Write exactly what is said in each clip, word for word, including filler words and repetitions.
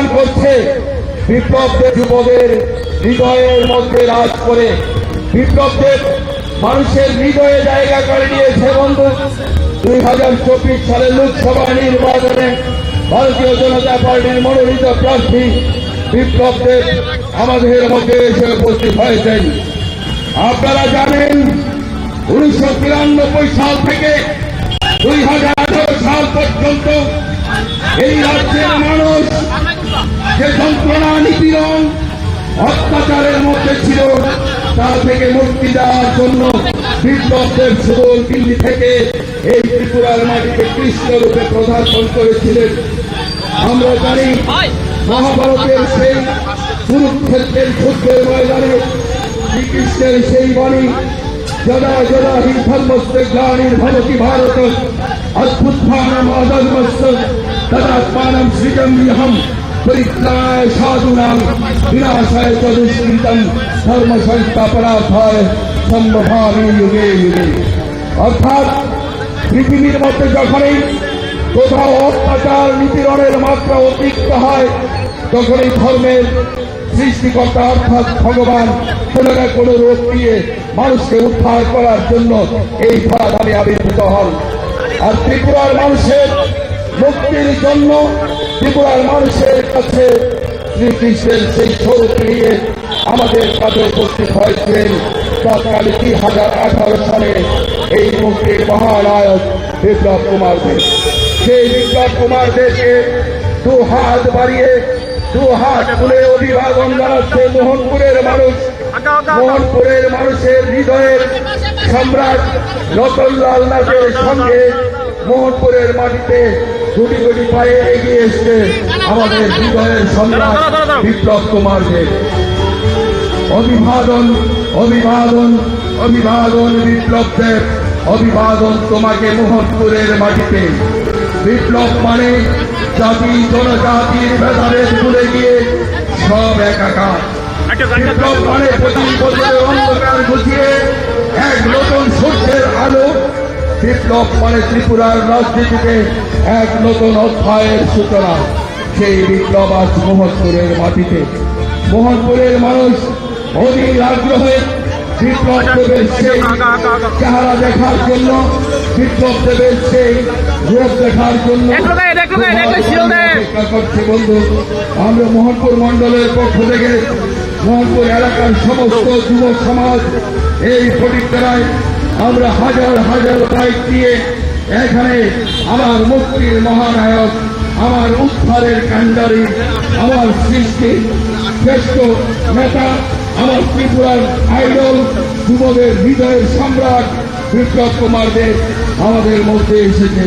করছে। বিপ্লব দেব যুবদের হৃদয়ের মধ্যে রাজ করে। বিপ্লব দেব মানুষের হৃদয়ে জায়গা করে নিয়েছে বন্ধু। দুই হাজার চব্বিশ সালের লোকসভা নির্বাচনে ভারতীয় জনতা পার্টির মনোনীত প্রার্থী বিপ্লব দেব আমাদের মধ্যে এসে উপস্থিত হয়েছেন। আপনারা জানেন, উনিশশো তিরানব্বই সাল থেকে দুই হাজার আঠারো সাল পর্যন্ত এই রাজ্যের মানুষ যে যন্ত্রণা, নিপীড়ন, অত্যাচারের মধ্যে ছিল, তা থেকে মুক্তি দেওয়ার জন্য বিপ্লব দেব সুদূর দিল্লি থেকে এই ত্রিপুরার মাটিতে কৃষ্ণ রূপে পদার্পণ করেছিলেন। আমরা জানি, মহাভারতের সেই কুরুক্ষেত্রের যুদ্ধের ময়দানে শ্রীকৃষ্ণের সেই বাণী, "যদা যদা হি ধর্মস্য গ্লানির্ভবতি ভারত, অভ্যুত্থানম অধর্মস্য তদাত্মানম সৃজাম্যহম, পরিত্রাণায় সাধূনাং বিনাশায় চ দুষ্কৃতম, ধর্ম সংস্থাপনার্থায় সম্ভবামি যুগে যুগে।" অর্থাৎ পৃথিবীর মধ্যে যখনই কোথাও অত্যাচার নিপীড়নের মাত্রা অতিরিক্ত হয়, তখনই ধর্মের সৃষ্টিকর্তা অর্থাৎ ভগবান কোনো না কোনো রূপ দিয়ে মানুষকে উদ্ধার করার জন্য এই ধরাধামে আবির্ভূত হন। আর ত্রিপুরার মানুষের মুক্তির জন্য ত্রিপুরার মানুষের কাছে শ্রীকৃষ্ণের সেই স্বরূপ নিয়ে আমাদের কাছে উপস্থিত হয়েছিলেন তৎকালীন দুই হাজার আঠারো সালে এই মুক্তির মহানায়ক বিপ্লব কুমার দেব। সেই বিপ্লব কুমার দেবকে দু হাত বাড়িয়ে, দু হাত তুলে অভিবাদন জানাচ্ছে মোহনপুরের মানুষ। মোহনপুরের মানুষের হৃদয়ের সম্রাট রতনলাল নাথের সঙ্গে মোহনপুরের মাটিতে গুটি গুটি পায়ে এগিয়ে এসছে আমাদের হৃদয়ের সম্রাট বিপ্লব কুমার দেব। অভিবাদন, অভিবাদন, অভিবাদন বিপ্লব দেব, অভিবাদন তোমাকে মোহনপুরের মাটিতে। বিপ্লব মানে জাতি জনজাতির ভেদাভেদ ভুলে গিয়ে সব একাকার। বিপ্লব মানে পঁচিশ বছরের অন্ধকার ঘুচিয়ে এক নতুন সূর্যের আলো। বিপ্লব মানে ত্রিপুরার রাজনীতিতে এক নতুন অধ্যায়ের সূচনা। সেই বিপ্লব আজ মোহনপুরের মাটিতে। মোহনপুরের মানুষ অধীর আগ্রহে বিপ্লব দেবের সেই চেহারা দেখার জন্য, বিপ্লব দেবের সেই রূপ দেখার জন্য অপেক্ষা করছে বন্ধু। আমরা মোহনপুর মণ্ডলের পক্ষ থেকে মোহনপুর এলাকার সমস্ত যুব সমাজ এই ফটিকছড়ায় আমরা হাজার হাজার বাইক দিয়ে এখানে আমার মুক্তির মহানায়ক, আমার উদ্ধারের কাণ্ডারি, আমার সৃষ্টি শ্রেষ্ঠ নেতা, আমার ত্রিপুরার আইডল, যুবদের হৃদয়ের সম্রাট বিপ্লব কুমার দেব আমাদের মধ্যে এসেছে।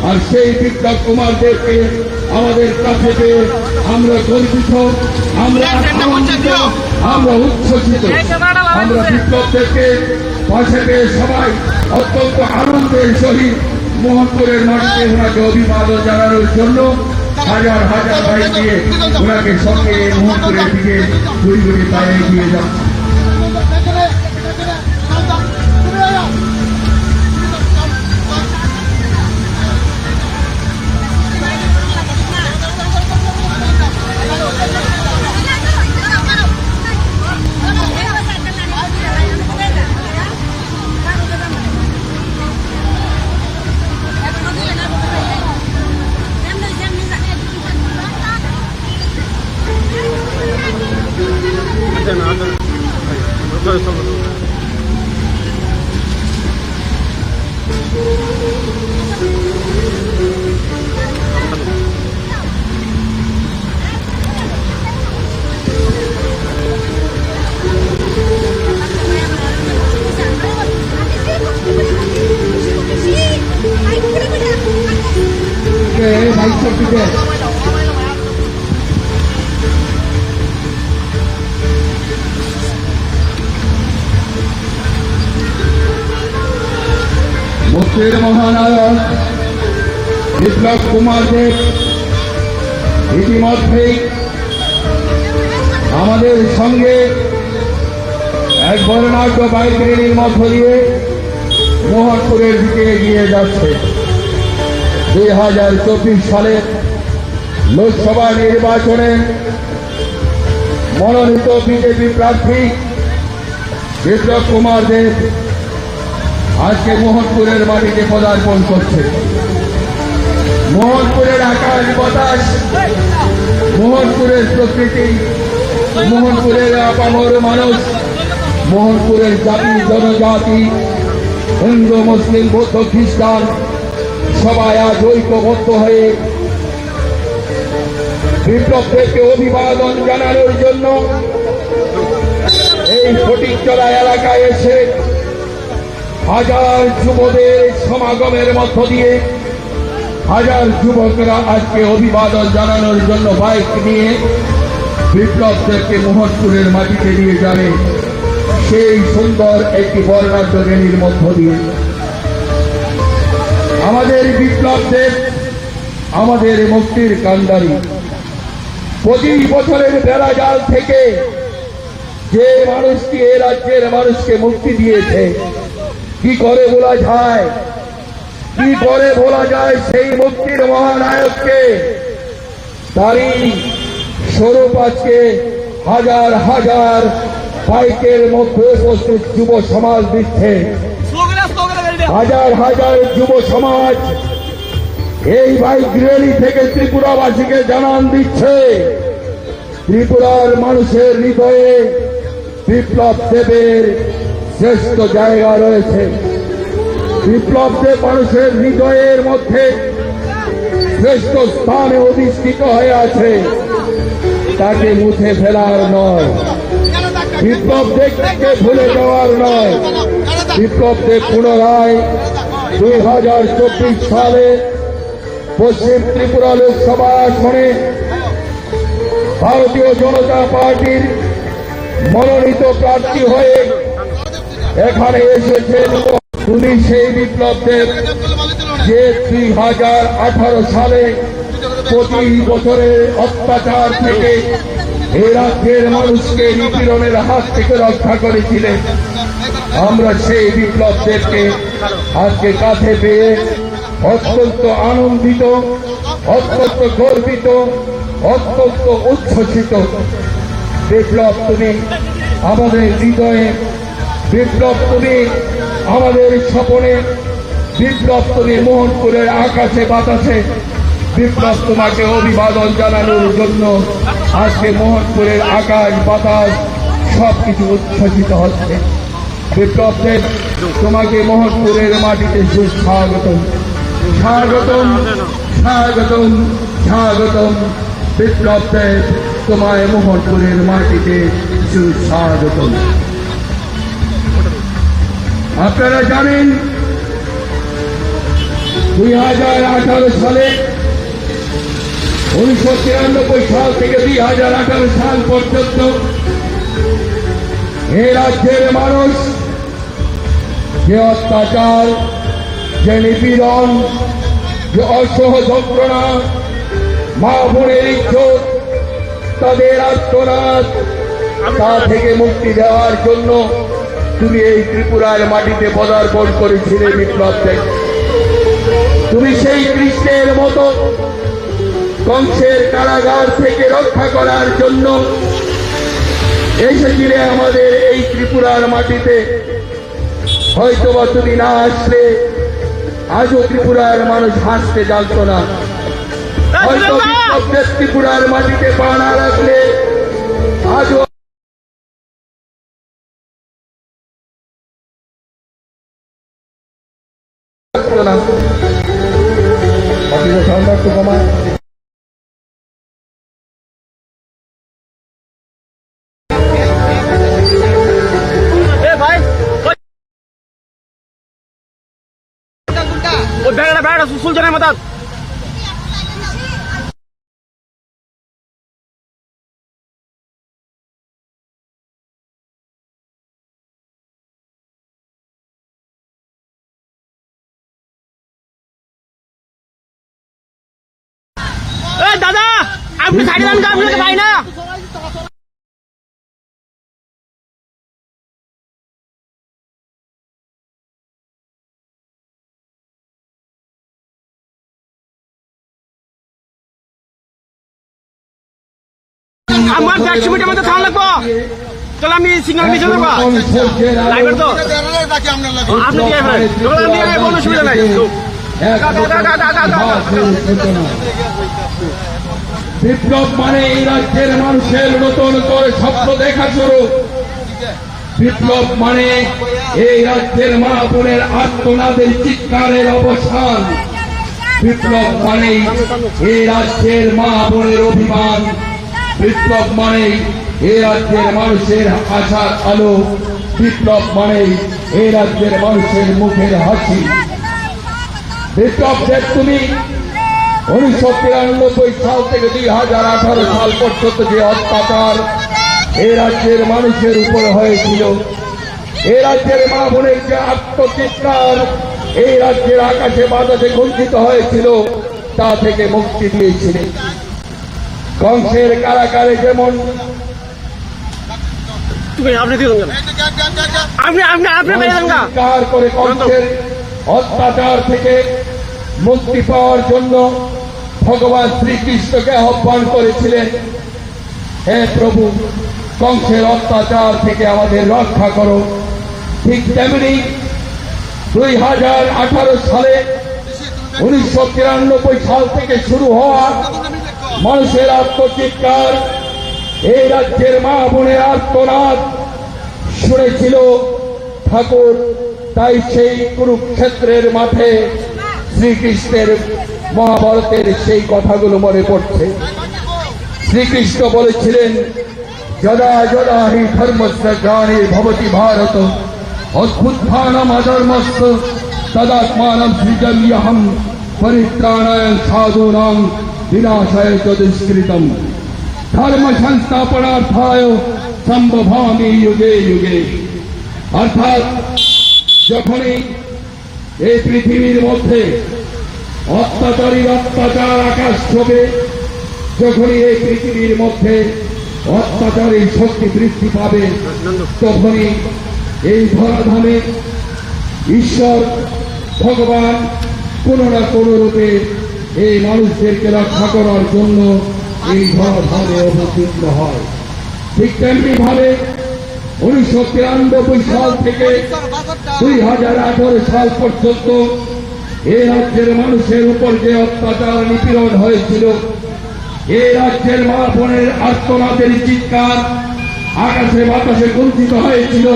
আর সেই বিপ্লব কুমার দেবকে আমাদের কাছে পেয়ে আমরা গর্বিত, আমরা আনন্দিত, আমরা উচ্ছ্বসিত। আমরা বিপ্লব দেবকে পাশে পেয়ে সবাই অত্যন্ত আনন্দের সহিত মোহনপুরের মাটিতে ওনাকে অভিবাদন জানানোর জন্য হাজার হাজার বাইক দিয়ে ওনাকে সঙ্গে মোহনপুরের দিকে গুড়ি গুড়ি পায়ে এগিয়ে যাচ্ছে। মুক্তির মহানায়ক বিপ্লব কুমার দেব ইতিমধ্যেই আমাদের সঙ্গে এক বর্ণাঢ্য বাইক র্যালির মধ্য দিয়ে মোহনপুরের দিকে এগিয়ে যাচ্ছে। দুই হাজার চব্বিশ সালের লোকসভা নির্বাচনে মনোনীত বিজেপি প্রার্থী বিপ্লব কুমার দেব আজকে মোহনপুরের মাটিতে পদার্পণ করছে। মোহনপুরের আকাশ বাতাস, মোহনপুরের প্রকৃতি, মোহনপুরের আপামর মানুষ, মোহনপুরের জাতি জনজাতি, হিন্দু মুসলিম বৌদ্ধ খ্রিস্টান সবাই আজ ঐক্যবদ্ধ হয়ে বিপ্লব দেবকে অভিবাদন জানানোর জন্য এই ফটিকছড়া এলাকায় এসে হাজার যুবদের সমাগমের মধ্য দিয়ে হাজার যুবকরা আজকে অভিবাদন জানানোর জন্য বাইক নিয়ে বিপ্লব দেবকে মোহনপুরের মাটিতে নিয়ে যাবে সেই সুন্দর একটি বর্ণাঢ্য র্যালির মধ্য দিয়ে। আমাদের বিপ্লব দেব আমাদের মুক্তির কান্ডারি। পঁচিশ বছরের বেড়াজাল থেকে যে মানুষটি এ রাজ্যের মানুষকে মুক্তি দিয়েছে, কি করে ভোলা যায়? কি করে ভোলা যায় সেই মুক্তির মহানায়ককে? তারই স্বরূপ আজকে হাজার হাজার বাইকের মধ্যে উপস্থিত যুব সমাজ দিচ্ছে। হাজার হাজার যুব সমাজ এই বাইক র্যালি থেকে ত্রিপুরাবাসীকে জানান দিচ্ছে, ত্রিপুরার মানুষের হৃদয়ে বিপ্লব দেবের শ্রেষ্ঠ জায়গা রয়েছে। বিপ্লব দেব মানুষের হৃদয়ের মধ্যে শ্রেষ্ঠ স্থানে অধিষ্ঠিত হয়ে আছে, তাকে মুছে ফেলার নয়। বিপ্লব দেবকে ভুলে যাওয়ার নয়। বিপ্লব দেব পুনরায় দুই হাজার চব্বিশ সালে পশ্চিম ত্রিপুরা লোকসভা আসনে ভারতীয় জনতা পার্টির মনোনীত প্রার্থী হয়ে এখানে এসেছেন। তুমি সেই বিপ্লব দেব, যে দুই হাজার আঠারো সালে পঁচিশ বছরের অত্যাচার থেকে এই রাজ্যের মানুষকে নিপীড়নের হাত থেকে রক্ষা করেছিলেন। আমরা সেই বিপ্লব দেবকে আজকে কাছে পেয়ে অত্যন্ত আনন্দিত, অত্যন্ত গর্বিত, অত্যন্ত উচ্ছ্বসিত। বিপ্লব, তুমি আমাদের হৃদয়ে, বিপ্লব, তুমি আমাদের স্বপনে, বিপ্লব, তুমি মোহনপুরের আকাশে বাতাসে। বিপ্লব, তোমাকে অভিবাদন জানানোর জন্য আজকে মোহনপুরের আকাশ বাতাস সবকিছু উচ্ছ্বসিত হচ্ছে। বিপ্লব দেব, তোমাকে মোহনপুরের মাটিতে সুস্বাগতম। স্বাগতম, স্বাগতম, স্বাগতম। বিপ্লব দেব, তোমায় মোহনপুরের মাটিতে সুস্বাগতম। আপনারা জানেন, দুই হাজার আঠারো সালে, উনিশশো তিরানব্বই সাল থেকে দুই হাজার আঠারো সাল পর্যন্ত এই রাজ্যের মানুষ যে অত্যাচার, যে নিপীড়ন, যে অসহ্য যন্ত্রণা, মা বোনের ইজ্জত, তাদের আর্তনাদ, তা থেকে মুক্তি দেওয়ার জন্য তুমি এই ত্রিপুরার মাটিতে পদার্পণ করেছিলে বিপ্লব দেব। তুমি সেই কৃষ্ণের মতো কংসের কারাগার থেকে রক্ষা করার জন্য এসেছিলে আমাদের এই ত্রিপুরার মাটিতে। হয়তোবা তুমি না আসলে আজও ত্রিপুরার মানুষ হাসতে জানতো না। হয়তো বিপ্লব দেব ত্রিপুরার মাটিতে পা না রাখলে আজও আসতো না। বাকিটা সাউন্ড একটু কমা। এ ভাই, ওই ব্যাগটা, ব্যাগটা সুসুল জানাই মাতাল। এ দাদা, আপনি সাইডে যান, আপনি ভাই না। আমার একশো মিটার মধ্যে থানা লাগবো। তাহলে আমি সিগন্যাল মিশে দেবো। ড্রাইভার তো। আপনি ড্রাইভার। তাহলে আমি ড্রাইভার, কোনো অসুবিধা নাই। বিপ্লব মানে এই রাজ্যের মানুষের নতুন করে স্বপ্ন দেখা শুরু। বিপ্লব মানে এই রাজ্যের মা বোনের আর্তনাদের চিৎকারের অবসান। বিপ্লব মানে এই রাজ্যের মা বোনের অভিমান। বিপ্লব মানে এই রাজ্যের মানুষের আশার আলো। বিপ্লব মানে এই রাজ্যের মানুষের মুখের হাসি। বিপ্লব দেব, তুমি উনিশশো তিরানব্বই সাল থেকে দুই হাজার আঠারো সাল পর্যন্ত যে অত্যাচার এই রাজ্যের মানুষের উপর হয়েছিল, এই রাজ্যের মা বোনের যে আত্মচিৎকার এই রাজ্যের আকাশে বাতাসে গুঞ্জিত হয়েছিল, তা থেকে মুক্তি দিয়েছিলে। কংসের কারাগারে যেমন আপনি, আপনি, আপনি, আপনি, আপনি, চিৎকার করে কংসের অত্যাচার থেকে মুক্তি পাওয়ার জন্য ভগবান শ্রীকৃষ্ণকে আহ্বান করেছিলেন, "হে প্রভু, কংসের অত্যাচার থেকে আমাদের রক্ষা করো।" ঠিক তেমনি দুই হাজার আঠারো সালে, উনিশশো তিরানব্বই সাল থেকে শুরু হওয়া মানুষের আত্মচিৎকার, এই রাজ্যের মা বোনের আর্তনাদ শুনেছিল ঠাকুর। তাই সেই কুরুক্ষেত্রের মাঠে শ্রীকৃষ্ণের মহাভারতের সেই কথাগুলো মনে পড়ছে। শ্রীকৃষ্ণ বলেছিলেন, "যদা যদা হি ধর্মস্য গ্লানির্ভবতি ভারত, অভ্যুত্থানম অধর্মস্য তদাত্মানম সৃজাম্যহম, পরিত্রাণায় সাধূনাং বিনাশায় চ দুষ্কৃতম। ধর্ম সংস্থাপনার্থায় সম্ভবামি যুগে যুগে।" অর্থাৎ যখনই এই পৃথিবীর মধ্যে অত্যাচারীর অত্যাচার আকাশ ছোঁবে, যখনই এই পৃথিবীর মধ্যে অত্যাচারীর শক্তি বৃদ্ধি পাবে, তখনই এই ধরাধামে ঈশ্বর ভগবান কোনো না কোনো রূপে এই মানুষদেরকে রক্ষা করার জন্য এই ধরাধামে অবতীর্ণ হয়। ঠিক তেমনি ভাবে উনিশশো তিরানব্বই সাল থেকে দুই হাজার আঠারো সাল পর্যন্ত এ রাজ্যের মানুষের উপর যে অত্যাচার নিপীড়ন হয়েছিল, এ রাজ্যের মা বোনের আর্তনাদের চিৎকার আকাশে বাতাসে গুঞ্জিত হয়েছিল,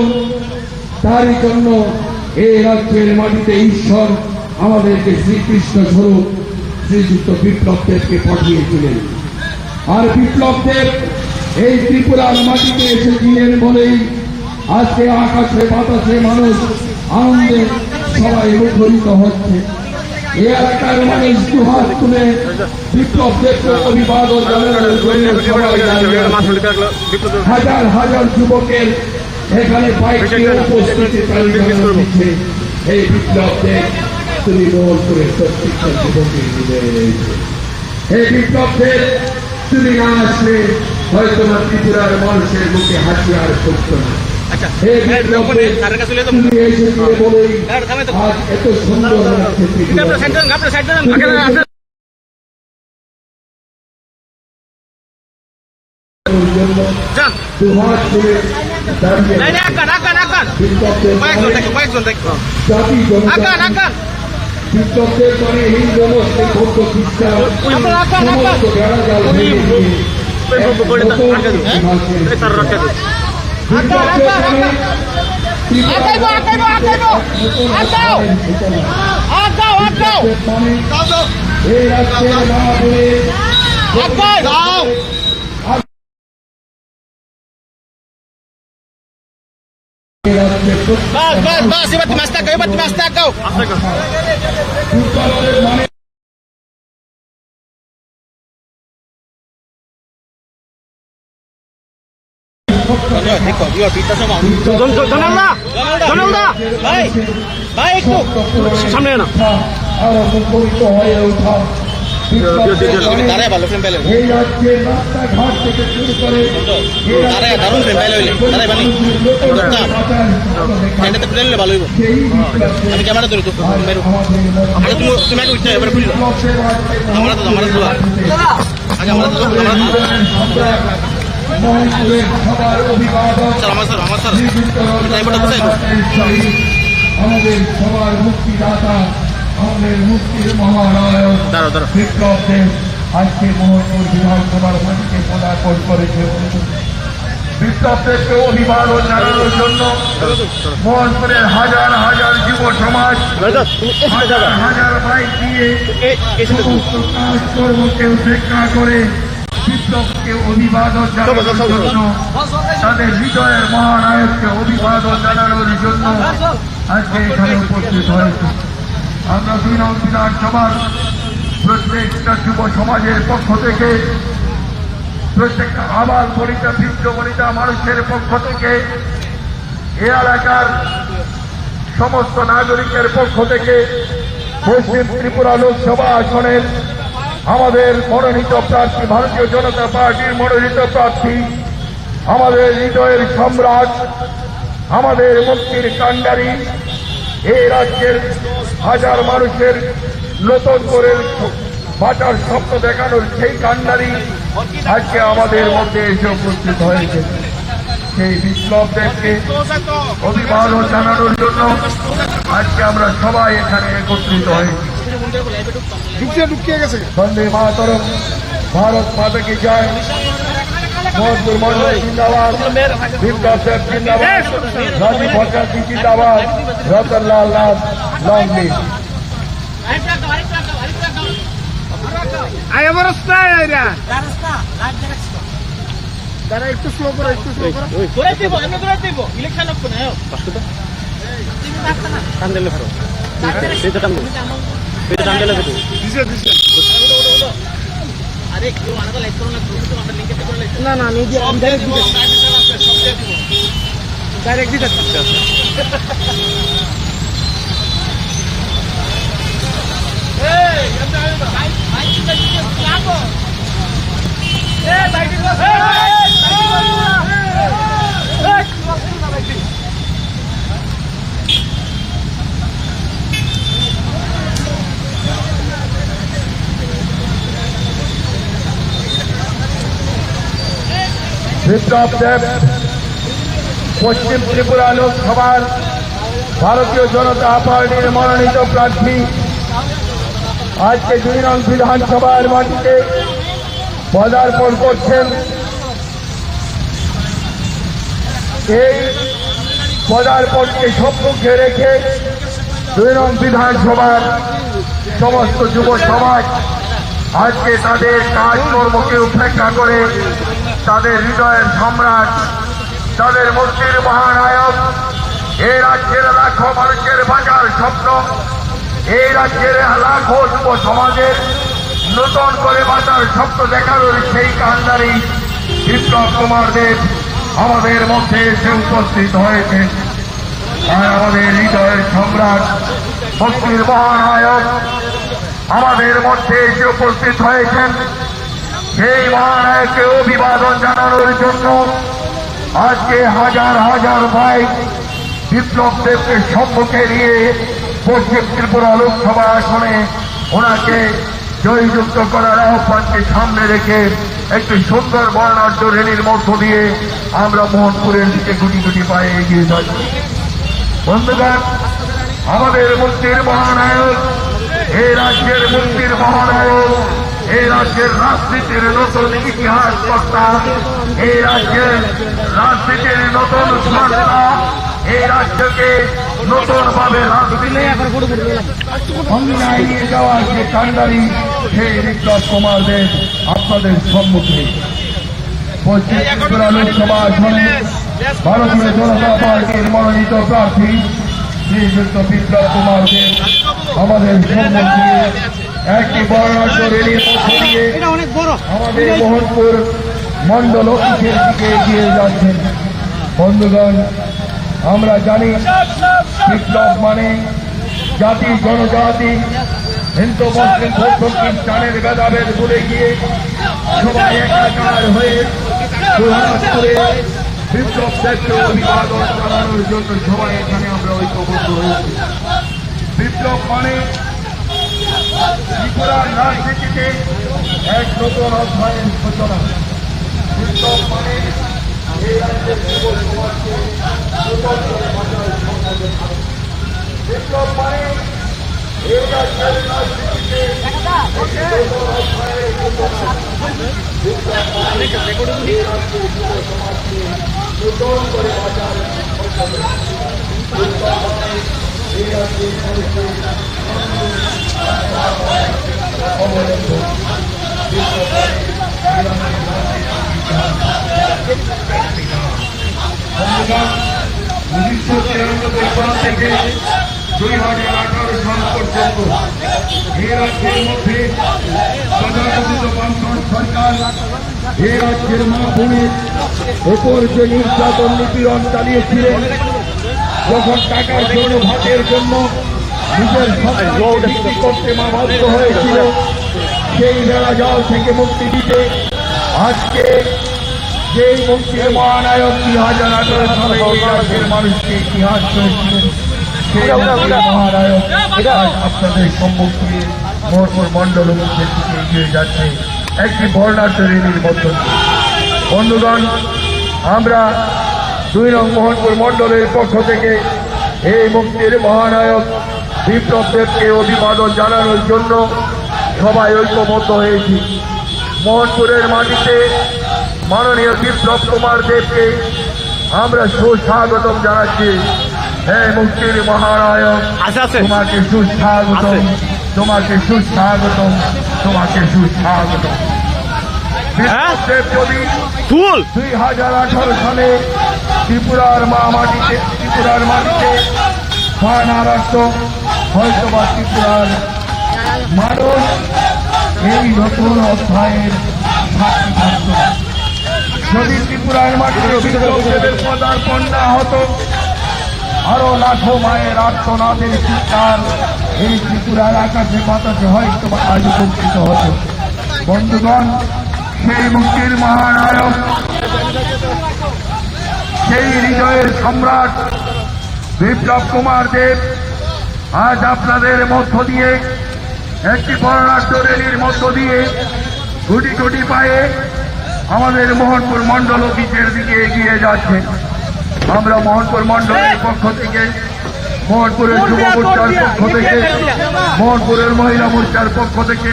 তারই জন্য এ রাজ্যের মাটিতে ঈশ্বর আমাদেরকে শ্রীকৃষ্ণ স্বরূপ শ্রীযুক্ত বিপ্লব দেবকে পাঠিয়েছিলেন। আর বিপ্লব দেব এই ত্রিপুরার মাটিতে এসেছিলেন বলেই আজকে আকাশে বাতাসে মানুষ আনন্দে সবাই মুখরিত হচ্ছে। এই এলাকার মানুষ দুহাত তুলে বিপ্লব দেবকে অভিবাদন জানানোর জন্য সবাই দাঁড়িয়ে আছে। হাজার হাজার যুবকের এখানে বাইক নিয়ে উপস্থিতি তালিকা দিচ্ছে। এই বিপ্লব দেব, তুমি মন করে প্রত্যেকটা যুবকের হৃদয়ে রয়েছে। এই বিপ্লব দেব, তুমি না আসলে হয়তো না ত্রিপুরার মানুষের মুখে হাসি আর ফুটতো না। আচ্ছা, এই হ্যাঁ, বিপ্লব দেব, তুমি এসেছিলে বলেই আজ এত সুন্দর লাগছে ত্রিপুরা। আটকাইবো, আটকাইবো, আটকাইবো। আটকাও, আটকাও। আটকাও। বাস, বাস, বাস, এবার তুমি আস্তে আটকাও, এবার তুমি আস্তে আটকাও। জন-, জন-, জনাল দা, জনাল দা, ভাই, ভাই, একটু সামনে আনা। দাঁড়ায় ভালো ফ্রেম পেলে। দাঁড়ায় দারুণ ফ্রেম পেলে হইলে। দাঁড়ায় বানি। এটা তো খুলে নিলে ভালো হইব। আমি ক্যামেরা ধরি তো। আরে তুমি, তুমি আগে উঠতে এবার খুলি দাও। আমার তো, আমার তো। আগে আমার তো, আমার তো। মহোদয় সভার অভিভাবক, আমার স্যার, আমার স্যার, ড্রাইভারটা কোথায় গো? শহীদ, আমাদের সবার মুক্তিদাতা, আমাদের মুক্তির মহানায়ক দাঁড়াও, দাঁড়াও। বিপ্লব দেব আজকে মোহনপুর বিধানসভার মাটিতে পদার্পণ করেছে। বিপ্লব দেবকে অভিবাদন জানানোর জন্য মোহনপুরের হাজার হাজার যুব সমাজ, হাজার হাজার বাইক দিয়ে সমস্ত কাজকর্মকে উপেক্ষা করে বিপ্লবকে অভিবাদন জানানোর জন্য, তাদের হৃদয়ের মহানায়ককে অভিবাদন জানানোর জন্য আজকে এখানে উপস্থিত হয়েছে। আমরা দুই নং বিধানসভার প্রত্যেকটা যুব সমাজের পক্ষ থেকে, প্রত্যেকটা আবাল বনিতা, বৃদ্ধ বনিতা মানুষের পক্ষ থেকে, এ এলাকার সমস্ত নাগরিকের পক্ষ থেকে পশ্চিম ত্রিপুরা লোকসভা আসনের আমাদের মনোনীত প্রার্থী, ভারতীয় জনতা পার্টির মনোনীত প্রার্থী, আমাদের হৃদয়ের সম্রাট, আমাদের মুক্তির কাণ্ডারি, এই রাজ্যের হাজার মানুষের নতুন করে বাঁচার স্বপ্ন দেখানোর সেই কাণ্ডারি আজকে আমাদের মধ্যে এসে উপস্থিত হয়েছে। সেই বিপ্লব দেবকে অভিবাদন জানানোর জন্য আজকে আমরা সবাই এখানে একত্রিত হয়েছি। ঢুকছে, ঢুকিয়ে গেছে। বন্দে মাতরম, ভারত মাতা কি জয়, মধুর মন্ডল জিন্দাবাদ, বিপ্লব দেব জিন্দাবাদ, রাজীব ভট্টাচার্য জিন্দাবাদ, রতনলাল নাথ, long live। আয় আমার রাস্তায় আয় রে। তারা একটু স্লো করো, একটু স্লো করো। দৌড়াই দিব, আমরা দৌড়াই দিব। ইলেকশন অক্ষণ, আয়। টান দিলে ফেরো। এই তো টান দিলে। এই তো টান দিলে ফেরো। দিছে, দিছে। আরে, কেউ আলাদা লাইভ করো না, তুমি তো আমরা লিংকে করে লাইভ। না, না, আমি দিয়ে, আমি ডাইরেক্ট দিতে। ডাইরেক্ট দিতে। বিপ্লব দেব, পশ্চিম ত্রিপুরা লোকসভার ভারতীয় জনতা পার্টির মনোনীত প্রার্থী, আজকে দুই নং বিধানসভার মাটিতে পদার্পণ করছেন। এই পদার্পণকে সম্মুখে রেখে দুই নং বিধানসভার সমস্ত যুব সমাজ আজকে তাদের কাজকর্মকে উপেক্ষা করে তাদের হৃদয়ের সম্রাট, তাদের মুক্তির মহানায়ক, এই রাজ্যের লাখো মানুষের বাঁচার স্বপ্ন, এই রাজ্যের লাখো যুব সমাজের নতুন করে বাঁচার স্বপ্ন দেখানোর সেই কাণ্ডারি বিপ্লব কুমার দেব আমাদের মধ্যে এসে উপস্থিত হয়েছে। আর আমাদের হৃদয়ের সম্রাট, মুক্তির মহানায়ক আমাদের মধ্যে এসে উপস্থিত হয়েছেন। সেই মহানায়ককে অভিবাদন জানানোর জন্য আজকে হাজার হাজার বাইক বিপ্লব দেবকে সম্মুখে নিয়ে পশ্চিম ত্রিপুরা লোকসভা আসনে ওনাকে জয়যুক্ত করার আহ্বানকে সামনে রেখে একটি সুন্দর বর্ণাঢ্য র‍্যালির মধ্য দিয়ে আমরা মোহনপুরের দিকে গুটি গুটি পায়ে এগিয়ে যাচ্ছি। বন্ধুগণ, আমাদের মুক্তির মহানায়ক, এই রাজ্যের মুক্তির মহানায়ক, এই রাজ্যের রাজনীতির নতুন ইতিহাস কর্তা, এই রাজ্যের রাজনীতির নতুন স্রষ্টা, এই রাজ্যকে নতুন ভাবে রাজনীতি অঙ্গনে এগিয়ে যাওয়ার যে কাণ্ডারি, সেই বিপ্লব কুমার দেব আপনাদের সম্মুখে। পশ্চিম ত্রিপুরা লোকসভা আসনে ভারতীয় জনতা পার্টির মনোনীত প্রার্থী শ্রীযুক্ত বিপ্লব কুমার দেব আমাদের সম্মুখে একটি বর্ণাঢ্য র‍্যালির মধ্য দিয়ে আমাদের মোহনপুর মণ্ডল অফিসের দিকে এগিয়ে যাচ্ছেন। বন্ধুগণ, আমরা জানি বিপ্লব মানে জাতি, জনজাতি, হিন্দু, মুসলিম, বৌদ্ধ, খ্রিস্টানের ভেদাভেদ ভুলে গিয়ে সবাই একাকার হয়ে দুহাত তুলে বিপ্লব দেবকে অভিবাদন জানানোর জন্য সবাই এখানে আমরা ঐক্যবদ্ধ হয়েছি। বিপ্লব মানে ত্রিপুরার রাজনীতিতে এক নতুন অধ্যায়ের সূচনা। বিপ্লব মানে উনিশশো তিরানব্বই সাল থেকে দুই হাজার আঠারো সাল পর্যন্ত এই রাজ্যের মধ্যে তথাকথিত বামফ্রন্ট সরকার এই রাজ্যের মা বোনের উপর যে নির্যাতন নিপীড়ন চালিয়েছিলেন, যখন টাকার জন্য, ভাতের জন্য নিজের সন্তানকে বিক্রি করতে মা বাধ্য হয়েছিল, সেই বেড়াজাল থেকে মুক্তি দিতে আজকে যেই মুক্তির মহানায়ক দুই হাজার আঠারো সালে এই রাজ্যের মানুষকে ইতিহাস করেছিলেন, সেই মুক্তির মহানায়ক আজ আপনাদের সম্মুখে মোহনপুর মণ্ডল অফিসের দিকে এগিয়ে যাচ্ছে একটি বর্ণাঢ্য র্যালির মধ্য দিয়ে। বন্ধুগণ, আমরা দুই নং মোহনপুর মণ্ডলের পক্ষ থেকে এই মুক্তির মহানায়ক বিপ্লব দেবকে অভিবাদন জানানোর জন্য সবাই ঐক্যবদ্ধ হয়েছি। মোহনপুরের মাটিতে মাননীয় বিপ্লব কুমার দেবকে আমরা সুস্বাগতম জানাচ্ছি। হে মুক্তির মহানায়ক, আছে, আছে। তোমাকে সুস্বাগতম, আছে। তোমাকে সুস্বাগতম, তোমাকে সুস্বাগতম। হ্যাঁ? বিপ্লব দেব যদি ফুল। দুই হাজার আঠারো সালে ত্রিপুরার মা মাটিতে, ত্রিপুরার মাটিতে বানা রাখত, হয়তো বা ত্রিপুরার মানুষ এই নতুন অধ্যায়ের সাক্ষী থাকত। যদি ত্রিপুরার মাটিতে বিপ্লব দেবের পদার্পণ না হতো, আরো লাখো মায়ের আর্তনাদের চিৎকার এই ত্রিপুরার আকাশে বাতাসে হয়তো বা আজ উপস্থিত হতো। বন্ধুগণ, সেই মুক্তির মহানায়ক, সেই হৃদয়ের সম্রাট বিপ্লব কুমার দেব আজ আপনাদের মধ্য দিয়ে একটি বর্ণাঢ্য র্যালির মধ্য দিয়ে গুটি গুটি পায়ে আমাদের মোহনপুর মণ্ডল অফিসের দিকে এগিয়ে যাচ্ছে। আমরা মোহনপুর মণ্ডলের পক্ষ থেকে, মোহনপুরের যুব মোর্চার পক্ষ থেকে, মোহনপুরের মহিলা মোর্চার পক্ষ থেকে,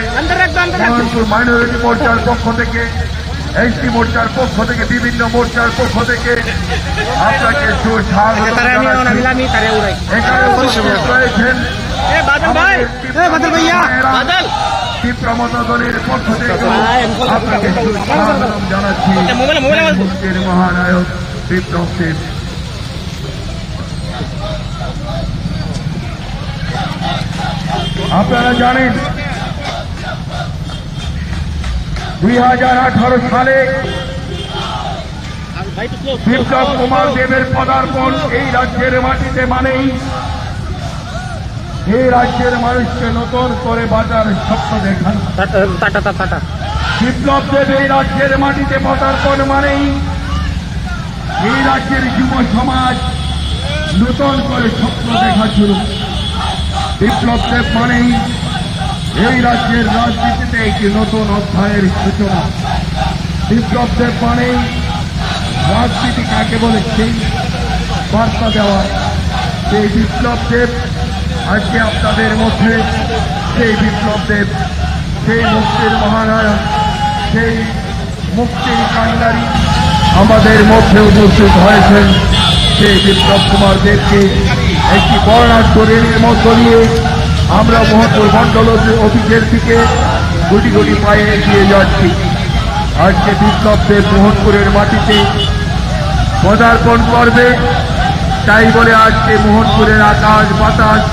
মোহনপুর মাইনরিটি মোর্চার পক্ষ থেকে, এসটি মোর্চার পক্ষ থেকে, বিভিন্ন মোর্চার পক্ষ থেকে আপনাকে সুস্বাগত জানাচ্ছি। এখানে উপস্থিত রয়েছেন আমাদের তীব্র মতা দলের পক্ষ থেকে আপনাকে সুস্বাগতম জানাচ্ছি। মুক্তির মহানায়ক বিপ্লব দেব। আপনারা জানেন, দুই হাজার আঠারো সালে বিপ্লব কুমার দেবের পদার্পণ এই রাজ্যের মাটিতে মানেই এই রাজ্যের মানুষকে নতুন করে বাঁচার স্বপ্ন দেখানো। Tata, tata, tata. Biplab Deb এই রাজ্যের মাটিতে পদার্পণ মানেই এই রাজ্যের যুব সমাজ নতুন করে স্বপ্ন দেখা শুরু। বিপ্লব দেব মানেই এই রাজ্যের রাজনীতিতে একটি নতুন অধ্যায়ের সূচনা। বিপ্লব দেব মানেই রাজনীতি কাকে বলে সেই বার্তা দেওয়া। সেই বিপ্লব দেব আজকে আপনাদের মধ্যে, সেই বিপ্লব দেব, সেই মুক্তির মহানায়ক, সেই মুক্তির কান্ডারি আমাদের মধ্যে উপস্থিত হয়েছেন। সেই বিপ্লব কুমার দেবকে একটি বর্ণাঢ্য র্যালির মধ্য দিয়ে আমরা মোহনপুর মণ্ডল অফিসের দিকে গুটি গুটি পায়ে এগিয়ে যাচ্ছি। আজকে বিপ্লব দেব মোহনপুরের মাটিতে পদার্পণ করবে, তাই বলে আজকে মোহনপুরের আকাশ বাতাস,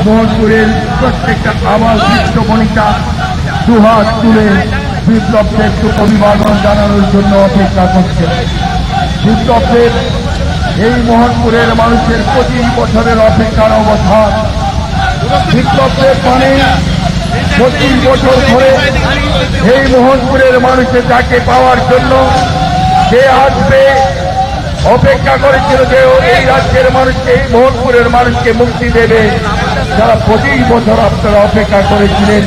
মোহনপুরের প্রত্যেকটা আবাল বৃদ্ধ বনিতা দুহাত তুলে বিপ্লব দেবকে অভিবাদন জানানোর জন্য অপেক্ষা করছে। বিপ্লব দেব এই মোহনপুরের মানুষের পঁচিশ বছরের অপেক্ষার অবসান। বিপ্লব দেব মানে পঁচিশ বছর ধরে এই মোহনপুরের মানুষের ডাকে পাওয়ার জন্য যে আসবে, অপেক্ষা করেছিল যে এই রাজ্যের মানুষকে, এই মোহনপুরের মানুষকে মুক্তি দেবে। যারা পঁচিশ বছর আপনারা অপেক্ষা করেছিলেন,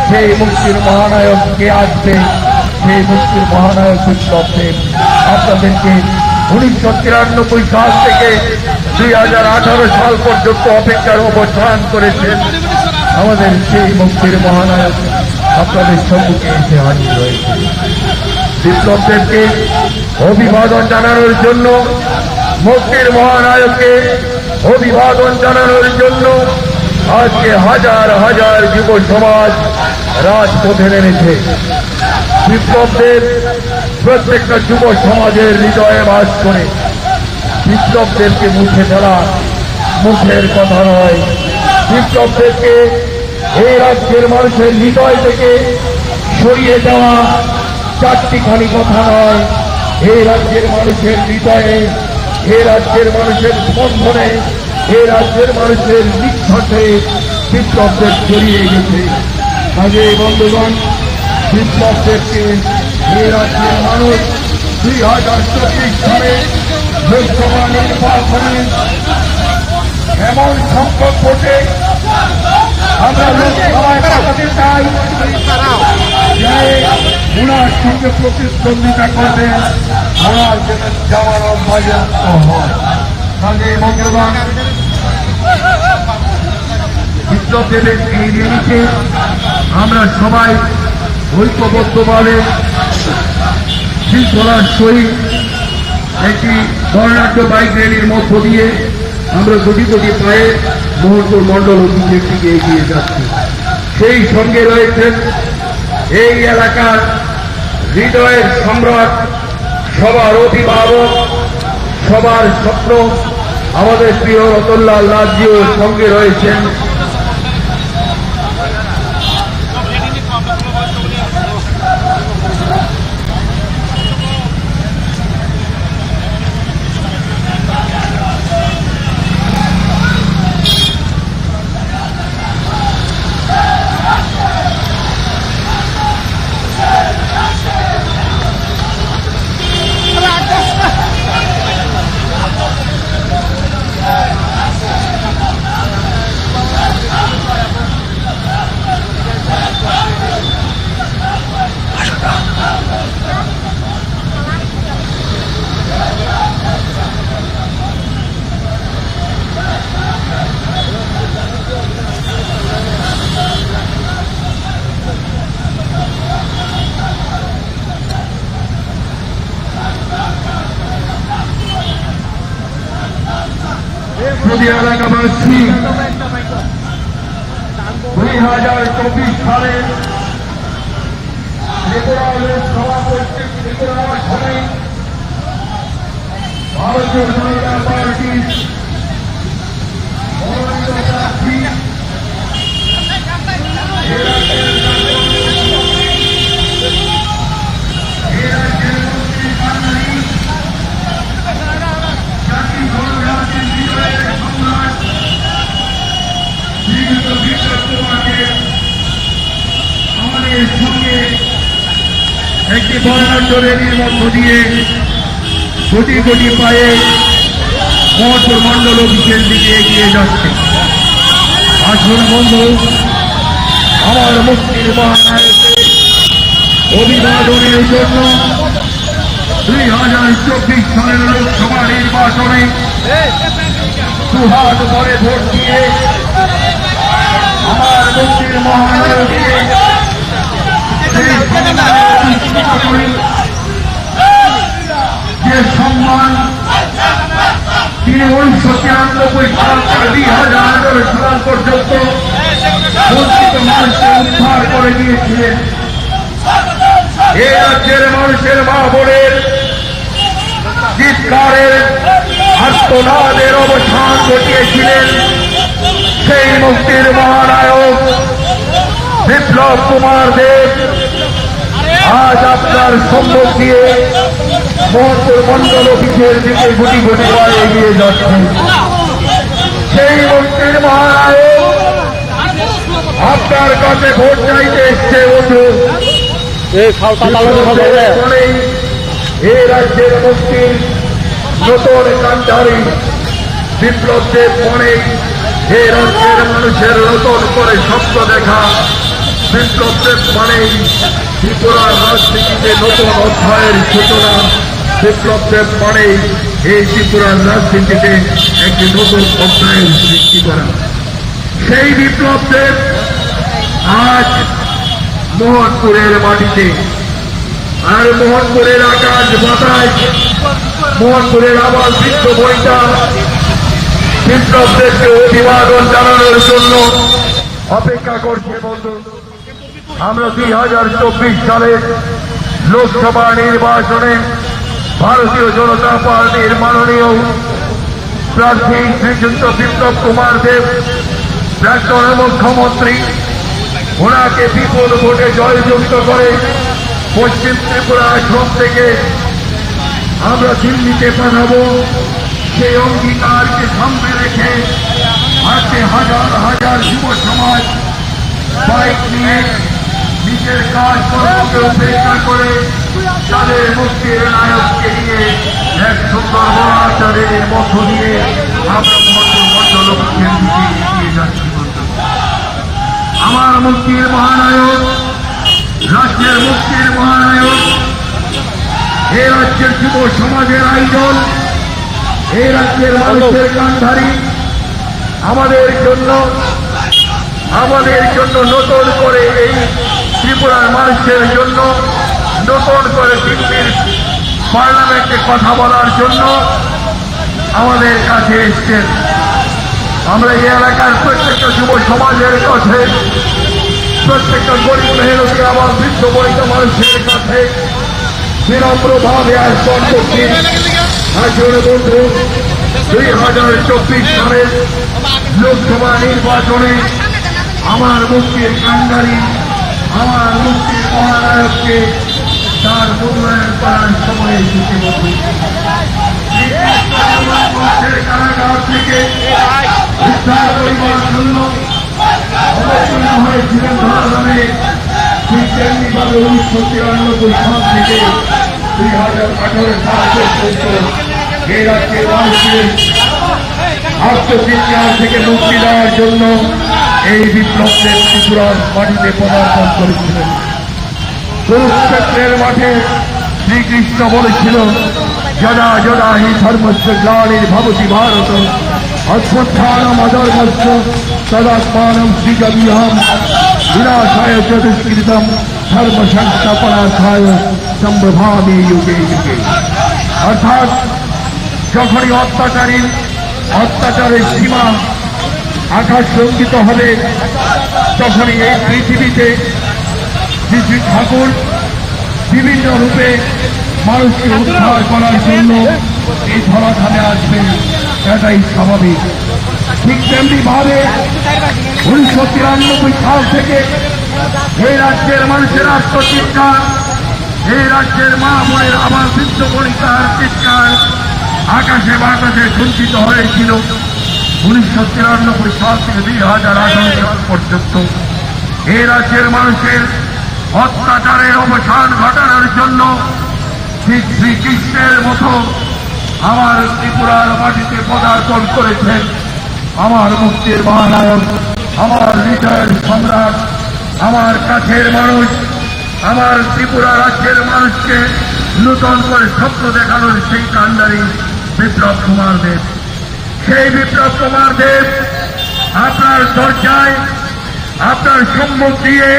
সেই মুক্তির মহানায়ক কে আসবে, সেই মুক্তির মহানায়ক বিপ্লব দেব আপনাদেরকে উনিশশো তিরানব্বই সাল থেকে দুই হাজার আঠারো সাল পর্যন্ত অপেক্ষার অবসান করেছেন। আমাদের সেই মুক্তির মহানায়ক আপনাদের সম্মুখে এসে হাজির হয়েছে। বিপ্লব দেবকে অভিবাদন জানানোর জন্য, মুক্তির মহানায়ককে অভিবাদন জানানোর জন্য আজকে হাজার হাজার যুব সমাজ রাজপথে নেমেছে। বিপ্লব দেব প্রত্যেকটা যুব সমাজের হৃদয়ে বাস করে। বিপ্লব দেবকে মুছে ফেলা মুখের কথা নয়। বিপ্লব দেবকে এই রাজ্যের মানুষের হৃদয় থেকে সরিয়ে দেওয়া চারটিখানি কথা নয়। এই রাজ্যের মানুষের হৃদয়ে, এই রাজ্যের মানুষের স্পন্দনে, এই রাজ্যের মানুষের নিঃশ্বাসে বিপ্লব দেব জড়িয়ে গেছে। কাজেই বন্ধুগণ, বিপ্লব দেবকে এই রাজ্যের মানুষ দুই হাজার চব্বিশ সালে লোকসভা নির্বাচনে এমন সংখ্যক ভোটে আমরা লোকসভায় পাঠাতে চাই, যে ওনার সঙ্গে প্রতিদ্বন্দ্বিতা করবেন, ওনার যেন জামানত বাজেয়াপ্ত হয়। কাজেই বন্ধুগণ, বিপ্লব দেবের এই র্যালিতে আমরা সবাই ঐক্যবদ্ধভাবে শৃঙ্খলার সহিত একটি বর্ণাঢ্য বাইক র্যালির মধ্য দিয়ে আমরা গুটি গুটি পায়ে মোহনপুর মণ্ডল অফিসের দিকে এগিয়ে যাচ্ছি। সেই সঙ্গে রয়েছেন এই এলাকার হৃদয়ের সম্রাট, সবার অভিভাবক, সবার স্বপ্ন, আমাদের প্রিয় রতনলাল নাথজিও সঙ্গে রয়েছেন। সুধী এলাকাবাসী, দুই হাজার চব্বিশ সালে ত্রিপুরা লোকসভা পশ্চিম ত্রিপুরা আসনে ভারতীয় জনতা পার্টির মনোনীত প্রার্থী আমাদের সঙ্গে একটি বর্ণাঢ্য র্যালির মধ্য দিয়ে কোটি কোটি পায়ে মঠ মণ্ডল অফিসের দিকে এগিয়ে যাচ্ছে। আসুন বন্ধু, আমার মুক্তির মহানায়কের অভিবাদনের জন্য দুই হাজার চব্বিশ সালের লোকসভা নির্বাচনে দুহাত ভরে ভোট দিয়ে আমার মুক্তির মহানায়ককে যে সম্মান প্রতিষ্ঠিত করি, যে সম্মান তিনি উনিশশো তিরানব্বই সাল থেকে দুই হাজার আঠারো সাল পর্যন্ত বঞ্চিত মানুষকে উদ্ধার করে দিয়েছিলেন। এই রাজ্যের মানুষের মা বোনের চিৎকারের আর্তনাদের অবসান ঘটিয়েছিলেন সেই মুক্তির মহানায়ক বিপ্লব কুমার দেব। আজ আপনার সম্মুখ দিয়ে মোহনপুর মণ্ডল অফিসের দিকে গুটি গুটি পায়ে এগিয়ে যাচ্ছেন সেই মুক্তির মহানায়ক। আপনার কাছে ভোট চাইতে এসছে বন্ধু। এই খালসা তালুক বিপ্লব দেব মনেই এই রাজ্যের মুক্তির নতুন কান্ডারি। বিপ্লব দেব মনেই এই রাজ্যের মানুষের নতুন করে স্বপ্ন দেখা। বিপ্লব দেব মানেই ত্রিপুরার রাজনীতিতে নতুন অধ্যায়ের সূচনা। বিপ্লব দেব মানেই এই ত্রিপুরার রাজনীতিতে একটি নতুন অধ্যায়ের সৃষ্টি করা। সেই বিপ্লব দেব আজ মোহনপুরের মাটিতে, আর মোহনপুরের আকাশ বাতাস, মোহনপুরের আবাল বৃদ্ধ বনিতা বিপ্লব দেবকে অভিবাদন জানানোর জন্য অপেক্ষা করছে বন্ধু। আমরা দুই হাজার চব্বিশ সালের লোকসভা নির্বাচনে ভারতীয় জনতা পার্টির মাননীয় প্রার্থী শ্রীযুক্ত বিপ্লব কুমার দেব, প্রাক্তন মুখ্যমন্ত্রী, ওনাকে বিপুল ভোটে জয়যুক্ত করে পশ্চিম ত্রিপুরা আসন থেকে আমরা দিল্লিতে পাঠাবো। সেই অঙ্গীকারকে সামনে রেখে আজকে হাজার হাজার যুব সমাজ বাইক নিয়ে নিজের কাজকর্মকে উপেক্ষা করে তাদের মুক্তির নায়ককে নিয়ে এক সুন্দর বনাঞ্চলের মধ্য দিয়ে আমরা মঞ্চ মঞ্চ লক্ষ্যের দিকে এগিয়ে যাচ্ছি বন্ধু। আমার মুক্তির মহানায়ক, রাজ্যের মুক্তির মহানায়ক, এই রাজ্যের যুব সমাজের আইডল, এই রাজ্যের মানুষের কান্ডারি, আমাদের জন্য, আমাদের জন্য নতুন করে এই ত্রিপুরার মানুষের জন্য নতুন করে দিল্লির পার্লামেন্টে কথা বলার জন্য আমাদের কাছে এসছেন। আমরা এই এলাকার প্রত্যেকটা যুব সমাজের কাছে, প্রত্যেকটা গরিব মেহনতি আবাল বৃদ্ধ বনিতা মানুষের কাছে বিনম্রভাবে আহ্বান করছি, আসুন বন্ধু, দুই হাজার চব্বিশ সালের লোকসভা নির্বাচনে আমার মুক্তির কান্ডারি, আমার মুক্তির মহানায়ককে তার মূল্যায়ন করার সময় এসেছে বন্ধু। নির্দিষ্ট কারাগার থেকে উদ্ধার করিবার জন্য অবতীর্ণ হয়েছিলেন ধরাধামে। ঠিক তেমনি ভাবে উনিশশো তিরানব্বই সাল থেকে দুই হাজার আঠারো সাল পর্যন্ত এই রাজ্যের মানুষের আত্মচিৎকার থেকে মুক্তি দেওয়ার জন্য এই বিপ্লব দেব ত্রিপুরার মাটিতে পদার্পণ করেছিলেন। কুরুক্ষেত্রের মাঠে শ্রীকৃষ্ণ বলেছিল, "যদা যদা হি ধর্মস্য গ্লানির্ভবতি ভারত, অভ্যুত্থানম অধর্মস্য তদাত্মানম সৃজাম্যহম, বিনাশায় চ দুষ্কৃতম ধর্ম সংস্থাপনার্থায় সম্ভবামি যুগে যুগে।" অর্থাৎ যখনই অত্যাচারী অত্যাচারের সীমা আকাশ লঙ্ঘিত হবে, তখনই এই পৃথিবীতে শ্রী শ্রী ঠাকুর বিভিন্ন রূপে মানুষকে উদ্ধার করার জন্য এই ধরাধামে আসবেন, এটাই স্বাভাবিক। ঠিক তেমনি ভাবে উনিশশো তিরানব্বই সাল থেকে এই রাজ্যের মানুষের আত্মচিৎকার, এই রাজ্যের মা বোনের আবাল বৃদ্ধ বনিতার চিৎকার আকাশে বাতাসে ঝুলন্ত হয়েছিল। উনিশশো তিরানব্বই সাল থেকে দুই হাজার আঠারো সাল পর্যন্ত এই রাজ্যের মানুষের অত্যাচারের অবসান ঘটানোর জন্য ঠিক শ্রীকৃষ্ণের মতো আমার ত্রিপুরার মাটিতে পদার্পণ করেছেন আমার মুক্তির মহানায়ক, আমার হৃদয়ের সম্রাট, আমার কাছের মানুষ, আমার ত্রিপুরা রাজ্যের মানুষকে নতুন করে স্বপ্ন দেখানোর সেই কান্ডারি বিপ্লব কুমার দেব। সেই বিপ্লব কুমার দেব আপনার দরজায়, আপনার সম্মুখ দিয়ে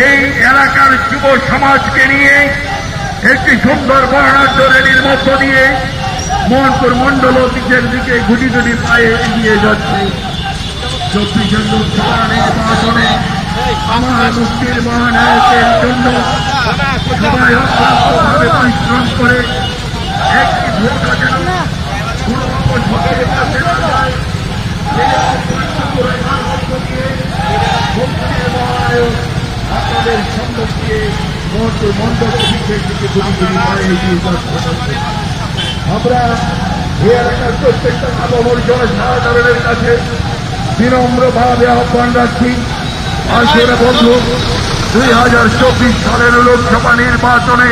এই এলাকার যুব সমাজকে নিয়ে একটি সুন্দর বর্ণাঢ্য র‍্যালির মধ্য দিয়ে মোহনপুর মণ্ডল অফিসের দিকে গুটি গুটি পায়ে এগিয়ে যাচ্ছে। চব্বিশের লোকসভা নির্বাচনে আমার মুক্তির মহানায়কের জন্য সবাই অক্লান্তভাবে পরিশ্রম করে একটি ভোটও যেন কোনো অপশক্তির কাছে না যায়, সেই আহ্বানটুকু রাখার মধ্য দিয়ে মুক্তির মহানায়ক আপনাদের সম্মুখ দিয়ে মঞ্চ মণ্ডপ অফিসের দিকে গুটি গুটি পায়ে এগিয়ে যাচ্ছে। আমরা এই এলাকার প্রত্যেকটা আপামর জনসাধারণের কাছে বিনম্রভাবে আহ্বান রাখছি, আসুন বন্ধু, দুই হাজার চব্বিশ সালের লোকসভা নির্বাচনে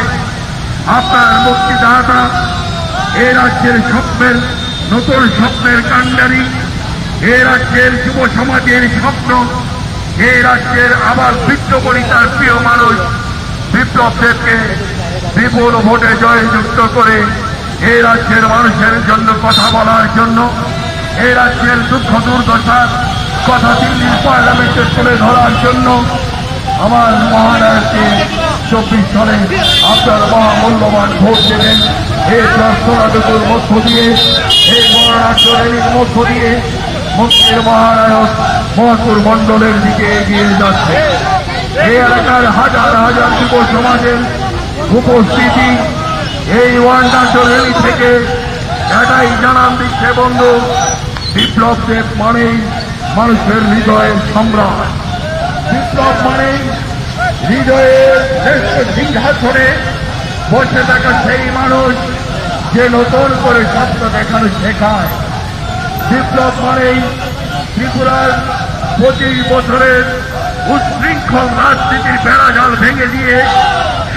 আপনার মুক্তিদাতা, এ রাজ্যের স্বপ্নের, নতুন স্বপ্নের কাণ্ডারি, এ রাজ্যের যুব সমাজের স্বপ্ন, এই রাজ্যের আবাল বৃদ্ধ বনিতার প্রিয় মানুষ বিপ্লব দেবকে বিপুল ভোটে জয়যুক্ত করে এই রাজ্যের মানুষের জন্য কথা বলার জন্য, এই রাজ্যের দুঃখ দুর্দশার কথা দিল্লির পার্লামেন্টে তুলে ধরার জন্য আমার মহানায়ককে চব্বিশ সালে আপনার মহামূল্যবান ভোট দেবেন। এই প্রার্থনাটুকুর মধ্য দিয়ে, এই মহারাষ্ট্র র্যালির মধ্য দিয়ে মুক্তির মহানায়ক মহাকুর মণ্ডলের দিকে এগিয়ে যাচ্ছে। এই এলাকার হাজার হাজার যুব সমাজের উপস্থিতি এই মহারাষ্ট্র র্যালি থেকে এটাই জানান দিচ্ছে বন্ধু, বিপ্লব দেব মানেই মানুষের হৃদয়ের সম্রাট। বিপ্লব মানেই হৃদয়ের শ্রেষ্ঠ সিংহাসনে বসে থাকা সেই মানুষ, যে নতুন করে স্বপ্ন দেখানো শেখায়। বিপ্লব মানেই ত্রিপুরার পঁচিশ বছরের উচ্ছৃঙ্খল রাজনীতির বেড়াজাল ভেঙে দিয়ে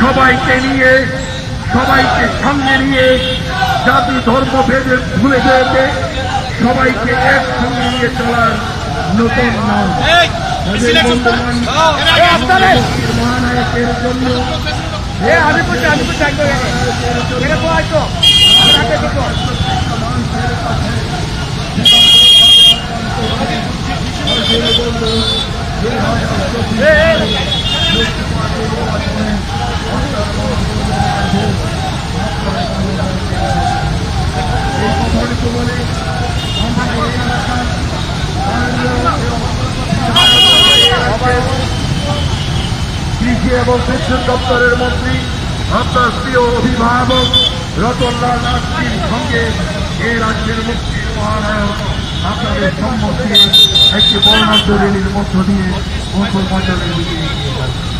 সবাইকে নিয়ে সবাইকে সঙ্গে নিয়ে জাতি ধর্ম ভেদে ভুলে যেতে সবাইকে একসঙ্গে নিয়ে চলার নতুন নাম। এই, এই সিলেকশন তো, মহানায়কের জন্য এ, আমি করছি, আমি করছি, একদম এনে। এনে তো আইতো। কৃষি এবং বিদ্যুৎ দপ্তরের মন্ত্রী, আপনার প্রিয় অভিভাবক রতনলাল নাথজির সঙ্গে এ রাজ্যের মুক্তির মহানায়ক আপনাদের সম্মুখে একটি বর্ণাঢ্য র্যালির মধ্য দিয়ে মঙ্গল মণ্ডলের দিকে এগিয়ে যাচ্ছে।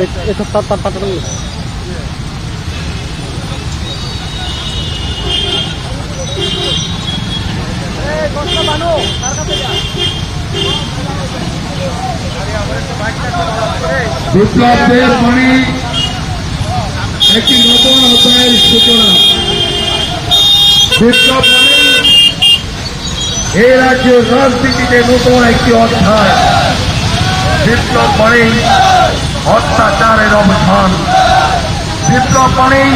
এই, এই তো তার, তার পাঠানো। বিপ্লব দেব মানে একটি নতুন অধ্যায়ের সূচনা। বিপ্লব মানে এই রাজ্যের রাজনীতিতে নতুন একটি অধ্যায়। বিপ্লব মানেই অত্যাচারের অবসান। বিপ্লব মানেই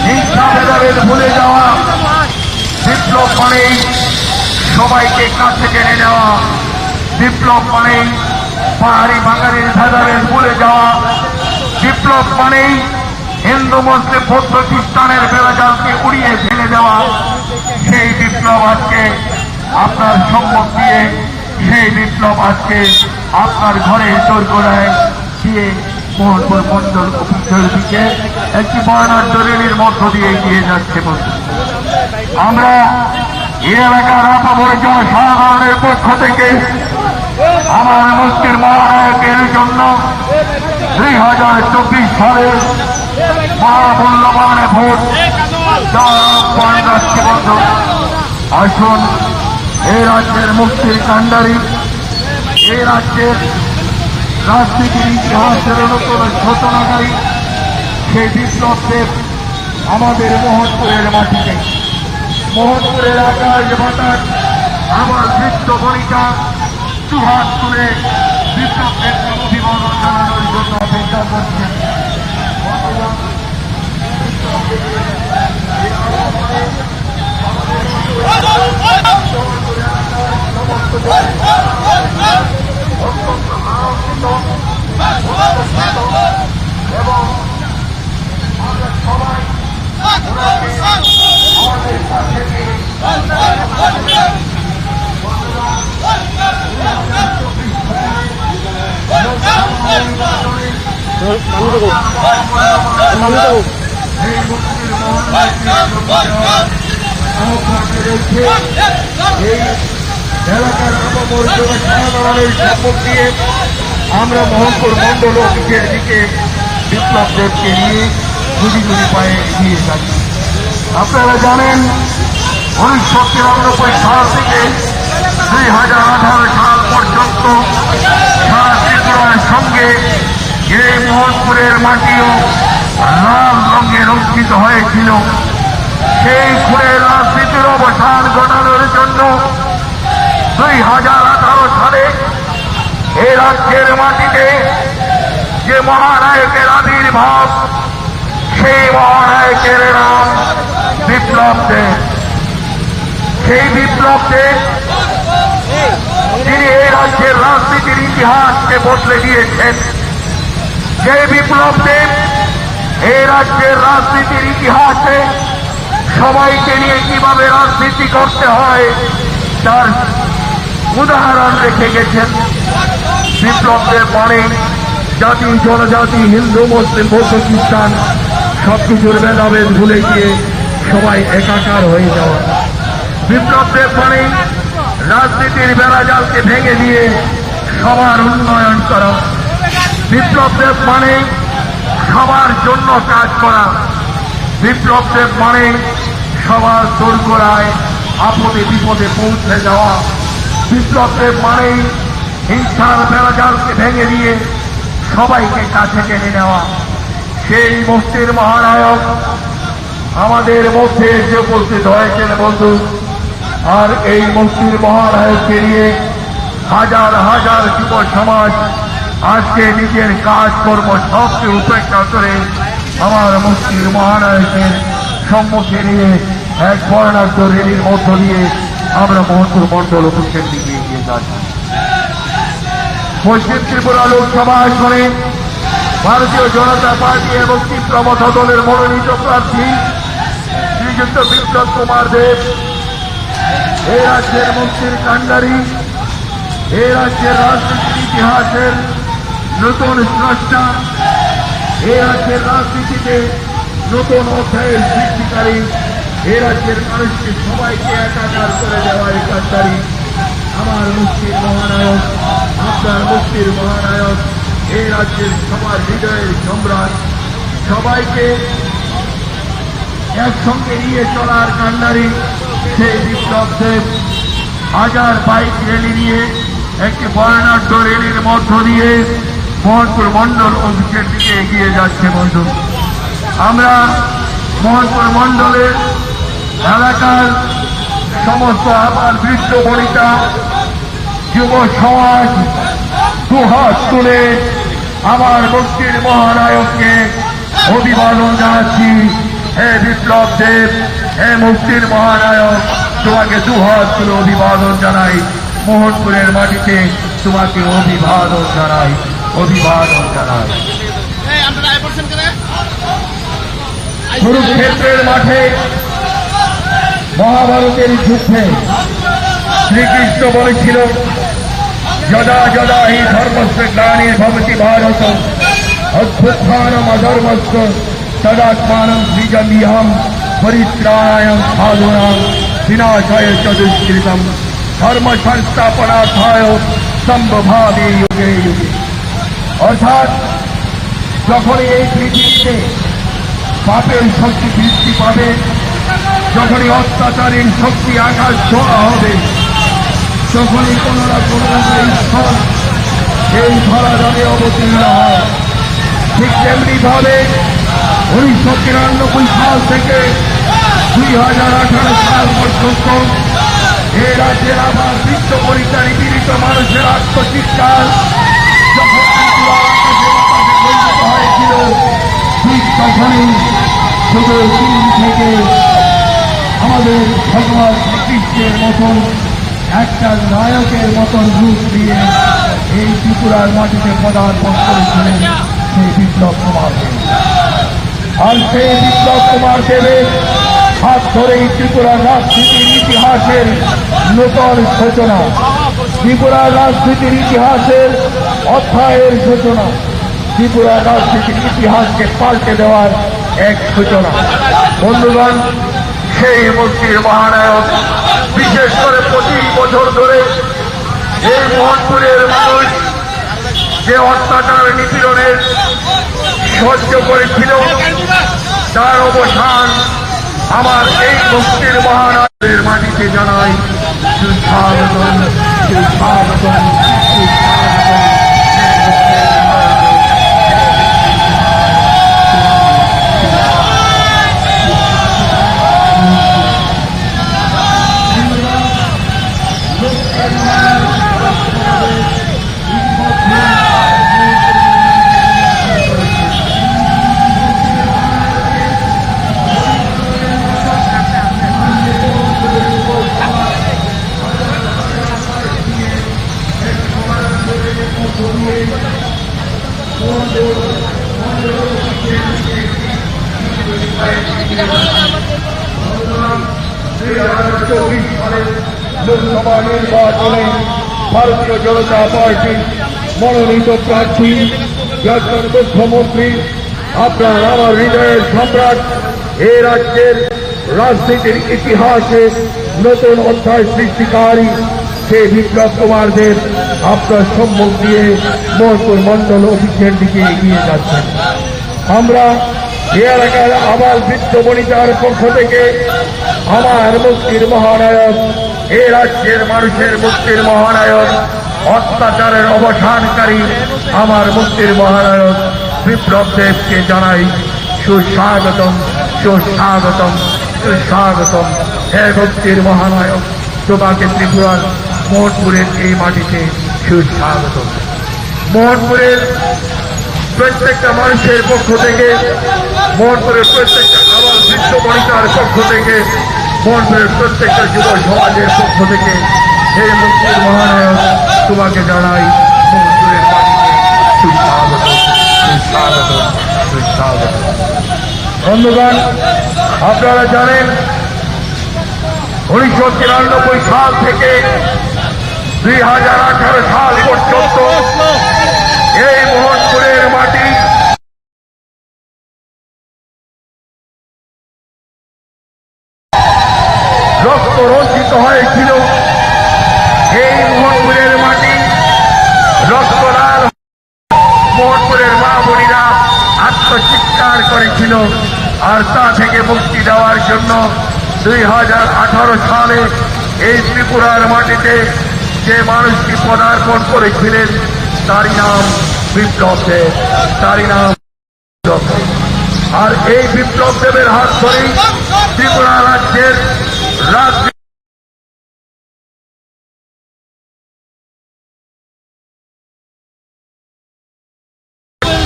হিংসা ভেদাভেদ ভুলে যাওয়া। বিপ্লব মানেই সবাইকে কাছে টেনে নেওয়া। বিপ্লব মানেই পাহাড়ি বাঙালির ভেদাভেদ ভুলে যাওয়া। বিপ্লব মানেই হিন্দু, মুসলিম, বৌদ্ধ, খ্রিস্টানের বেড়াজালকে উড়িয়ে ফেলে দেওয়া। সেই বিপ্লব আজকে আপনার সম্মুখ দিয়ে, সেই বিপ্লব আজকে আপনার ঘরে দোরগোড়ায় দিয়ে মোহনপুর মণ্ডল অফিসের দিকে একটি বর্ণাঢ্য র্যালির মধ্য দিয়ে এগিয়ে যাচ্ছে বন্ধু। আমরা এই এলাকার আপামর জনসাধারণের পক্ষ থেকে আমার মুক্তির মহানায়কের জন্য দুই হাজার চব্বিশ সালের মহামূল্যবান ভোট দেওয়ার আহ্বান রাখছি বন্ধু। আসুন, এই রাজ্যের মুক্তির কাণ্ডারি, এই রাজ্যের রাজনীতির ইতিহাসের অন্যতম ঘোষণাকারী সেই বিপ্লব দেব আমাদের মোহনপুরের মাটিতে, মোহনপুরের আকাশ বাতাস, আমার বৃদ্ধ বনিতা দুহাত তুলে বিপ্লব দেবকে অভিবাদন জানানোর জন্য অপেক্ষা করছেন। অত্যন্ত আনন্দিত এবং আমরা সবাই ওনাকে আমাদের পাশে পেয়ে এই মুক্তির মহানায়কের আহ্বান রয়েছে। এই এলাকার আপামর জনসাধারণের সম্মুখ দিয়ে আমরা মোহনপুর মণ্ডল অফিসের দিকে বিপ্লব দেবকে নিয়ে গুটি গুটি পায়ে এগিয়ে যাচ্ছি। আপনারা জানেন, উনিশশো তিরানব্বই সাল থেকে দুই হাজার আঠারো সাল পর্যন্ত সারা ত্রিপুরা তার সঙ্গে এই মোহনপুরের মাটিও লাল রঙে রঞ্জিত হয়েছিল। সেই খুনের রাজনীতির অবসান ঘটানোর জন্য দুই হাজার আঠারো সালে এই রাজ্যের মাটিতে যে মহানায়কের আবির্ভাব, সেই মহানায়কের নাম বিপ্লব দেব। সেই বিপ্লব দেব, তিনি এই রাজ্যের রাজনীতির ইতিহাসকে বদলে দিয়েছেন। যে বিপ্লব দেব এই রাজ্যের রাজনীতির ইতিহাসে সবাইকে নিয়ে কিভাবে রাজনীতি করতে হয়, তার উদাহরণ রেখে গেছেন। বিপ্লব দেব মানে জাতি, জনজাতি, হিন্দু, মুসলিম, বৌদ্ধ, খ্রিস্টান, সবকিছুর ভেদাভেদ ভুলে গিয়ে সবাই একাকার হয়ে যাওয়া। বিপ্লব দেব মানে রাজনীতির বেড়াজালকে ভেঙে দিয়ে সবার উন্নয়ন করা। বিপ্লব দেব মানে সবার জন্য কাজ করা। বিপ্লব দেব মানে সবার দোরগোড়ায় আপদে বিপদে পৌঁছে যাওয়া। বিপ্লব দেব মানে হিংসার বেড়াজালকে ভেঙে দিয়ে সবাইকে কাছে টেনে নেওয়া। সেই মুক্তির মহানায়ক আমাদের মধ্যে এসে উপস্থিত হয়েছেন বন্ধু। আর এই মুক্তির মহানায়ককে নিয়ে হাজার হাজার যুব সমাজ আজকে নিজের কাজকর্ম সবকে উপেক্ষা করে আমার মুক্তির মহানায়কের সম্মুখে নিয়ে এক বর্ণাঢ্য র‍্যালির মধ্য দিয়ে আমরা মোহনপুর মণ্ডল অফিসের দিকে এগিয়ে যাচ্ছি। পশ্চিম ত্রিপুরা লোকসভা আসনে ভারতীয় জনতা পার্টি এবং ত্রিপুরা মথা দলের মনোনীত প্রার্থী শ্রীযুক্ত বিপ্লব কুমার দেব এই রাজ্যের মুক্তির কাণ্ডারি, এই রাজ্যের রাজনীতির ইতিহাসের নতুন স্রষ্টা, এই রাজ্যের রাজনীতিতে নতুন অধ্যায়ের সৃষ্টিকারী, এই রাজ্যের মানুষকে সবাইকে একাকার করে দেওয়া এই কাণ্ডারি, আমার মুক্তির মহানায়ক, আপনার মুক্তির মহানায়ক, এই রাজ্যের সবার হৃদয়ের সম্রাট, সবাইকে একসঙ্গে নিয়ে চলার কাণ্ডারি সেই বিপ্লব দেব হাজার বাইক র‍্যালি নিয়ে একটি বর্ণাঢ্য র‍্যালির মধ্য দিয়ে মোহনপুর মণ্ডল অফিসের দিকে এগিয়ে যাচ্ছে বন্ধু। আমরা মোহনপুর মণ্ডলের এলাকার সমস্ত আবার বৃদ্ধ বনিতা, যুব সমাজ দুহাত তুলে আমার মুক্তির মহানায়ককে অভিবাদন জানাচ্ছি। হে বিপ্লব দেব, হে মুক্তির মহানায়ক, তোমাকে দুহাত তুলে অভিবাদন জানাই। মোহনপুরের মাটিতে তোমাকে অভিবাদন জানাই, অভিবাদন জানাই। কুরুক্ষেত্রের মাঠে মহাভারতের যুদ্ধে শ্রীকৃষ্ণ বলেছিল, "যদা যদা হি ধর্মস্য গ্লানির্ভবতি ভারত, অভ্যুত্থানমধর্মস্য তদাত্মানং সৃজাম্যহম পরিত্রাণায় সাধূনাং বিনাশায় চ দুষ্কৃতম ধর্ম সংস্থাপনার্থায় সম্ভবামি যুগে যুগে।" অর্থাৎ যখনই এই পৃথিবীতে পাপের শক্তি বৃদ্ধি পাবে, যখনই অত্যাচারীর শক্তি আকাশ ছোঁয়া হবে, তখনই কোনো না কোনো রূপে ঈশ্বর এই ধরাধামে অবতীর্ণ হয়। ঠিক তেমনি ভাবে উনিশশো তিরানব্বই সাল থেকে দুই হাজার আঠারো সাল পর্যন্ত এই রাজ্যের আবার বৃদ্ধ পরিচারী পীড়িত মানুষের আত্মচিৎকার যখন ত্রিপুরার আকাশে বাতাসে গর্জিত হয়েছিল, ঠিক তখনই শুধু চীন থেকে আমাদের ভগবান শ্রীকৃষ্ণের মতন একটা নায়কের মতন রূপ নিয়ে এই ত্রিপুরার মাটিতে পদার্পণ করেছিলেন সেই বিপ্লব কুমার দেব। আর সেই বিপ্লব কুমার দেবের হাত ধরেই ত্রিপুরার রাজনীতির ইতিহাসের নূতন সূচনা, ত্রিপুরার রাজনীতির ইতিহাসের অধ্যায়ের সূচনা, ত্রিপুরার রাজনীতির ইতিহাসকে পাল্টে দেওয়ার এক সূচনা। বন্ধুগণ, সেই মুক্তির মহানায়ক, বিশেষ করে পঁচিশ বছর ধরে এই মোহনপুরের মানুষ যে অত্যাচার নিপীড়নের সহ্য করেছিল, তার অবসান আমার এই মুক্তির মহানায়কের মাটিতে জানাই সুস্বাগতম, সুস্বাগতম, সুস্বাগতম। চব্বিশ সালের লোকসভা নির্বাচনে ভারতীয় জনতা পার্টির মনোনীত প্রার্থী প্রাক্তন মুখ্যমন্ত্রী, আপনার আমার হৃদয়ের সম্রাট, এ রাজ্যের রাজনীতির ইতিহাসে নতুন অধ্যায় সৃষ্টিকারী শ্রী বিপ্লব কুমার দেব আপনার সম্মুখ দিয়ে মোহনপুর মণ্ডল অফিসের দিকে এগিয়ে যাচ্ছেন। আমরা এ এলাকার আবাল বৃদ্ধ বনিতার পক্ষ থেকে আমার মুক্তির মহানায়ক, এ রাজ্যের মানুষের মুক্তির মহানায়ক, অত্যাচারের অবসানকারী আমার মুক্তির মহানায়ক বিপ্লব দেবকে জানাই সুস্বাগতম, সুস্বাগতম, সুস্বাগতম। হে মুক্তির মহানায়ক, তোমাকে ত্রিপুরার মোহনপুরের এই মাটিতে সুস্বাগতম। মোহনপুরের প্রত্যেকটা মানুষের পক্ষ থেকে, মোহনপুরের প্রত্যেকটা আবাল বৃদ্ধ বনিতার পক্ষ থেকে, মোহনপুরের প্রত্যেকটা যুব সমাজের পক্ষ থেকে এই মুক্তির মহানায়ক তোমাকে জানাই মোহনপুরের মাটিতে সুস্বাগত, সুস্বাগত, সুস্বাগত। বন্ধুগণ, আপনারা জানেন, উনিশশো তিরানব্বই সাল থেকে দুই হাজার আঠারো সাল পর্যন্ত এই মোহনপুরের মাটি রক্ত রঞ্জিত হয়েছিল। এই মোহনপুরের মাটি রক্ত লাল। মোহনপুরের মা বোনেরা আত্মচিৎকার করেছিল, আর তা থেকে মুক্তি দেওয়ার জন্য দুই হাজার আঠারো সালে এই ত্রিপুরার মাটিতে যে মানুষটি পদার্পণ করেছিলেন, তারই নাম বিপ্লব দেব, তারই নাম বিপ্লব দেব। আর এই বিপ্লব দেবের হাত ধরেই ত্রিপুরা রাজ্যের রাজনীতি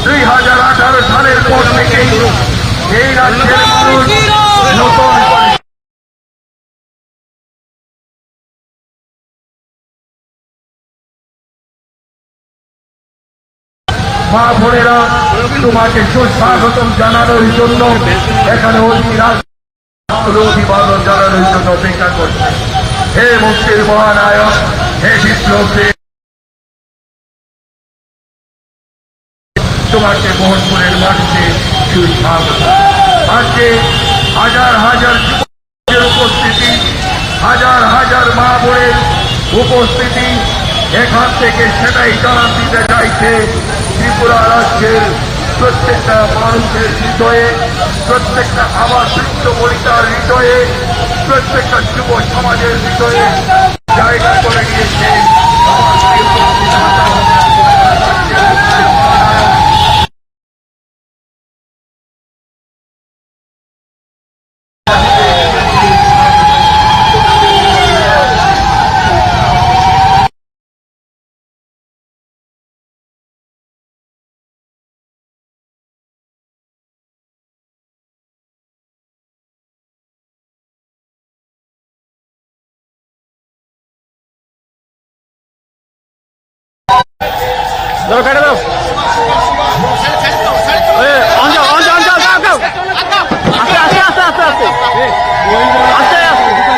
দুই হাজার আঠারো সালের পর থেকেই এই রাজ্যের মানুষ নতুন করে মা বোনেরা, তোমাকে সুস্বাগতম জানানোর জন্য এখানে অধি রাজ-, অভিবাদন জানানোর জন্য অপেক্ষা করছে। হে মুক্তির মহানায়ক, হে বিপ্লব দেব, তোমাকে মোহনপুরের মাটিতে সুস্বাগত। আজকে হাজার হাজার যুবকের উপস্থিতি, হাজার হাজার মা বোনের উপস্থিতি, এখান থেকে সেটাই জানান দিতে চাইছে ত্রিপুরা রাজ্যের প্রত্যেকটা মানুষের হৃদয়ে, প্রত্যেকটা আবাল বৃদ্ধ বনিতার হৃদয়ে, প্রত্যেকটা যুব সমাজের হৃদয়ে জায়গা করে নিয়েছে। ধরো, কেটে দাও। এ, অন যাও, অন যাও, অন যাও, যাও, যাও। আস্তে, আস্তে, আস্তে, আস্তে, আস্তে। আস্তে, আস্তে।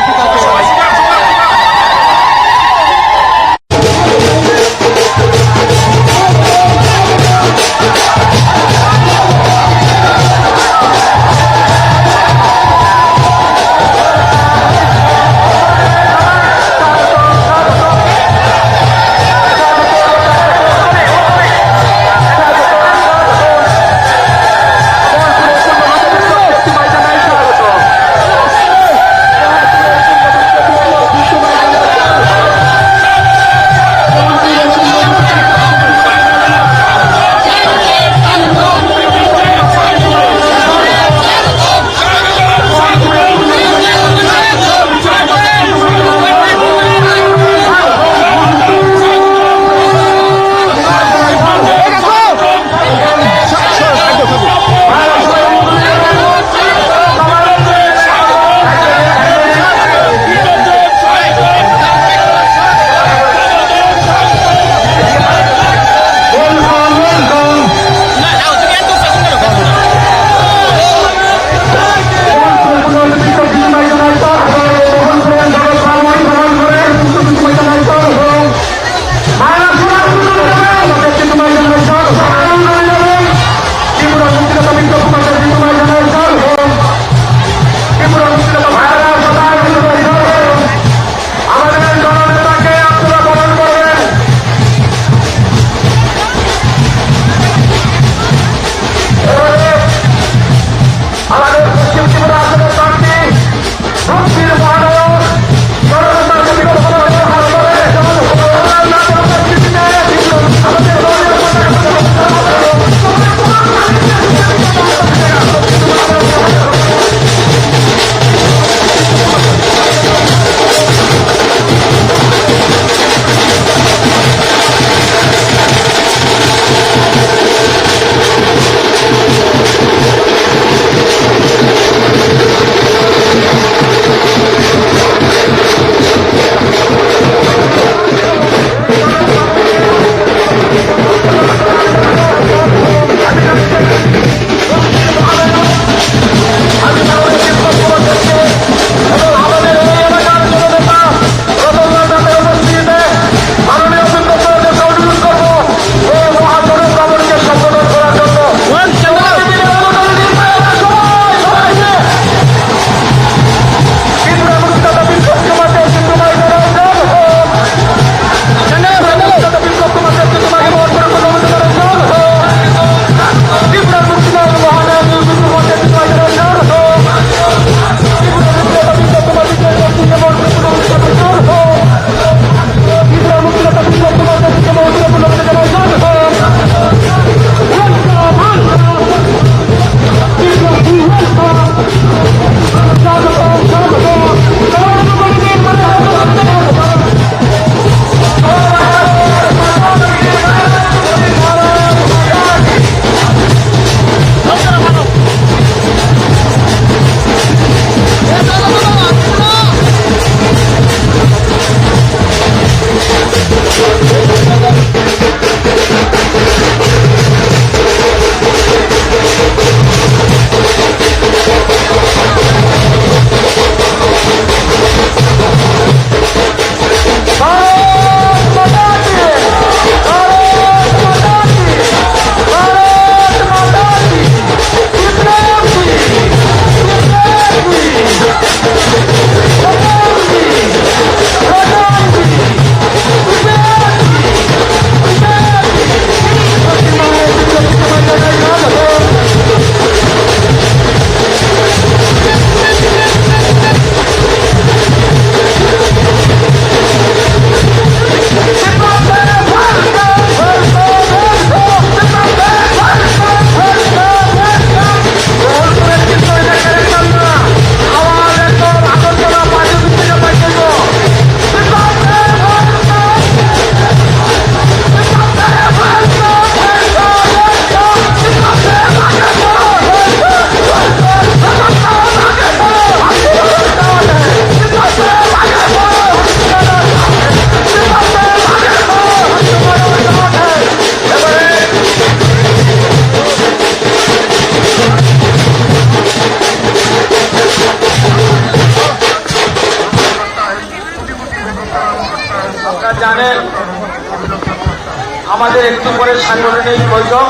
আমাদের একটু পরে সাংগঠনিক বৈঠক।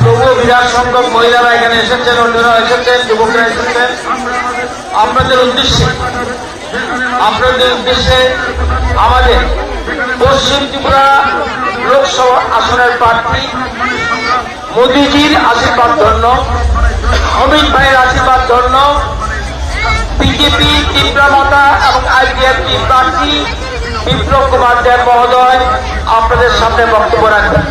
তবুও বিরাট সংখ্যক মহিলারা এখানে এসেছেন, অন্যরা এসেছেন, যুবকরা এসেছেন। আপনাদের উদ্দেশ্যে, আপনাদের উদ্দেশ্যে আমাদের পশ্চিম ত্রিপুরা লোকসভা আসনের প্রার্থী মোদিজির আশীর্বাদ ধন্য, অমিত ভাইয়ের আশীর্বাদ ধন্য, বিজেপি, ত্রিপুরা মাতা এবং আইপিএফটি প্রার্থী বিপ্লব কুমার দেব মহোদয় আপনাদের সামনে বক্তব্য রাখবেন।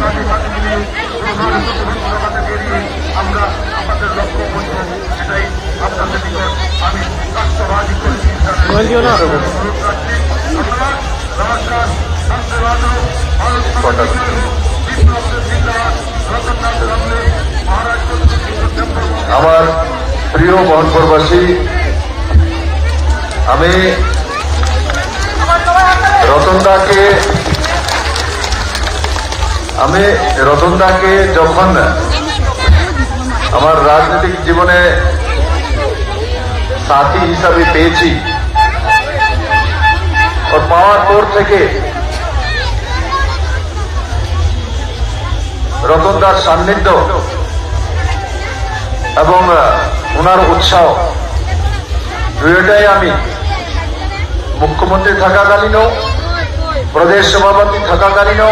আমার প্রিয় মহানগরবাসী, আমি রতনদাকে, আমি রতনদাকে যখন আমার রাজনৈতিক জীবনে সাথী হিসাবে পেয়েছি, ওর পাওয়ার পর থেকে রতনদার সান্নিধ্য এবং, আহ, ওনার উৎসাহ, দুইটাই আমি মুখ্যমন্ত্রী থাকাকালীনও, প্রদেশ সভাপতি থাকাকালীনও,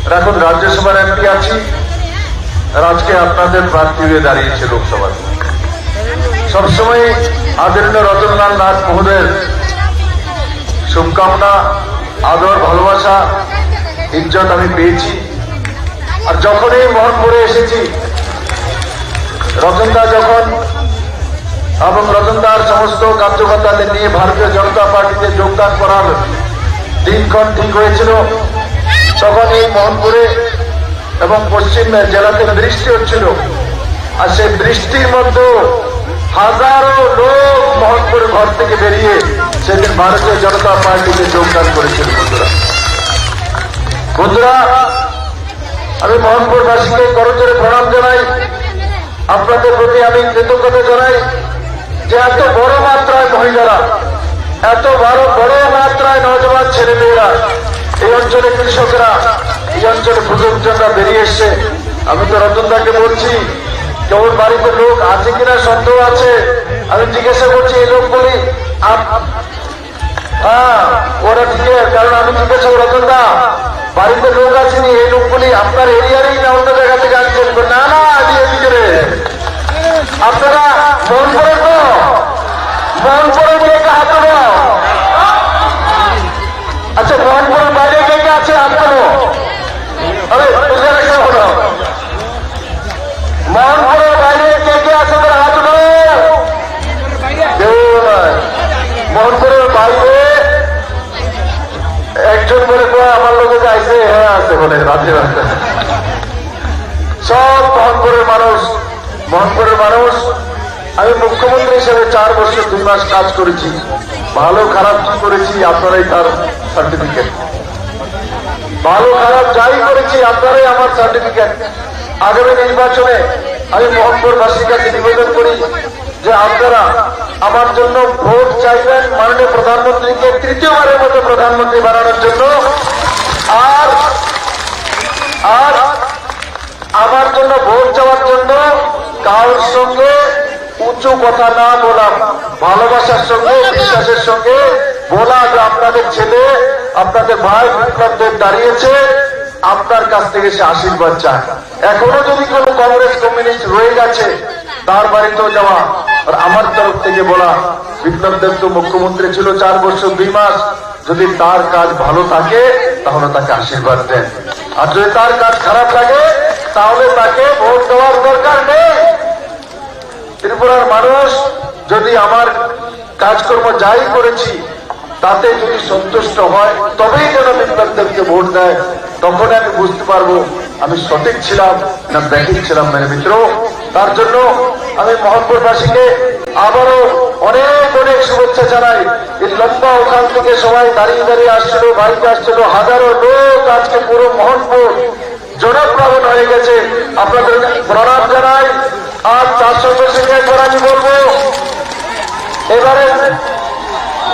আর এখন রাজ্যসভার এমপি আছি, আর আজকে আপনাদের প্রার্থী হয়ে দাঁড়িয়েছি লোকসভাতে। সবসময় আদরণীয় রতনলাল নাথ মহোদয়ের শুভকামনা, আদর, ভালোবাসা, ইজ্জত আমি পেয়েছি। আর যখনই মোহনপুরে এসেছি, রতনদা যখন এবং রতনদার সমস্ত কার্যকর্তাদের নিয়ে ভারতীয় জনতা পার্টিতে যোগদান করার দিনক্ষণ ঠিক হয়েছিল, তখন এই মোহনপুরে এবং পশ্চিম জেলাতে বৃষ্টি হচ্ছিল। আর সেই বৃষ্টির মধ্যে হাজারো লোক মোহনপুর ঘর থেকে বেরিয়ে সেদিন ভারতীয় জনতা পার্টিতে যোগদান করেছিল। বন্ধুরা, বন্ধুরা, আমি মোহনপুরবাসীকে করজোড়ে প্রণাম জানাই, আপনাদের প্রতি আমি কৃতজ্ঞতা জানাই যে এত বড় মাত্রায় মহিলারা, এত বড়, বড় মাত্রায় নওজোয়ান ছেলেমেয়েরা, এই অঞ্চলে কৃষকরা, এই অঞ্চলে বুজুর্গজনরা বেরিয়ে এসছে। আমি তো রতনদাকে বলছি যে ওর বাড়িতে লোক আছে কিনা সন্দেহ আছে। আমি জিজ্ঞাসা করছি এই লোকগুলি আপ-, হ্যাঁ, ওরা ঠিক আছে, কারণ আমি জিজ্ঞাসা করি, "রতনদা, বাড়িতে লোক আছে নি? এই লোকগুলি আপনার এরিয়ারই না অন্য জায়গা থেকে আনছেন?" বলে, "না, না, আমি এদিকে রে।" আপনারা মন করে তো, মন করে দিয়ে একটা হাত তুলো। আচ্ছা, মন করে বাইরে কে কে আছে হাত তুলো। আরে, বুঝে রাখতে হলো। মনপুরের বাইরে কে কে আছে তারা হাত উঠাও। কেউ নাই। মনপুরের বাইরে একজন বলে, "কই আমার লোকে যাইছে?" হ্যাঁ, আছে বলে, রাতে রাতে। সব মনপুরের মানুষ, মনপুরের মানুষ। আমি মুখ্যমন্ত্রী হিসেবে চার বছর দুই মাস কাজ করেছি, ভালো খারাপ কি করেছি আপনারাই তার সার্টিফিকেট। ভালো খারাপ যাই করেছি, আপনারাই আমার সার্টিফিকেট। আগামী নির্বাচনে আমি মোহনপুরবাসীর কাছে নিবেদন করি যে আপনারা আমার জন্য ভোট চাইবেন, মাননীয় প্রধানমন্ত্রীকে তৃতীয়বারের মতো প্রধানমন্ত্রী বানানোর জন্য। আর, আর আমার জন্য ভোট চাওয়ার জন্য কারোর সঙ্গে উঁচু কথা না বলা, ভালোবাসার সঙ্গে, বিশ্বাসের সঙ্গে বলা যে আপনাদের ছেলে, আপনাদের ভাই বিপ্লব দেব দাঁড়িয়েছে, আপনার কাছ থেকে সে আশীর্বাদ চায়। এখনো যদি কোনো কংগ্রেস কমিউনিস্ট রয়ে গেছে, তার বাড়িতেও যাওয়া। আর আমার তরফ থেকে বলা, বিপ্লব দেব তো মুখ্যমন্ত্রী ছিল চার বছর দুই মাস, যদি তার কাজ ভালো থাকে তাহলে তাকে আশীর্বাদ দেন, আর যদি তার কাজ খারাপ লাগে তাহলে তাকে ভোট দেওয়ার দরকার নেই। ত্রিপুরার মানুষ যদি আমার কাজকর্ম যাই করেছি তাতে যদি সন্তুষ্ট হয়, তবেই যেন বিপ্লব দেবকে ভোট দেয়, তখন আমি বুঝতে পারবো আমি সঠিক ছিলাম না ব্যাঠিক ছিলাম। মেরে মিত্র, তার জন্য আমি মোহনপুরবাসীকে আবারও অনেক অনেক শুভেচ্ছা জানাই। এই লম্বা ওখান থেকে সবাই দাঁড়িয়ে দাঁড়িয়ে আসছিল, বাইকে আসছিল, হাজারো লোক আজকে পুরো মোহনপুর জনপ্লাবন হয়ে গেছে। আপনাদের প্রণাম জানাই। আর তার সঙ্গে সঙ্গে একবার আমি বলবো, এবারে,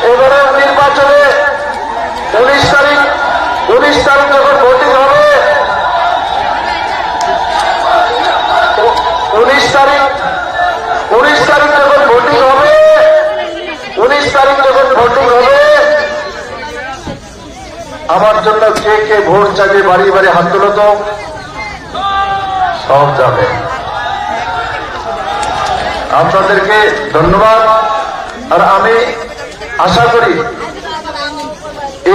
এবারে নির্বাচনে উনিশ তারিখ, উনিশ তারিখ যখন ভোটিং হবে, উনিশ তারিখ, উনিশ তারিখ যখন ভোটিং হবে, উনিশ তারিখ যখন ভোটিং হবে, আমার জন্য কে কে ভোট চাইবে, বাড়ি বাড়ি হাত তুলো তো। সব যাবে। আপনাদেরকে ধন্যবাদ। আর আমি আশা করি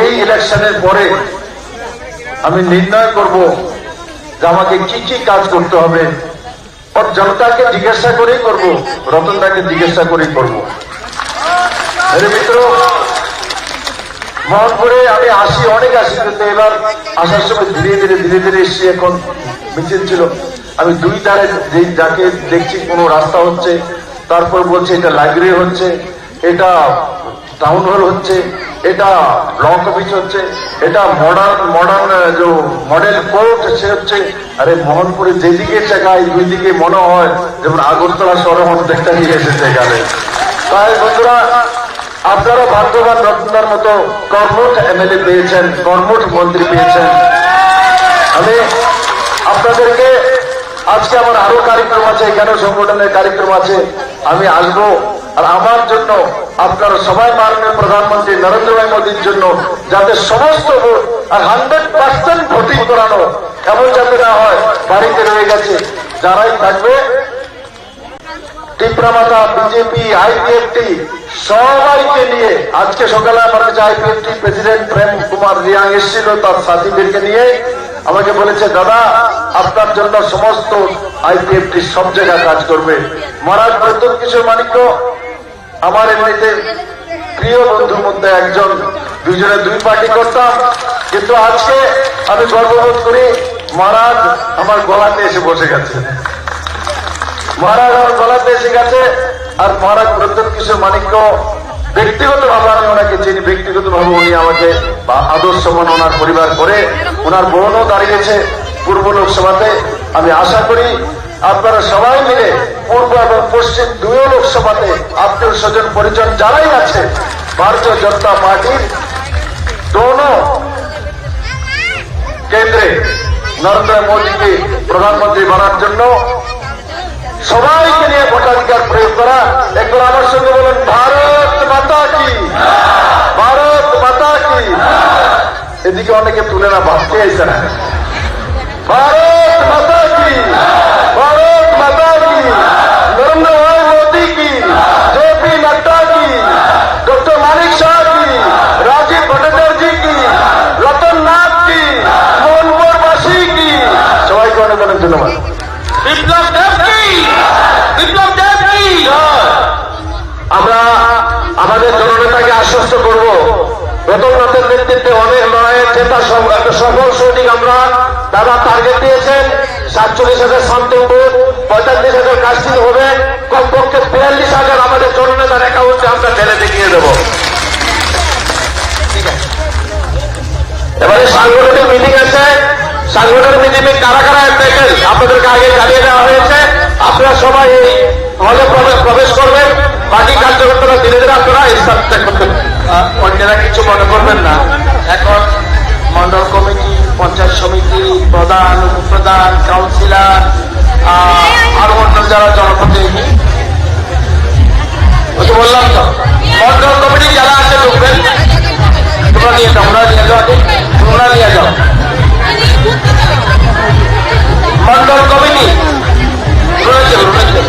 এই ইলেকশনের পরে আমি নির্ণয় করব যে আমাকে কি কি কাজ করতে হবে। ওর জনতাকে জিজ্ঞাসা করেই করব, রতনদাকে জিজ্ঞাসা করেই করব। আরে মিত্র, মোহনপুরে আমি আসি, অনেক আসি, কিন্তু এবার আসার সময় ধীরে ধীরে, ধীরে ধীরে এসছি। এখন মিছিল ছিল, আমি দুই ধারে যে যাকে দেখছি কোনো রাস্তা হচ্ছে, তারপর বলছে এটা লাইব্রেরি হচ্ছে, এটা টাউন হল হচ্ছে, এটা ব্লক অফিস হচ্ছে, এটা মডার্ন, মডার্ন যে মডেল কোর্ট সে হচ্ছে। আরে মোহনপুরে যেদিকে তাকাই দুই দিকে মনে হয় যেমন আগরতলা শহরে অনেকটা নিয়ে এসেছে এখানে। তাই বন্ধুরা, আপনারা ভাগ্যবান, রতনদার মতো কর্মঠ এমএলএ পেয়েছেন, কর্মঠ মন্ত্রী পেয়েছেন। আমি আপনাদেরকে, আজকে আমার আরো কার্যক্রম আছে, এখানেও সংগঠনের কার্যক্রম আছে, আমি আসবো। আর আমার জন্য আপনারা সবাই মাননীয় প্রধানমন্ত্রী নরেন্দ্র ভাই মোদীর জন্য যাতে সমস্ত ভোট আর হান্ড্রেড পার্সেন্ট ভোটিং করানো, এমন যাতে না হয় বাড়িতে রয়ে গেছে, যারাই থাকবে টিপ্রা মাতা, বিজেপি, আইপিএফটি সবাইকে নিয়ে আজকে সকালে আমার কাছে আইপিএফটি প্রেসিডেন্ট প্রেম কুমার রিয়াং এসেছিল, তার সাথীদেরকে নিয়ে আমাকে বলেছে, "দাদা, আপনার জন্য সমস্ত আইপিএফটি সব জায়গায় কাজ করবে।" মহারাজ প্রদ্যুৎ কিশোর মাণিক্য আমার এমনিতে প্রিয় বন্ধুর মধ্যে একজন, দুইজনে দুই পার্টি করতাম, কিন্তু আজকে আমি গর্ববোধ করি, মহারাজ আমার গলাতে এসে বসে গেছে, মহারাজ আমার গলাতে এসে গেছে। আর মহারাজ প্রদ্যুৎ কিশোর মাণিক্য ব্যক্তিগতভাবে আমি ওনাকে চিনি, ব্যক্তিগতভাবে উনি আমাকে বা আদর সম্মান ওনার পরিবার করে, ওনার বোনও দাঁড়িয়েছে পূর্ব লোকসভাতে। আমি আশা করি আপনারা সবাই মিলে পূর্ব এবং পশ্চিম দুইও লোকসভাতে আত্মীয় স্বজন পরিজন যারাই আছে, ভারতীয় জনতা পার্টির দোনো কেন্দ্রে নরেন্দ্র মোদীকে প্রধানমন্ত্রী বানার জন্য সবাইকে নিয়ে ভোটাধিকার প্রয়োগ করা। একবার আমার সঙ্গে বলুন, "ভারত মাতা কি, ভারত মাতা কি।" এদিকে অনেকে তুলে না, ভাবতে আইছে না। ভারত মাতা কি, ভারত মাতা কি, নরেন্দ্র ভাই মোদী কি, জেপি নাড্ডা কি, ডক্টর মানিক সাহা কি, রাজীব ভট্টাচার্য কি, রতন নাথ কি, মোহনপুরবাসী কি, সবাইকে অনেক অনেক ধন্যবাদ। বিপ্লব দেব কি, বিপ্লব দেব কি। আমরা আমাদের জননেতাকে আশ্বস্ত করব, রতন নাথের নেতৃত্বে অনেক লড়াইয়ের জেতা সফ-, একটা সফল সৈনিক আমরা। দাদা টার্গেট দিয়েছেন সাতচল্লিশ হাজার সামথিং ভোট, পঁয়তাল্লিশ হাজার কাস্টিং হবে, কমপক্ষে বিয়াল্লিশ হাজার আমাদের জননেতার অ্যাকাউন্টে আমরা ঢেলে দেখিয়ে দেবো। ঠিক আছে, এবারে সাংগঠনিক মিটিং আছে, সাংগঠনিক মিটিং এ কারা কারা অ্যাডমিটেড আপনাদেরকে আগে জানিয়ে দেওয়া হয়েছে। আপনারা সবাই এই হলে প্রবে-, প্রবেশ করবেন। বাকি কার্যকর্তারা ধীরে ধীরে আপনারা স্থান ত্যাগ করতে পারেন। আহ, অন্যরা কিছু মনে করবেন না। এখন মণ্ডল কমিটি, পঞ্চায়েত সমিতি, প্রধান, উপপ্রধান, কাউন্সিলর, আহ, আরো অন্য যারা জনপ্রতিনিধি, ওই তো বললাম তো, মণ্ডল কমিটি যারা আছে ঢুকবেন, তোমরা নিয়ে যাও, তোমরা নিয়ে যাও আগে, তোমরা নিয়ে যাও। মণ্ডল কমিটি রয়েছে, রয়েছে।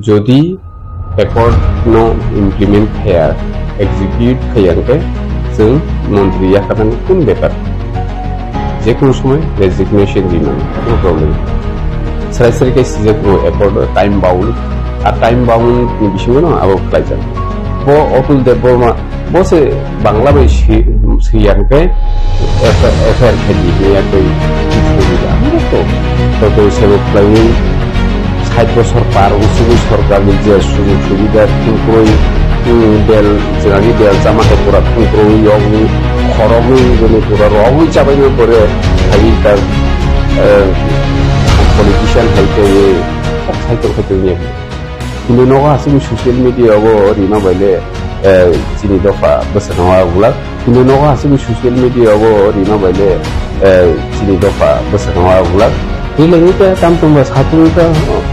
Jodi accord no implement khaya, execute khaya hwnkhe chwng montri yakarnani kun bepar. Jekunu somoi resignation rinani kuno problem. Srai srai khe sijak no accord o time bound, a time bound ni bisingo no abo khlaijak. Bo Atul Debbarma bo se Bangla bai si, si yang khe F I R khe di ya khe. Amo to to to sebo khlaiwi sait bosor par wng sugwi sorkar ni je sujog subida thwngkwrwi, hmm, bel jwnani bel chama khe pura thwngkwrwi yogwi khorogwi bini pura rogwi chabaino pore hai ta, eh, politician hai khe kok sai tong khe tong ya. Hinwi nogo aswk social media o rima bai le, eh, chini dopha bwswk no abulak. Hinwi nogo aswk social media o rima bai le, eh, chini dopha bwswk no abulak. Rilai ni ta tam tong ba satung ta,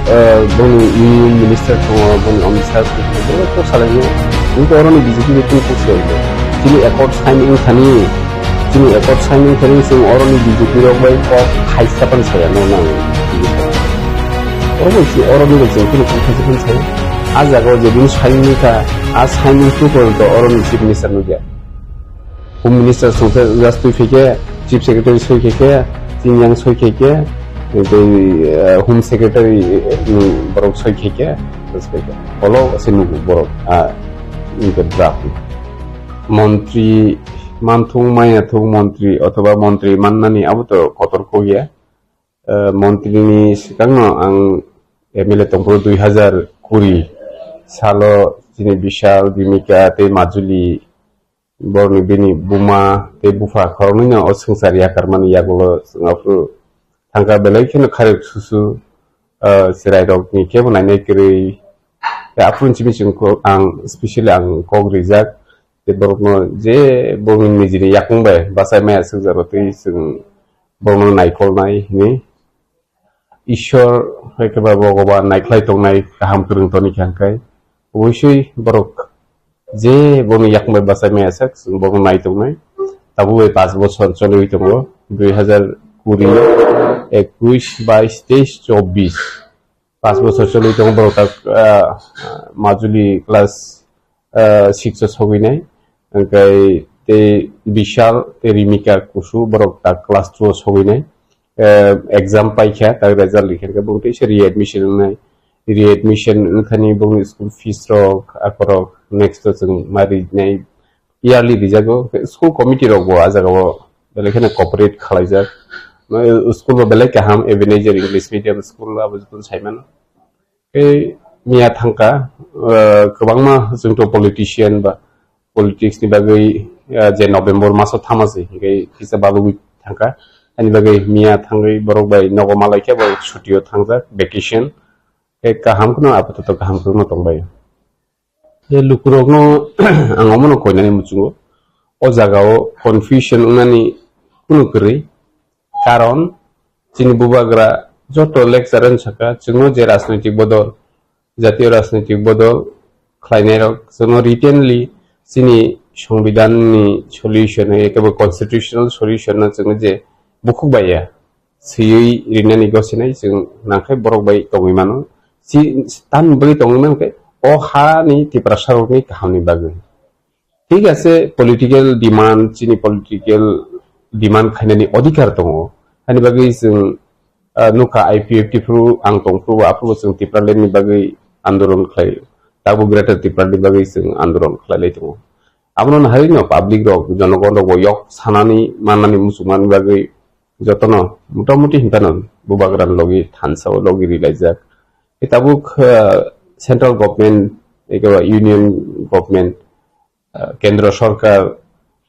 eh, boni union minister tongo, boni Amit Shah tongo, bo to salai ni. Hinwi oroni B J P ni tung kuk se. Chini accord sign wng thani, chini accord sign wng thani chwng oroni B J P rok bai kok khaisa pan saya no nang. Oro bai si, oro ni bai chwng kunu kung khaisa phano sai. A jaga o je bini sign ni kha, a sign ni tu porjonto oro ni chief minister no dia. Home minister song khe just twi phi khe, chief secretary soi khe khe, chini yang soi khe khe, tei, eh, home secretary, eh, ni borok soi khe khe, just khe khe. Olo se nugo borok, ah, in the draft. Montri manthung, maya thung montri othoba montri mannani abo to kotor kok ya. Eh, montri ni swkangno ang M L A tongphuru dui hazar kuri salo chini Bishal, Dimika tei Majuli borokni bini buma tei bupha khoroknwino o swngchar yakarmani yagulo chwng aphuru thangkha belai kheno kharwi susu, eh, chwrairokni kebo nainai kwrwi. Tei aphuru simi chwng ko-, ang specially ang kok rijak tei borokno je borokni nijini yakung bai bachai maya swkjak rw twi chwng borokno naikolnai hwnwi Ishwar hai khe ba Bhogoban naikhlai tongnai kaham kwrwng toni khe hwnkhai obosoi borok je borokni yakung bai bachai maya sak chwng borokno nai tongnai. Tabuk bai paanch bochor choliwi tongo, dui hazar kuri, ekush, bais, teis, chobbish. Paanch bochor choliwi tongo borok tak, ah, Majuli class, ah, six o sogwi nai. Hwnkhai tei Bishal tei Rimika Kusu borok tak class two o sogwi nai. Eh, exam paikha, tak result rikha khe bong teisa readmission wngnai. Readmission wngthani bongni school fees rok, akorok next o chwng ma rinai. Yearly rijago, school committee rok bo ah jaga o belai kheno cooperate khwlaijak. School bo belai kaham, Ebenezer English Medium School abo joto sai mano. Tei miya thangkha, eh, kwbangma chwngto politician ba politics ni bagwi, eh, je November maso thama se hinkhe kisa balugwi thangkha. Ani bagwi miya thangwi borok bai nogo malaikhe borok chuti o thangjak, vacation. Tei kaham kheno apatot kaham kheno tongbai. Je lukurokno ang omono koinani muchungo, o jagao confusion wngnani kunu kwrwi. Karon chini bubagra joto lecture wng sakha, chwngno je rajnoitik bodol, jatiyo rajnoitik bodol khlainairok chwngno writtenly chini songbidanni solution, ekebo constitutional solution no chwngno je bukhuk baiya, swiwi rinani gosinai chwng nangkhai borok bai tongwi mano. Si-, tamni bagwi tongwi mankhe o hani Tiprasarokni kahamni bagwi. Thik ase, political demand, chini political demand khainani odhikar tongo. Hani bagwi chwng, ah, nukha I P F T phuru ang tongphuru, aphuru chwng Tipraland ni bagwi andolon khlai, tabuk Greater Tipraland ni bagwi chwng andolon khlailai tongo. Abono naharino public rok, jonogon rok bo yok sanani mannani muchungmani bagwi jotono motamuti hinkhano bubagrani logi thansa o logi rilaijak. Tei tabuk, ah, central government, eke ba union government, ah, kendro sorkar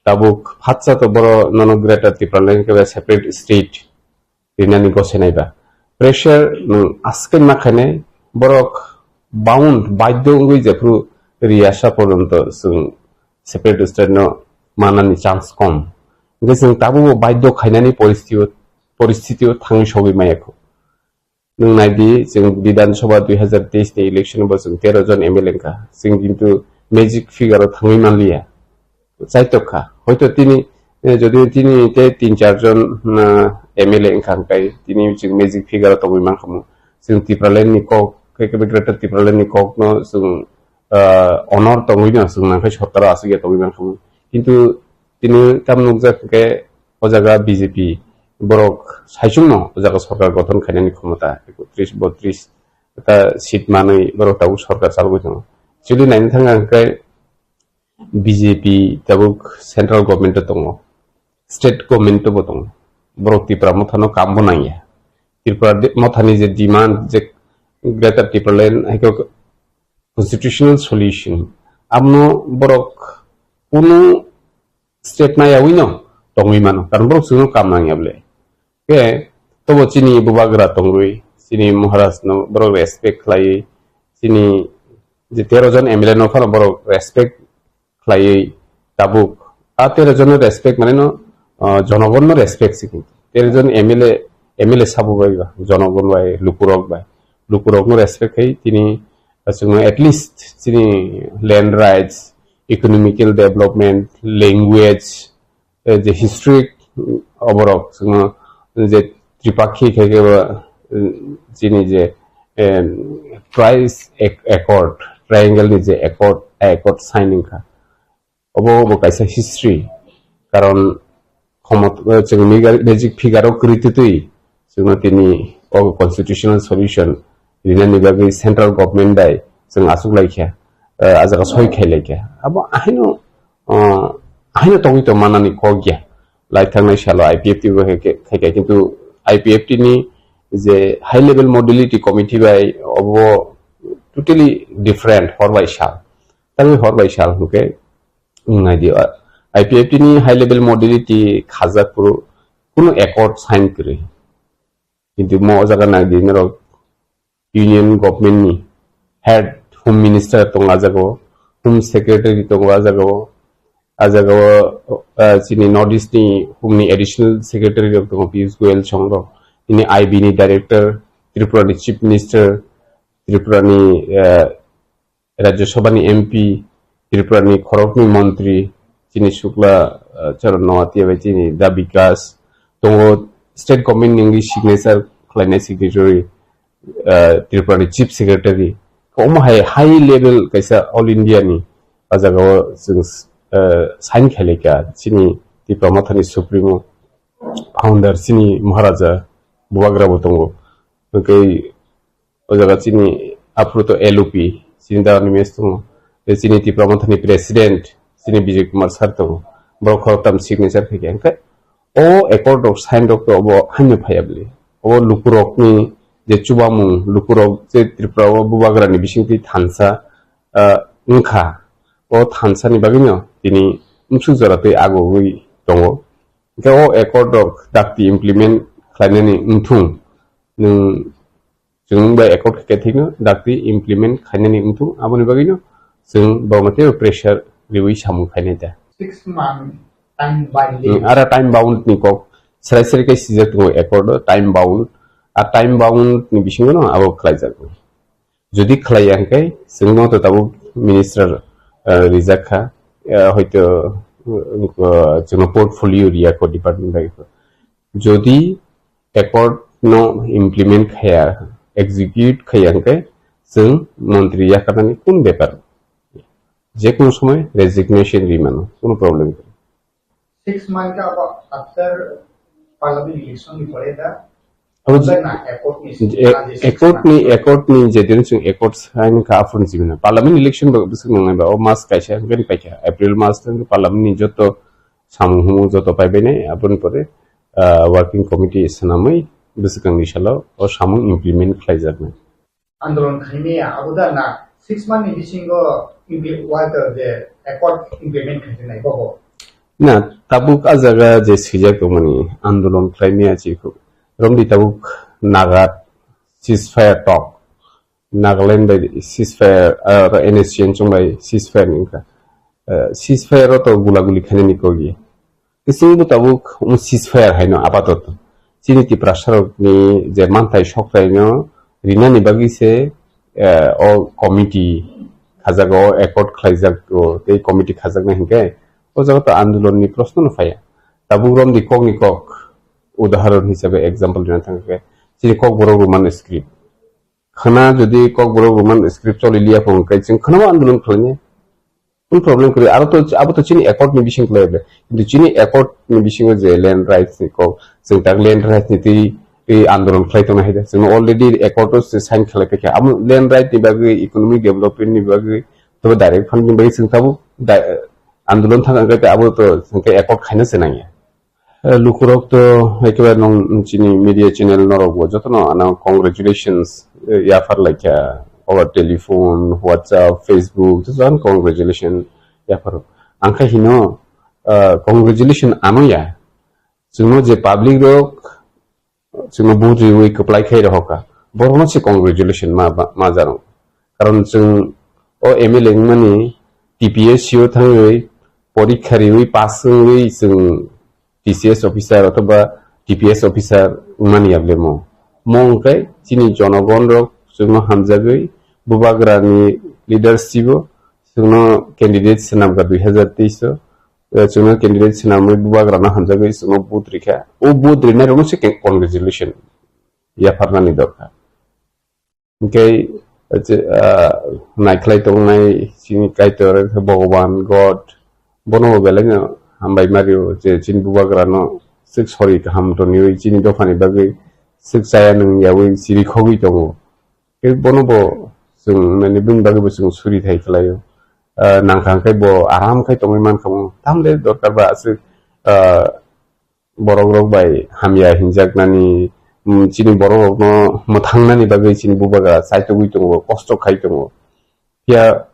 tabuk phatsa to boro nono Greater Tipraland khe separate state rinani gosenai ba. Pressure nwng aswk ma khainai, borok bound, badhyo wngwi jephru riyasa porjonto chwng separate state no manani chance kom. Hwnkhe chwng tabukbo badhyo khainani poristhiyo-, poristhiyo thangwi sogwi maya kho. Nwng nai di, chwng Bidhan Sabha dui hazar teis ni election bo chwng tero jon M L A wngkha. Chwng kintu magic figure o thangwi manliya. Chaitok kha. Hoito tini, eh, jodi tini tei tin char jon, ah, M L A wngkha hwnkhe tini chwng magic figure o tongwi mankha mo. Chwng Tipraland ni kok, Greater Tipraland ni kok no chwng, ah, honor tongwi no chwng nangkhe sorkar o aswk ya tongwi mankha. Kintu tini tam nukjak khe o jaga B J P borok saichung no o jaga sorkar gothon khainani khomota ekotris botris ta seat manwi borok tabuk sorkar chalogwi tongo. Chwli naina thang khe B J P tabuk central government o tongo, state government o bo tongo. Borok Tipra Motha no kam bo nangya. Tripura de-, Motha ni je demand je Greater Tipraland hai khe constitutional solution, abono borok kunu step nayawi no tongwi mano, karon borok chwngno kam nangya bole. Khe tobo chini bubagra tongwi, chini Maharaj no borok respect khlaiwi, chini je tero jon M L A no phano borok respect khlaiwi tabuk. A tero jon no respect mane no, ah, jonogon no respect si kintu. Tero jon M L A, M L A sabo bai ba, jonogon bai, lukurok bai. Lukurok no respect khai tini, ah, chwngno at least chini land rights, economical development, language, eh, je history, mm, oborok chwngno je Tripakhi khai khe ba, mm, chini je, em, Trice Ac-, Accord, Triangle ni je Accord, Accord sign wngkha. Obo bo kaisa history. Karon khomot-, eh, chwng migar-, magic figure o kwrwi twtwi chwngno tini o constitutional solution rinani bagwi central government bai chwng achuk lai kha, eh, a jaga soi khai lai kha. Abo ahaino, eh, ahaino tongwi tong manani kok ya. Lai thangnai salo I P F T bo khai khe, khai khe, kintu I P F T ni je high level modality committee bai obo totally different hor bai sal. Tangwi hor bai sal hwnkhe nai di, I P F T ni high level modality khajak phuru kunu accord sign kwrwi. Kintu mo o jaga nai di norok Union Government ni head Home Minister tongo a jaga o, Home Secretary tongo a jaga o, a jaga o, ah, chini North East ni Home ni Additional Secretary rok tongo, Piyush Goyal song rok, ini I B ni Director, Tripura ni Chief Minister, Tripura ni, ah, Rajya Sabha ni M P, Tripura ni khoroknwi montri, chini Shukla, ah, Charan Noatia bai chini Da Bikas, tongo state government ni wngwi signature khlainai signatory, ah, Tripura ni chief secretary. Omo hai high level kaisa all India ni o jaga o chwng, ah, sign khailai kha chini Tipra Motha ni supremo founder chini Maharaja Bubagra bo tongo. Hwnkhe o jaga chini aphuru to L O P, chini dani mes tongo. Tei chini Tipra Motha ni president, chini Bijay Kumar sir tongo. Borok khoroktham signature khaikha. Hwnkhe o accord rok sign rok to obo haino phaiya bwle. Obo lukurokni je chubamung, lukurok je Tripura o Bubagra ni bisingtwi thansa, ah, wngkha. O thansa ni bagwino tini bwswk jora twi agogwi tongo. Hwnkhe o accord rok dakti implement khlainani wngthung. Nwng Chwng bai accord khe thikno dakti implement khainani wngthung, aboni bagwino chwng borokno teibo pressure riwi samung khainai da. Six month time bound. Hmm, ara time bound ni kok serai serai khe sijak tongo accord o time bound. A time bound ni bisingo no abo khlaijago. Jodi khlaiya hwnkhe chwngno to tabuk minister, eh, rijak kha, eh, hoito, eh, chwngno portfolio riya kho department bai kho. Jodi accord no implement khaya, execute khaya hwnkhe chwng montri yakarnani kun bepar. Je kunu somoi resignation ri mano, kunu problem kwrwi. Six month ka abo after parliament election ni pore da. Abo je- After na accord ni e-, six accord month. Ni, accord ni je din chwng accord sign kha aphuru ni simi na. Parliament election ba bwswk nangnai ba, o mas kaisa hwnkhe paikha. April mas tang parliament ni joto samung humung joto paibai nai, aboni pore, ah, working committee swnamwi bwswkangni salo o samung implement khlaijaknai. Andolon khaimaya abo da na six month ni bisingo impli-, what, uh, the accord implement khainai bobo? Na, tabuk a jaga je swijak tongmani andolon khlaimaya chikho. Romdi tabuk Naga ceasefire talk. Nagaland bai ceasefire, ah, oro N S C N chwng bai ceasefire ni wngkha. Ah, ceasefire o to gula guli khainani kok ya. Kisingbo tabuk um ceasefire haino apatot. Chini Tiprasa rokni je manthai sokraino rinani bagwi se, eh, o committee khajago, accord khlaijago, tei committee khajaknai hinkhe o jaga to andolon ni proshno no phaiya. Tabuk romdi kok ni kok, udahoron hisabe example rina thangkhe, chini Kokborok Roman script. khana jodi Kokborok Roman script choli liya phung kai chwng khana andolon khlaini. Kun problem kwrwi? Aro to, abo to chini accord ni bising khlai ble. Kintu chini accord ni bisingo je land rights ni kok, chwng tak land rights ni twi, twi andolon khlai tongna hai da. Chwng already accord o se sign khlai paikha. Amo land right ni bagwi, economic development ni bagwi, to direct fund ni bagwi chwng tabuk da-, andolon thang kai abo to chwng khe accord khaina se nangya. Eh, lukurok to ekebai nong chini media channel norok bo jotono ano congratulations, eh, yaphar laikha over telephone, WhatsApp, Facebook, jotono congratulations yaphar. Angkha hino, eh, congratulation ano ya. Chwngno je public rok, chwngno vote riwi kwplai khai rohoka. Borokno se congratulation ma, ma, ma jaro. Karon chwng o M L A wngmani T P S C o thangwi porikha riwi pass wngwi chwng T C S officer othoba T P S officer wngmani yablemo. Mo hwnkhe chini jonogon rok chwngno hamjagwi bubagrani leadership o chwngno candidate swnamkha dui hazar teis o, eh, chwngno candidate swnamwi bubagrano hamjagwi chwngno vote rikha. O vote rinai rokno se congratulation yapharnani dorkar. Hingke, ah, naikhlai tongnai chini Kaitor, Bhogoban, God, bono bo belai no hambai mario je chini bubagra no swk sori kaham toniwi chini dophani bagwi swk chaya nung yawi chiri khogwi tongo. Tei bono bo chwng mane bini bagwi bo chwng suri thai khlaio. Ah, nangkha hwnkhe bo aram khai tongwi mankha mo. Tamle dorkar ba aswk, ah, borok rok bai hamya hinjaknani, mm, chini borok rokno mwthangnani bagwi chini bubagra chaitugwi tongo, kosto khai tongo. Phiya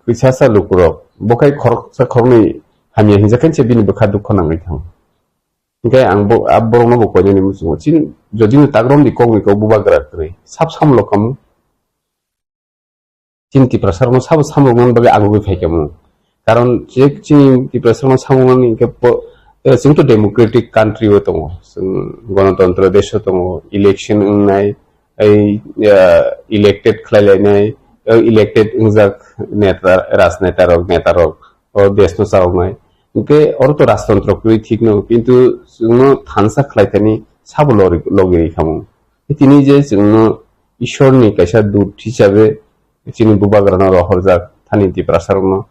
kisa sa lukurok bo khai khoroksa khoroknwi hamya hinjakhe se bini bwkha dukho nangwi thango. Hingkhe ang bo, a borokno bo koinani muchungo. Chini jodi no tak romdi kokni kok bubagra kwrwi, sap samlo kamu. Chini Tiprasa rokno sabo samung mani bagwi agugwi phaikha mung. Karon je chini Tiprasa rokno samung mani hingkhe po-, eh, chwng to democratic country o tongo. Chwng gonotontro desh o tongo, election wngnai, ei, eh, elected khlai lainai, eh, elected wngjak neta, rajneta rok, neta rok, o desh no chawknai. Hingkhe oro to rajtontro kwrwi thik no, kintu chwngno thansa khlai thani sabo lori-, logi rikha mung. Tini je chwngno Ishorni kaisa dut hisabe chini bubagrano rohorjak thani Tiprasarokno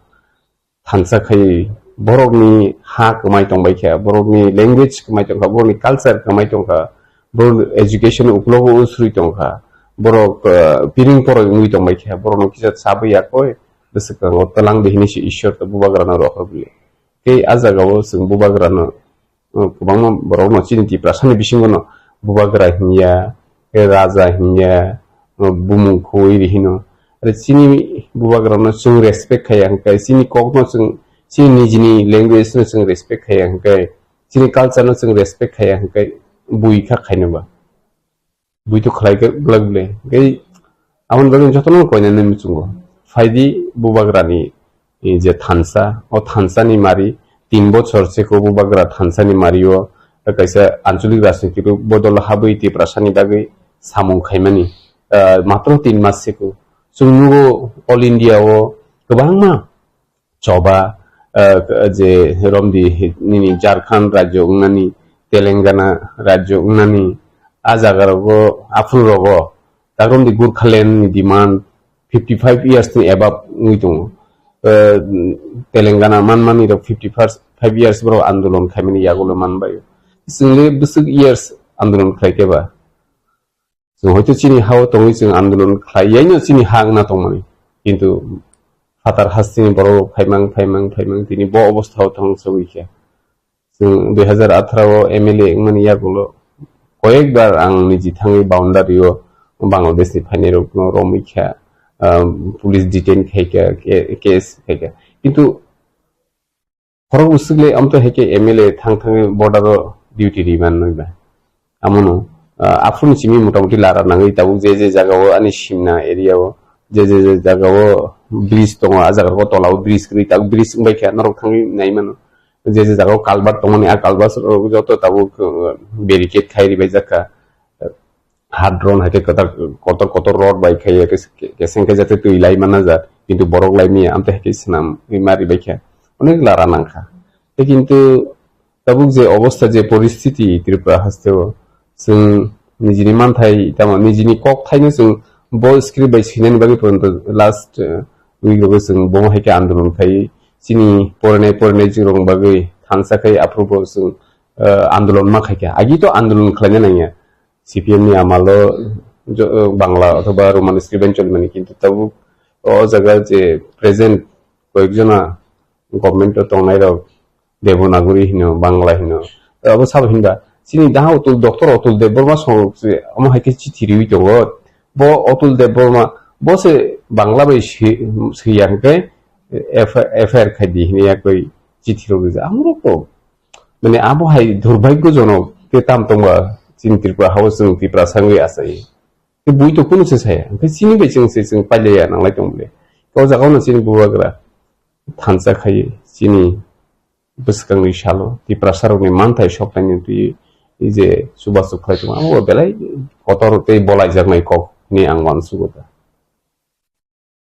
thansa khai borokni ha kwmai tongbai kha, borokni language kwmai tongkha, borokni culture kwmai tongkha, borok education uklogo usrwi tongkha, borok, eh, piring poroi wngwi tongbai kha, borokno kisa chabwi yakoi bwswkango twlang di hinwi se Ishor to bubagrano rohor bili. Tei a jagao chwng bubagrano, uh, kwbangma borokno chini Tiprasani bisingono bubagra hinya, tei raja hinya, uh, bumung khoi ri hino. Are chini bubagrano chwng respect khaiya hwnkhe, chini kokno chwng, chini nijini language no chwng respect khaiya hwnkhe, chini culture no chwng respect khaiya hwnkhe, bui kha khaino ba. Bui to khlai khe glak ble. Tei aboni bagwi jotono koinani muchungo. Phaidi bubagrani, eh, je thansa, o thansani mari tin bochor se ko bubagra thansani mario kaisa anchalik rajniti bodol habwi Tiprasani bagwi samung khaimani, eh, matro tin mas se ko. Chwng nugo all India o kwbangma choba, eh, je romdi nini Jharkhand rajyo wngnani, Telangana rajyo wngnani, a jaga rogo, aphuru rogo, tak romdi Gurkhaland ni demand fifty five years ni above wngwi tongo. Eh, Telangana manmani rok fifty five years borok andolon khaimani yagulo manbai. Chwngli bwswk years andolon khlai khe ba? Chwng hoito chini hao tongwi chwng andolon khlai yaino chini ha wngna tongmani. Kintu phatar hasteni borok phaimang, phaimang, phaimang tini bo obostha o thang sogwi kha. Chwng dui hazar atharo o M L A wngmani yagulo koyekbar ang niji thangwi boundary o Bangladesh ni phainai rokno romwi kha, um, police detain khai kha, ke-, case khai kha. Kintu Khorok bwswk le amtwi hai khe M L A thang thangwi border o duty ri man nwi ba. Amono, ah, aphuru ni simi motamuti lara nangwi tabuk je je jaga o ani Simna area o je je je jaga o bridge tongo, a jaga o tola o bridge kwrwi tabuk bridge wngbai khe norok thangwi nai mano. Je je jaga o culvert tongmani a culvert rok joto tabuk, uh, barricade khai ribai jak kha. Hard rod hai khe kotor, kotor, kotor rod bai khai ya, kes-, ke-, keseng khe jate twi lai mana ja, kintu borok lai manya, amtwi hai khe swnam wi ma ribai kha. Onek lara nang kha. Tei kintu tabuk je obostha, je poristiti Tripura haste o, chwng nijini manthai, tamo nijini kok thaino chwng Bo script bai swinani bagwi porjonto last, uh, week rogo chwng bomo hai khe andolon khai chini porinai porinai chwng rok bagwi thansa khai aphuru bo chwng, uh, andolon ma khai kha. Agi to andolon khlaina nangya. C P M ni amalo jo-, uh, Bangla othoba Roman script bai cholimani, kintu tabuk o jaga je present koyekjona government o tongnai rok Devanagari hino, Bangla hino. Abo sabo hinba. Chini daha Atul, Doctor Atul Debbarma song, omo hai khe chithi riwi tongo. Bo Atul Debbarma, bo se Bangla bai si, si yang khe F I R khai di hini yak bai chithi rok rijak. Amrok to, mane abo hai durbhagyo jonok te tam tongba chini Tripura hao chwng Tripura sangwi asai. Te bui to kunu se saya. Hingke chini bai chwng se chwng pailaiya nanglai tong bole. Kau jaga no chini bubagra thansa khai chini bwskangni salo Tiprasa rokni manthai soknaini twi je chubachu khlai tongo, amo belai kotor tei bolaijaknai kok hinwi ang uansugo ta.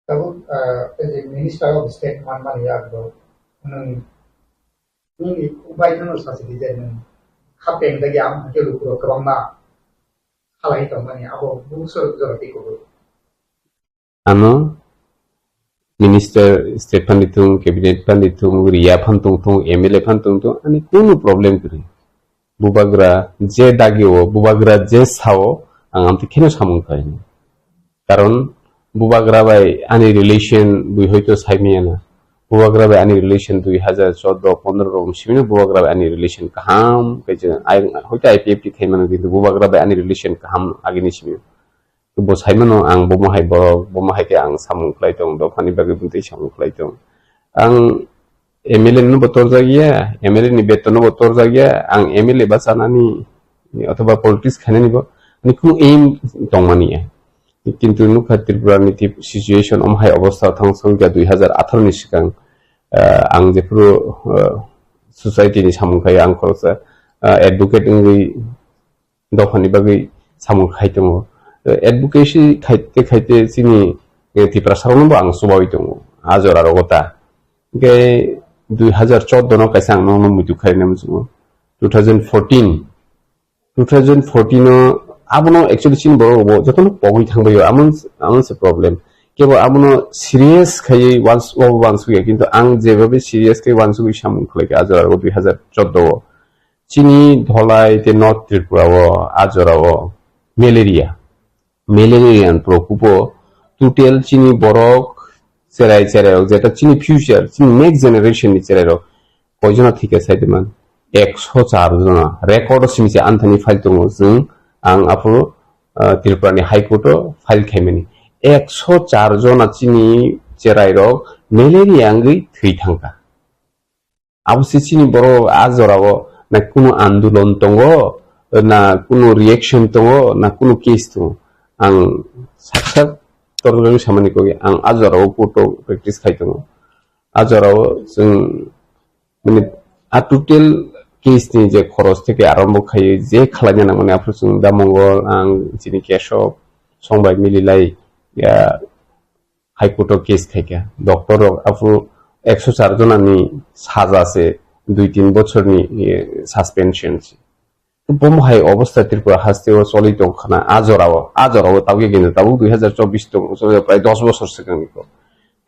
Tabuk, ah, tei je Minister of State manmani yak rok, nwng, nwng bai kheno sasi di je nwng khapeng dagi ang hake lukurok kwbangma khalai tongmani abo buso jora tei kubui. Ano Minister state phan ditung, cabinet phan ditung, riya phan tungtung, M L A phan tungtung, ani kunu problem kwrwi. Bubagra je dagi o, bubagra je sao, ang amtwi kheno samung khlainai. Karon bubagra bai ani relation bui hoito saimaya na. Bubagra bai ani relation dui hajar chordo pondro rom simino bubagra bai ani relation kaham khe je ai hoito I P F T khaimano, kintu bubagra bai ani relation kaham agini simino. Bo saimano ang bomo hai borok, bomo hai khe ang samung khlai tong, dophani bagwi bwtwi samung khlai tong. Ang M L A no bo torjak ya, M L A ni beton no bo torjak ya, ang M L A ba chanani othoba politics khainani bo ani kunu aim tongmani ya. Kintu nukha Tripura ni tip-, situation omo hai obostha thang songkha dui hajar atharo ni swkang, ah, ang jephuru, ah, society ni samung khai ang khoroksa, ah, advocate wngwi dophani bagwi samung khai tongo. Eh, advocacy khaite khaite chini, eh, Tiprasa rokno bo ang chubawi tongo. A jora rogo ta. Hingke dui hajar chordo no kaisa ang nono muitu khai na muchungo. Two thousand fourteen, two thousand fourteen o abono actually chini borok bo jotono pogwi thangbaio, amon, amon se problem. Kebo abono serious khaiwi wans-, o wansukya, kintu ang jebabe serious khai wansugwi samung khlaikha a jora rogo dui hajar chordo o. Chini Dholai tei North Tripura o, a jora o malaria, malaria ni prokopo total chini borok cherai cherai rok, jeta chini future, chini next generation ni cherai rok koijona thika sai de man? Ekso char jona. Record o simi se anthani file tongo chwng, ang aphuru, ah, Tripura ni High Court o file khaimani. Ekso char jona chini cherai rok malaria wngwi thwi thangkha. Abo se chini borok a jorao na kunu andolon tongo, na kunu reaction tongo, na kunu case tongo. Ang sak sak torjorani samani kogwi ang a jorao court o practice khai tongo. A jorao chwng, mane, a total case ni je khoros theke arombo khai je khlaina nangmani aphuru chwng da Mongol, ang chini Keshob, songbai mililai, ya, High Court o case khaikha. Doctor rok aphuru ekso char jona ni saja se dui tin bochor ni, eh, suspension se. Bomo hai obostha Tripura haste o choli tong khana a jorao, a jorao tabuk kintu tabuk dui hajar chobbish tong, prai dos bochor swkang ni ko.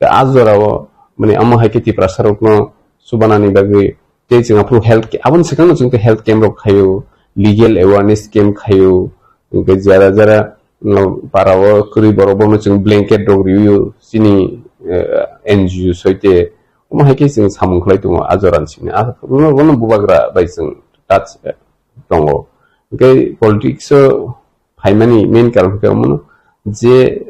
Te a jorao, mane, amo hai khe Tiprasa rokno chubanani bagwi tei chwng aphuru health ca-, aboni swkangno chwng tei health camp rok khaio, legal awareness camp khaio, hwnkhe jara jara, mm, parao kwrwi borok bono chwng blanket rok rwio chini, eh, N G O soite, omo hai khe chwng samung khlai tongo a jorani simi. A, bono, bono bubagra bai chwng touch, eh, tongo. Hwnkhe politics o phaimani main karon khe omono je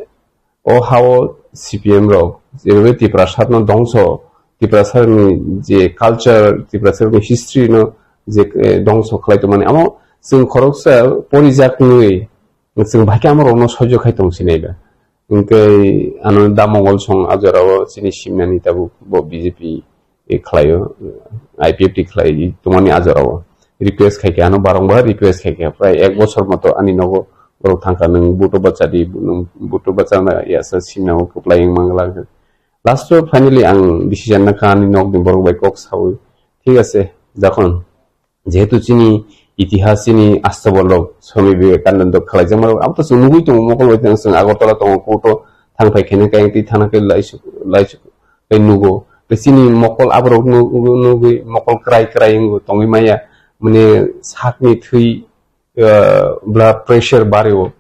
o hao C P M rok, jebabe Tiprasa no dongso, Tiprasa ni je culture, Tiprasa ni history no je, eh, dongso khlai tongmani, amo chwng khoroksa porijak nwi chwng bai khe amo rokno soijo khai tong sinai ba. Hwnkhe ano da Mongol song a jorao chini simnani tabuk bo B J P e khlaio, I P F T khlai tongmani a jorao request khai khe ano barongbar request khai khe prai ek bochor moto ani nogo borok thangkha, nwng buto bacha di, nwng buto bacha na yasa sinao kwplai wng mangla. Last o finally ang decision nakha ani nokni borok bai kok sawi, thik ase, jokhon jehetu chini itihas chini Astabol rok, Swami Vivekananda khalaijakma rok, abo to chwng nugwi tongo, mokol bai tongo, chwng Agartala tongo, court o thang phai khaina kayang twi thana khe laisuk, laisuk tei nugo. Tei chini mokol aborok nu-, nugwi mokol kwrai kwrai wngo tongwi maya, mane sakni thwi, ah, blood pressure bario.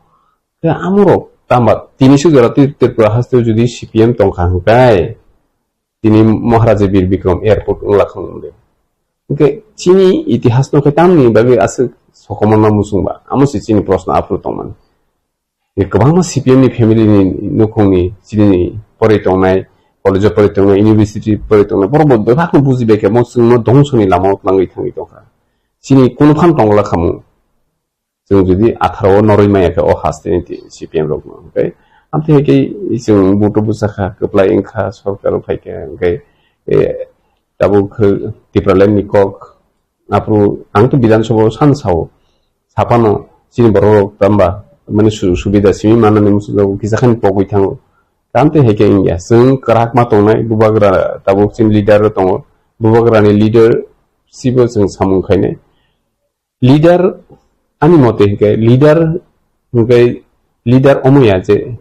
Tei amorok tamba tini suk jora twi Tripura haste jodi C P M tongkha hwnkhe, tini Maharaja Bir Bikram Airport wngla khang de. Hwnkhe chini itihas no khe tamni bagwi aswk sokomorma muchungba? Amo se chini proshno aphuru tongmani. Kwbangma C P M ni family ni nukhungni chini pori tongnai, college o pori tongnai, university pori tongnai, borok bo bebak no buji bai khe mo chwngno dongso ni lama o twlangwi thangwi tongkha. Chini kunu phan tongla khamu. Chwng jodi atharo o norwi maya khe o haste ni ti-, C P M rok no, hwnkhe amtwi hai khe chwng buto bwsakha, kwplai wngkha, sorkar o phaikha, hwnkhe, eh, tabuk khe Tipraland ni kok, aphuru ang to Bidhan Sabha o san sao, saphano chini borok rok tamba, mane sujog subida simi manani muchungjago, kisa khani pogwi thango. Amtwi hai khe wngya, chwng kwrak ma tongnai, bubagra tabuk chini leader rok tongo, bubagra ni leader sibo chwng samung khainai. Leader, ani mote hwnkhe leader, hwnkhe leader omo ya je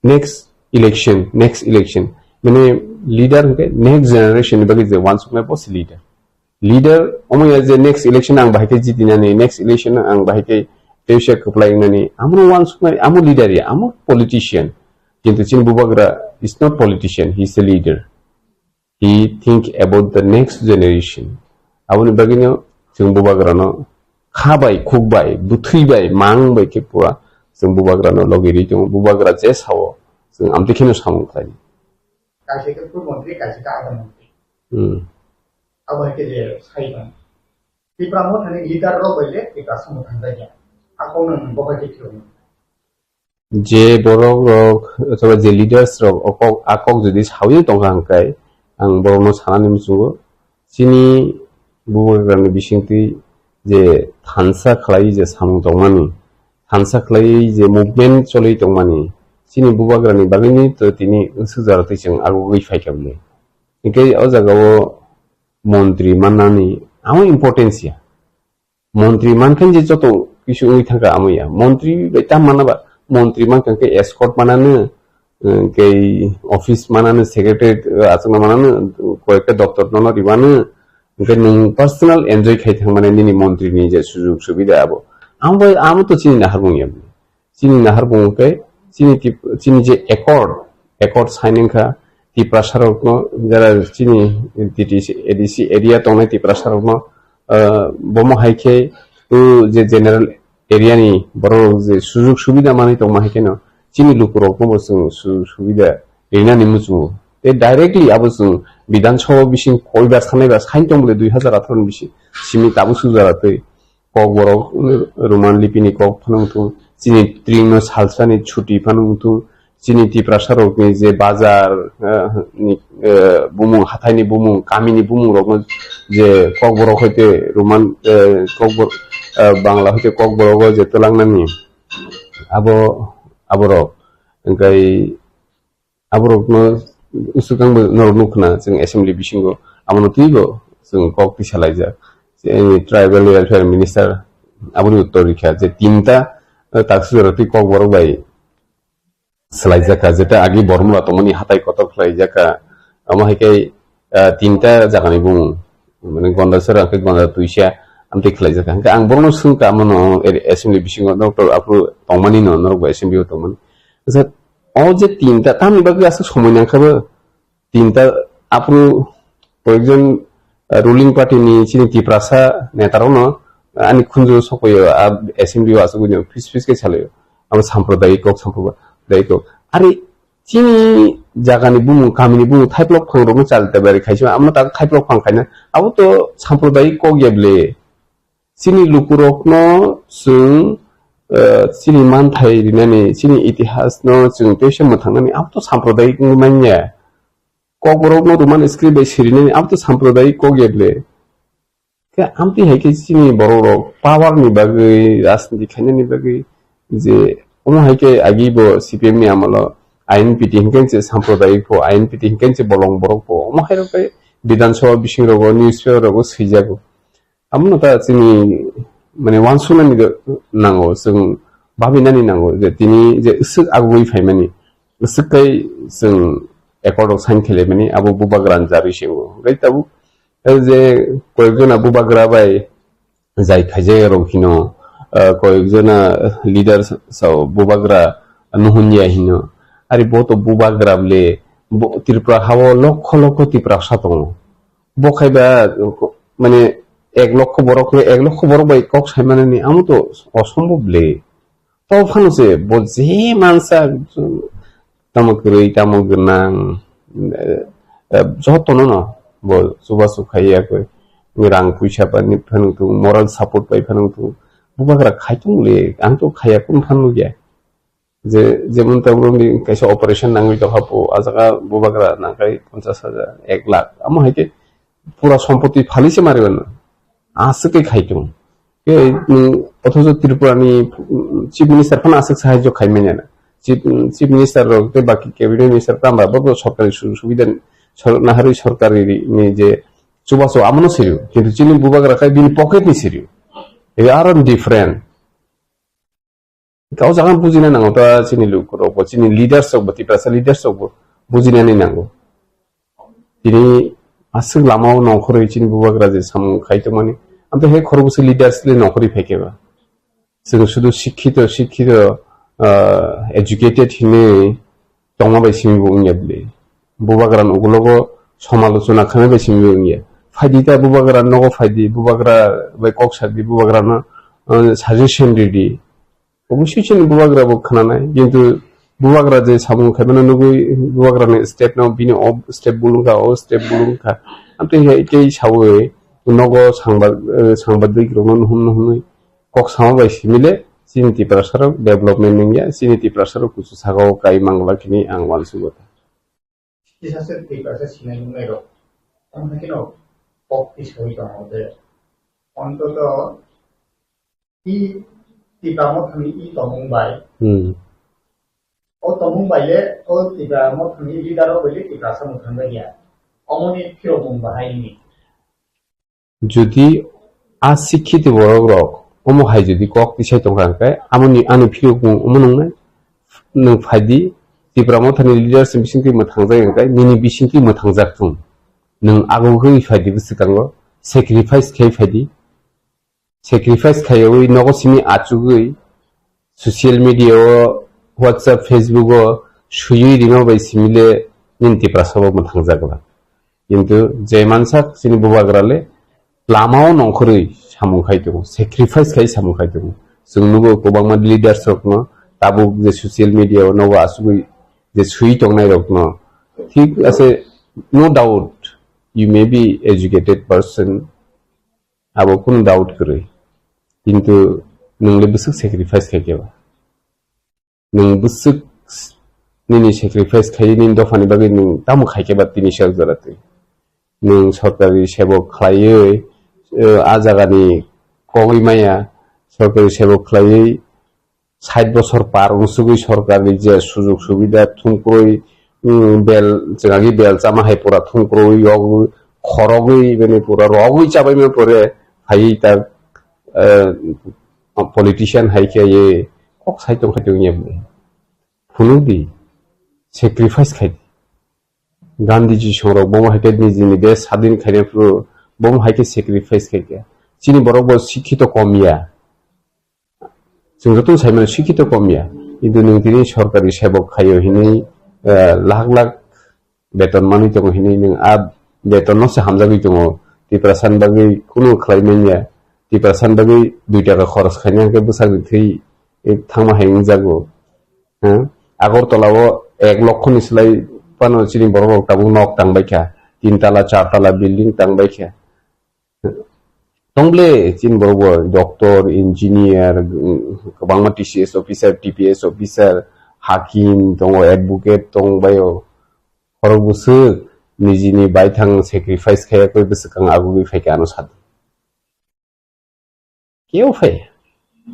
next election, next election. Mane leader hwnkhe next generation ni bagwi je wansuknai bo se leader. Leader omo ya je next election ang bahai khe jitinani, next election ang bahai khe tewse kwplai wngnani, amo wansuknai, amo leader ya, amo politician. Kintu chini bubagra is not politician, he is a leader. He think about the next generation. Aboni bagwino chwng bubagrano kha bai, khuk bai, bwthwi bai, mang bai khe pura chwng bubagrano logi ri tongo. Bubagra je sao, chwng amtwi kheno samung khlai. Kaisa khe Pur Montri, kaisa khe Adha Montri. Hmm. Abo hai khe je sai mano. Tipra Mothani leader rok bai le Tipra Samung thangjakya. Akokno nwng bo hai khe phiyokno. Je borok rok, othoba je leaders rok, o kok, a kok jodi sawi tongkha hwnkhe, ang borokno sanani muchungo, chini bubagrani bisingtwi je thansa khlai je samung tongmani, thansa khlai je movement choli tongmani, chini bubagrani bagwini to tini swk jora twi chwng agugwi phaikha bwle. Hwnkhe o jagao montri mannani amo importance ya. Montri mankha je joto kisu wngwi thangkha amo ya. Montri bai tam mana ba? Montri mankha khe escort manano, eh, kei office manano, secretary, eh, achukna manano, koyekta doptor nono ribano, hwnkhe nwng personal enjoy khai thangmani nini montri ni je sujug subida abo. Amo bai, amo to chini naharmung ya. Chini nahar bung khe chini tip-, chini je accord, accord sign wngkha Tiprasa rokno, jara chini D T C, A D C area tongnai Tiprasa rokno, ah, bomo hai khe o je general area ni borok rok je sujug subida manwi tongma hai kheno chini luku rokno bo chwng sujug subida rinani muchungo. Tei directly abo chwng Bidhan Sabha bising koibar sanai ba sign tong bole dui hazar atharo ni bisi simi tabuk sujak twi. Kokborok Roman lipini kok phano wngthung, chini tringno salsani chuti phano wngthung, chini Tiprasa rokni je bazar, eh, ni, eh, bumung, hathaini bumung, kamini bumung rokno je Kokborok hoite Roman, eh, Kokbor-, eh, Bangla hoite Kokborogo je twlangnani abo, aborok. Hwnkhe aborokno usukang bo norok nukhna chwng assembly bisingo, abono twibo chwng kok tisa laijak. Chini tribal welfare minister aboni uttor rikha je tinta, eh, taksujora twi Kokborok bai swlaijakha, jeta agi Bormula tongmani hatai kotor khlaijakha. Amo hai khe, eh, tinta jagani bumung, mane Gondasora hwnkhe Gonda Twisa amtwi khlaijakha. Hwnkhe ang borokno swngkha, amono assembly bisingo doctor aphuru tongmani no, norok bo assembly o tongmani. Acha, o je tinta, tamni bagwi aswk somoi nangkha bo? Tinta aphuru koyekjon, ah, ruling party ni chini Tiprasa neta rokno, ah, ani khunju sokphaio, ah, assembly o aswk buino phis phis khe salaio. Abo sampradayik kok, sampradayik kok. Are chini jagani bumung, kamini bumung, thaiplok phang rokno chal tabari khaisima, amo ta thaiplok phang khaina. Abo to sampradayik kok ya ble. Chini lukurokno chwng, eh, chini manthai rinani, chini itihasno chwng teisa mwthangnani, abo to sampradayik wngwi manya. Kokborokno Roman script bai sirinani, abo to sampradayik kok ya ble. Khe amtwi hai khe chini borokrok power ni bagwi, rajniti khainani bagwi je omo hai khe agi bo C P M ni amolo I N P T hinkhe se sampradayik pho, I N P T hinkhe se bolong borok pho, omo hai rok khe Bidhan Sabha bising rogo, newspaper rogo swijago. Abono ta chini mane uansuknani nango, chwng babinani nango je tini je swk agugwi phaimani, swk kai chwng accord rok sign khlaimani abo bubagra ni jarwi se wngo. Hwnkhe tabuk je koyekjona bubagra bai jai khaijak rok hino, ah, koyekjona leader sa-, sao bubagra nuhunjya hino. Ari bo to bubagra bole, bo Tripura hao lokho lokho Tiprasa tongo. Bo khai ba, mane, ek lokho borok, ek lokho borok bai kok sai manani amo to osombhob le. To phano se bo je mansa, tamo kwrwi, tamo gwnang, eh, eh, jotono no bo chubachu khai ya koi. Rang puisa bai phano tung, moral support bai phano tung. Bubagra khai tung le, ang to khaiya kun phano ya. Je, jemon ta bro ni kaisa operation nangwi tongkha po, a jaga bubagra nangkha ponchash hajar, ek lakh. Amo hai khe pura sompoti phali se mari mano. Aswk khe khai tongo. Khe, mm, othocho Tripura ni, mm, Chief Minister phano aswk sahajyo khai manya na. Chief, mm, Chief Minister rok tei baki cabinet minister tamo ba bo sorkari su-, subida sor-, naharwi sorkari ni je chubachu amono sirio. Kintu chini bubagra khai bini pocket ni sirio. Ebe aro different. Kau jaga bujina nango ta chini lukurok bo, chini leaders rok bo, Tiprasa leaders rok bo bujinani nango. Tini aswk lama o nongkhorwi chini bubagra je samung khai tongmani, amtwi hai khorokbwswk leaders le nongkhorwi phaikhe ba. Chwng sudu sikhito, sikhito, ah, educated hinwi tongma bai simi bo wngya bwle. Bubagra ni ukulogo somalochona khaina bai simi bo wngya. Phaidi ta bubagra nogo phaidi, bubagra bai kok sadi, bubagra no, ah, suggestion ridi. Obosoi chini bubagra bo khnanai, kintu bubagra je samung khaimano nugwi bubagra ni step no bini o step bulung kha, o step bulung kha. Amtwi hai tei sawi nogo sangba-, eh, sangbadik rokno nuhun nuhunwi kok sama bai simile chini Tiprasa rok development wngya, chini Tiprasa rok kuchu saka o kai mangla khini ang uansugo. Kisa se Tiprasa sinai nungnai rok. Tamo khe no kok tisawi tongo je. Ontoto i Tipra Mothani i tongmung bai. Hmm. O tongmung bai le o Tipra Mothani leader o bai le Tiprasa Mothani bai ya. Omoni phirokmung bahai ni. Jodi a sikhito borok rok omo hai jodi kok tisai tongkha hwnkhe, amoni, ani phiyokmung omo nungnai, nwng phaidi, Tipra Mothani leaders ni bisingtwi mwthangjak hwnkhe, nini bisingtwi mwthangjak thung. Nwng agugwi phaidi bwswkango, sacrifice khai phaidi, sacrifice khaiwi nogo simi achugwi, social media o, WhatsApp, Facebook o swiwi rima bai simile nini Tiprasa bo mwthangjak glak. Kintu je mansak chini bubagra le lama o nongkhorwi samung khai tongo, sacrifice khai samung khai tongo. Chwng nugo kwbangma leaders rokno tabuk je social media o nogo asugwi je swiwi tongnai rokno. Thik ase, no doubt you may be educated person, abo kunu doubt kwrwi. Kintu nwng le bwswk sacrifice khai khe ba? Nwng bwswk nini sacrifice khai nini dophani bagwi nwng tamo khai khe ba tini sak jora twi? Nwng sorkari sebok khlaiwi, eh, a jagani kogwi maya, sorkari sebok khlaiwi sait bosor par wngsugwi sorkarni je sujug subida thumkrwi, mm, bel, chwngagi bel chama hai pura thumkrwi yogwi khorogwi bini pura rogwi chabaima pore phaiwi ta, eh, politician hai khe ye kok sai tong kha tong ye phunukdi, sacrifice khai di. Gandhiji songrok bomo hai khe nijini desh sadin khaina phuru bomo hai khe sacrifice khai khe. Chini borok bo sikhito kom ya. Chwng joto sai mano sikhito kom ya. Kintu nwng tini sorkari sebok khaio hinwi, eh, lakh lakh beton manwi tongo hinwi nwng a beton no se hamjagwi tongo. Tiprasa ni bagwi kunu khlai manya. Tiprasa ni bagwi dui taka khoros khaina hwnkhe bwsakni thwi, eh, thangma hai wngjago. Ha? Agartala o ek lokho ni slai phano chini borok rok tabuk nok tang bai kha. Tin tala, char tala building tang bai kha. Tong ble chini borok bo doctor, engineer, mm, kwbangma T C S officer, T P S officer, hakim tongo, advocate tong bai o. Khorok bwswk nijini baithang sacrifice khaiya koi bwswkang agugwi phai khe ano sadi. Keo phai.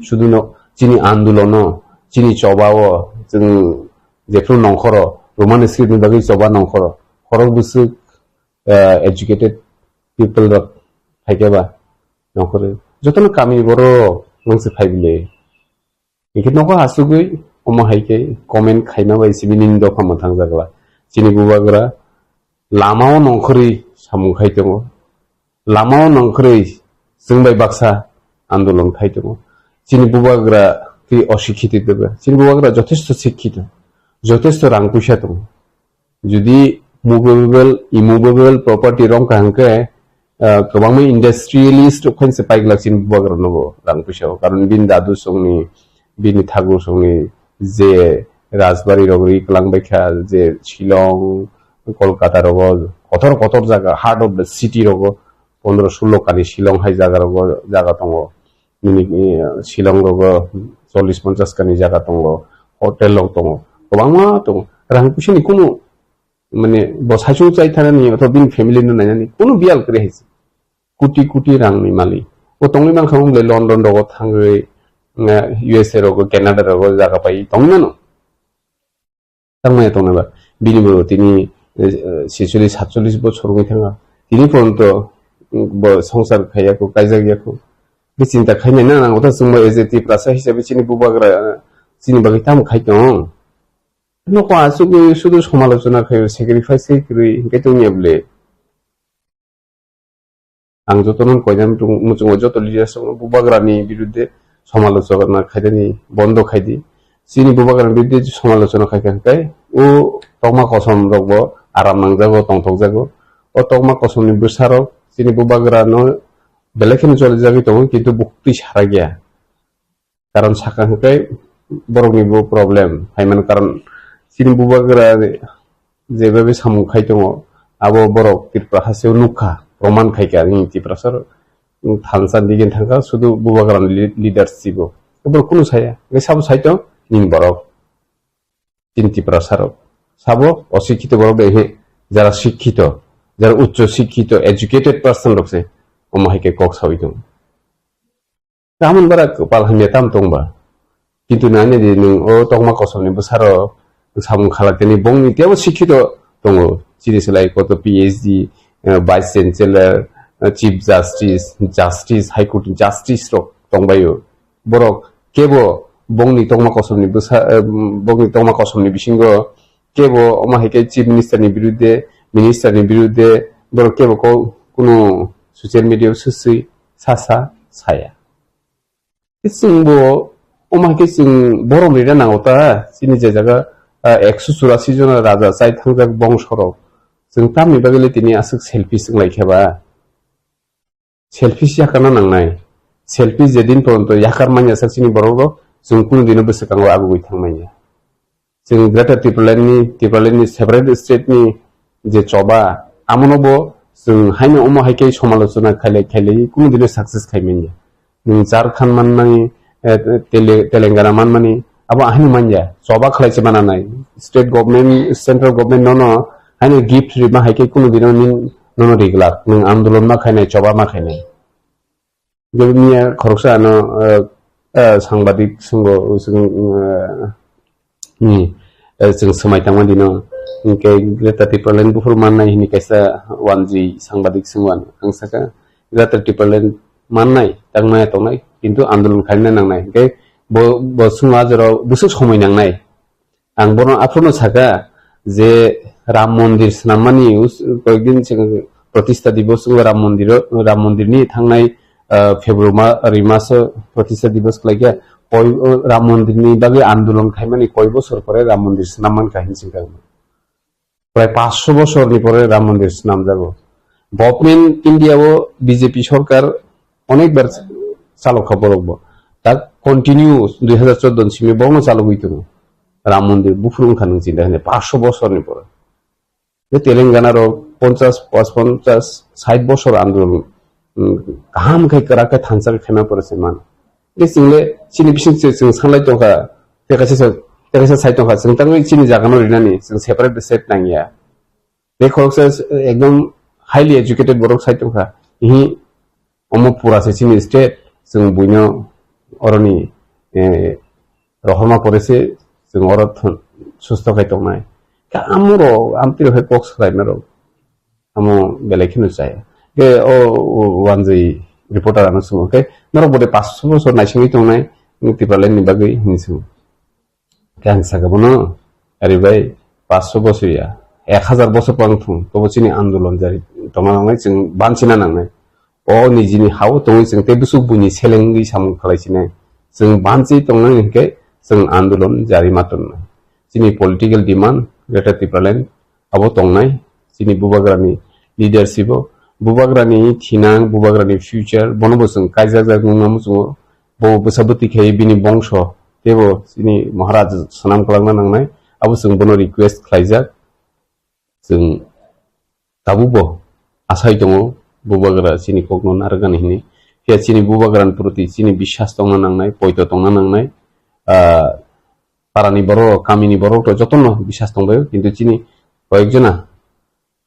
Sudu no chini andolono, chini chobao, chwng jephru nongkhoro, Roman script ni bagwi choba nongkhoro. Khorok bwswk, eh, educated people rok phaikhe ba nongkhoro. Jotono kamini borok nungsi phai bile. Hingke nogo asugwi omo hai khe comment khaima bai sibini dopha mwthang jakla. Chini bubagra lamao nongkhorwi samung khai tongo. Lamao nongkhorwi chwng bai baksa andolon khai tongo. Chini bubagra twi osikhito doga. Chini bubagra jothesto sikhito. Jothesto rang puisa tongo. Jodi movable, immovable property rong ka hingke, ah, kwbangma industrialist rok khainse paiglak chini bubagra nogo rang puisa o. Karon bini dadu songni, bini thagu songni je rajbari rok ri kwlang baikha, je Shillong, Kolkata rogo, kotor kotor jaga, heart of the city rogo, pondro sullo kani Shillong hai jaga rogo, jaga tongo. Nini, eh, Shillong rogo chollish ponchash kani jaga tongo, hotel rok tongo, kwbangma tongo. Rang puisa ni kunu, mane, bo saichung chai thanani, othoba bini family no nainani, kunu biyal kwrwi hai se. Kuti kuti rang ni malik. Bo tongwi mankha wng le London rogo thangwi, eh, U S A rogo, Canada rogo jaga pai tongwi mano. Tangmaya tongnai ba. Bini bo tini, eh, ছেচল্লিশ সাতচল্লিশ bochor wngwi thanga. Tini porjonto, mm, bo songsar khaiya kho, kaijak ya kho. Bo chinta khainai na, nang otha chwngbo as a Tiprasa hisabe chini bubagra, eh, chini bagwi tamo khai tong. Nokho asugwi sudu somalochona khaio, sacrifice khai kwrwi, hinkhe tongya bwle. Ang jotono koidan muchungo joto leaders rokno bubagrani birudde somalochona khaidani bondo khaidi. Chini bubagrani birudde somalochona khaikha hwnkhe o tokma kosom rokbo aram nangjago, tongthokjago. O tokma kosomni bwsarok chini bubagrano belai kheno cholijagwi tongo, kintu buktwi sarakya. Karon saka hwnkhe borokni bo problem phaimani, karon chini bubagra jebabe samung khai tongo, abo borok Tripura hasteo nukha, proman khaikha, nini Tiprasa rok thansa digin thangkha, sudu bubagrani li-, leadership o. Borok kunu saya, hwnkhe sabo saito nini borok, chini Tiprasa rok. Sabo osikhito borok de he, jara sikhito, jara uccho sikhito, educated person rok se omo hai khe kok sawi tongo. Tamon bara kwpal hamya tam tongba. Kintu nani di nwng o tokma kosomni bwsaro samung khalak tini bongni tebo sikhito tongo. Chini slai koto P H D, eh, Vice Chancellor, eh, Chief Justice, Justice, High Court ni Justice rok tongbaio. Borok kebo bongni tokma kosomni bwsa, eh, bongni tokma kosomni bisingo kebo omo hai khe Chief Minister ni birudde, Minister ni birudde, borok kebo ko kunu social media o swswi sasa saya. Chwngbo omo hai khe chwng borom rina nango ta, chini je jaga, ah, ekso churasi jona raja chai thangjak bongsorok. Chwng tamni bagwi le tini aswk selfish wng lai khe ba? Selfish yakana nangnai. Selfish jedin poronto yakar manya sak chini borok rok, chwng kunu dino bwswkango agugwi thang manya. Chwng Greater Tipraland ni, Tipraland ni separate state ni je choba, amono bo chwng haino omo hai khe somalochona khailai khailai kunu dino success khai manya. Nwng Jharkhand manmani, eh, Tele-, Telangana manmani, abo ahini manya, choba khlai se mananai. State government, central government nono haino gift rima hai khe kunu dino nin-, nono riglak. Nwng andolon ma khainai, choba ma khainai. Joboniya khoroksa ano, eh, eh, sangbadik swngo, chwng, eh, ni, eh, chwng swmai tangma dino. Hinkhe Greater Tipraland buphuru mannai hini kaisa wanjwi sangbadik swngwan. Ang saka, Greater Tipraland mannai, tangmaya tongnai, kintu andolon khaina nangnai. Hinkhe bo, bo swngma jorao bwswk somoi nangnai. Ang bono aphuru no saka je Ram Mondir swnammani us-, koyekdin chwng Pratistha Divos wngwi Ram Mondir, Ram Mondir ni thangnai, ah, February ma-, February maso Pratistha Divos khlaikha, koi, o, Ram Mondir ni bagwi andolon khaimani koi bosor pore Ram Mondir swnamman kha hinwi swngkha. Prai paanch sho bosor ni pore Ram Mondir swnamjago. Government India o B J P sorkar onek bar chalok kha borok bo. Tak continue dui hazar chordo ni simi borokno chalogwi tongo. Ram Mondir buphuru wngkha nwng chinta khe paanch sho bosor ni pore. Je Telangana rok ponchash, pas ponchash, sait bosor andolon, mm, kaham khe kwrak khe thansa khe khaima pore se man. Je chwng le chini bising se chwng sanlai tongkha, tei kaisa sa, tei kaisa sai tongkha, chwng tangwi chini jaga no rinani, chwng separate state nangya. Tei khoroksa ekdom highly educated borok sai tongkha, ihi omo pura se chini state, chwng buino oroni, eh, rohorma pore se chwng oro thon-, susto khai tongnai. Khe amoro, amtwi rok hai kok salaima rok, amo belai kheno chaya. Khe o, o, wanjwi Reporter ano swngo, khe norok bode paanch sho bosor naisingwi tongnai, nwng Tipraland ni bagwi hinwi swngo. Khe ang sakha bono, "Ari bai, paanch sho bosor ya, ek hazar bosor pang thung, tobo chini andolon jari tongna nangnai, chwng banchina nangnai. O nijini ha-o tongwi chwng tei bwswk buini selengwi samung khlai sinai. Chwng banchi tongnai hinkhe chwng andolon jari ma tonnai. Chini political demand, Greater Tipraland, abo tongnai, chini bubagrani leadership o, bubagrani thinang, bubagrani future, bono bo chwng kaijakjak nungna muchungo, bo bwsa bwtwi khe bini bongso, teibo chini Maharaj swnam kwlangna nangnai, abo chwng bono request khlaijak. Chwng tabukbo asai tongo, bubagra chini kokno narwknani hinwi. Phiya chini bubagrani proti chini biswas tongna nangnai, poito tongna nangnai, ah, parani borok, kamini borok to jotono biswas tongbaio, kintu chini koyekjona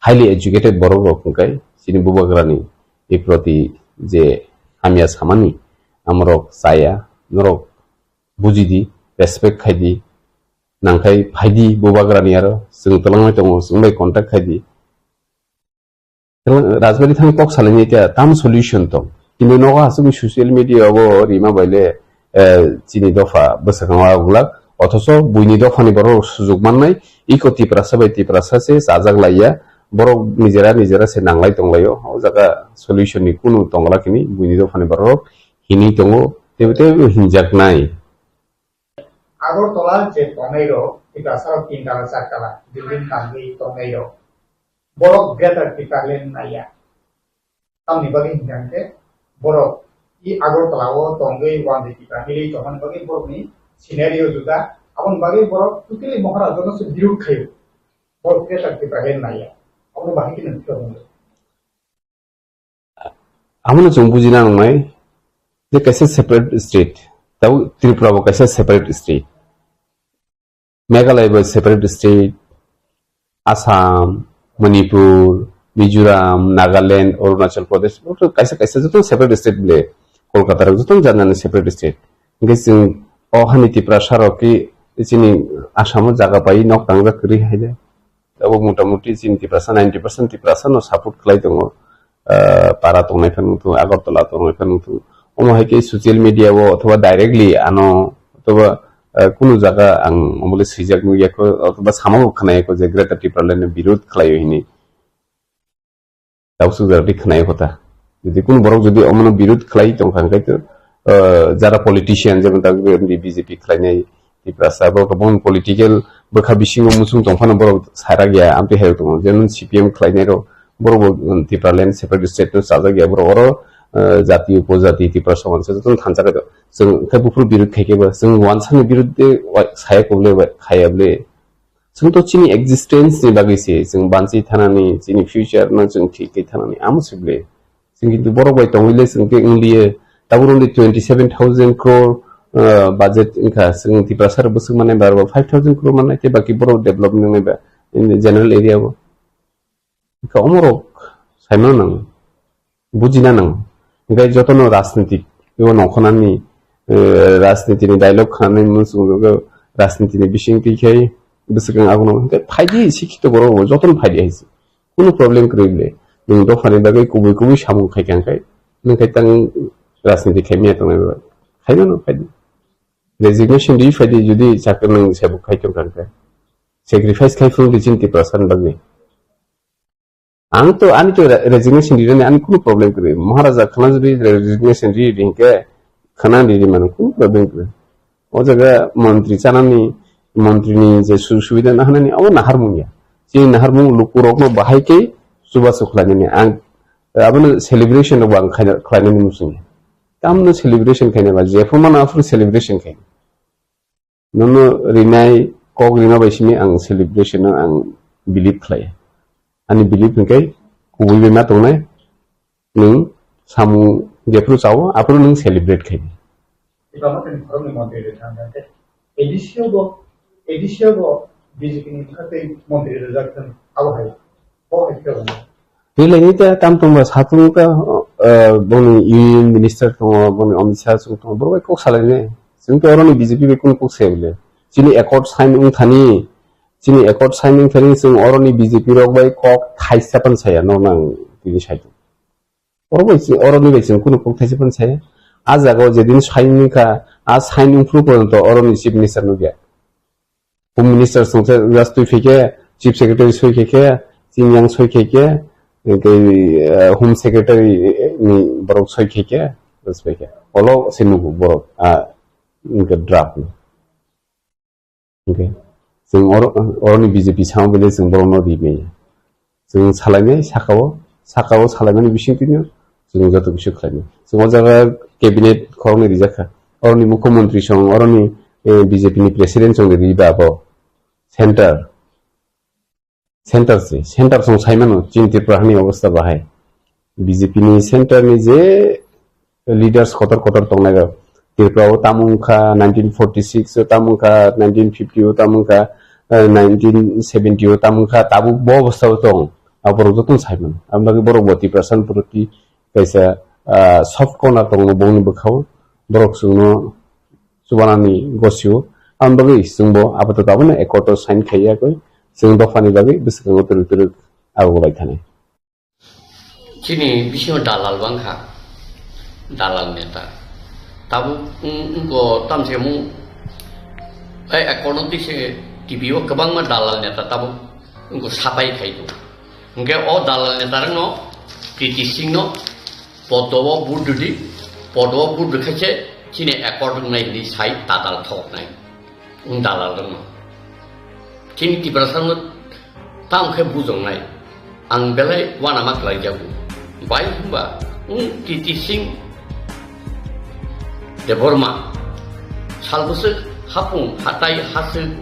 highly educated borok rok hwnkhe chini bubagrani ni proti je hamya samani amorok chaya, norok bujidi, respect khaidi, nangkhai phaidi bubagrani aro chwng twlangwi tongo, chwng bai contact khaidi. Rajbari thang kok salaini khe tam solution tong. Kintu nogo aswk social media o rima bai le, eh, chini dopha bwswk wngma bulak. Othoso buini dophani borok sujok mannai, iko Tiprasa bai Tiprasa se chajak laiya. Borok nijera nijera se nanglai tonglaio. O jaga solution ni kunu tongla kini buini dophani borok hinwi tongo. Teibo teibo hinjaknai. Agartala je tongnai rok, Tiprasa rok tin tala, char tala building tangwi tongnai rok. Borok Greater Tipraland naiya. Tamni bagwi hinkha hinkhe borok i Agartala o tongwi one day Tipra milwi tongmani bagwi borokni scenario juda. Aboni bagwi borok totally Maharaja no se birud khaio. Borok Greater Tipraland naiya. Aboni bagwi khe nwng phiyok wngkha. Abono chwng bujina nangnai je kaisa separate state, tabuk Tripura bo kaisa separate state, Meghalaya bo separate state, Assam, Manipur, Mizoram, Nagaland, Arunachal Pradesh, kaisa kaisa joto separate state bole, Kolkata rok joto janani separate state. Hingke chwng o hani Tiprasa rok ki chini Assam o jaga pai nok tangjak kwrwi hai de. Abo motamuti chini Tiprasa ninety percent Tiprasa no support khlai tongo. Ah, para tongnai phano wngthung, Agartala tongnai phano wngthung. Omo hai khe social media o othoba directly ano othoba, ah, kunu jaga ang omo le swijak nukya kho, othoba sama bo khwnaya kho je Greater Tipraland ni birud khlaio hini. Tabuk suk jora twi khwnai kho ta. Jodi kunu borok jodi omono birud khlai tong kha, hwnkhe to, ah, jara politician, jemon ta B J P khlainai Tiprasa, borok to bon political bwkha bisingo muchung tong phano borok sarak ya, amtwi hai tongo. Jemon C P M khlainai rok, borok bo, um, Tipraland separate state no chajak ya, borok oro, ah, jati upojati Tiprasa wansa jotono thansa khe to. Chwng khe buphuru birud khai khe ba, chwng wansani birud de wa-, saya kobole ba, khaya bole. Chwng to chini existence ni bagwi se chwng banchi thanani, chini future no chwng thik khe thanani, amo se ble. Chwng kintu borok bai tongwi le chwng khe wng liye. Tabuk wng di twenty seven thousand crore, uh, budget wngkha, chwng Tiprasa rok bwswk mannai ba, five thousand crore mannai, tei baki borok develop wngnai ba in the general area o. Wngkha omorok saimano nang, bujina nang. Hingke jotono rajnitik, ebo nongkhornani, eh, rajnitini dialogue khanani muchungo rajnitini bising twi khai bwswkang abono hingke phaidi sikhito borok bo jotono phaidi hai se. Kunu problem kwrwi le. Nwng dophani bagwi kubui kubui samung khai kha hingke nwng khai tang rajniti khai miya tongnai ba. Khaimano phaidi. Resignation ri phaidi jodi chakri nwng sebuk khai tong kha hingke. Sacrifice khai phuru di chini Tiprasani bagwi. Ang to, ani to re-, resignation rinani ani kunu problem kwrwi. Maharaja khana jodi re-, resignation ri ri hingke khana ri ri mano kunu problem kwrwi. O jaga montri chanani, montri ni je su-, subida nahanani abo naharmung ya. Chini naharmung lukurokno bahai khe chubachu khlainani. Ang, abono celebration rokbo ang khaina-, khlainani muchungya. Tamno celebration khaina ba, jephru mano aphuru celebration khaina. Nono rinai kok rima bai simi ang celebration no ang believe khlai. Ani believe hingkai kubui bai ma tongnai. Nwng samung jephru chao, aphuru nwng celebrate khai. Eba ma tini khoroknwi montri rwkha hwnkhe A D C o bo, A D C o bo B J P ni bwkha tei montri rwjak thung, abo hai. Bo hai khe rwjak. Relaini ta tam tongba satung ta, eh, boni union minister tongo, boni Amit Shah song tongo, borok bai kok salaini. Chwng to oroni B J P bai kunu kok saya bole. Chini accord sign wng thani, chini accord sign wng thani chwng oroni B J P rok bai kok thaisa pan saya no nang tini saitung. Oro bai chwng, oroni bai chwng kunu kok thaisa phano saya. A jaga o jedin sign wngkha, a sign wngphuru porjonto oroni chief minister nukya. Home minister songsa just twi phaikhe, chief secretary soi khaikhe, chini yang soi khaikhe, tei, eh, home secretary ni borok soi khaikhe, just phaikhe. Olo se nugo borok, ah, wngkha draft ni. Okay. Chwng oro, oroni B J P sama bele chwng borokno ri maya. Chwng salainai sakao, sakao salaimani bisingtwino chwng joto kisi khlainai. Chwng o jaga cabinet khoroknwi rijak kha. Oroni mukhyamantri song, oroni, eh, B J P ni president song riba abo center, center se, center song saimano chini Tripura hani obostha bahai. B J P ni center ni je leaders kotor kotor tongnai rok. Tripura o tamo wngkha nineteen forty six o, tamo wngkha nineteen fifty o, tamo wngkha, eh, nineteen seventy o, tamo wngkha tabuk bo obostha o tong. Aborok joto no saimano. Aboni bagwi borok bo Tiprasa ni proti kaisa, ah, soft corner tongo bongni bwkhao. Borok chwngno chubanani gosio. Aboni bagwi chwngbo apatot abono accord o sign khaiya koi. Chwng dophani bagwi bwskango twrwk twrwk ago bai thani. Chini bisingo dalal bangkha, dalal neta. Tabuk wng-, wngkho tamse mung, eh, accord o tise T V o kwbangma dalal neta tabuk wngkho sapai khai tongo. Hwnkhe o dalal neta rokno, Kriti Singh no, podo o vote rwdi, podo o vote rwkhaise chini accord wngnai hinwi sai tadal thoknai. Wng dalal rokno. Chini Tiprasa no tamo khe bujongnai. Ang belai uanama khlaijago. Bai hwnba wng Kriti Singh Debbarma sal bwswk hapung hatai haswk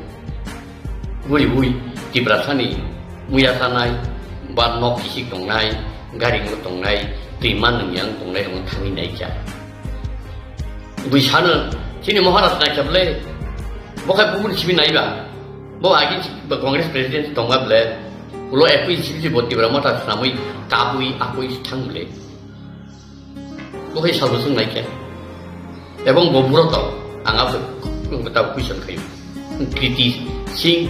guriui Tiprasani muya sanai ba nok kisik tongnai, gari tongnai, twi manung yang tongnai rokno thangwi naikha. Bui sano, chini Maharaj naikha bwle, bo khai bumuni simi naiba. Bo agi ba Congress president tongma bwle, ulo ekui sibisi bo Tipra Motha swnamwi kabui akui thang bwle. Bo khai sabo swng naikha. Ebong bo buro tong, ang abo ta question khayo. Kriti Singh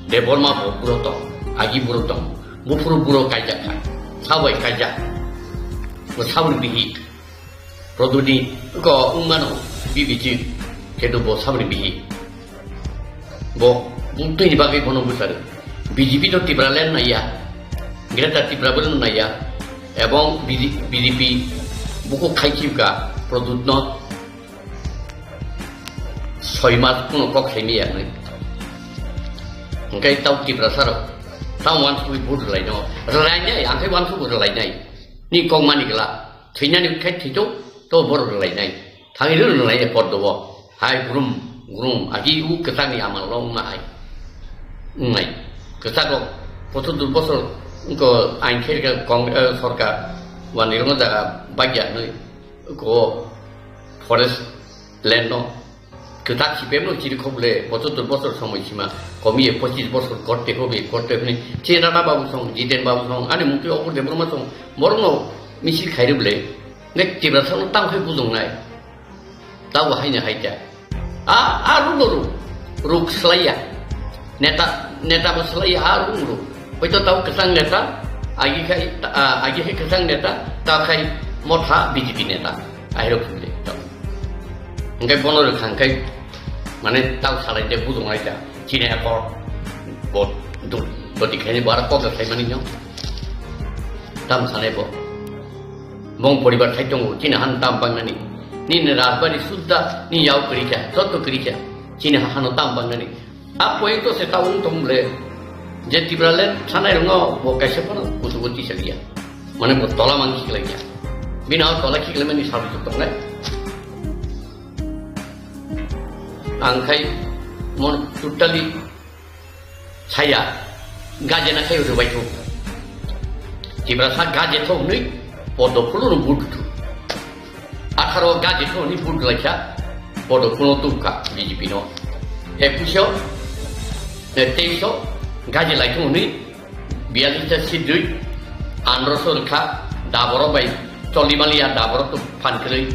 Debbarma bo buro tong, agi buro tong. Buphuru buro kaijak kha, sabai kaijak. Bo saboni bihi. Produni ko wngmano B B G, kedo bo saboni bihi. Bo bumtwini bagwi bono bwsari. B J P to Tipraland naiya, Greater Tipraland naiya, ebong B J P buko khaichibga Produtno soi mas kuno kok saimaya nai. Hingke tau Tiprasa rok, tau wansugwi vote rwlaino, rwlainai, ang khe wansugwi rwlainai. Ni kok mani gla. Thwinani khe thwito, to borok rwlainai. Thangwi rw rwlainai poddo bo. Hai grum, grum, agi u kwchangni amang lo wngma hai. Wngnai. Kwchak rok, pothor dur bosor, wngko ain khe rwkha kong-, eh, sorkar, wani rwngno jaga bagya hwnwi, ko forest land no. Kwtak C P M no chiri khok le, pochottor bosor somoi sima, komiye pochis bosor korte hobe, korte hwnwi, Chenrana babu song, Jiten babu song, ani mungtwi Okur Debbarma song, borokno misil khairw bwle, ne Tiprasa no tang khai bujongnai, tabo haino haikha. A, a rukno ruk, ruk slaiya, neta, neta bo slaiya, a rukno ruk. Hoito tabo kwchang neta, agi khai, a, agi khai kwchang neta, ta khai motha B J P neta, ahirok hwnle tabo. Hingke bono rwkha hingke, mane, tau salai de bujung ai da, chini akor, bo, du, doti khaini bara kok da khaimani no. Tam sanai bo. Bong poribar khai tongo, chini han tam bangnani. Nini rajbari sudda, ni yao kwrikha, jotto kwrikha, chini hano tam bangnani. A point to se ta wng tong le, je Tipraland sanai rwngo, bo kaisa phano kuchugo tisaliya. Mane bo tola mang khiklaiya. Bini o tola khiklaimani sabi tongnai. Ang khai mon totally saya, gaje na khai rwbai thok. Tiprasa gaje thok nwi, podo phuluru vote thu. Atharo gaje thok ni vote laikha, podo phulo tukha B J P no. Ekush o, eh, teis o, gaje lai thok nwi, biyalista sidui, andro so rwkha, daboro bai, choli maliya daboro to phan kwrwi,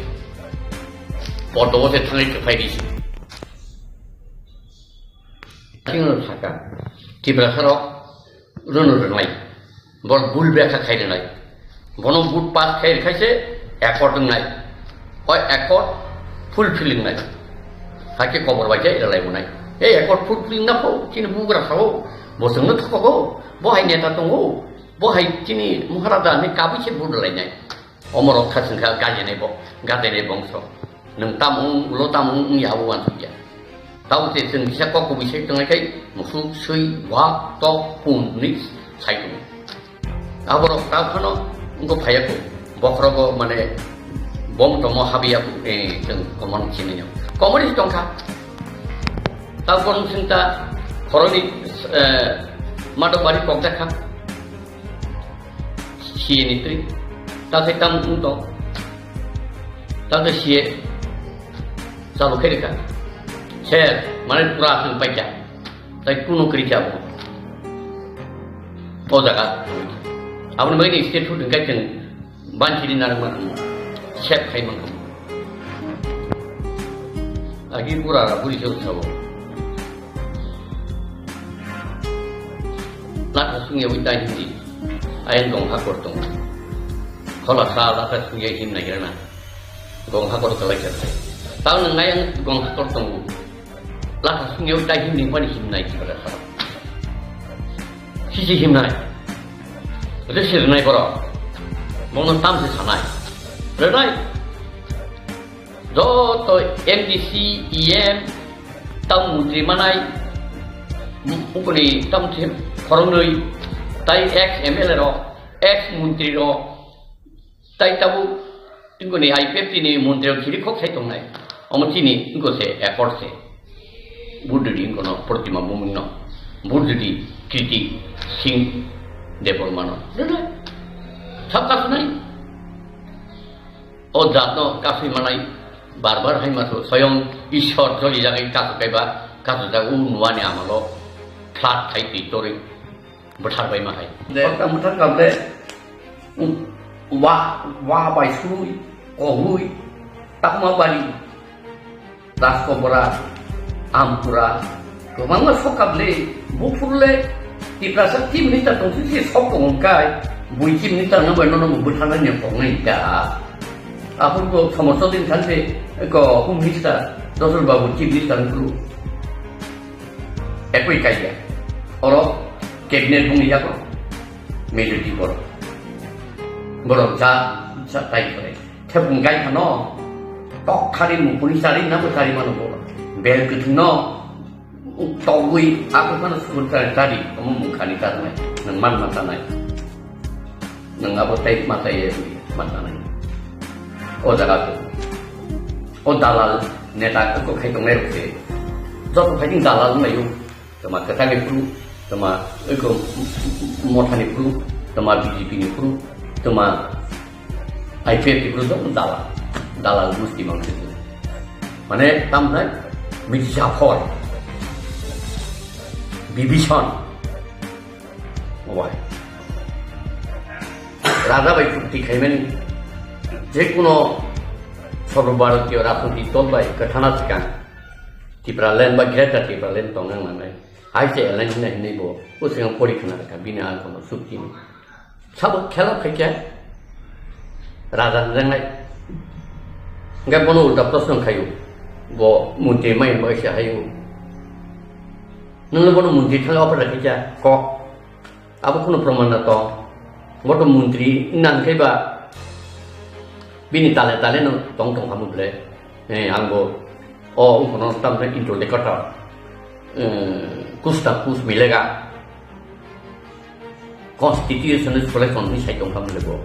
podo o se thangwi kwphai di si. Tini no saka, Tiprasa rok, Rono rwnai. Bor bul bekha khai rwnai. Bono vote pass khai khai se accord wngnai. O accord fulfill wngnai. Hakhe kobor bai khe rwlai wngnai. Ei accord fulfill wngna pho chini bugra sao, bo chwngno thokogo, bo hai neta tongo, bo hai chini Maharaja hinwi kabui se vote rwlainai. Omorok kha chwngkha gajinai bo, gajinai bongso. Nwng tamo wng, ulo tamo wng, wng ya, abo uansukya. Tamo se chwng kisa kok kubui sai tongnai khai, musuk, swi, wak, tok, pun, hwnwi sai tongo. Aborok ta phano wngkha phaiya kho, bokhorogo mane bom tomo habiya kho, eh, chwng komon sinino. Komon is tongkha. Tabon singta khoroni, eh, madok bari kokjakha. C A ni twi. Ta se tam wng tong. Ta se C A chalu khe rikha. Sir, mane pura chwng paikha. Tai kuno kwrwi khe abo. O jaga. Aboni bagwi ni state food hwnkhe chwng banchini narwkma thangmo. Sep khai mankha. Agi pura buri se sabo. Lakha sungya wi tai hindi. Ayang gong hakor tong. Khola sa lakha sungya him na hirana. Gong hakor kalai kha. Tang nang ayang gong hakor tong. Lakha sungya wi tai hindi pani him nai kibara sa. Sisi him nai. Ode sir nai boro. Bono tam se sanai. Renai. Joto M D C, E M, tamo montri manai, ukoni tamo se khoroknwi, tai ex M L A rok, ex montri rok, tai tabuk ukoni I P F T ni montri rok chiri khok sai tongnai. Omo chini wngkha se accord se. Buddhidi wngkha no Protima Bhumik no. Buddhidi Kriti Singh Debbarma no. Sab kasunai. O jatno kasui manai bar bar hai maso soyong Ishwar joli jagai kasu kaiba kasu jaga u nuani amalo flat khai twi torwi bwthar bai ma hai. De. Bwthar kable, um, wa, wa bai sui, kohui, takma bari. Raskobra, Ampura, kwbangma sok kable, buphurle, Tiprasa Chief Minister tongsi se sok tong kai, bui Chief Minister no bai nono bwthana ni kok nai ta. Aphuru ko Somosor din thanse ko Home Minister, Dosol Babu Chief Minister kulu. Ekoi kaiya. Oro cabinet bung yago, majority borok. Borok ja, ja tai kore. Thepung gai phano, tok thari mukuni chari na bo chari mano bo. Bel kwthwng no, togwi ako phano sukun chari chari, omo mungkhani charnai, nwng man ma chanai. Nwng abo tai ma chai ya ma chanai. O jaga ko. O dalal neta ko khai tongnai rok se. Joto khai dalal wnglaio. Tama kwthangni phuru, tama eko mothani phuru, tama B J P ni phuru, tama I P F ni phuru, joto dalal, dalal gusti mangsi. Mane tam hai, Mirza Phor, Bibison, wai. Raja bai chukti khaimani, je kuno Sarva Bharatiya Rajniti dol bai kwthana swkang, Tipraland ba Greater Tipraland tongnang nangnai. Hai se eleng hinai hinai bo, o sing pori khna kha, bini ang kono sukti ni. Sabo khela khai khe, raja ni jangai. Ngai bono ulta proshno khayu, bo munti mai bo se hayu. Nang bono munti thang apa lagi kya, kok. Abo khunu proman na to. Bo to muntri nang khe ba bini tale tale no tong tong hamu ble. Eh, ang bo o ungkono tam na interlocutor. Eh, kuch na kuch milega. Constitutional selection ni sai tong hamu ble bo.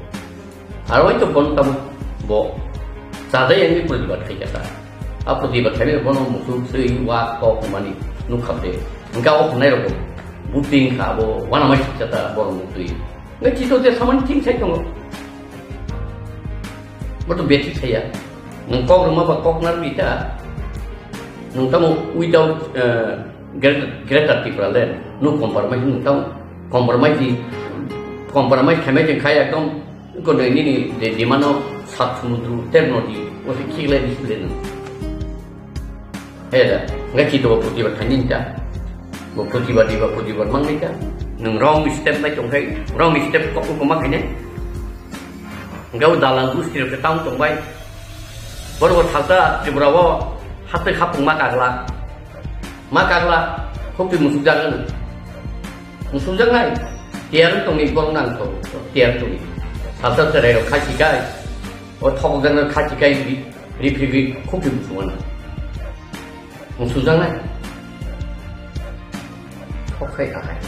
Aro to bon tam bo. Sadai ang ni protibad khai kata. A protibad khai bono musu sui wa kok mani nukha de. Engka o nai rok. Buting kha bo wana mai kata bono mutui. Ngai chito je samani thing sai tongo. Bo to beti saya. Nang kok ruma ba kok nar bita. Nang tamo without, eh, greater, greater Tipraland. No compromise nang tamo compromise di, compromise khamai jeng khai ekdom ko nini de dimano sat sumudru ter nodi o se khigle disle nang. Heda, ngai chito bo protibad khaini ta. Bo protibad di ba protibad mang ni ta. Nung wrong step nai tong khai, wrong step kok ko ma khaine. Hingke o dalan gusti rok khe tamo tongbai. Borok bo salsa Tripura o hatwi hapung ma kagla. Ma kagla, khoptwi musuk jagan. Musuk jagnai, tiyar tongni borok nang to, tiyar tongni. Salsa cherai rok khachi kai, o thok jagan khachi kai ri, ri phri ri khoptwi musuk ano. Musuk jagnai. Thok khai kahai.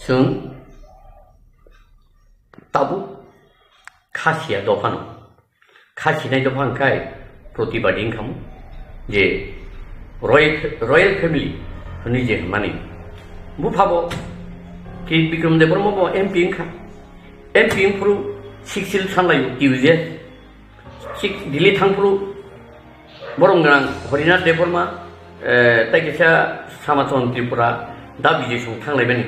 Chwng tabuk kha siya dophano. Kha sinai dopha hwnkhe protibadi wngkhamu je royal, royal family hwnwi je hwnmani. Buphabo Kirit Bikram Debbarma bo M P wngkha. M P wngphuru six seal sanlaio T U J. Sik Delhi thangphuru borok gwnang Harinath Debbarma, eh, tei kaisa Samachon Tripura, da Bijay Song thanglaimani.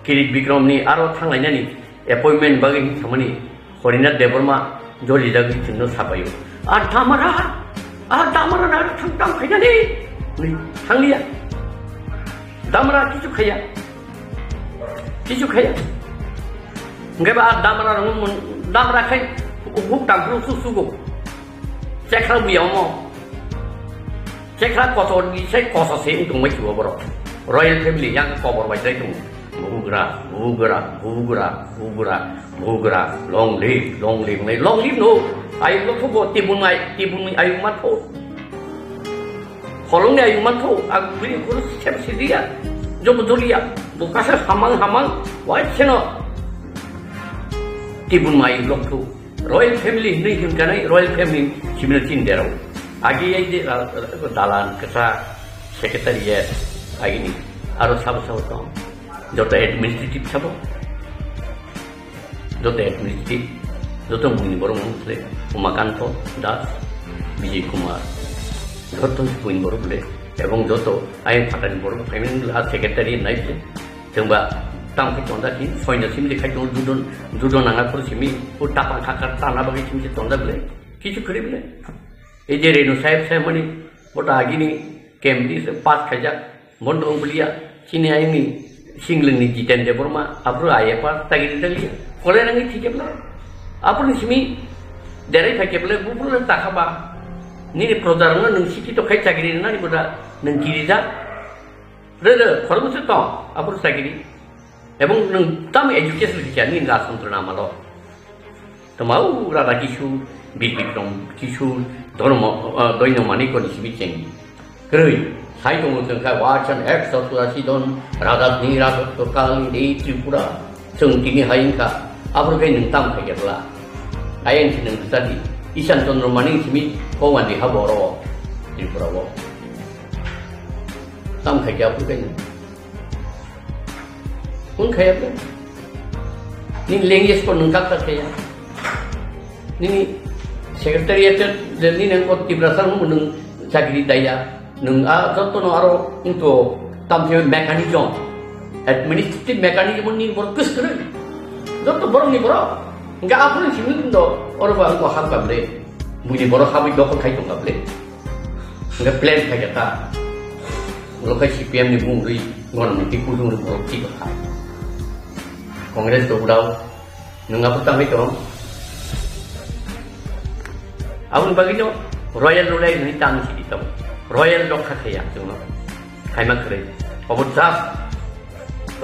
Kirit Bikramni aro thanglainani appointment bagwi hinsamani Harinath Debbarma jolijagwi chwngno sapaio. "A Damara, a Damara na thang tang phainani?" Hwnwi thangliya. Damara kichu khaiya. Kichu khaiya. Hingke ba damra rong mun, damra khai huk tang phuru su sugo. Chekra buya omo. Chekra kotor ni sai kosa se wng tongmai chuwa borok. Royal family yang kobor bai jai tongo. Bugra, bugra, bugra, bugra, bugra. Long live, long live, long live no. Ayuk lo thubo tibun ai, tibun ayuk matho. Holongni ayung mantho, ang bini khoro sep sidiya, jobo doliya, bo kasa hamang hamang, wai seno. Tibun mai lok thu, royal family hinwi himkanai, royal family simino chin derao. Agi ai de, ah, dalan, kasa, secretariat, agini, aro sabo sabo tong, joto administrative sabo. Joto administrative, joto buini borok mung le, Umakanto Das, Bijay Kumar, joto buini borok le, ebong joto ayang phatani borok phaimani le, a secretary nai le, jengba tang khe tonda ki, soino simi le khai tongo, dudo, dudo nanga phuru simi, o tapang khakar tana bagwi simi se tonda le, kichu khri le. Ei je Renu saheb saheb mani, bota agini, K M D se pass khaijak, bondo wng bulia, chini ayangni singlwngni Jiten Debbarma, aphuru I F R chakiri daliya, kolai rangwi thikebla, aphuru simi derai phaikebla, buphuru takha ba, nini projarokno nwng sikito khai chakiri rwnani boda, nwng kirijak, re re, khoroksa tong, aphuru chakiri, ebong nwng tamo education rikya, nini rajtantro namalo. Tma o Radha Kishore, Bir Bikram Kishore, Dharma, ah, Doino Manikko ni simi chengdi. Kwrwi, sai tongo chwng kha Watson ekso churashi don, Radha ni Radha to Kali ni Tripura, chwng tini hai wngkha, aphuru khe nwng tam khai khe bla. Ayang si nwng kwchadi, Ishan Chandra Manik simi Kowandi ha boro, Tripura o. Tam khai khe aphuru khe nwng. Hwn khaya bw. Nini language ko nwng kak kak khaya. Nini secretariat de nini ang ko Tiprasa nwng nwng chakri daya. Nwng a joto no aro into tam the mechanism. Administrative mechanism ni bor kus kre. Joto borok ni borok. Nga apun simi do oro ba ko hak ba bre. Buni borok habui dokol khai tong ba bre. Hingke plan khaikha ta. Ulo khe C P M ni bumung rwi, gwnang ni twi kutung rwi borok twi kha. Congress to udao, nwng abo tangwi tong. Aboni bagwi no royal rulai nwi tang si di tong. Royal rok kha khaya chwngno. Khaima kwrwi. Obo just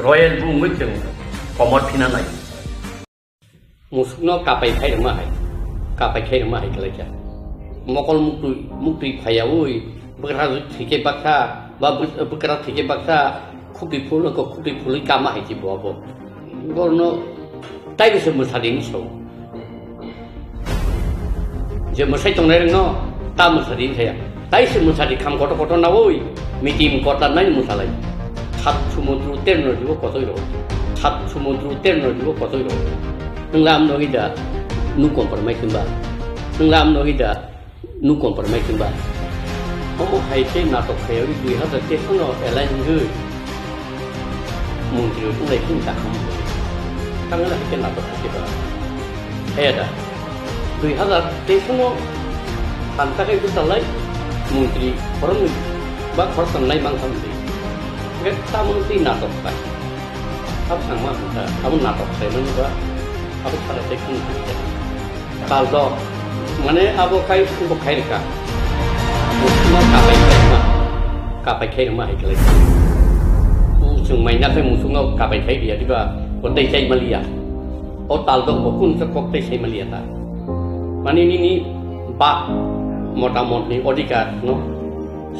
royal bumung rwi chwng komor phina nai. Musukno kapai khai rwma hai, kapai khai rwma hai khlaikha. Mokol muktwi, muktwi phaiyaui, bwkra thwikhe baksa, ba bw-, bwkra thwikhe baksa, khupui phul wngkha, khupui phulwi kama hai se bo abo. Borno taibo se mwsadi hinwi sao. Je mwsai tongnai rwngno ta mwsadi hinwi saya. Tai se mwsadi kham kotor kotor naui, mitim kotor nai mwsalai. Sat sumudru terno jibo kotoi rw. Sat sumudru terno jibo kotoi rw. Nwng lam nogi da, nu compromise hwnba. Nwng lam nogi da, nu compromise hwnba. Omo hai khe natok khaywi dui hazar teis no alliance hwnwi. Montri rok wnglai kheno ta khamu. Tangwi hai khe natok khe ba. Haya da. Dui hazar teis no phan ta khai bwchalai montri khoroknwi ba khoroktham nai mang thang di. Hwnkhe tamoni twi natok khlai. Abo sangma hwnka, abo natok khlaimani ba, abo sara tei khun hwnka. Tal dok, mane abo khai, bo khai rwkha. Musukno kapai khaima, kapai khai rwma hai khlai. Chwng maina khai musukno kapai khai riya diba, bo tei chai maliya. O tal dok bo kun se kok tei sai maliya ta. Mane nini ba motamotni odhikar no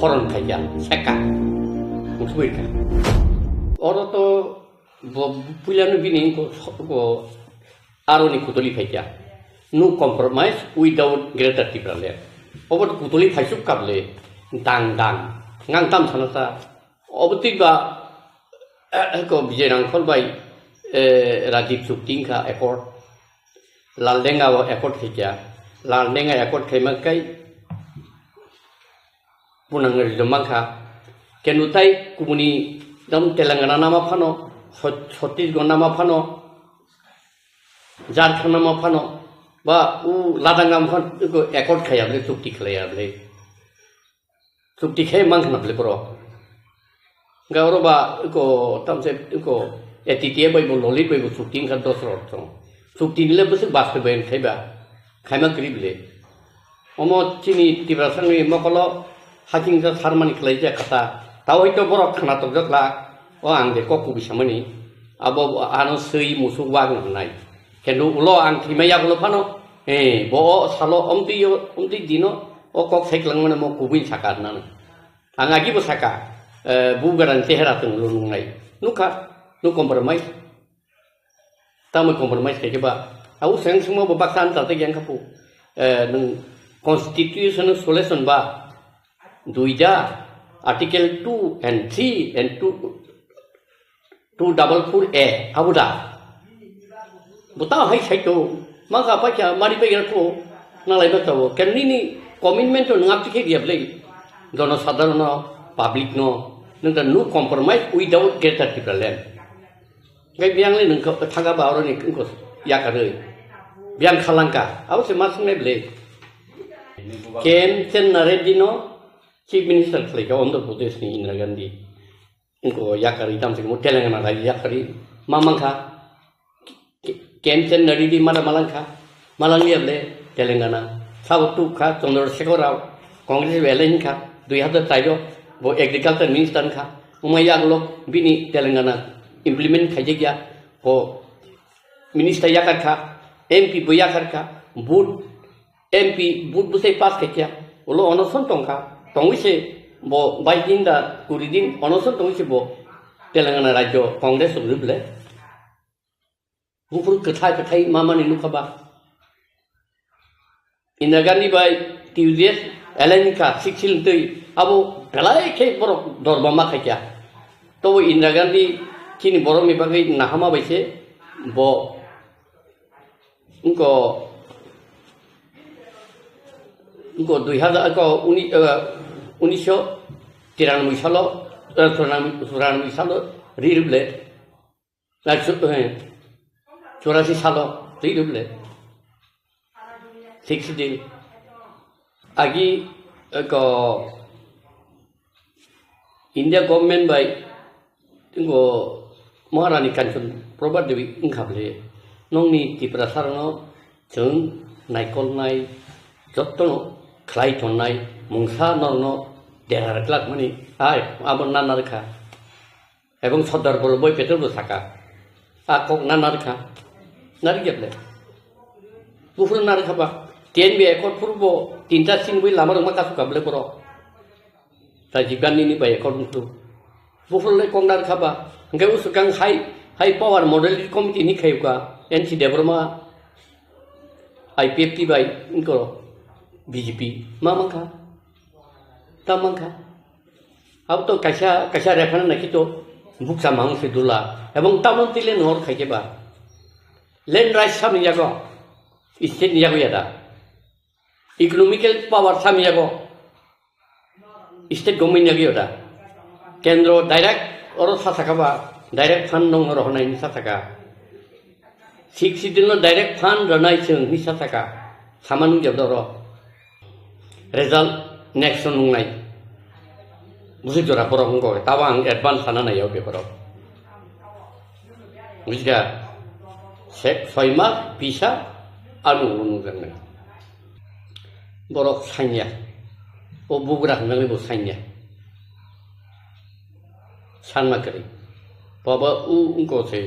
horon khaija, seka. Musuk kha. Oro to Bo puilano bini ko, ko aroni kutuli phaikya. No compromise without Greater Tipraland. Obo kutuli phaisuk kable dang dang. Ngang tam sana sa. Obo twi ba, eh, ko Vijay Rangkhol bai, eh, Rajib Chukti wngkha accord. Laldenga o accord khaikya. Laldenga accord khaima kai Punang rijwk mankha. Kenu tai kubuni dam Telangana nama phano, Chhat-, Chhattisgarh nama phano, Jharkhand nama phano, ba u Ladakh nama phano, eko accord khaya bole, chukti khlaya bole. Chukti khai mankha na bole borok. Ga oro ba eko tamse eko A T T A bai bo Lolit bai bo chukti wngkha dos rok chong. Chukti nile bwswk baste bai khai ba. Khaima kwrwi bole. Omo chini Tiprasani mokolo hakingja sarmani khlaijak kha ta. Tao hoi to borok khna tokjak la. O ang de kok kubui samani. Abo ano swi musuk wak hwnai. Kendo ulo ang thwima yagulo phano. Eh, bo o salo omtwi o, omtwi dino o kok sai kwlangmani mo kubui saka hwnani. Ang agi bo saka, eh, bu gadang chehera tong lo nungnai. Nukha, no compromise. Tamo compromise khe ba. Au seng sungma bo baksa an tata yang khapu. Eh, nung constitution solution ba. Duida, article two and three and two, two double four A, abuda. Buta hai sai to, maka paikha mari pai gra to, nalai ba to. Ken nini commitment to ngap tikhe dia blei. Jono sadharon no, public no, nung ta no compromise without Greater Tipraland. Ngai biang le nung thanga ba oro ni ko yakaroi. Biang khalangka, abo se masung le blei. K M Chenna Reddy no Chief Minister khlai ka Andhra Pradesh ni Indira Gandhi. Ko yakari tam se mo Telangana rai yakari mamang kha. K-, K M Chenna Reddy mada malang kha. Malang liya ble Telangana. Sabo tu kha Chandrasekhar Rao. Congress bai alliance kha. Dui hazar chaido bo agriculture minister kha. Umai yaglo bini Telangana implement khaijak ya. Bo minister yakar kha. M P bo yakar kha. Vote M P vote bwsai pass khaikya, ulo onoson tongkha, tongwi se bo bais din da kuri din onoson tongwi se bo Telangana rajyo Congress rok rible. Buphuru kwthai kwthai mamani nukha ba. Indira Gandhi bai T U D F alliance kha six sil twi abo belai khe borok dorma ma khaikya. Tobo Indira Gandhi chini borokni bagwi nahama bai se bo Wngkha, wngkha dui hazar, wngkha uni-, eh, unisho tiranoboi salo, eh, churano-, churano salo ri rwble, eh, chu-, eh, churasi salo ri rwble. Sixty. Agi, eh, ko India government bai Ngo Maharani Kanchan Prabha Devi wngkha bwle, nokni Tiprasa rokno chwng naikolnai, jotono khlai tonnai, mungsa norokno dera rwklak mani, ai abo nana rwkha. Ebong Sardar Vallabhbhai Patel bo saka, a kok nana rwkha, narwkya bwle. Buphuru narwkha ba, T N V accord phuru bo tinta sinwi lama rwma kasukha bwle borok. Rajiv Gandhi ni bai accord wngkhu. Buphuru le kok narwkha ba. Hwnkhe usukang hai, hai power model committee ni khayuka N C Debbarma I P F T bai wngkho B J P. Ma mankha? Ta mankha? Abo to kaisa, kaisa referendum naikhe to bukcha mang se dula. Ebong tamon tile nor khaikhe ba. Land rights samni yago. State ni yago yada. Economical power samni yago. State government ni yagwi oda. Kendro direct oro sa saka ba, direct fund nong oro honai hinwi sa saka. Sixth Schedule no direct fund rwnai chwng hinwi sa saka. Sama nung jabda oro. Result next no nungnai. Busi jora borok wngkha, tabo ang advance sana nai o beparo. Bujikha, se-, soi mas bisa ano ulo nukjaknai. Borok sanya, o bugra hwnjaknai bo sanya. Sanma kwrwi. Baba u wngkha se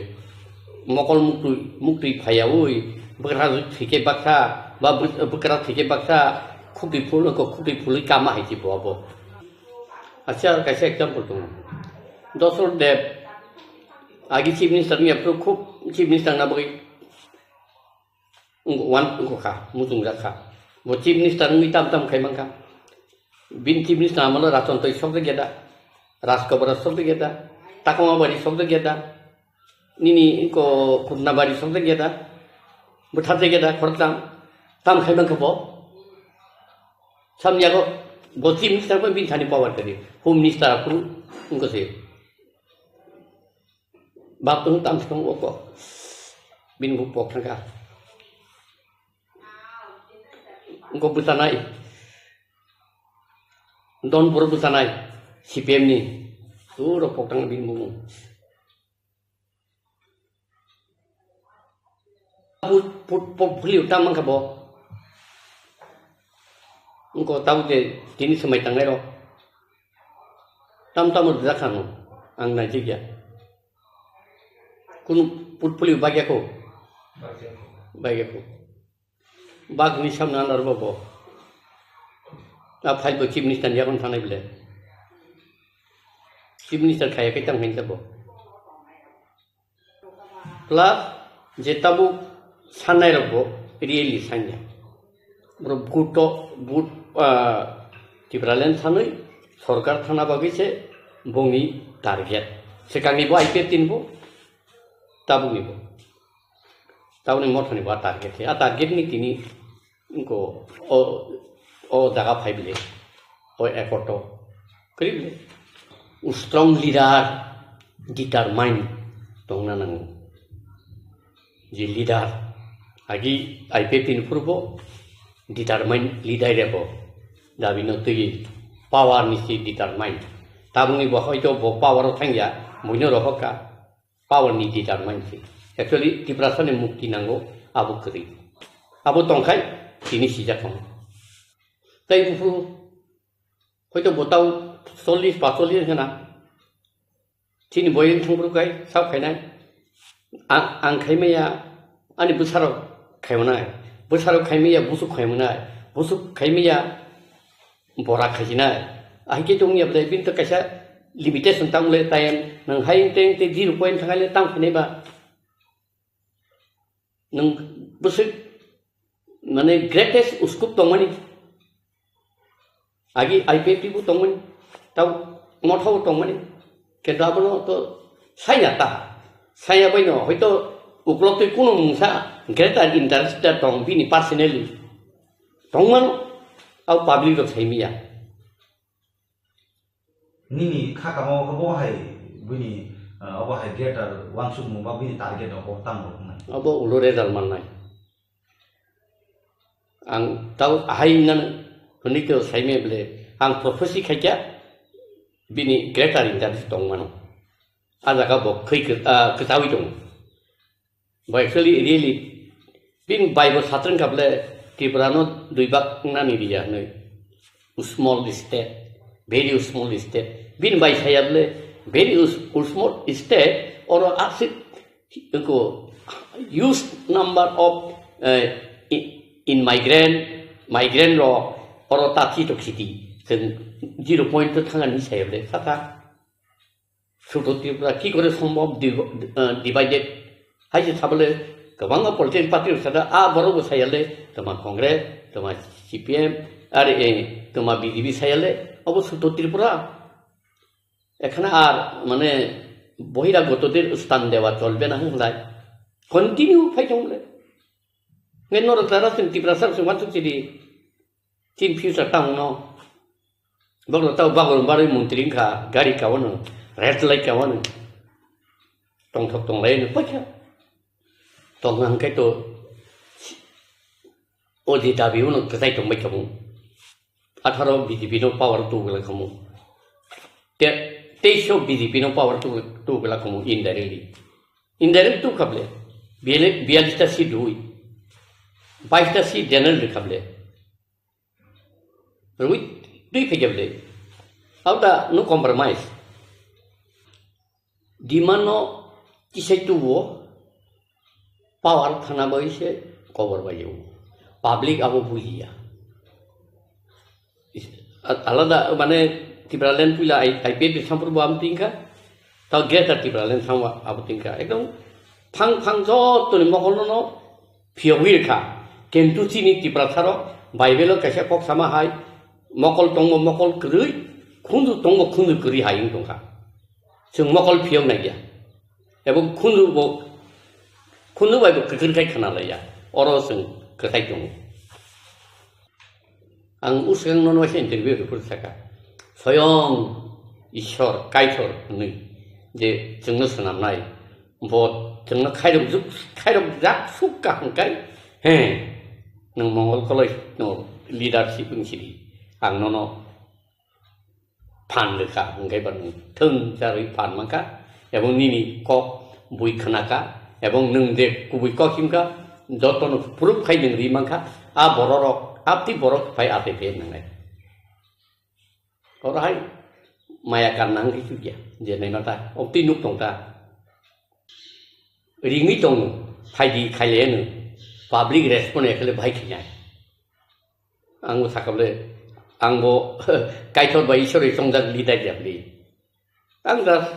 mokol muktwi, muktwi phaiyaui, bwkra thwikhe baksa, ba bw-, bwkra thwikhe baksa, khukti phul wngkha, khukti phulwi kama hai se bo abo. Acha kaisa example tongo. Dosrot Deb, agi chief minister wngya, phuru khub chief minister na bagwi wngkha, wngkha, muchungjak kha. Bo chief minister wngwi tam tam khai mankha. Bini chief minister amolo Rachontoi sokjakya da, Rajkobora sokjakya da, Takoma Bari sokjakya da, nini wngkha Khutnabari sokjakya da, bwtharjakya da, khoroktham tam khai mankha bo. Samyago bo chief minister bo bini thani power kwrwi. Home minister aphuru wngkha se. Bap tong tam thang o kok. Bini bo pok thangkha. Wngkha bwchanai. Don boro bwchanai. C P M ni. Puro pok thang bini bo. Pu-, pu-, pu-, puli utam mankha bo. Wngkha tabuk je tini swmai tangnai rok. Tam tamo rijak kha no. Ang naijak ya. Kunu portfolio bagya ko? Bagya ko. Bagni samna anar bo bo. A file bo chief minister ni yagon thanai bile. Chief minister khaya kai tang hinsa bo. Plus je tabuk sanai rok bo really sanya. Bro buto but, ah, Tipraland sanwi sorkar thana bagwi se bongni target. Sekangni bo I P F T ni bo tabukni bo. Tabukni mothani bo a target se. A target ni tini wngkha o, o jaga phai bile. O accord o. Kwrwi bile. Strong leader determine tongna nango. Je leader, agi I P F T ni phuru bo determine leader rebo dabi no twi power ni si determine. Tabukni bo hoito bo power o thangya, buino rohor kha power ni determine si. Actually, Tiprasa ni mukti nango abo kwrwi. Abo tongkhai tini sijak tong. Tai buphuru hoito bo tau chollish, pacollish hena. Chini boyeng thangphru kai, sao khainai. A-, ang khaimaya, ani bwsarok khaimanai. Bwsarok khaimaya, busuk khaimanai. Busuk khaimaya, bora khaijinai. Ahikhe tongya bwlai, bini to kaisa limitation tang le time, nang hai teng te zero point thangai le tang khainai ba. Nwng bwswk, mane, greatest uskup tongmani. Agi I P F T bo tongmani, tau motha bo tongmani. Kintu abono to saya ta. Saya bai no, hoito uklok twi kuno mungsa greater interest da tong bini personally. Tongmano, au public rok saimiya. Nini kha kamo khe bo hai bini, ah, obo hai greater wansukmung ba bini target rok bo tamo rok wngnai. Obo ulo result mannai. Ang tau ahai nang hwnwi to saimaya bwle, ang prophecy khaikha bini greater interest tongmano. A jaga bo khwi kwt-, ah, kwchawi tongo. Bo actually really bini bai bo satrwng kha bwle Tripura no dui bak nani riya hwnwi. Small state, very small state. Bini bai saya bwle very us-, small state, oro aswk ko huge number of, eh, i-, immigrant, migrant rok oro ta thito khiti. Chwng zero point to thangani saya bwle saka. Sudo Tripura ki kore sombhob div-, eh, divided? Hai se sabole kwbangma political party rok sada, a borok bo sayale, toma Congress, toma C P M, are, eh, toma B J P sayale, obo Sudo Tripura. Ekhane ar, mane, বহিরাগতদের স্থান দেওয়া চলবে না hwnlai. Continue phai thong le. Nge norok jara chwng Tiprasa rok chwng uansuk chidi. Chin future tamo no. Bokno tao bagor barwi montri wngkha, gari kaono, red light kaono. Tongthok tonglai no paikha. Tongna hwnkhe to o je dabi uno kwchai tongbai khamu. Atharo B J P no power tubula khamu. Te, teis o B J P no power tu, tubula khamu indirectly. Indirect tu khable. Biale-, bialista si dui. Baista si general de khable. Rui tui phege ble. Auda no compromise. Demand no kisai tubo power thana bai se cover bai o. Public abo bujiya. Is-, a-, alada mane Tipraland puila I-, IPFT sampur bo am tingka. Tao Greater Tipraland samwa abo tingka. Ekdom phang phang joto ni mokol no phiyogwi rwkha. Kintu chini Tiprasarok Bible-o kaisa kok sama hai, mokol tongmo mokol kwrwi, khunju tongmo khunju kwrwi hai wng tongkha. Chwng mokol phiyok naiya. Ebo khunju bo, khunju bai bo kwthwr khai khna laiya. Oro chwng kwthai tongo. Ang uswkang nono waisa interview rwphuru saka, "Soyong Ishwar Kaitor hwnwi je chwngno swnamnai, bo chwngno khairokjuk, khairokjak suk kaham kai, he, nwng mongol koloi no leadership wng sidi, ang nono phan rwkha, hwnkhe ba nwng thwng charwi phan mankha, ebong nini kok bui khnakha, ebong nwng je kubui kok himkha, jotono proof khai nwng ri mankha, a bororok, apti borok phai atwi phai nangnai." Oro hai maya karna wngkhe chukya, je naima ta, obtwi nuk tong ta. Ringwi tongo, phaidi khailaiano, public respond ya khle bahai khainai. Ang bo sakha bole, ang bo Kaitor bai Ishwar bai chongjak leader ya bole. Ang just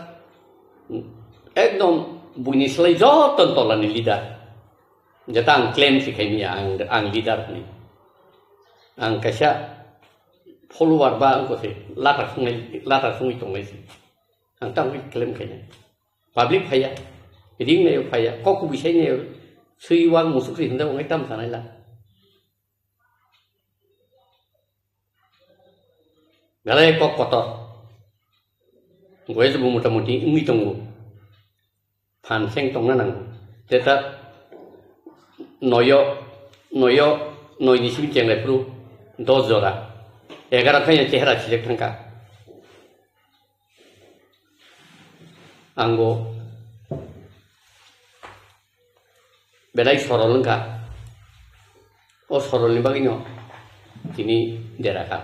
ekdom buini slai joto tolani leader. Jeta ang claim si khaimya ang, ang leader ni. Ang kaisa follower ba ang kose lata sungai, lata sungwi tonglai si. Ang tamo claim khaina. Public phaiya, ring nayo phaiya, kok kubui sai nayo, swi wang musuk ri hinda wangai tam sanai la. Belai kok kotor. Goya bo mota moti wngwi tongo. Phan seng tongna nango. Teta noyo, noyo, noi ni simi chenglai phuru dos jora. Egaro khaina chehra sijak thangkha. Ang bo belai sorol wngkha. O sorolni bagwino tini derakha.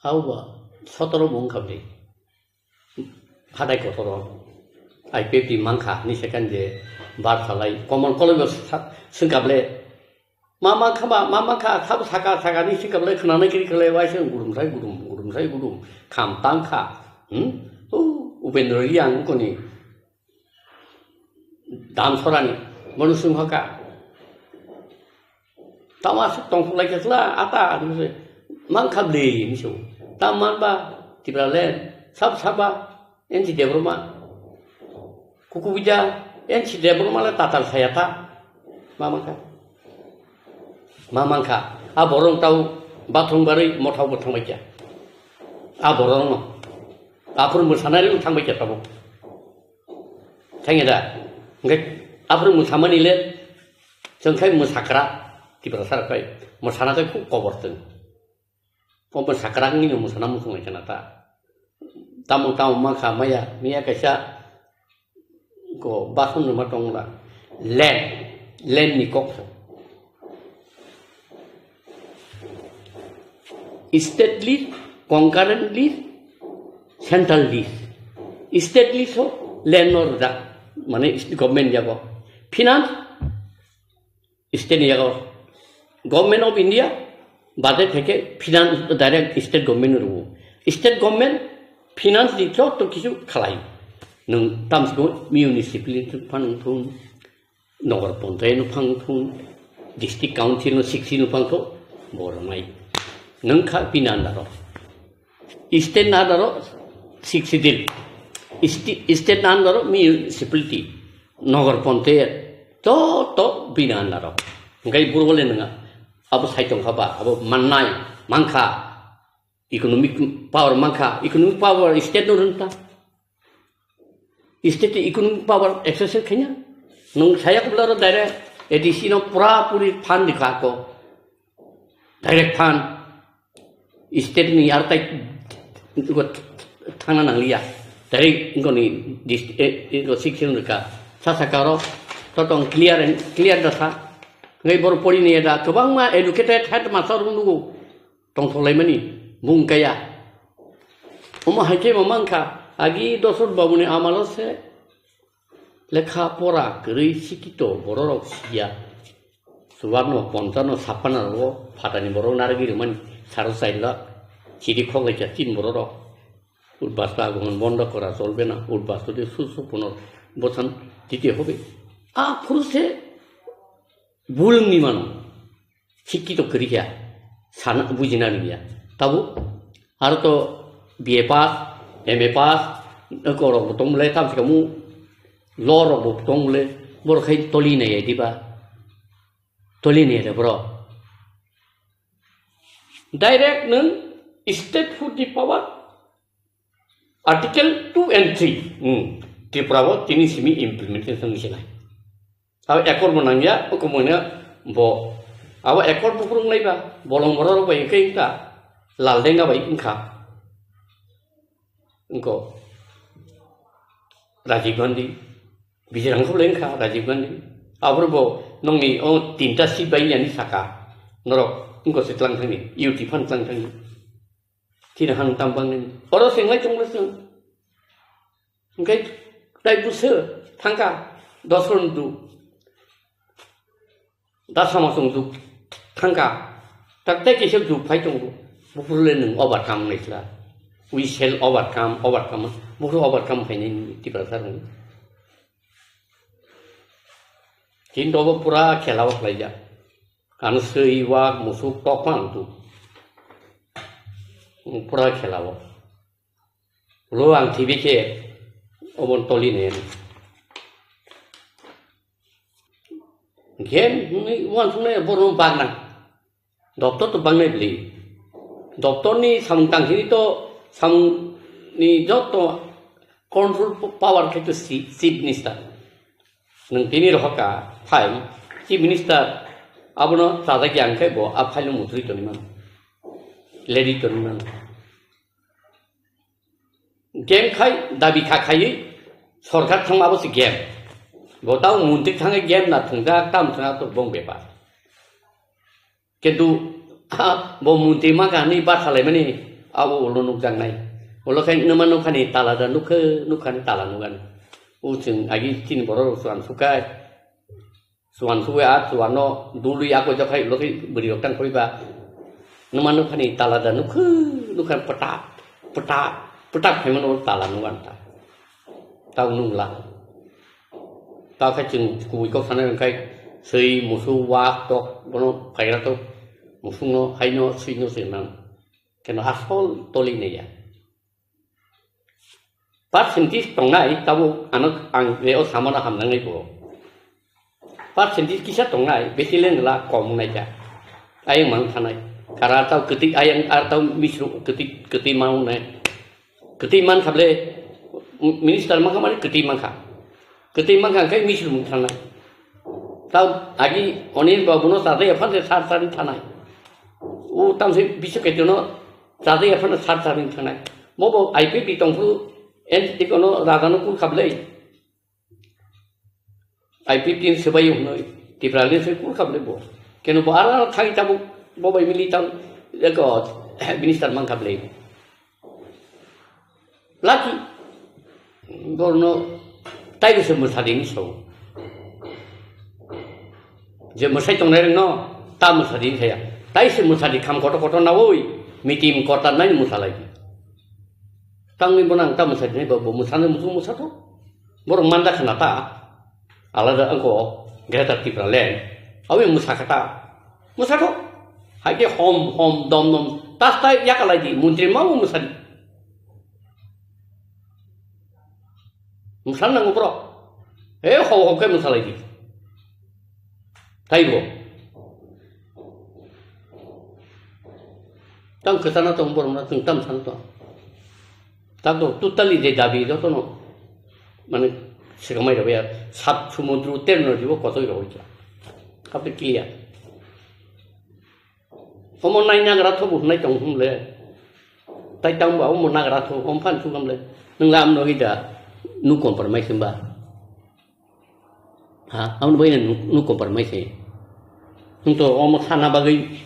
Hauba sotoro bo wngkha bwle. Hatai kotoro I P F T mankha hinwi second je bar salai. Komon koloi bo sa-, swngkha bwle. Ma mankha ba, ma mankha, sabo saka, saka ni sika bwlai khwnanai kiri khlai waisa gudum sai gudum, gudum sai gudum, kham tang kha. Hmm? O Upendra Reang koni dam sorani, bono swng hoka. Tama aswk tong lai khe chwla, ata, mankha bwle, hinwi sabo. Tam man ba, Tipraland, sab saba, N C Debbarma. Kukubuja, N C Debbarma le tatal saya ta. Ma mankha. Ma mankha. A borong tau bathong barwi mothao bo thangbai kya. A borong no. Aphuru mwsanai le thangbai kya tabo. Thangya da. Hingke aphuru mwsamani le chwng khai mwsakra. Tiprasa rok khai. Mwsana khai khub kobor chwng. Obo sakrak ni no mwsana muchung lai khna ta. Tamo tamo ma kha maya, miya kaisa ko bason rwma tong la. Land, land ni kok sa. State lease, concurrent lease, central lease. State lease ho land no rwjak, mane government yago. Finance, state ni yago Government of India bade theke finance direct state government rwo. State government finance ni joto kichu khalai. Nwng tamsiko municipality phang thung, nogor ponchayat no phang thung, district council no sixty no phang thung, borok nai. Nwng kha bini under o. State ni under o sixth schedule. Sti-, state ni under o municipality, nogor ponchayat, joto bini under o. Hingke buro le nwnga, abo sai tongkha ba, abo mannai, mankha, economic power mankha, economic power state no rwngta. State economic power exercise khaina. Nwng saya kubla ro direct A D C no pura puri fund di kha ko. Direct fund. State ni ar tai thangna nangliya. Tei ngoni dist-, e, e, go sikhin rwkha. Sa saka oro to tong clear and clear da sa. Ngai bor pori ni da kwbangma educated headmaster rok nugo. Tongthok laimani bung kaya. Omo hai khe mo mankha, agi Dosrot Babuni amalo se lekha pora kwrwi sikito bororok siya. Chubarno, ponchano, saphanno phatani borok narwgwi rwmani saro chai lakh chiri khoklaijak tin bororok. Udbas ta agoman bondo kora cholbe na, udbas tode susu punor bosan dite hobe. Aphuru se bulungni mano. Sikito kwrwi kha, sana bujina rwya. Tabuk aro to B A pass, M A pass, eko rok bo tong le, tam se kamu law rok bo tong le, borok khai toli nai diba? Toli nai de bro. Direct nung state food ni power, Article two and three, hmm, Tripura o tini simi implementation ni sinai. Abo accord bo nangya, o komoi no bo, abo accord bo phurung nai ba, bolong borok rok bai khe wngkha, Laldenga bai wngkha, wngko Rajiv Gandhi, Bijirang khe bai wngkha Rajiv Gandhi, abo bo nongni o tinta seat bai yani saka, norok wngko se tlang thangni, U T fan tlang thangni. Chini han tam bang nini. Oro se ngai chong le chong. Engkai tai buso thangka dos ron du. Da sama song du thangka. Tak tai kisa du phai tongo. Bufuru le nung overcome nai sila. We shall overcome, overcome. Bufuru overcome khai nai nini Tiprasa rung. Chini dobo pura khela o khlai ja. Ano swi wak musuk tok phan tu. Pura khela o. Ulo ang thibi khe obon toli ne. Gen hwnwi uansuknai borokno bagna. Doptor to bangnai bwlwi. Doptorni samung tangkini to samungni joto control power khe to si-, chief minister. Nwng tini rohorka file, chief minister abono chajak ya hwnkhe bo a file no muchuri tonwi mano. Ledi tonwi mano. Game khai dabi kha khaiwi sorkar thangma abo se game. Bo tao montri thangwi game na thwngjak tam thwna to bong bepar. Kintu, ha, bo montri ma kha hwnwi batha laimani abo ulo nukjaknai. Ulo khai nwma nukhani tala da nukhe, nukhani tala nukani. O chwng agi chini borok rok chuan sukai. Chuan sugwi a chuanno dului a koijakhai ulo khe bwrwi rok tang koiba. Nwma nukhani tala da nukhu nukha pwtak pwtak pwtak khaimano tala nukha ta. Tao nungla. Tao khe chwng kubui kok sanai wngkhai swi musu wak tok bono phaira tok musungno haino swino se nang. Keno asol toli naiya. Percentage tongnai tabuk ano ang je o samano hamjaknai bo. Percentage kisa tongnai, besi le nla kom wngnai kha. Ayang mang thanai. Kara tau kwtwi ayang ar tau misru kwtwi, kwtwi mang wngnai. Kwtwi man khable, minister mang kha mani kwtwi mang kha. Kwtwi mang kha khe misru mung thanai. Tau agi Anil Babu no chajak ya phan se sar sar thanai. O tam se bisu ketu no chajak ya phan sar sar thanai. Mo bo I P P tong phuru N T T kono raga no kur khable. I P T ni swbai hwnwi Tipralani swbai kur kha bwlai bo. Keno bo ara thai tabuk bo bai mili tang eko minister man kha bwlai. Laki borno tai bwswk mwsadi ni so. Je mwsai tongnai rwngno ta mwsadi saya. Tai se mwsadi kham kotor kotor nawi mitim kotor nai mwsalai. Tangwi bono ang ta mwsadi nai bo, bo mwsano muchung mwsa tho. Borok manda khna ta. Alada angko Greater Tipraland. Awi mwsa kha ta. Mwsa tho. Hai khe hom hom dom dom. Tas ta yakalai di. Montri ma bo mwsa di. Mwsa nango borok. E ho ho khe mwsa lai di. Taibo. Tang kwchana tong borok na tong tam san tong. Tabo totally je dabi jotono, mane, sikamai rok ya, sat sumudru terno jibo kotoi rok ya. Kape clear. Omo nai nagra tho bo nai tong hum le. Tai tang ba omo nagra tho, om phan sugam le. Nwng lam no ida nu compromise hwnba. Ha, ang bai nu, nu compromise. Nwng to omo sana bagwi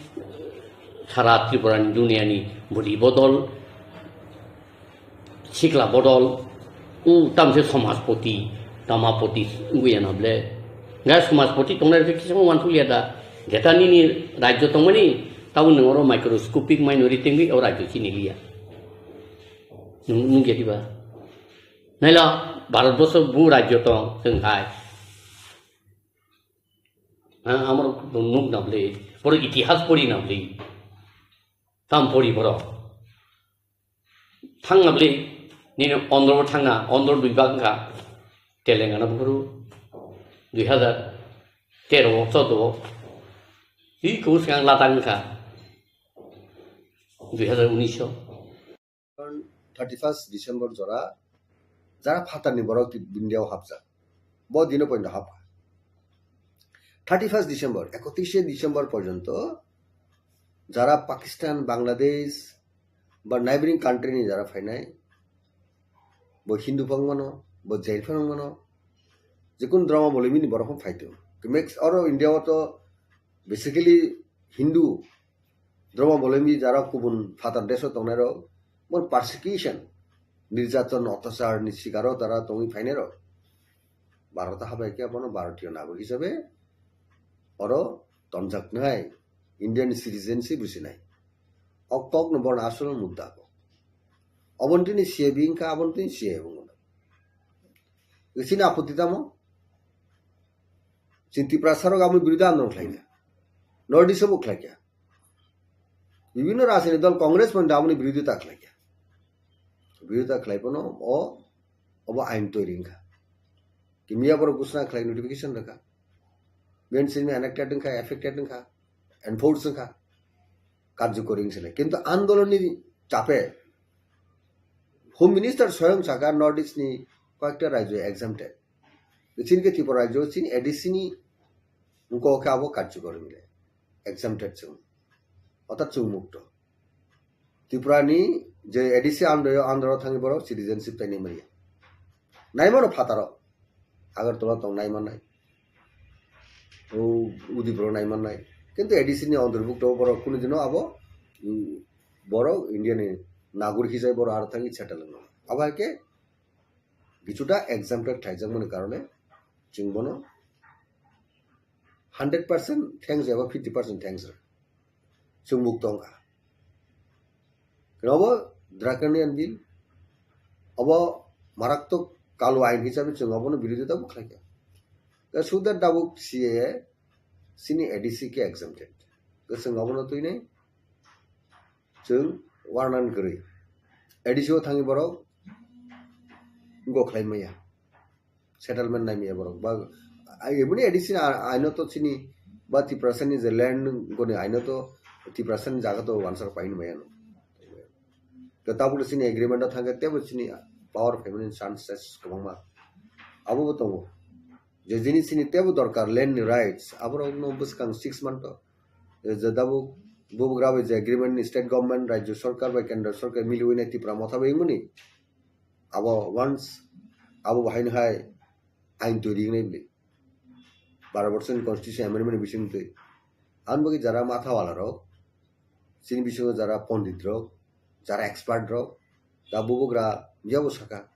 sara Tripura ni dunia ni budi bodol, sikla bodol, u tamse somajpoti, tamapoti wngwi ano ble. Ga somajpoti tongnai rok kisa wansulia da. Jeta nini rajyo tongmani, tabo nwng oro microscopic minority wngwi o rajyo chini liya. Nwng, nwng jadi ba? Naila, Bharat borso bu rajyo tong, chwng hai. Ha, amoro nuk nabli, poro itihas pori nabli. Tam pori poro. Thang nabli, nini Andhra thangna, Andhra dui bag wngkha. Telangana bukuru, dui hazar tero, chaudo. I kubu swkang Ladakh wngkha. Dui hazar unis o. Thirty first December jora jara phatarni borok India o hapjak. Bo dino pointo hapkha. Thirty first December, ekotrishe December porjonto jara Pakistan, Bangladesh ba neighboring country ni jara phainai, bo Hindu phang mano, bo Jain phang mano, jekun Dharma Abolombi ni borok phano phaito. Mix oro India o to basically Hindu Dharma Abolombi jara kubun phatar desh o tongnai rok, bon persecution, nirjaton, otyachar ni sikaro tara tongwi phainai rok. Bharat habai khe abono Bharatiyo nagorik hisabe oro tonjaknai, Indian citizenship rwsinai. O kokno bono asol mudda kok. Obontini C A B wngkha, abontini C A A wngkha. Chini apoti tamo? Chini Tiprasa rok aboni biruddhe andolon khlaikha. North East o bo khlaikha. Bibhinno rajniti dol Congress pon aboni biruddhita khlaikha. Biruddhita khlai pono o, obo ain toiri wngkha. Kimya borok gusna khlai notification rwkha. Biyani simi enacted wngkha, effected wngkha, enforce wngkha, karjokori wngsinai. Kintu andolonni chape Home Minister soyong saka North East ni koyekta rajyo exempted. Chini khe Tripura rajyo chini A D C ni wngkok khe abo karjokori wngya, exempted chwng. Orthat chwng mukto. Tripura ni je A D C andro, andro thangwi borok citizenship tainwi manya. Naimano phataro. Agartala tong naimannai. O Udipuro naimannai. Kintu A D C ni antorbhukto borok kunu dino abo, mm, borok India ni nagorik hisabe borok aro thangwi settle wngno. Abo hai khe Kichuta exempted khaijakmani karone chwng bono hundred percent thanks eba fifty percent thanks rw. Chwng mukto wngkha. Obo draconian bill, obo maraktok kalu ain hisabe chwng obono birodita bo khlaikha. Suda dabuk C A A chini A D C khe exempted. Chwng obono twinai chwng warnan kwrwi. A D C o thangwi borok go khlai maya. Settlement nai maya borok. Ba, ai, eboni A D C ni a-, aino to chini ba Tiprasa ni je land goni aino to Tiprasa ni jaga to wansar paini maya no. To tabuk chini agreement o thangkhe tebo chini power family chances kwbangma. Abo bo tongo. Je jinis chini tebo dorkar land ni rights, aborok no bwskang six month o je tabuk bubagra bai je agreement ni state government, rajya sarkar bai kendra sarkar miliwi nai Tipra motha bai wngmani. Abo once abo bo haino hai ain twi ringnai bini. Baro borsoni constitution amendment ni bising twi. Ang bagwi jara matha wala rok, chini bisingo jara pondit rok, jara expert rok, da bubagra yabo saka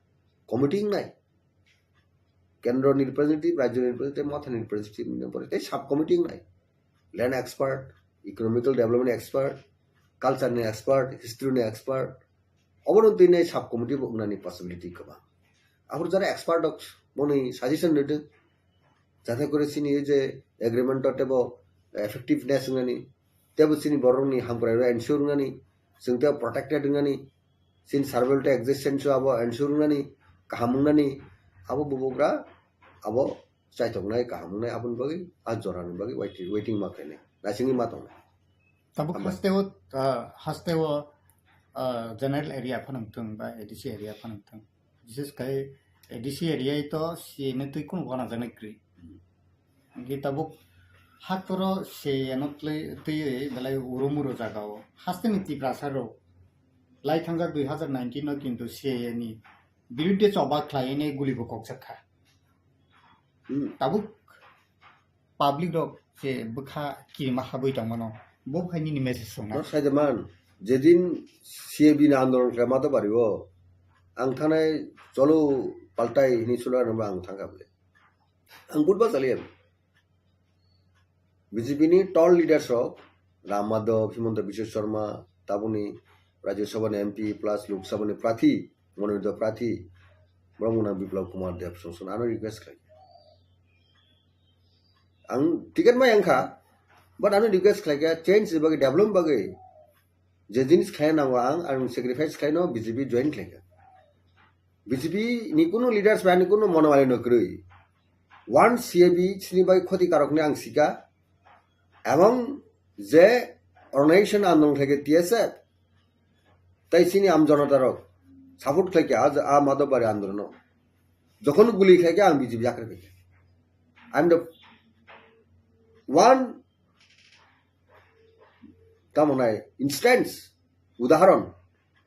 committee wngnai. Kendro ni representative, rajyo ni representative, motha ni representative ni pore tei sub committee wngnai. Land expert, economical development expert, culture ni expert, history ni expert, obono twi nai sub committee bo wngnani possibility kwbang. Aphuru jara expert rok boni suggestion rwdwk, jate kore chini ei je agreement o tebo effectiveness wngnani, tebo chini borokni hamkrai rok ensure wngnani, chwng tebo protected wngnani, chini survival tei existence o abo ensure wngnani, kaham wngnani, abo bubagra abo chaithoknai, kaham wngnai, aboni bagwi a jorani bagwi waiting, waiting ma khainai, naisingwi ma tongnai. Tabuk Hambai. Hasteo, ah, hasteo, ah, general area phano wngthung ba A D C area phano wngthung. Bises khai A D C area to C A ni twi kunu gana jani kwrwi. Hwnkhe tabuk haktoro C A no twi, twiwi belai uro muro jagao. Hasteni Tiprasa rok lai thangjak dui hazar nineteen o kintu C A ni biruddhe choba khlaiwi guli bo kokjak kha. Hmm. Tabuk public rok je bwkha kirima habwi tongmano, bo hai nini message swngnai. No, sai de man, jedin C A B ni andolon khlai ma to bari o, ang thanai cholo paltai hini sula nang ang thangkha bole. Ang budba chali ang. B J P ni tall leaders rok, Ram Madhav, Himanta Biswa Sarma, tabuni Rajya Sabha ni M P plus Lok Sabha ni prathi, mononito prathi, borok mwnang Biplab Kumar Deb song song ano request khlai. Ang ticket mai ang kha, but ano request khlai kha, change ni bagwi, development bagwi, je jinis khlai nango ang, ang sacrifice khlai no B J P join khlai kha. B J P ni kunu leaders ba ni kunu monowali no kwrwi. One C A B chini bai khoti karok ni ang sika. Among je organization andolon khlai kha T S F, tai chini am jonota rok support khlai kha a, a Madhav Bari andolon no. Jokhon guli khlai kha ang B J P yakri khlai kha. I'm the one, tamo nai, instance, udahoron,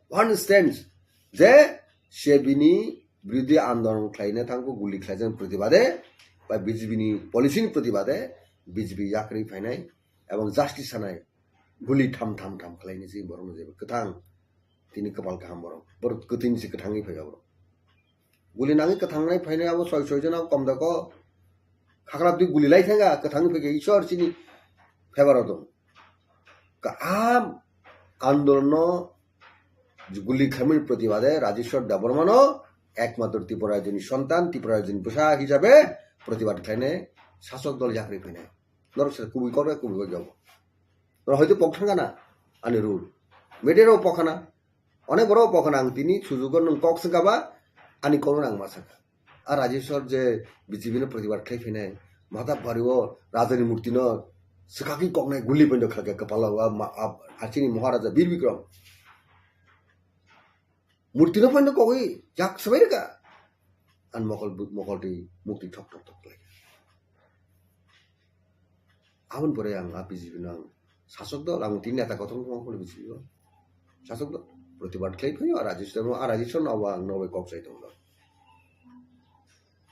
one instance, je C A B ni biruddhe andolon khlaina thangkho guli khlaijak protibade, ba B J P ni policy ni protibade, B J P yakri phainai, ebong justice sanai, guli tham tham tham khlaini si borokno jeba kwthang, tini kwpal kaham borok, borok kwthwini si kwthangwi phaiya borok. Guli nangwi kwthangnai phainai abo soi soi jona kom dako. Khakra twi guli lai thanga kwthangwi phaikhe Ishwar chini favor o dong. Kaham andolonno guli khlaimani protibade Rajeshwar Debbarmano ekmatro Tripura rajyoni sontan, Tripura rajyoni bwsa hisabe protibad khlainai sasok dol yakri phainai. Norok se kubui kok kubui kok jabo. Norok hoito pok thangana ani rule. Media rok pok khana. Onek borok bo khna ang tini sujugo nwng kok swngkha ba ani kokno ang ma sakha. A Rajeshwar je B J P no protibad khlai phainai, Madhav Bari o rajani murti no swkakwi koknai guli poino khlakhe kwpalo a ma-, a-, a chini Maharaja Bir Bikram. Murti no poino kokwi yak swbai rwkha. An mokol bu-, mokol twi mukti thok thok thok khlai. Aboni pore ang a B J P no ang sasok dol, ang tini neta kotor wng phano B J P o. Sasok dol, protibad khlai phaio, a Rajeshwar, a Rajeshwar no abo ang nobai kok sai tongo.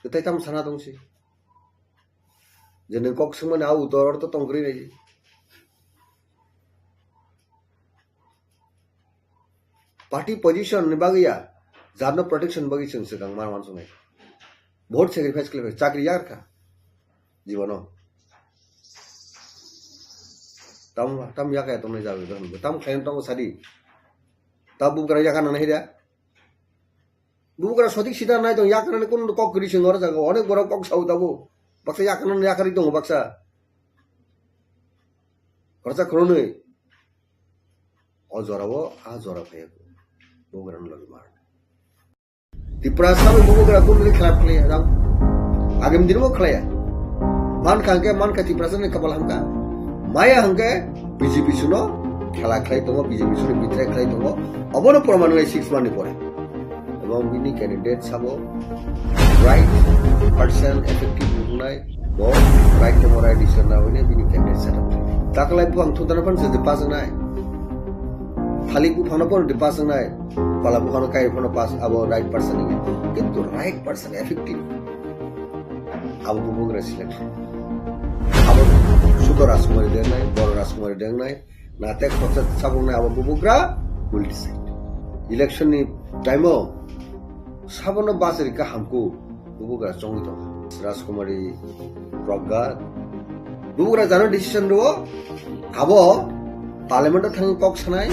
Tei tamo sana tong si. Je nwng kok swngmani a utor to tong kwrwi nai. Party position ni bagwi ya, jarno protection bagwi chwng swkang mar wansuknai. Vote sacrifice khlai chakri yakar kha jibono. Tam tam yakaya tongnai jagwi dohon tam khlaina tongo sadi. Ta bugra yakar nang hira. Bugra sotik sida nai tong yakar nani kun kok kri sing ora jaga onek borok kok sau tabu. Baksa yakar nani yakari tongo baksa. Khoroksa khoroknwi o jorao a jora phaiya bubagrano logi mar. Tiprasa bai bubagra kunu khlai khlaiya jang. Agam dinbo khlaiya. Man kha hwnkhe man kha Tiprasa ni kapal hamkha. Maya hwnkhe B J P suno khela khlai tongo, B J P suno betray khlai tongo. Obono proman lai six month ni pore. Ebong bini candidate sabo right person effective wngnai, bo right temo right decision na hwine bini candidate set up khlai. Taklai buphang thudana phan se de pass wngnai. Thalik buphang no phan de pass wngnai. Pala buphang no kai phano pass abo right person ni. Kintu right person effective. Abo bubagra selection. Abo Sudor Rajkumari dengnai, Boro Rajkumari dengnai. Na tek khoroksa sabuknai abo bubagra will decide. Election ni time o sabono bachari ka hamku bubagra chongwi tongkha. Rajkumari Pragga bubagra jano decision rwo abo parliament o thangwi kok sanai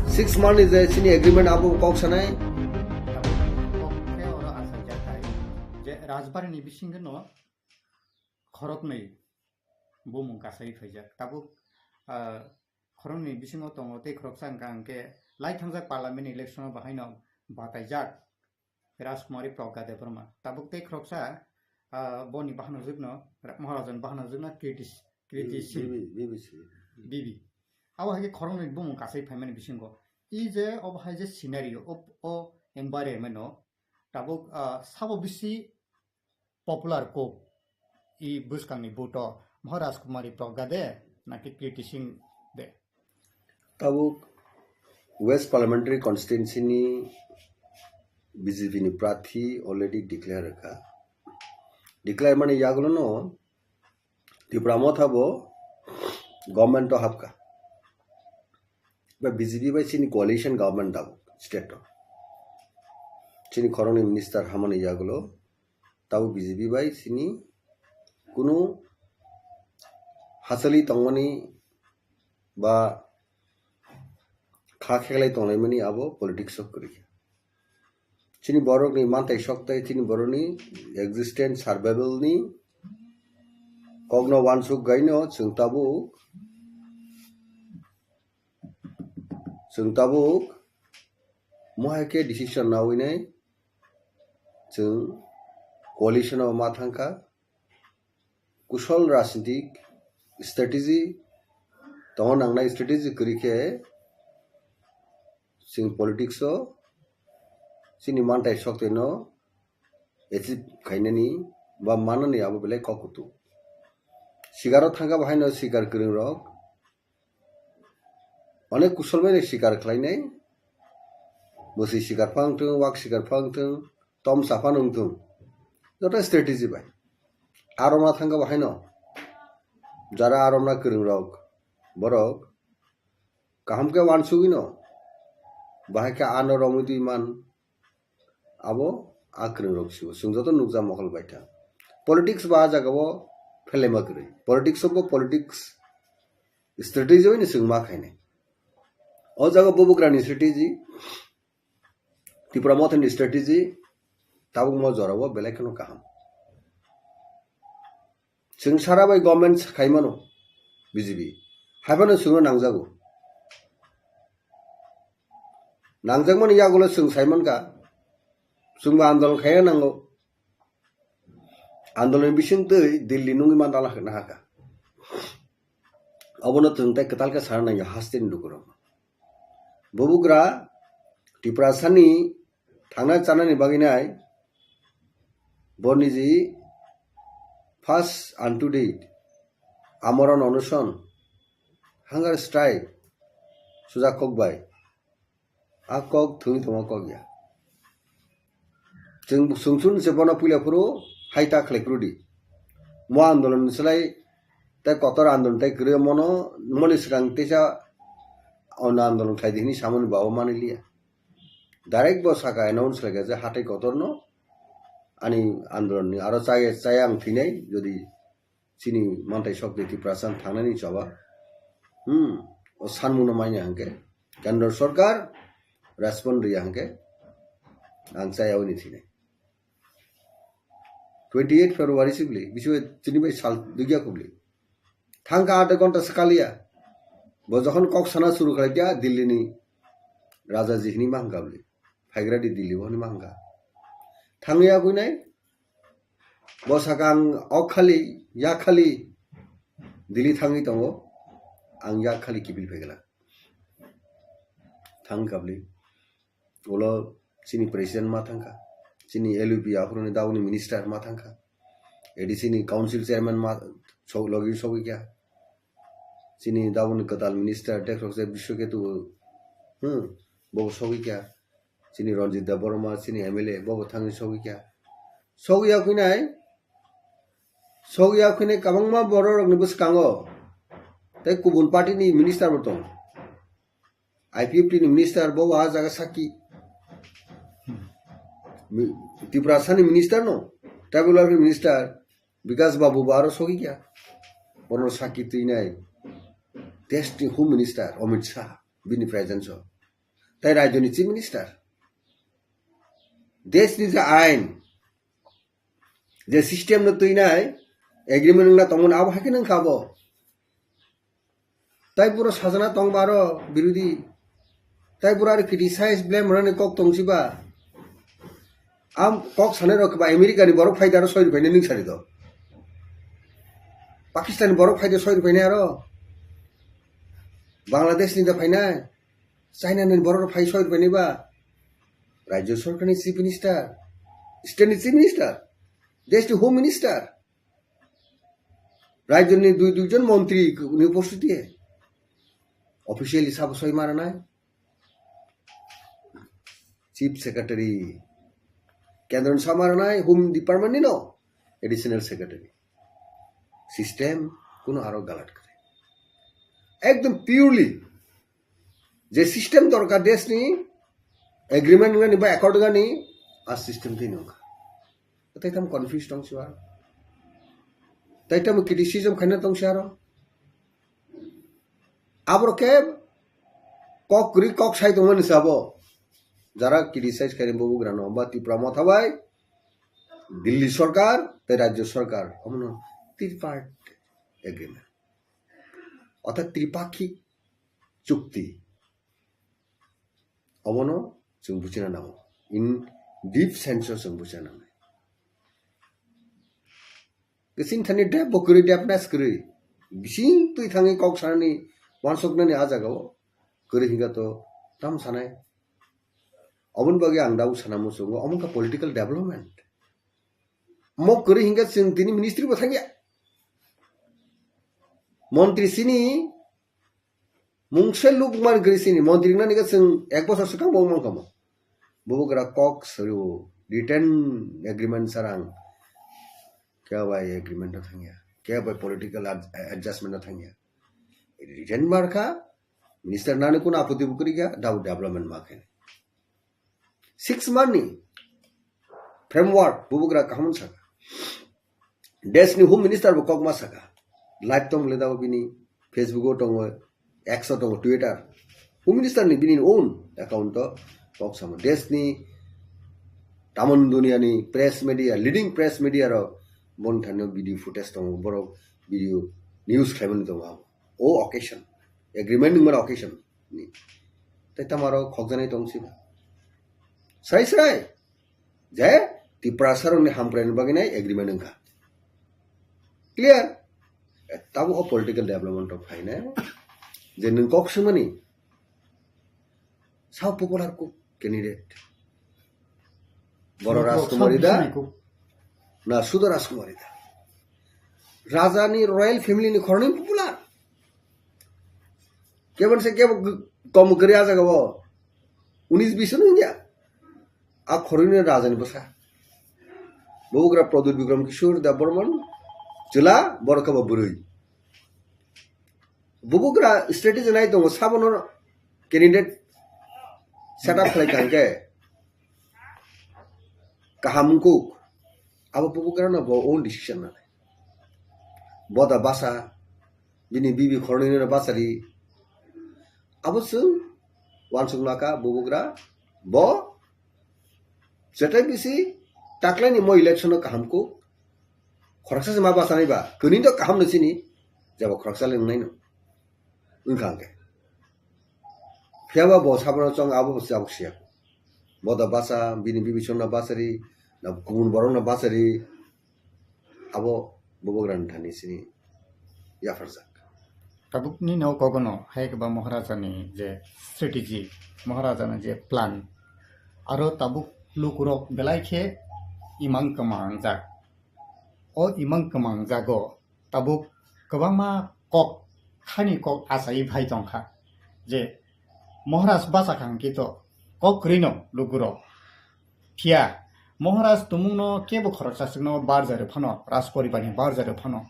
six month ni je chini agreement abo kok sanai. Khe oro achaijak hai je Rajbari ni bisingo no khoroknwi bumung kasai phaijak. Tabuk, ah, khoroknwi bisingo tongo tei khoroksa hwnkha hwnkhe lai thangjak parliament election o bahaino bataijak Rajkumari Pragga Debbarma. Tabuk tei khoroksa, ah, boni bahanajwkno, Ra-, Maharajani bahanajwkno Kriti, Kriti Singh. B B, B B C. B B. Abo hai khe khoroknwi bumung kasai phaimani bisingo. I je obo hai je scenario, o, o environment o tabuk, ah, sabo bisi popular kok i bwskangni vote o Maharaj Kumari Pragga de naki Kriti Singh de? Tabuk West Parliamentary Constituency ni B J P ni prathi already declare kha. Declare mani yagulo no Tipra Motha bo government o hapkha. Ba B J P bai chini coalition government dabo state o. Chini khoroknwi minister hamani yagulo tabo B J P bai chini kunu hachali tongmani ba kha kheklai tonglaimani abo politics o kwrwi. Chini borokni mantai soktai, chini borokni existence survival ni kokno wansuk gaino chwng tabuk, chwng tabuk mohai khe decision nawi nai chwng coalition o ma thangkha. Kusol rajnitik strategy tongo, nangnai strategy kwrwi khe chwng politics o chini mantai soktai no achieve khainani ba manani abo belai kok kutung. Sikaro thangkha bo haino sikar kwrwng rok onek kusol bai sikar khlainai, bwswi sikar phang thung, wak sikar phang thung, tom sa phano wng thung, joto strategy bai. Aromna thangkha bo haino jara aromna kwrwng rok borok kaham khe wansugwi no bahai khe ano romwi twi man. Abo a kwrwng rok sibo chwng joto nukjak mokol bai thang. Politics ba a jaga o phelema kwrwi. Politics o bo politics strategy bai no chwng ma khainai. O jaga bubugra ni strategy, Tipra Motha ni strategy, tabuk mo jora o belai kheno kaham. Chwng sara bai government khaimano B J P. Haiphano chwngno nangjago. Nangjakmani yagulo chwng saimankha, chwngbo andolon khaina nango. Andolon bisingtwi Delhi nungwi mandala hwnna hakha. Obono chwng tei kwtal khe sana nangya hasteni lukurok. Bubugra Tiprasani thangna chanani bagwi nai bo niji first and to date amorona onoson, hunger strike sujak kok bai. A kok thwngwi tongma kok ya. Chwng sumsum se bono puila phuru hai ta khlai phuru di. Mo andolon ni slai tei kotor andolon tei kwrwi mono moni swkang teisa ono andolon khlai di hwnwi samani babo manwi liya. Direct bo saka announce khlai kha je hatai kotor no ani andolon ni aro chaya chaya ang thwinai jodi chini mantai sok de Tiprasa thangnani choba. Hmm, o sanmungno manya hangke. Kendra Sarkar respond riya hangke. Ang chaya oni thine. Twenty eight February sibli, biswe chini bai sal dugya kubli. Thangka aat ghonta sakaliya. Bo jokhon kok sana suru khlai kya Delhi ni Raja ji hini mahangka bli. Phaigra di Delhi bo hini mahangka. Thangya kuinai, Bo saka ang ok khali, yak khali Delhi thangwi tongo, ang yak khali kiphil phai glak. Thang kabli. Ulo chini president ma thangkha. Chini L U P aphuruni dauni minister ma thangkha. A D C ni council chairman ma so-, logi sogwi kha. Chini dauni kwtal minister Dekrokse Biswaketu, hmm, bo sogwi kha. Chini Ranjit Debbarma, chini M L A, bo bo thangwi sogwi kha. Sogwi ya khuinai, sogwi ya khuinai kwbangma borok rokni bwskango. Tei kubun party ni minister bo tong. I P F T ni minister bo ah jaga sakki. Mi-, Tiprasa ni minister no, tribal welfare minister Bikash Babu bo aro sogwi kha. Bono sakki twinai. Desh ni Home Minister Amit Shah, bini presence o. Tai rajyo ni Chief Minister. Desh ni je ain, je system no twinai, agreement wngna tongmani abo hai khe nang kha bo. Tai puro sajana tong baro birodhi. Tai puro ari criticize blame rani kok tong siba. Am kok sanai rok ba America ni borok phai daro soi rupai ni ning sari do. Pakistan ni borok phai de soi rupai ni aro. Bangladesh ni da phainai, China ni borok phai soi rupai ni ba, Rajya Sarkar ni Chief Minister, State ni Chief Minister, Desh ni Home Minister, Rajya ni dui dui jon montri ni upostiti, officially sabo soi mara nai, Chief Secretary, Kendra ni sama rwnai Home Department ni no additional secretary. System kuno aro galat kwrwi. Ekdom purely je system dorkar desh ni agreement gani ba accord gani a system twi nungkha. Tai tam confuse tong siwa. Tai tam criticism khaina tong siaro. Abro ke kok kwrwi kok sai tongmani sabo. Jara criticize khaini bubugrano ba Tipra Motha bai Delhi sarkar tei Rajya sarkar omono tripartite agreement. Orthat tripakhik chukti. Obono chwng buchina nango. In deep sense o chwng buchina nangnai. Kwchwng thani dep bo kwrwi depness kwrwi. Bising twi thangwi kok sanani wansoknani a jagao kwrwi hinkha to tam sanai. Oboni bagwi ang dau sana muchungo omo wngkha political development. Mo kwrwi hinkha chwng tini ministry bo thangya. Montri sini mungse luk man kwrwi sini montri nani khe chwng ek bosor swkang bo wngmang kamo. Bubugra kok suru written agreement sarang. Khe bai agreement no thangya. Khe bai political ad-, adjustment no thangya. Written markha, minister nani kun apoti bukri kha, dau development ma khe. Six month ni framework bubugra kaham saka. Desh ni Home Minister bo kokma saka. Live tong le dao bini Facebook o tongo, X o tongo, Twitter. Home Minister ni bini own account o kok samo. Desh ni tamon dunia ni press media, leading press media rok bon thani video footage tongo, borok video news khlaimani tongo abo. O occasion, agreement wngmani occasion ni. Tai tamaro khokjanai tong siba. Srai srai. Je Tiprasa rokni hamkraini bagwi nai agreement wngkha. Clear? Tabo o political development rok phainai. Je nwng kok swngmani sao popular kuk candidate. Boro Sudra Rajkumari da? Sudra Rajkumari da. Na Sudra Rajkumari da. Raja ni royal family ni khoroknwi popular. Kebon se kebo g-, kom gri aja gabo. Unis bish no ya. A khoroknwi raja ni bwsa. Bubugra Pradyut Bikram Kishore Debbarman. Chwla borok kebo bwrwi. Bubugra strategy nai tongo, sabono candidate set up khlai kha hwnkhe kaham wngkuk. Abo bubugrano bo own decision nanai. Boda basa, bini bibi khoroknwino bachari. Abo chwng uansuk naka bubugra bo jetai bisi taklaini mo election o kaham kuk. Khoroksa se ma bachanai ba, kwrwini to kaham no sini, jabo khoroksa le wngnai no. Wngkha hwnkhe. Phiyaba bo sabono chong abo bo jabo siya. Boda bacha, bini bibi chongno bachari, na kubun borokno bachari, abo bubagrani thani sini yapharjak. Tabukni no kogono hai khe ba Maharajani je strategy, Maharajani je plan, aro tabuk lukurok belai khe imang kwmangjak. O imang kwmangjago tabuk kwbangma kok, khani kok achai phai tongkha je Maharaj bachakha hwnkhe to kok kwrwino lukurok. Phiya Maharaj tumungno kebo khoroksa chwngno barjari phano, Rajporibarni barjari phano,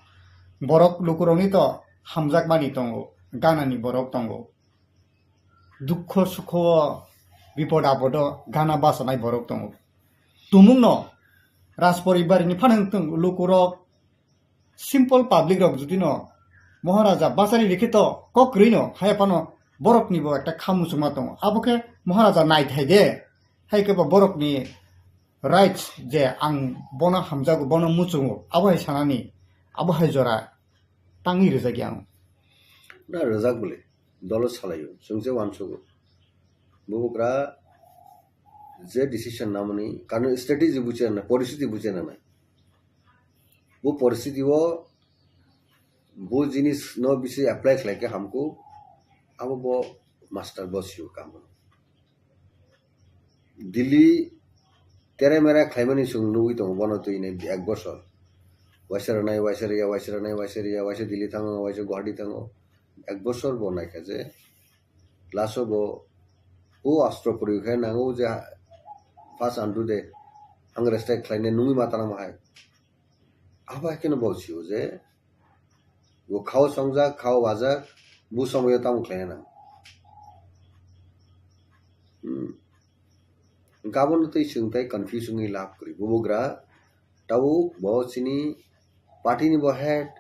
borok lukurokni to hamjakmani tongo, ganani borok tongo, dukho sukho, bipod apodo gana bachanai borok tongo. Tumungno Rajporibarni phano wng tong lukurok, simple public rok jodi no Maharaja bachari rikhe to kok kwrwi no haya phano borok ni bo ekta kha muchungma tongo. Abo khe Maharaja nai thai de, hai khe bo borok ni rights je ang bono hamjago, bono muchungo, abo hai sanani, abo hai jora tangwi rwjak ya ang. Na rwjak bole, dolo salaio, chwng se uansugo. Bubagra je decision namani, karon strategy buchi rwna, poristiti buchi rwna. Bo poristiti o bo jinis no bisi apply khlai khe hamkuk, abo bo master bo sio kamo. Delhi tere mere khlaimani chwng nugwi tongo bono twi nai ek bosor. Waisa rwnai, waisa rwya, waisa rwnai, waisa rwya, waisa Delhi thango, waisa Guwahati thango. Ek bosor bo naikha je last o bo o astro puri khe nango je first andu de ang respect khlainai nungwi ma tanamo hai. Abo hai kheno bo sio je bo khao songjak, khao wajak, bo somoyo tamo khlainai nang. Hmm. Hwnkhe abono twi chwng tai confuse wngwi lab kwrwi. Bubagra tabuk bo chini party ni bo head,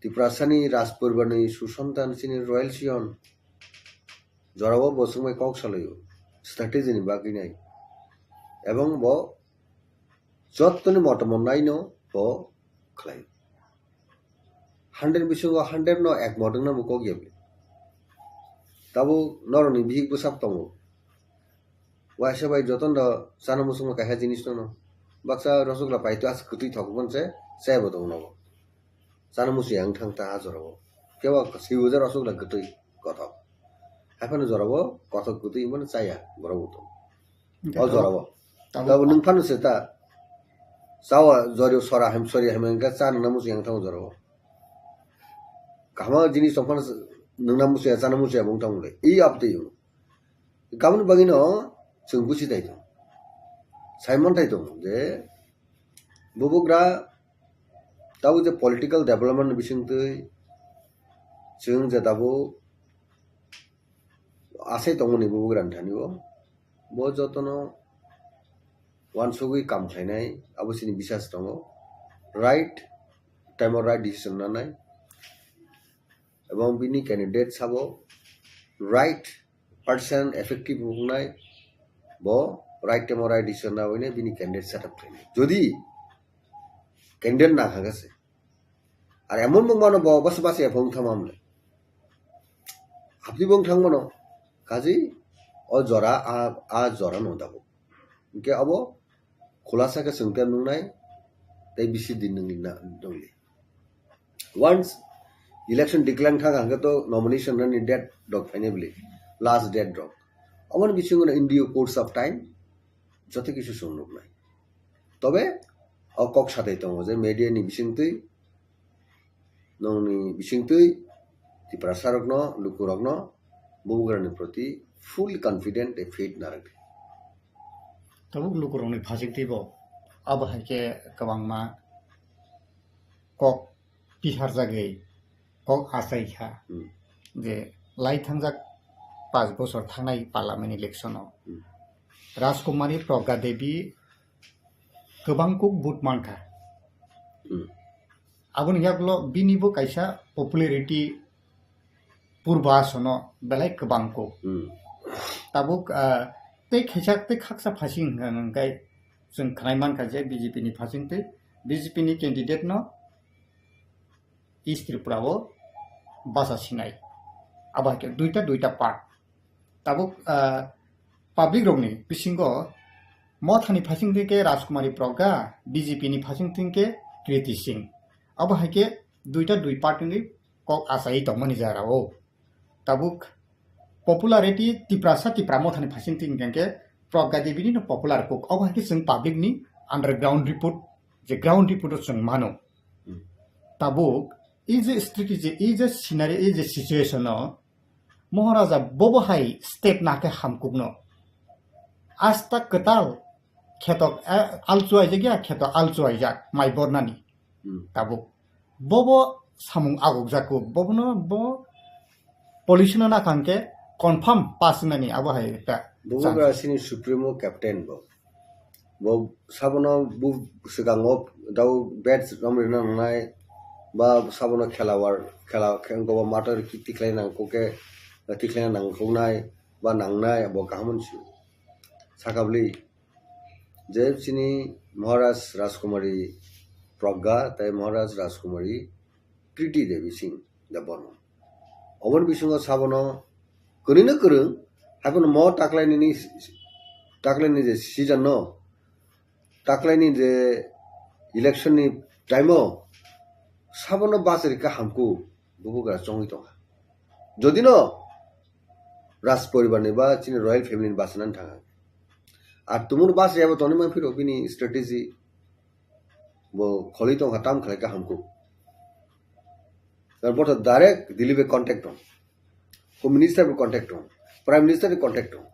Tiprasani Raj poribar ni susantan chini royal scion. Jorao bo swngbai kok salaio, strategy ni bagwi nai. Ebong bo jottoni motomo naino bo khlai. Hundred bisingo hundred no ek mot wngna bo kok ya bwle. Tabuk norokni bihik bwsap tongo. Waisa bai jotono chana muchungma kaisa jinis no, baksa rosogla paito as kwtwi thok hwnse chaya bo tongo nogo. Chana muchung yang thang ta a jorao. Kebo swi uja rosogla kwtwi kothok. Haphano jorao kothok kwtwi hwnmano chaya borok bo tongo. O jorao. Tabuk nwng phano se ta. Chawa jori sora hem sori hem engka cha nwngna muchung yang thango jorao. Kahma jinis tong phano nwngna muchung ya chana muchung ya bung thango le. I abtwi yung. Kabun bagino chwng buchi tai tong. Simon tai tong je bubugra tabuk je political development ni bisingtwi chwng je tabuk asai tongmani bubugra ni thani o. Bo jotono wansugwi kam khlainai abo chini bisas tongo. Right time o right decision nanai. Ebong bini candidate sabo right person effective wngnai, bo right time o right decision na hwnwi bini candidate set up khlainai. Jodi candidate na kha se ar emon bung mano bo bas bas ephong thama mle. Abdi bung thang mano kaji o jora a, a jora no dabo. Hwnkhe abo khulasa khe chwng tei nungnai tei bisi din nungli na nungli. Once election declare thang hwnkhe to nomination ni date rok phainai bwle, last date rok. Aboni bisingo no in due course of time joto kisu chwng nuknai. Tobe o kok satai tongo je media ni bisingtwi nongni bisingtwi Tiprasa rokno, lukurokno bubugrani proti full confident tei faith narwk di. Tabuk lukurokni phasingtwi bo abo hai khe kwbangma kok piharjagwi kok achai kha Hmm. je lai thangjak panch bochor thangnai parliament election o Hmm. Rajkumari Pragya Devi kwbang kuk vote mankha. Hmm. Aboni yaklo bini bo kaisa popularity purba asono belai kwbang kuk. Hmm. Tabuk, ah, tei khaisa tei khaksa phasing hwnkha hwnkhe chwng khwnai mankha je B J P ni phasing tei B J P ni candidate no East Tripura o basa sinai. Abo hai khe duita duita part. Tabuk, ah, public rokni bisingo Mothani phasing twi khe Rajkumari Pragya, B J P ni phasing twi khe Kriti Singh. Abo hai khe duita dui part wngwi kok achai tongmani jara o. Tabuk popularity Tiprasa Tipra Mothani phasing twi hwnkhe Pragya Devi ni no popular kuk. Abo hai khe chwng public ni underground report, je ground report o chwng mano. Hmm. Tabuk, ei je strategy, ei je scenario, ei je situation o, Moharaja bobo hai step na khe hamkuk no. Asta kwtal kheto, eh, alchu aijak ya, kheto alchu aijak, mai bornani. Hmm. Tabuk. Bobo samung aguk jaku, bobo no, bo police no nakha hwnkhe confirm pass nani abo hai ta Bubagra chance. Sini Supremo Captain bo. Bo sabono bu swkango dau bat romrina nangnai, ba sabono khela war, khela khe-, wngkha bo mator ki tikhlai nangkuk khe, tikhlai nangkuknai, ba nangnai, bo kaham hwn sio. Sakabli, je chini Maharaj Rajkumari Pragya, tai Maharaj Rajkumari Kriti Devi Singh Debbarma. Oboni bisingo sabono kwrwino kwrwng, haiphano mo taklainini, taklaini je season no, taklaini je election ni time o sabono bachari kha hamkuk bubagra chongwi tongkha. Jodino Raj poribar ni ba chini royal family ni bachana thanga. Ar tumung bachari abo tongwi mangphiro bini strategy bo kholi tongkha tam khlai kha hamkuk. Tar bo to direct Delhi bai contact tong. Home Minister bai contact tong. Prime Minister bai contact tong.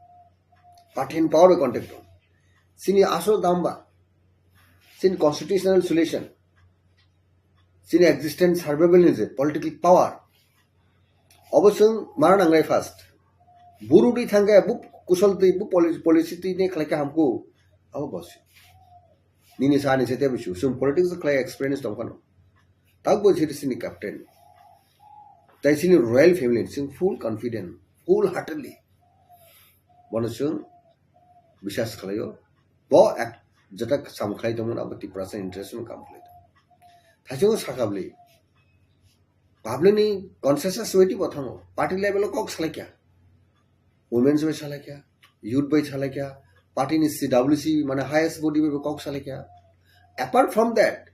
Party in power bai contact tong. chini asol dam ba, chini constitutional solution, chini existence survival ni je political power, obo chwng mana nangnai first. Buru di thangkhe bu kusol twi bu poli-, policy twi ne khlai kha hamku, abo bosi. Nini sa ni se tebo su, chwng politics khlai experience tong phano. Tak bo chiri chini captain. Tai chini royal family, chwng full confident, full heartedly. Bono chwng biswas khlaio. Bo ek jeta sam khlai tongmani abo Tiprasa interest no kam khlai tongo. Thaichungo sakabli. Public ni consensus waiting bo thango. Party level o kok salai kya. Women's bai salai kya. Youth bai salai kya. Party ni C W C mane highest body bai kok salai kya. Apart from that,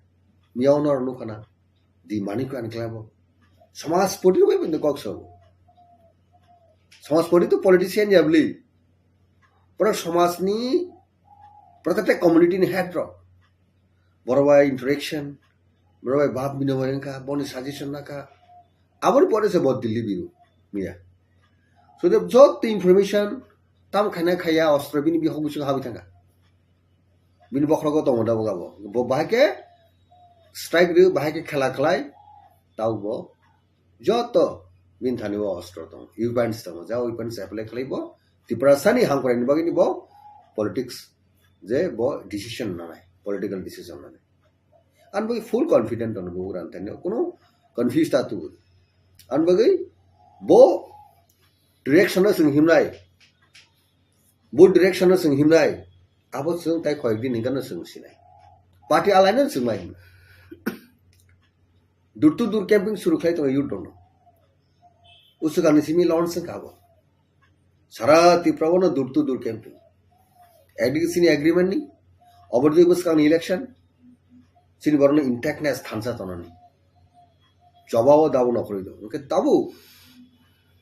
miya ono nukana. Di mani ko an klabo. Samaj party bai bende kok so. Samaj party to politician ya bli. Pura samaj ni protected community ni head rok. Borok bai interaction, borok bai bab binimoi wngkha, boni suggestion nakha. Aboni pore se bo Delhi biru, miya. So the joto information tam khaina khaya ostro bini bihok bisingo habwi thangkha. Bini bokhrogo tongo da boga bo. Bo bahai khe strike rw, bahai khe khela khlai, tau bo joto bini thani o ostro tongo, weapons tongo, ja weapons apply khlai bo Tiprasani hamkrai ni bagwi ni bo politics je bo decision nanai, political decision nanai. Ang bagwi full confident tongo bo ran thani, kuno confuse ta tu. Ang bagwi bo direction no sing himnai, bo direction no sing himnai, abo sing tai koyek din hingka no sing sinai. Party alai no sing mai himnai. Door to door camping suru khlai tongo youth rokno. Usukani simi launch wngkha abo. Sara Tripura o no door to door camping. Ekdike chini agreement ni, obor dui bwskang ni election, chini borok no intactness thansa tonani. Choba o dabo nokhorwi do. Hwnkhe tabuk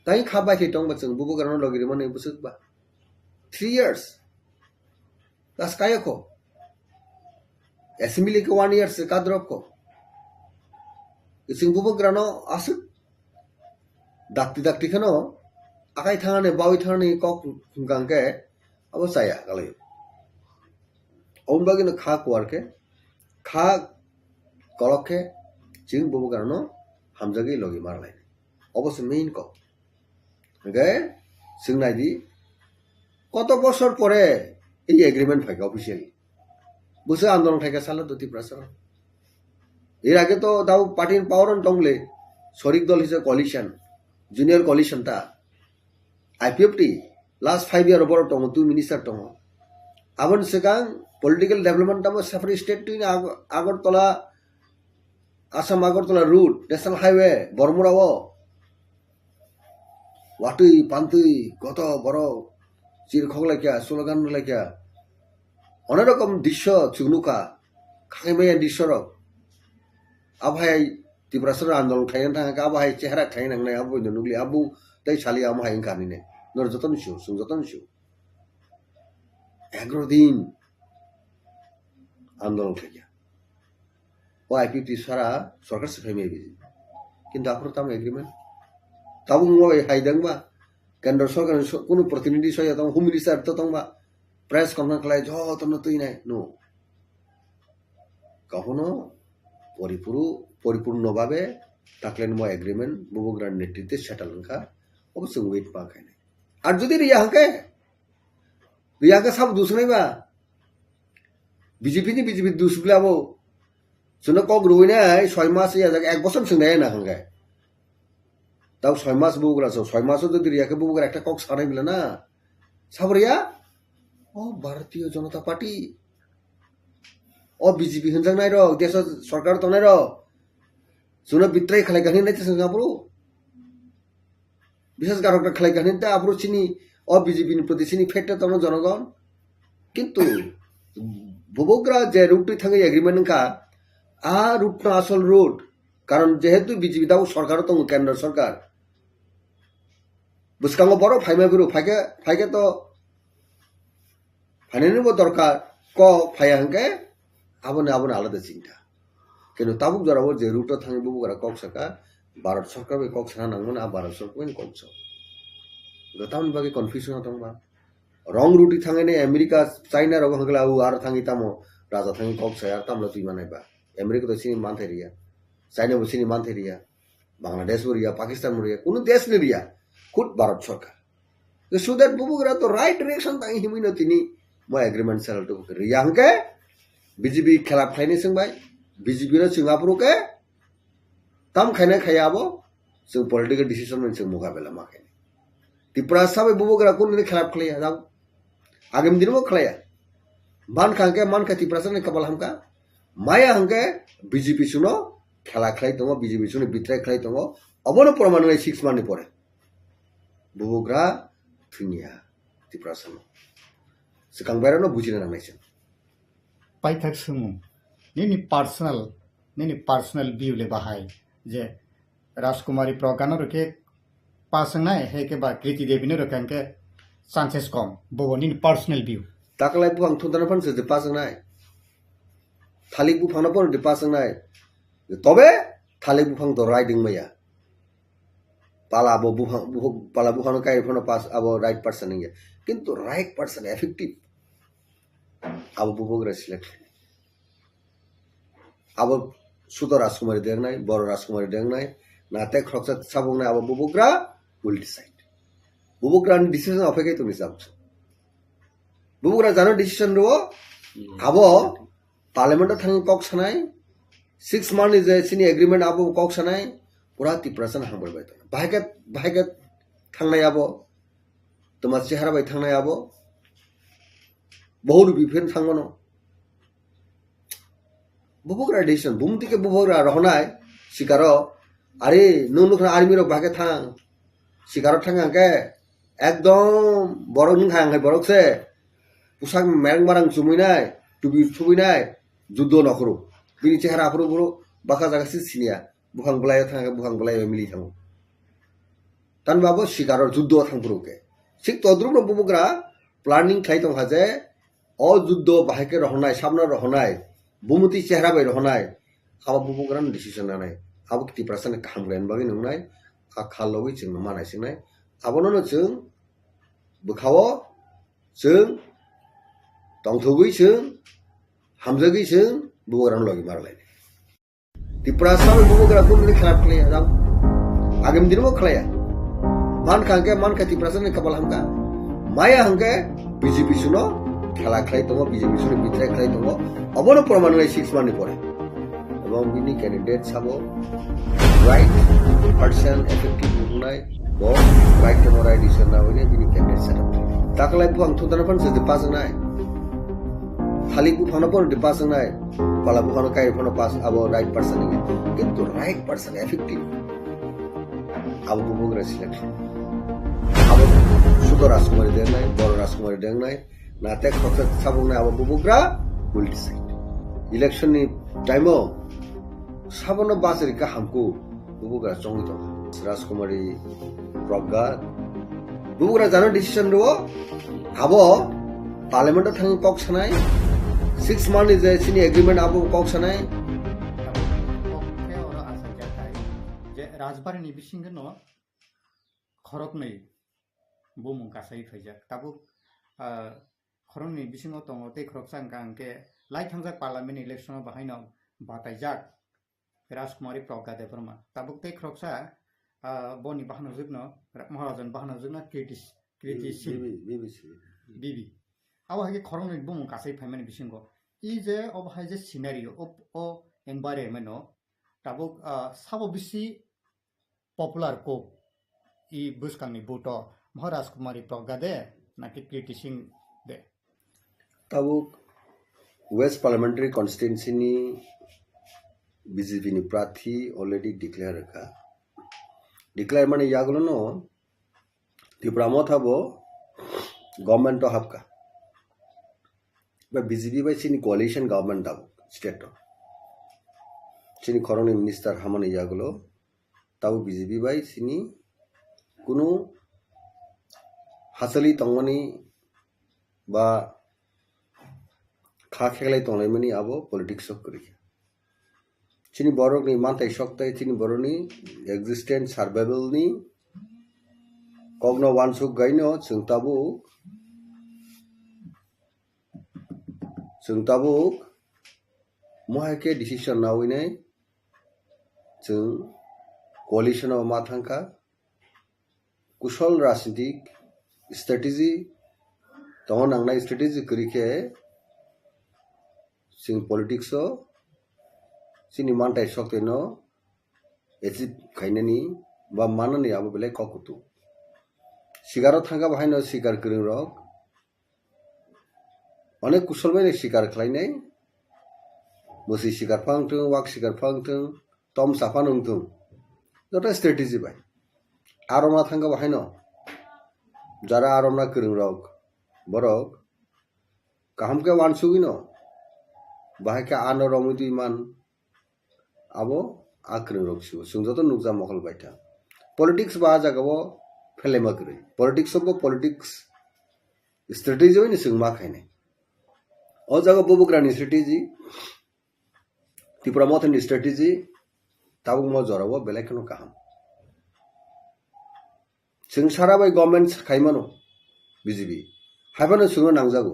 tai kha bai khe tongba chwng bubagrano logi rwmani bwswk ba. Three years. Das kaya ko. Assembly ke one year se kadrop ko. Ising bubagrano aswk dakti dakti kheno akai thangani bawi thangani kok hwnkha hwnkhe abo chaya kalai. Oboni bagwino kha kuar khe, kha kolok khe chwng bubagrano hamjagwi logi marlai. Obo se main kok. Hwnkhe swng nai di, koto bosor pore ei agreement phaikha officially. Bwswk andolon khaikha salo do Tiprasa. Er age to dao party ni power on tongle, sorik dol hisa coalition, junior coalition ta, I P F T, last five year borok tongo, two minister tongo. Aboni swkang political development tamo separate state twi Ag-, Agartala, Assam Agartala route, national highway, Bormura o. Watwi, pantwi, goto, borok, chir khok laikya, slogan laikya. Onek rokom drisyo chwng nukha, khaimaya drisyo rok. Abo hai Tiprasa andolon khaina thangkha, abo hai chehra khaina nangnai, abo nukli, abo tei sali amo hai wngkha nini. Nor joto ni su, chwng joto ni su. Egaro din andolon khaikha. O I P F T sara sorkar se phaimai biji. Kintu aphuru tamo agreement? Tabuk mo bai hai dangba? Kendra sorkar ni so-, kunu protinidhi soya tong, home minister to tongba? Press conference khlai jotono twi nai, no. Kahuno poripuru-, poripurno babe taklen mo agreement bubagra netritwe settle wngkha, obo chwng wait ma khainai. Ar jodi riya hwnkhe, riya hwnkhe sabo dusnai ba? B J P ni B J P dus bwle abo. Chwngno kok rwui nai soi mas ya jak ek bosor chwng nai na hwnkhe. Tao soi mas bubagra so, soi maso jodi riya khe bubagra ekta kok sanai bwle na. Sabo riya? O Bharatiya Janata Party. O B J P hwnjaknai rok, deso sorkar tongnai rok. Chwngno betray khlai kha hinwi nai tei chwng aphuru. Biswas garok khlai kha hinwi tei aphuru chini o B J P ni proti chini fate tongno jonogon. Kintu bubagra je route twi thangwi agreement wngkha, a route no asol route. Karon jehetu B J P dao sorkar tongo, kendra sorkar. Bwskango borok phaima phuru phaikhe, phaikhe to phainani bo dorkar, kok phaiya hwnkhe aboni, aboni alada chinta. Kintu tabuk jorao je route o thangwi bubagra kok saka, Bharat sorkar bai kok sana nangmani, a Bharat sorkar bai kok sa. Tamoni bagwi confusion o tongma. Rong ruti thangwi nai America, China rok hwnkhe la, o aro thangwi tamo raja thangwi kok sai, aro tamlo twi manai ba. America to chini manthai riya, China bo chini manthai riya, Bangladesh bo riya, Pakistan bo riya, kunu desh ni riya, khud Bharat sorkar. So that bubugra to right direction tang himwi no tini mo agreement sal to riya hwnkhe B J P khelap khlaini chwng bai, B J P no chwng aphuru khe tam khaina khaya abo, chwng political decision no chwng mukabela ma khaini. Tiprasa bai bubugra kunu ni khelap khlaiya, jao. Agam din mo khlaiya. Man kha hwnkhe, man kha Tiprasa ni kapal hamkha. Maya hwnkhe B J P suno khela khlai tongo, B J P suno betray khlai tongo. Obono proman nai six month ni pore. Bubugra thwngya Tiprasa no. Swkang bairano bujina nangnai chwng. Paithak swngmung, nini personal, nini personal view le bahai je Rajkumari Pragga no rwkhe pass wngnai, hai khe ba Kriti Devi no rwkha hwnkhe chances kom, bobo nini personal view. Taklai buphang thunthana phano se pass wngnai. Thalik buphang no phano pass wngnai. Tobe thalik buphang to right wngmaya. Pala bo buphang, buphang, pala buphang no kai phano pass abo right person wngya. Kintu right person effective abo bubugra select khlainai. Abo sudo Rajkumari dengnai, boro Rajkumari dengnai, na tei khoroksa sabuknai abo bubugra will decide. Bubugra ni decision ophai kai tongni sabuk. Bubugra jano decision rwo, abo parliament o thangwi kok sanai, six month ni je chini agreement abo kok sanai, pura Tiprasa no hambai bai tongo. Bahai khe, bahai khe thangnai abo, toma chehara bai thangnai abo, bohor biphen thangmano. Bubugra decision, bumti khe bubugra rohonai sikaro, ari nung nukha army rok bahai khe thang, sikaro thang hwnkhe ekdom borok nung hai hwnkhe borok se pusak mereng marang chumui nai, tubi thubui nai, juddo nokhoro, bini chehara aphuru boro baka jaga se siniya, buphang bwlai thang hwnkhe buphang bwlai bai mili thango. Tanba bo sikaro juddo thang phuru khe. Sik todruk no bubugra planning khlai tong kha je, o juddo bahai khe rohonai, sabno rohonai, bumuti chehra bai rohonai, abo bubugra no decision nanai. Abo Tiprasa ni kaham khlaina bagwi nungnai, a kha logwi chwng no manai swngnai. Abono no chwng bwkhao chwng tongthogwi chwng hamjagwi chwng bubugra no logi marlainai. Tiprasa bai bubugra kunu ni khlap khlaiya, jao. Agam din mo khlaiya. Man kha hwnkhe, man kha Tiprasa ni kapal hamkha. Maya hwnkhe B J P suno khela khlai tongo, B J P suno betray khlai tongo. Obono proman nai six month ni pore. Ebong bini candidate sabo right person effective wngnai. Bo right temo right decision na hwine bini candidate set up khlai. Taklai buphang thunthana phano se pass wngnai. Thalik buphang no phano pass wngnai. Pala buphang no kai phano pass abo right person ni. Kintu right person effective. Abo bubugra selection. Abo sudo Rajkumari dengnai, boro Rajkumari dengnai. Na tek khoksa sabungnai abo bubugra will decide. Election ni time o sabono bachari ka hamku. Bubugra chongwi tongo. Rajkumari Pragga. Bubugra jano decision rwo. Abo parliament o thangwi kok sanai. Six month ni je chini agreement abo kok sanai. Kok khe oro asa jatai je Rajbari ni bisingo no khoroknwi bumung kasai phaijak. Tabuk, ah, khoroknwi bisingo tongo tei khoroksa hwnkha hwnkhe lai thangjak parliament election o bahaino bataijak. Rajkumari Pragga Debbarma. Tabuk tei khoroksa, ah, boni bahanojwkno, Ra-, Maharajan bahanojwkno Kriti, Kriti Singh. B B, B B C. B B. Abo hai khe khoroknwi bumung kasai phaimani bisingo. I je obo hai je scenario, o, o environment no tabuk, ah, sabo bisi popular kok i bwskangni vote o Maharaj Kumari Pragga de naki Kriti Singh de? Tabuk West Parliamentary Constituency ni B J P ni prathi already declare ka. Declare mani yagulo no Tipra Motha bo government o hapka. Ba B J P bai chini coalition government tabuk state o. Chini khoroknwi minister hamani yagulo tabuk B J P bai chini kunu hachali tongmani ba kha kheklai tonglaimani abo politics o kwrwi kha. Chini borokni manthai soktai, chini borokni existence, survival ni kokno wansuk gaino chwng tabuk Chwng tabuk mohai khe decision nawi nai chwng coalition o ma thangkha. Kusol rajnitik strategy tongo, nangnai strategy kwrwi khe chwng politics o chini mantai soktwino achieve khainani ba manani abo belai kok kutu. Sikaro thangkha bo haino sikar kwrwng rok onek kusol bai sikar khlainai, mwswi sikar phang thung, wak sikar phang thung, tom sa phano wng thung, joto strategy bai. Aromna thangkha bo haino jara aromna kwrwng rok, borok kaham khe wansugwino bahai khe ano romwi twi man. Abo a kwrwng rok sibo chwng joto nukja mokol bai thang. Politics ba a jaga o phelema kwrwi. Politics o bo politics strategy bai ni chwng ma khainai. O jaga bubugra ni strategy, Tipra Motha ni strategy, tabuk mo jora o belai kheno kaham. Chwng sara bai government khaimano B J P. Haiphano chwngno nangjago.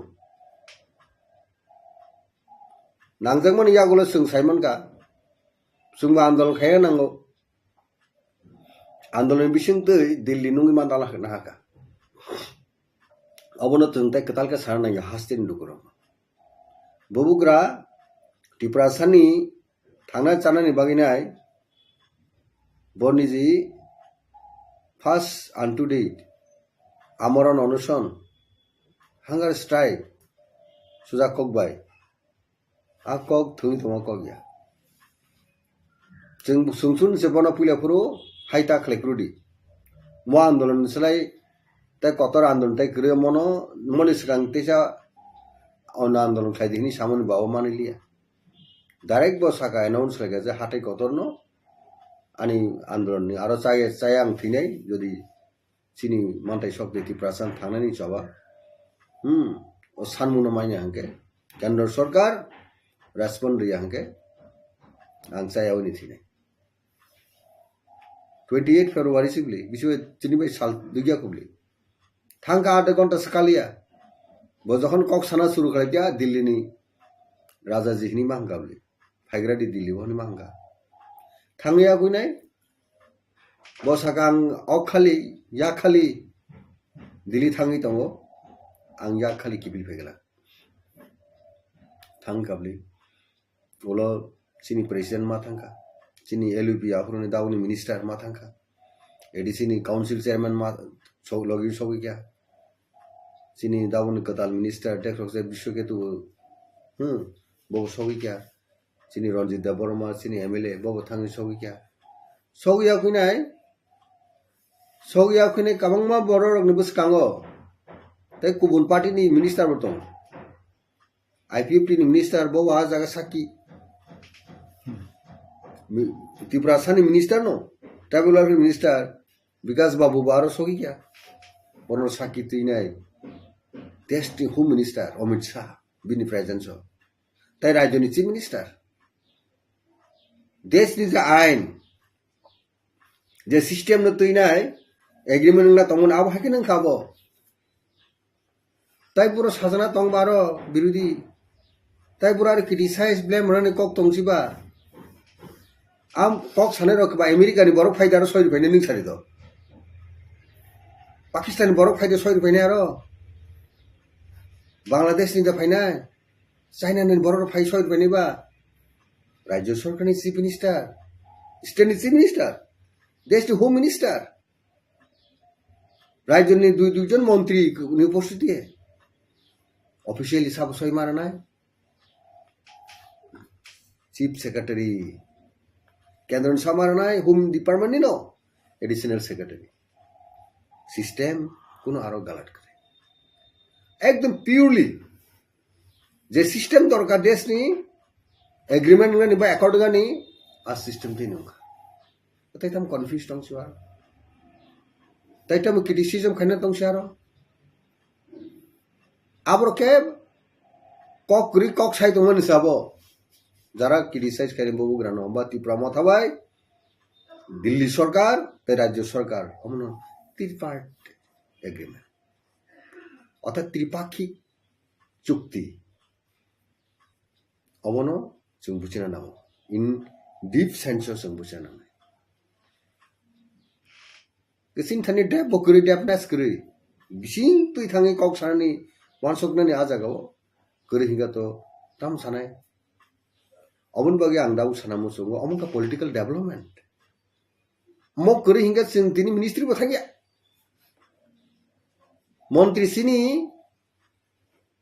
Nangjakmani yagulo chwng saimankha, chwngbo andolon khaina nango. Andolon bising twi Delhi nungwi mandala nahaka. Obono chwng tei kwtal khe sana nangya hasteni lukurok. Bubugra Tiprasani thangna chanani bagwi nai bo niji first and to date amorona onuson, hunger strike, suja kok bai. A kok thwngwi tongma kok ya. Chwng sungsung se bono puila phuru hai ta khlai phuru di. Mo andolon ni slai tei kotor andolon tei kwrwi mono moni swkang teisa ono andolon khlai di hwnwi samani baoh manwi liya. Direct bo saka eno wng swlai kha je hatai kotorno ani andolon ni aro chaya chaya ang thwinai jodi chini mantai sok de Tiprasa thangnani choba. Hmm, o sanmungno manya hangke kendro sorkar respond riya hangke ang chaya oni thwinai. Twenty eight February sibli, bisi chini bai sal dugya kubli. Thangka aat ghonta swkaliya. Bo jokhon kok sana suru khlaikya Delhi ni Raja ji hini ma hangka bli. Phaigra di Delhi o hini ma hangka. Thangya kuinai. Bo saka ang ok khali, yak khali Delhi thangwi tongo. Ang yak khali kiphil phaikla. Thang kabli. Ulo chini president ma thangkha, chini L U P aphuruni dauni minister ma thangkha, A D C ni council chairman ma sok logi sogwi kha, chini dauni kwtal minister Dekrokse Biswaketu, hmm, bo sogwi kha, chini Ranjit Debbarma, chini M L A bo bo thangwi sogwi kha, sogwi ya kuinai, sogwi ya kuinai kwbangma borok rokni bwskango tei kubun party ni minister bo tongo. I P F T ni minister bo ah jaga sakki. Mi-, Tiprasa ni minister no, tribal welfare minister Bikas Babu bo aro sogwi kha. Bono sakki twinai. Desh ni Home Minister Amit Shah bini presence o. Tai rajyo ni Chief Minister. Desh ni je ain, je system no twinai, agreement wngna tongmani abo hai khe nang kha bo. Tai buro sajana tong baro birodi. Tai buro aro criticize blame rani kok tong siba. Am kok sanai rok ba America ni borok phai daro soi rupai ni ning sari do. Pakistan ni borok phai do soi rupai ni aro. Bangladesh ni da phainai. China ni borok phai soi rupai ni ba. Rajyo sorkar ni chief minister. State ni chief minister. Desh ni home minister. Rajyo ni dui, duijon montri ni upostiti. Officially sabo soi maranai. Chief Secretary. Kendro ni samaranai Home Department ni no. Additional Secretary. System kuno aro galat kare. Ekdom purely je system dorkar desh ni agreement wngani ba accord wngani a system twi nungkha. Tai tam confuse tong siwa. Tai tam criticism khaina tong siaro. Abro ke kok kwrwi kok sai tongmani sabo. Jara criticize khaini bubugrano ba Tipra Motha bai Delhi sorkar tei rajyo sorkar omono tripartite agreement. Orthat tripakhik chukti. Obono chwng buchina nango. In deep sense o chwng buchina nangnai. Kising thani dep bo kwrwi, depness kwrwi. Bising twi thangwi kok sanani, wansuknani a jagao kwrwi hinga to tam sanai. Oboni bagwi ang dau sana muchungo, omo wngkha political development. Mo kwrwi hinga chwng tini ministry bo thangya. Montri sini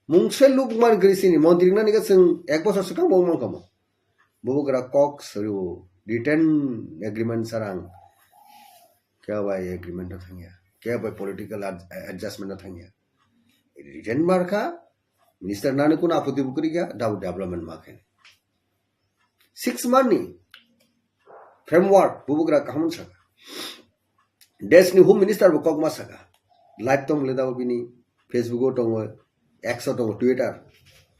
mungse lukman kwrwi sini, montri nani khe chwng ek bosor swkang bo wngmang kamo. Bubagra kok sori o, written agreement sarang. Khe bai agreement no thangya, khe bai political ad-, adjustment no thangya. Written markha, minister nani kuno apoti bo kwrwi kha, dau development ma khe. Six month ni framework bubagra kaham saka. Desh ni Home Minister bo kokma saka. Live tong le dao bini Facebook o tongo, X o tongo, Twitter.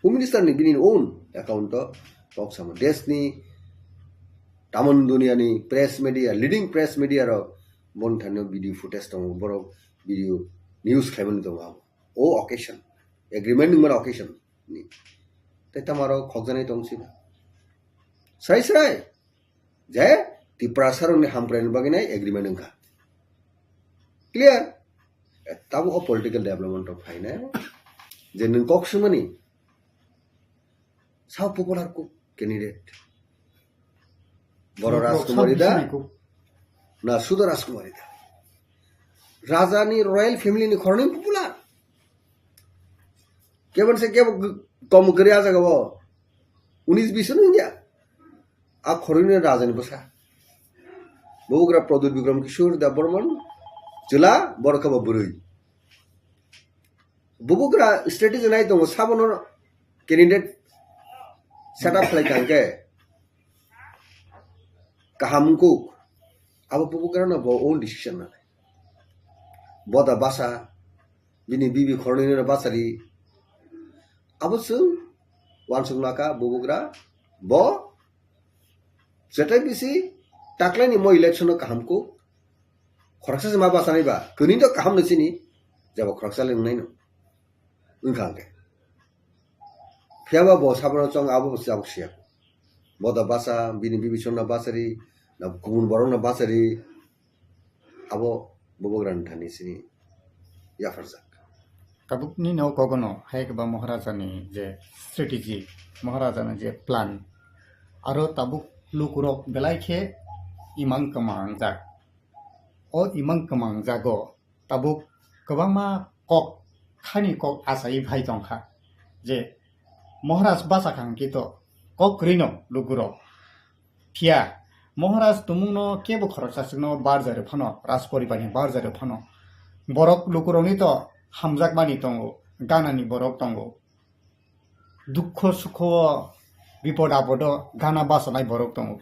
Home Minister ni bini own account o kok samo. Desh ni tamon dunia ni press media, leading press media rok bon thani video footage tongo, borok video news khlaimani tongo abo. O occasion, agreement wngmani occasion ni. Tei tamo aro khokjaknai tong si ba. Srai srai. Je Tiprasa rokni hamkraini bagwi nai agreement wngkha. Clear? Eh, tabo o political development rok phainai. Je nwng kok swimani. Sao popular kuk candidate. Boro Rajkumari da? Na Sudo Rajkumari da? Raja ni royal family ni khoroknwi popular. Kebon se kebo g-, kom kwrwi a jaga o. Unis bis wngya. A khoroknwi raja ni bwsa. Bubagra Pradyut Bikram Kishore Debbarman. Chwla, borok khe bo bwrwi. Bubagra strategy nai tongo, sabono candidate set up khlai kha hwnkhe kaham wngkuk, abo bubagrano bo own decision nanai. Boda basa, bini bibi khoroknwino bachari, abo chwng uansuk naka bubagra, bo jetai bisi taklaini mo election-o kaham kuk, khoroksa se ma bachanai ba, kwnwi to kaham no chini, jabo khoroksa le wngnaino. Wngkha hwnkhe. Phiya ba bo sabono chong abo bo chabuk siya. Boda basa, bini bibi sonna bachari, na kubun borokno bachari, abo bubagrani thani sini yapharjak. Tabukni no kogono hai khe ba Maharaja ni je strategy, Maharaja ni je plan, aro tabuk lukurok belai khe imang kwmangjak. O imang kwmangjago tabuk kwbangma kok, khani kok achai phai tongkha je Maharaj bachakha hwnkhe to kok kwrwino lukurok. Phiya Maharaj tumungno kebo khoroksa chwngno barjari phano, Rajporibarni barjari phano. Borok lukurokni to hamjakmani tongo, ganani borok tongo. Dukho sukho, bipod apodo gana bachanai borok tongo.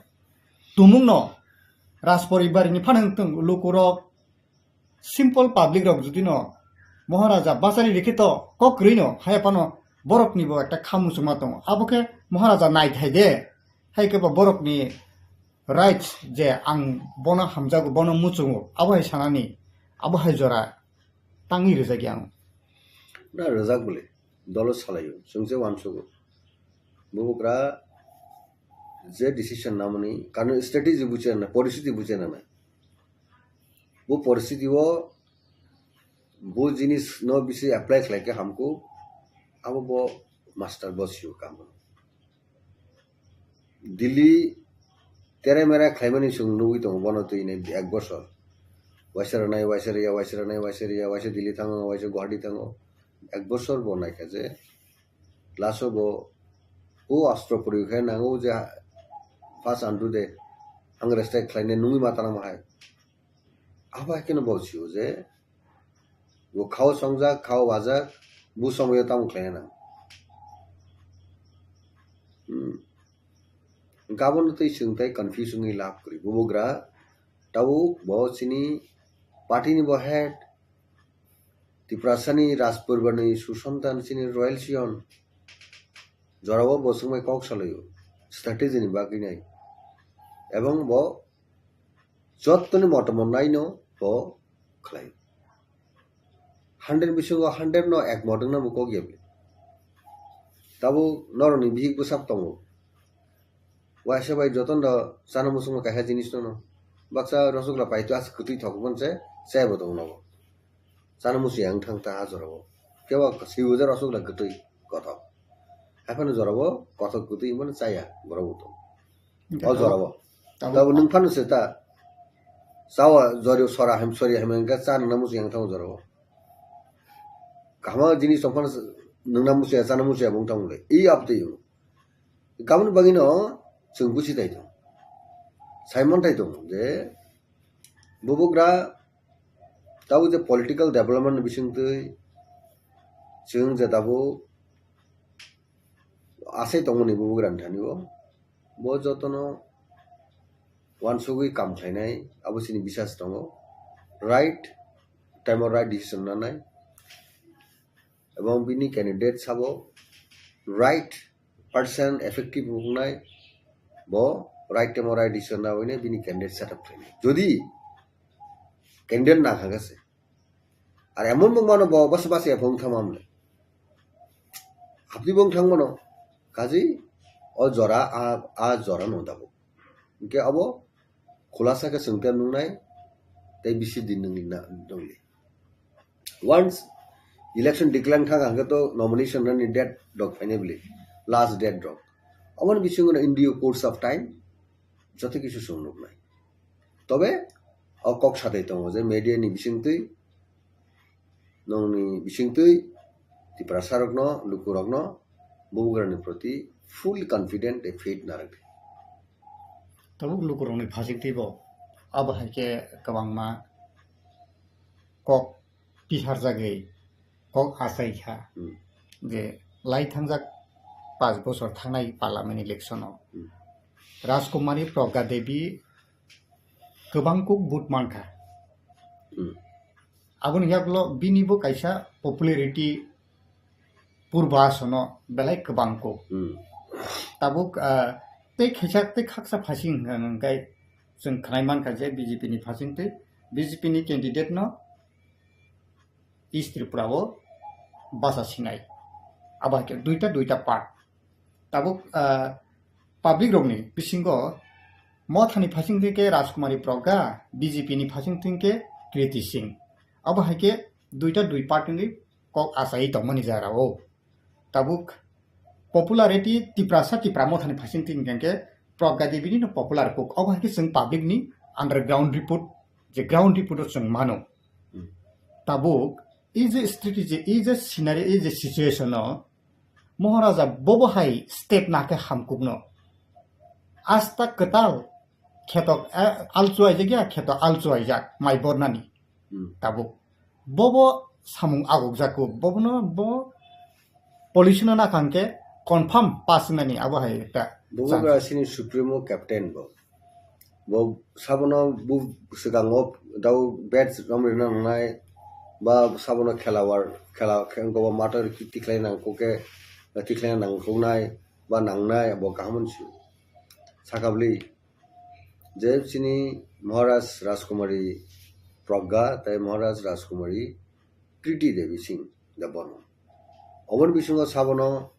Tumungno Rajporibarni phano wngtong lukurok, simple public rok judino Maharaja bachari rikhe to kok kwrwino haya phano borokni bo ekta kha muchungma tongo. Abo khe Maharaja naithai de, hai khe bo borokni rights je ang bono hamjago, bono muchungo, abo hai sanani, abo hai jora tangwi rwjak ya ang. Na rwjak bole, dolo salaio, chwng se uansugo. Bubagra je decision namani, karon strategy buchina na, poristiti buchina na. Bo poristiti o, bo jinis no bisi apply khlai khe hamkuk, abo bo master bo sio kamo. Delhi tere mere khlaimani chwng nugwi tongo bono twi nai ek bosor. Waisa rwnai, waisa rwya, waisa rwnai, waisa rwya, waisa Delhi thango, waisa Guwahati thango. Ek bosor bo naikha je last o bo o astro puri khe nango je first andu de ang respect khlainai nungwi ma tanang hai. Abo hai kheno bo sio je bo khao songjak, khao wajak, bo somoyo tamo khlaina nang. Hmm. Gabon tei chwng tei confuse wngwi lab kwrwi. Bubagra tabuk bo chini party ni bo head, Tiprasani Rajporibarni susontan chini royal scion. Jorao bo swngbai kok salaio, strategy ni bagwi nai. Ebong bo jottoni motomo naino bo khlai. Hundred bisingo hundred no ek mot wngna bo kok ya bwle. Tabuk norokni bihik bwsap tongo. Waisa bai jotono chana muchungma kaisa jinis no. Baksa rosogla paito as kwtwi thok bon se, se bo tong nogo. Chana musi yang thang ta ha jorao. Kebo sibu je rosogla kwtwi kothok. Haphano jorao kothok kwtwi mano chaya borok bo tong. O jorao. Tabo nung phano se ta. Chawa jori sora hem sori hem engka chana musi yang thang jorao. Kahma jinis tong phano nungna musi ya, chana musi ya bung thang le. I abtwi. Kamni bagwino chwng busi tai tongo. Simon tai tongo je bubugra tabuk je political development ni bisingtwi chwng je tabuk asai tongmani bubugra ni thani o. Bo jotono wansugwi kam khlainai abo chini bisas tongo. Right time o right decision nanai. Ebong bini candidate sabo right person effective wngnai, bo right time o right decision na hwnwi bini candidate set up khlainai. Jodi candidate na kha gase, ar emon bung mano bo bas bas ya phone thama mle. Abdi bung thang mano, kaji o jora a, a jora no dabo. Hingke abo khulasa khe chwng tei nungnai tei bisi din nungli na nungli. Once election declare thang hangke to nomination nani date rok phainai bili, last date rok. Aboni bisingo no in due course of time joto kisu chwng nuknai. Tobe o kok satai tongo je media ni bisingtwi nongni bisingtwi Tiprasa rokno, lukurokno bubugrani proti full confident tei faith narwkdi. Tabuk lukurokni phasingtwi bo abo hai khe kwbangma kok pisarjagwi kok achai kha Hmm. je lai thangjak panch bochor thangnai parliament election o Hmm. Rajkumari Pragya Devi kwbang kuk vote mankha. Hmm. Aboni yaklo bini bo kaisa popularity purba sono belai kwbang kuk. Hmm. Tabuk, ah, tei khaisa tei khaksa phasing hwnkhe chwng khnai mankha je B J P ni phasing tei B J P ni candidate no East Tripura o basa sinai. Abo hai khe duita duita part. Tabuk, ah, public rokni bisingo Mothani phasing twi khe Rajkumari Pragya, B J P ni phasing twi khe Kriti Singh. Abo hai khe duita dui part wngwi kok achai tongmani jara o. Tabuk popularity Tiprasa Tipra Mothani phasing twi hwnkhe Pragya Devi ni no popular kok. Abo hai khe chwng public ni underground report, je ground report o chwng mano. Hmm. Tabuk, ei je strategy, ei je scenario, ei je situation o, Maharaja bobo hai step na khe hamkuk no. Asta kwtal kheto, eh, alchuaijak ya, kheto alchuaijak, mai bornani. Hmm. Tabuk. Bobo samung agukjak kuk, bobono bo policy no nakha hwnkhe confirm pass wngnani abo hai ekta Bubugra chance. Sini Supremo Captain bo. Bo sabono bu swkango dau bat romrina nangnai, ba sabono khelawar, khela, khe-, wngkha bo mator ki-, tikhlai nangkuk khe, tikhlai nangkuknai, ba nangnai, bo kaham se. Sakabli, je chini Maharaj Rajkumari Pragya, tei Maharaj Rajkumari Kriti Devi Singh Debbarma. Oboni bisingo sabono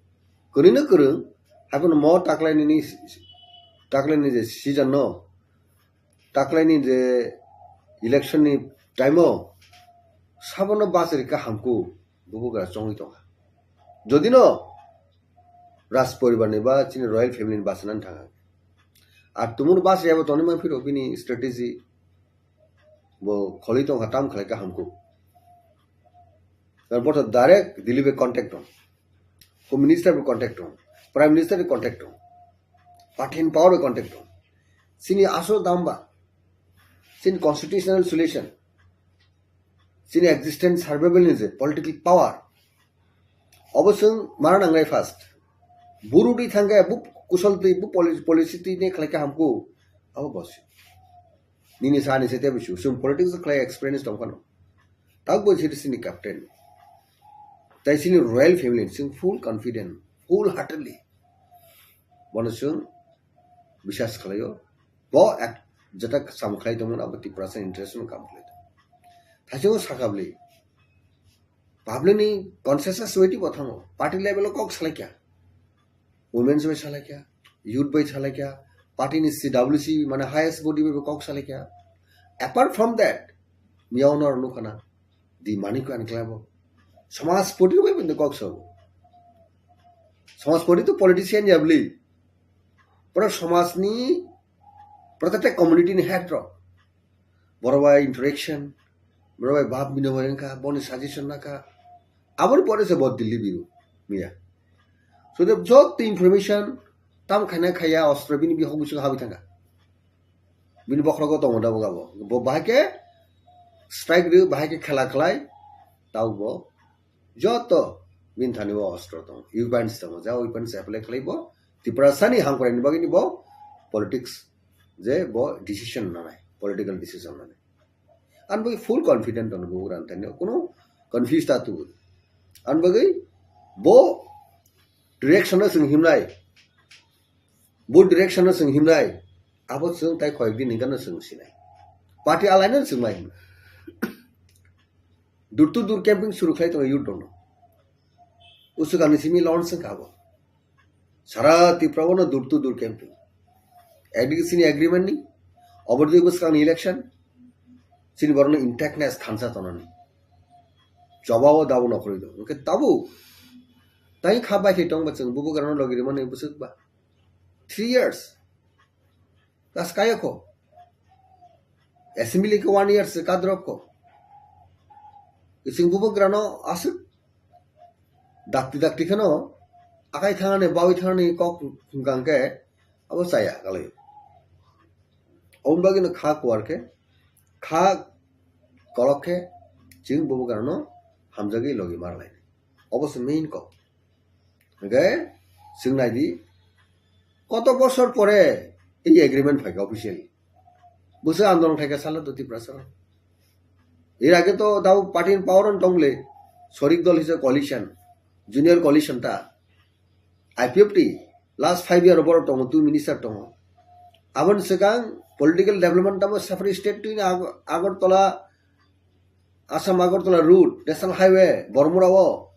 kwrwino kwrwng, haiphano mo taklaini ni, taklaini je season no, taklaini je election ni time o sabono bachari ka hamkuk bubugra chongwi tongkha. Jodi no Raj poribar ni ba chini royal family ni bachanani thangkha. Ar tumung bachari abo tongwi mangphiro bini strategy bo kholwi tongkha tam khlai ka hamkuk. Tar bo to direct Delhi bai contact tong. Home Minister bai contact tong. Prime Minister bai contact tong. Party in power bai contact tong. Chini asol dam ba. Chini constitutional solution. Chini existence survival ni je political power. Obo chwng mara nangnai first. Buru di thangkhe bu kusol twi bu poli-, policy twi ne khlai ka hamkuk. Abo bosi. Nini sani se tebo su, sum politics khlai experience tong phano. Tak bo sini sini captain. Tai sini royal family, sing full confident, full heartedly. Bono sung biswas khlaio. Bo ek jeta sam khlai tongmani abo Tiprasa interest no kam khlai tong. Thaising sakabli. Public ni consensus waiting bo thango. Party level o kok salai kya. Women's bai salai kya, youth bai salai kya, party ni C W C mane highest body bai bo kok salai kha. Apart from that, miyao no nukha na, di Manik Enclave o. Samajpati rok bai bo kok sao. Samajpati to politician ya bli. Pura samaj ni, protected community ni head rok. Borok bai interaction, borok bai bab binimoi wngkha, boni suggestion nakha. Aboni pore se bo Delhi biru, miya. So the joto information tam khaina khaya ostro bini bihok bisingo habwi thangkha. Bini bokhrogo tongo da bo gabo. Bo bahai khe strike rw, bahai khe khela khlai, tau bo joto bini thani bo ostro tongo, weapons tongo, ja weapons apply khlai bo Tiprasani hamkrai ni bagwi ni bo politics je bo decision nanai, political decision nanai. Ani bagwi full confident tongo bo ugrani thani, kuno confuse ta tubu. Ani bagwi bo direction no chwng himnai, bo direction no chwng himnai, abo chwng tai koyek din hinka no chwng sinai. Party alai no chwng mai himnai. Door to door camping suru khlai tongo youth rokno. Usukani simi launch wngkha abo. Sara Tripura o no door to door camping. Ekdigi chini agreement ni, obor digi bwskang ni election, chini borok no intactness thansa tonani. Choba o dabo nokhorwi do. Hwnkhe tabuk, tai kha bai khe tongba chwng bubagra no logi rwmani bwswk ba. Three years. Kas kaya ko. Assembly ke one year se kadrok ko. Ising bubagra no aswk dakti dakti kheno akai thangani bawi thangani kok hwnkang khe abo chaya kalai. Oboni bagwi no kha kuar khe, kha kolok khe chwng bubagra no hamjagwi logi marlai. Obo se main kok. Hwnkhe chwng nai di, koto bosor pore ei agreement phaikha officially. Bwswk andolon khaikha salo to Tiprasa. Er age to dao party ni power on tongle, sorik dol hisa coalition, junior coalition ta, I P F T, last five year borok tongo, two minister tongo. Aboni swkang political development tamo separate state twi Ag-, Agartala, Assam Agartala route, national highway, Bormura o.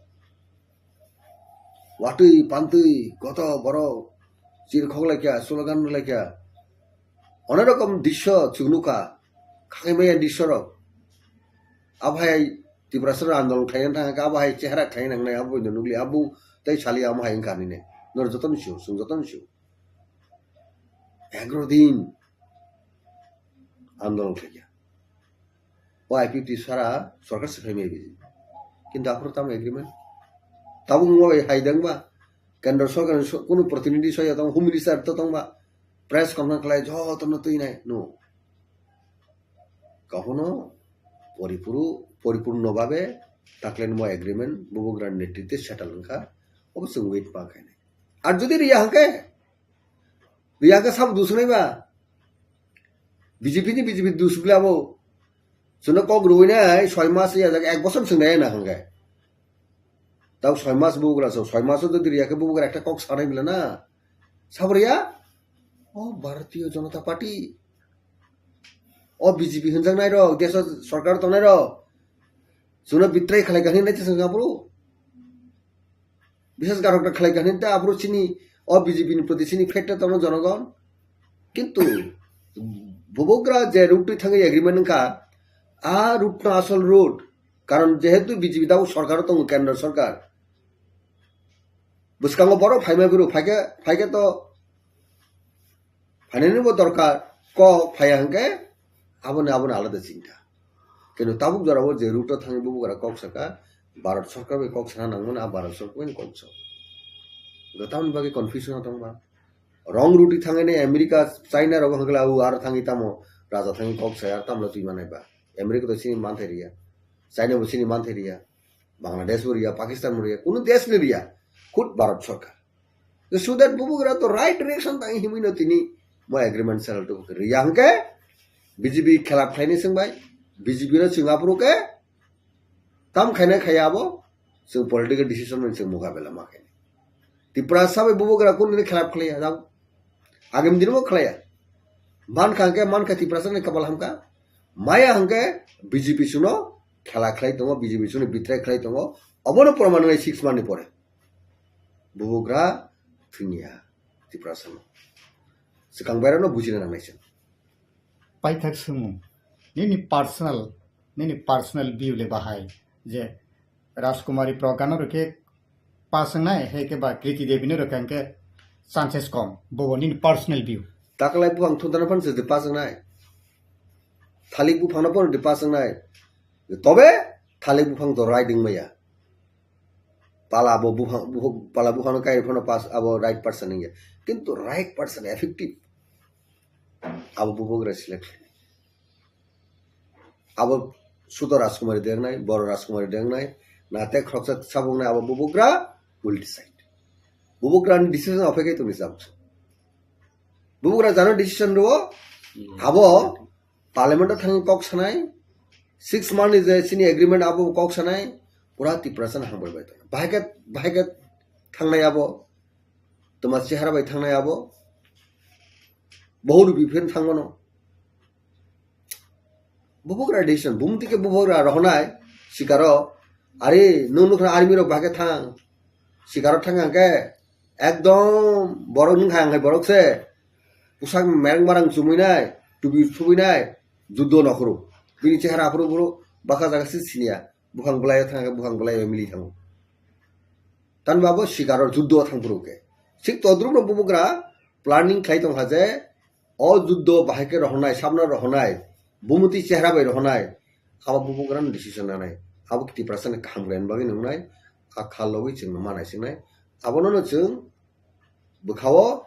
Watwi, pantwi, koto borok chir khok laikha, slogan rw laikha. Onek rokom drisyo chwng nukha, khaimaya drisyo rok. Abo hai Tiprasa rok andolon khlaina thangkha, abo hai chehara khlaina nangnai, abo no nukli, abo tei sali amo hai wngkha hinwi. Norok jotono sio, chwng jotono sio. Egaro din andolon khlaikha. O I P T sara sorkar se phaimaya biji. Kintu aphuru tamo agreement? Tabuk wngma bai hai dangba? Kendra sorkar ni so-, kunu protinidhi soya tong, home minister to tongba? Press conference khlai jotono twinai, no. Kahono poripuru-, poripurno babe taklenmo agreement bubagra netritwe settle wngkha, obo chwng wait ma khainai. Ar jodi riya hwnkhe, riya hwnkhe sabo dusnai ba? B J P ni B J P dusugla abo. Chwngno kok rwinai soi mas ya jaga ek bosor chwng nai na hwnkhe. Tau soi mas bubagra so, soi mas jodi riya khe bubagra ekta kok sanai bela na. Sabo riya? O Bharatiya Janata Party. O B J P hwnjaknai rok, deso sorkar tongnai rok. Chwngno betray khlai kha hinwi naitha chwng aphuru. Biswas garokta khlai kha hinwi ta aphuru chini o B J P ni proti chini faith ta tongno jonogon. Kintu bubagra je route twi thangwi agreement wngkha, a route no asol route. Karon jehetu B J P tabuk sorkar tongo, kendra sorkar. Bwskango borok phaima phuru phaikhe, phaikhe to phainani bo dorkar, kok phaiya hwnkhe aboni, aboni alada chinta. Kintu tabuk jorao je route o thangwi bubagra kok saka, Bharat sorkar bai kok sana nangmani, a Bharat sorkar bai kok sa. Tamoni bagwi confusion o tongba. Wrong route thangwi ni America, China rogo hwnkhe la, o aro thangwi tamo raja thangwi kok saya, tamlo twi manai ba. America to chini manthai riya, China bo chini manthai riya, Bangladesh bo riya, Pakistan bo riya, kunu desh ni riya, khud Bharat sorkar. So that bubagra to right direction tang himwi no tini mo agreement sel to riya hwnkhe B J P khelap khlaini swngbai, B J P no chwng aphuru khe tam khaina khaya abo, chwng political decision bai chwng mukabela ma khaini. Tiprasa bai bubagra kunu ni khelap khlaiya, jao. Agam din bo khlaiya. Man kha hwnkhe, man kha Tiprasa ni kapal hamkha. Maya hwnkhe B J P chwngno khela khlai tongo, B J P chwngno betray khlai tongo. Obono proman wngnai six month ni pore. Bubagra thwngya Tiprasa no. Swkang bairano bujina nangnai chwng. Paithak swngmung, nini personal, nini personal view le bahai je Rajkumari Pragano rwkhe pass wngnai, hai khe ba Kriti Devi no rwkha hwnkhe chances kom, bobo nini personal view. Taklai buphang thunthana phano se pass wngnai. Thalik buphangno phano de pass wngnai. Tobe thalik buphang to right wngmaya. Pala bo buphang, buphang, pala buphangno kai phano pass, abo right person wngya. Kintu right person effective. Abo bubagra select khlainai. Abo sudo Rajkumari dengnai, boro Rajkumari dengnai, nate khoroksa sabuknai abo bubagra will decide. Bubagrani decision ophaikai tongni sabuk. Bubagra jano decision rwo, abo parliament o thangwi kok sanai, six month ni je chini agreement abo kok sanai, pura Tiprasa no hambai bai tongna. Bahai khe, bahai khe thangnai abo, toma chehara bai thangnai abo, bohor biphin thangmano. Bubagra decision, bumti khe bubagra rohonai sikaro, ari nung nukha army rok bahai khe thang, sikaro thang hwnkhe ekdom borok nung hai hwnkhe borok se pusak mereng marang chumui nai, tubi thubui nai, juddo nokhoro. Bini chehara aphuru buru baka jaga se siniya, buphang bwlai thang hwnkhe buphang bwlai mili thango. Tanba bo sikaro juddo thang phuru khe. Sik todrup no bubagra planning khlai tongkha je, o juddo bahai khe rohonai, sabno rohonai, bumuti chehra bai rohonai, abo bubagrano decision nanai, abo Tiprasani kaham khlaina bagwi nungnai, a khal logwi chwngno manai chingnai, abono no chwng bwkhao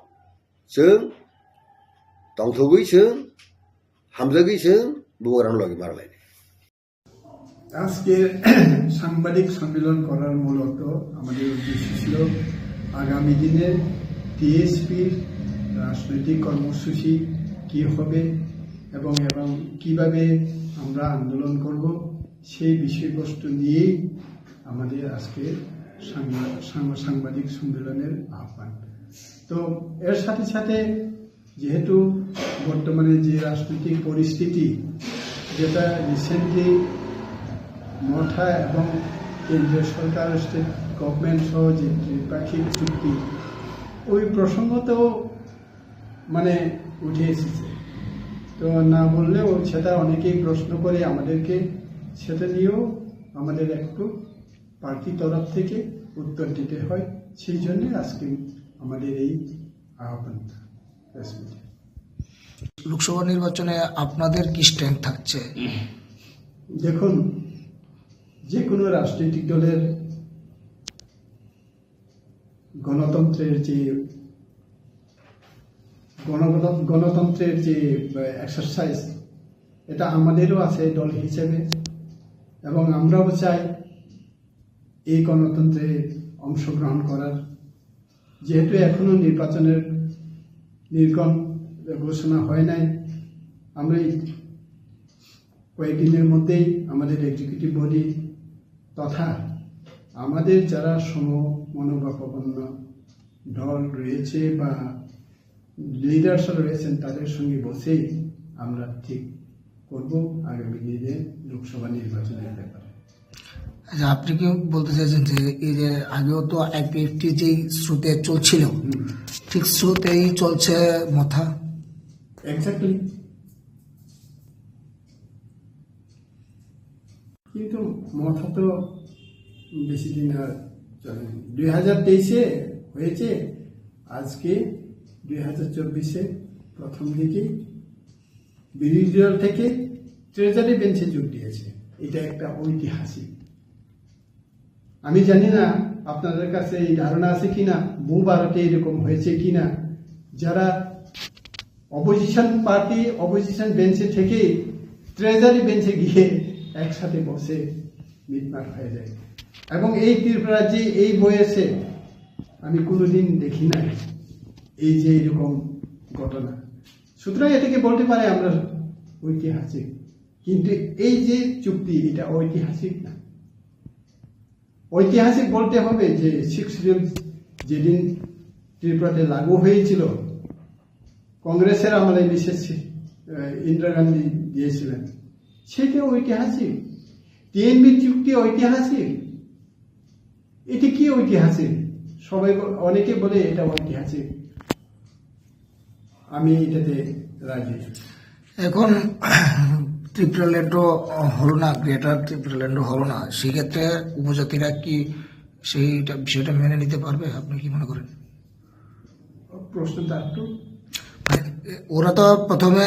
chwng tongthogwi chwng hamjagwi chwng bubagrano logi marlainai. আজকে সাংবাদিক সম্মেলন করার মূলত আমাদের উদ্দেশ্য ছিল আগামী দিনে টিএসপির রাজনৈতিক কর্মসূচি কি হবে এবং এবং কিভাবে আমরা আন্দোলন করব, সেই বিষয়বস্তু নিয়েই আমাদের আজকে সাংবা- সাংবা- সাংবাদিক সম্মেলনের আহ্বান। তো এর সাথে সাথে যেহেতু বর্তমানে যে রাজনৈতিক পরিস্থিতি, যেটা রিসেন্টলি মথা এবং কেন্দ্রীয় সরকার, স্টেট গভর্নমেন্ট সহ যে ত্রিপাক্ষিক চুক্তি, ওই প্রসঙ্গ তো মানে উঠে এসেছে। তো না বললেও সেটা অনেকেই প্রশ্ন করে আমাদেরকে, সেটা নিয়েও আমাদের একটু পার্টি তরফ থেকে উত্তর দিতে হয়, সেই জন্য আজকে আমাদের এই আহ্বান। প্রেস মিটে। লোকসভা নির্বাচনে আপনাদের কি স্ট্যান্ড থাকছে? দেখুন, যে কোনো রাজনৈতিক দলের গণতন্ত্রের যে গণগণ- গণতন্ত্রের যে এক্সারসাইজ, এটা আমাদেরও আছে দল হিসেবে, এবং আমরাও চাই এই গণতন্ত্রে অংশগ্রহণ করার। যেহেতু এখনো নির্বাচনের নির্গম ঘোষণা হয় নাই, আমরা এই কয়েকদিনের মধ্যেই আমাদের এক্সিকিউটিভ বডি তথা আমাদের যারা সমমনোভাবাপন্ন দল রয়েছে বা লিডার্সরা রয়েছেন, তাদের সঙ্গে বসেই আমরা ঠিক করব আগামী দিনে লোকসভা নির্বাচনের ব্যাপারে। আচ্ছা, আপনি কি বলতে চাইছেন যে এই যে আগেও তো আইপিএফটি যেই স্রোতে চলছিল, হুম। ঠিক স্রোতেই চলছে মথা? এক্স্যাক্টলি। কিন্তু মথা তো বেশি দিন আর চলেনি। দুই হাজার তেইশে হয়েছে, আজকে দুই হাজার চব্বিশে প্রথম দিকে বিরোধী দল থেকে ট্রেজারি বেঞ্চে যোগ দিয়েছে। এটা একটা ঐতিহাসিক। আমি জানি না আপনাদের কাছে এই ধারণা আছে কিনা, বহু ভারতে এরকম হয়েছে কিনা, যারা অপোজিশন পার্টি অপোজিশন বেঞ্চে থেকে ট্রেজারি বেঞ্চে গিয়ে একসাথে বসে মিটমাট হয়ে যায়। এবং এই ত্রিপুরা রাজ্যে এই বয়সে আমি কোনোদিন দেখি নাই এই যে এরকম ঘটনা। সুতরাং এটাকে বলতে পারে আমরা ঐতিহাসিক, কিন্তু এই যে চুক্তি, এটা ঐতিহাসিক না। ঐতিহাসিক বলতে হবে যে সিক্স শিডিউল যেদিন ত্রিপুরাতে লাগু হয়েছিল, কংগ্রেসের আমলে মিসেস সি- আহ, ইন্দিরা গান্ধী দিয়েছিলেন, সেটা ঐতিহাসিক। টিএনবি চুক্তি ঐতিহাসিক। এটা কি ঐতিহাসিক? সবাই ব- অনেকে বলে এটা ঐতিহাসিক। আমি এটাতে রাজি। এখন ত্রিপুরা ল্যান্ডও হলো না, গ্রেটার ত্রিপুরা ল্যান্ডও হলো না, সেক্ষেত্রে উপজাতিরা কি সেইটা, বিষয়টা মেনে নিতে পারবে? আপনি কি মনে করেন? প্রশ্নটা একটু মানে, ওরা তো প্রথমে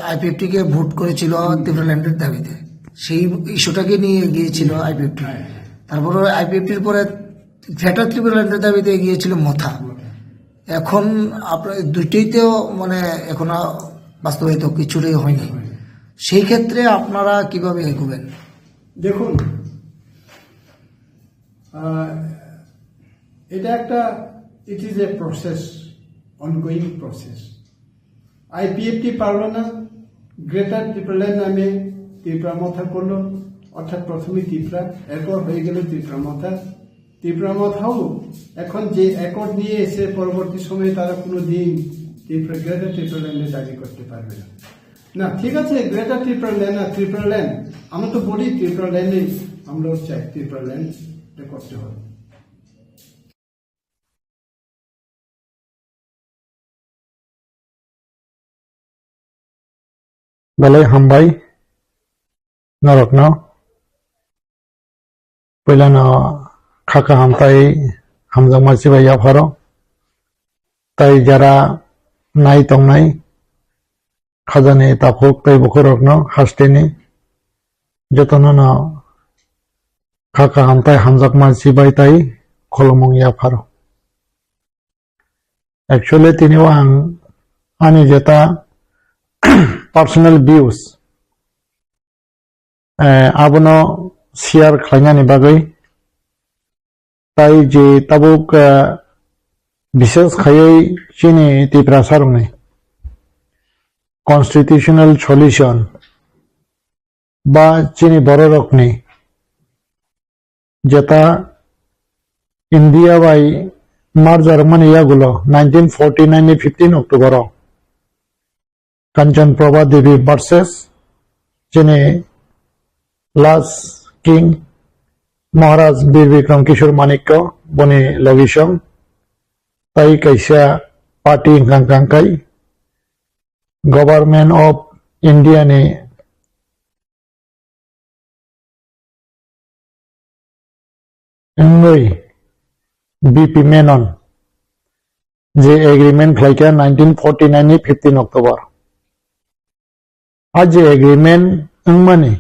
আইপিএফটি কে ভোট করেছিল হুম। ত্রিপুরা ল্যান্ডের দাবিতে, সেই ইস্যুটাকে নিয়ে গিয়েছিল আইপিএফটি। হ্যাঁ। তারপরে আইপিএফটির পরে গ্রেটার ত্রিপুরা ল্যান্ডের দাবিতে গিয়েছিল মথা। মথা। এখন আপনার দুইটাই তো মানে এখনো বাস্তবায়িত কিছুটাই হয়নি। হয়নি। সেই ক্ষেত্রে আপনারা কিভাবে এগোবেন? দেখুন, আহ, এটা একটা, it is a process, ongoing process। IPFT পারলো না, গ্রেটার ত্রিপুরাল্যান্ড নামে ত্রিপুরা মথা করলো, অর্থাৎ প্রথমে ত্রিপুরা, এরপর হয়ে গেল ত্রিপুরা মথা। ত্রিপুরা মথাও এখন যে অ্যাকর্ড নিয়ে এসে পরবর্তী সময়ে তারা কোনো দিন ত্রিপুরা, গ্রেটার ত্রিপুরাল্যান্ডের দাবি করতে পারবে না। না, ঠিক আছে, গ্রেটার ত্রিপুরাল্যান্ড না, ত্রিপুরাল্যান্ড। আমরা তো বলি ত্রিপুরাল্যান্ডই, আমরাও চাই ত্রিপুরাল্যান্ড করতে হবে। Belai hambai norokno. Puilano kha kaham tai hamjakma chibai yapharo. Tai jara nai tongnai khajani takhuk tei bukhurokno hasteni jotono no kha kaham tai hamjakma chibai tai khulumung yapharo. Actually, tini o ang ani jeta personal views, eh, abono share khlainani bagwi, tai je tabuk, eh, bises khaiwi chini Tiprasa rokni constitutional solution ba chini bororokni jeta India bai merger mani yagulo nineteen forty nine ni fifteen October o Kanchan Prabha Devi versus chini last king Maharaj Bir Bikram Kishore Manikya boni logisong tai kaisa party hwnkha hwnkha kai Government of India ni wngwi B P Menon je agreement khlaikha nineteen forty nine ni fifteen October. A je agreement wngmani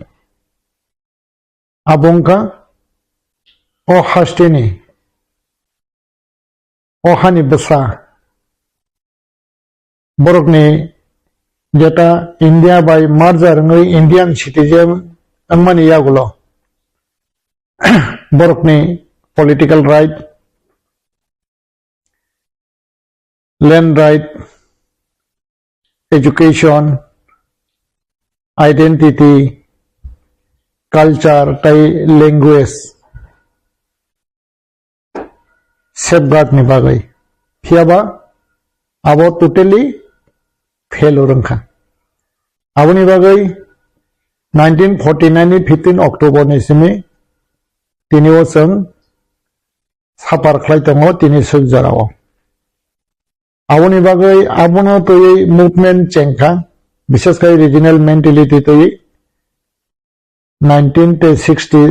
abo wngkha o hasteni o hani bwsa borokni jeta India bai merger wngwi Indian citizen wngmani yagulo borokni political right, land right, education, identity, culture tei language safeguard ni bagwi. Phiyaba abo totally failure wngkha. Aboni bagwi nineteen forty nine ni fifteen October ni simi tini o chwng suffer khlai tongo tini swk jorao. Aboni bagwi abono twiwi movement chengkha, bishesh khai regional mentality twiwi nineteen sixty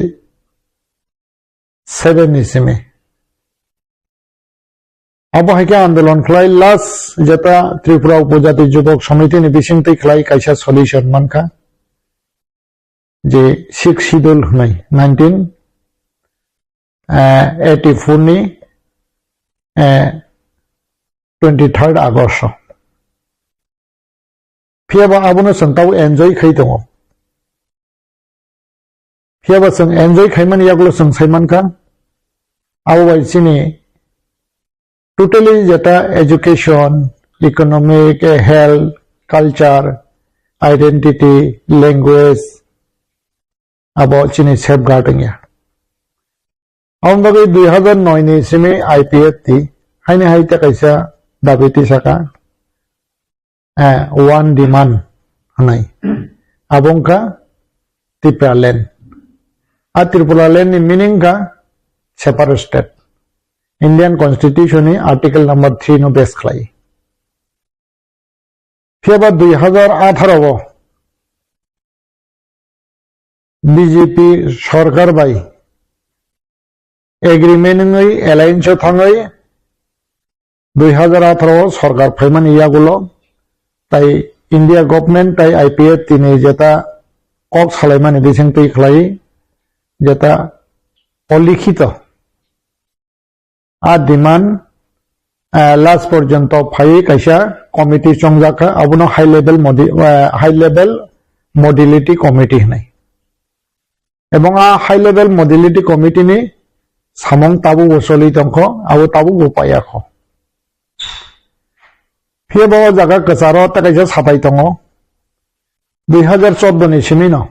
seven ni simi. Abo hai khe andolon khlai last jeta Tripura Upojati Jubok Samiti ni bisingtwi khlai kaisa solution mankha je Sixth Schedule hwnwi nineteen eighty four ni, eh, twenty third August o. Phiyaba abono chwng tabuk enjoy khai tongo. Phiyaba chwng enjoy khaimani yagulo chwng sai mankha, abo bai chini totally jeta education, economic, health, culture, identity, language, abo chini safeguard wngya. Aboni bagwi dui hazar noi ni simi I P F T haini hai tei kaisa dabi tisaka, eh, one demand hwnwi. Abo wngkha Tipraland. A Tipraland ni meaning wngkha separate state. Indian Constitution ni Article number three no base khlai. Eba dui hazar atharo o B J P sorkar bai agreement wngwi alliance o thangwi dui hazar atharo o sorkar phaimani yagulo tai India government tai I P F T ni jeta kok salaimani bising twi khlai jeta olikhito a demand, eh, last porjonto phaiwi kaisa committee chongjakha, abono high level modi-, eh, high level modality committee hinwi. Ebong a high level modality committee ni samung tabukbo choli tongkho, abo tabukbo paiyakho. Phiya bo o jaga kwcharo tei kaisa sapai tongo, dui hazar chordo ni simino.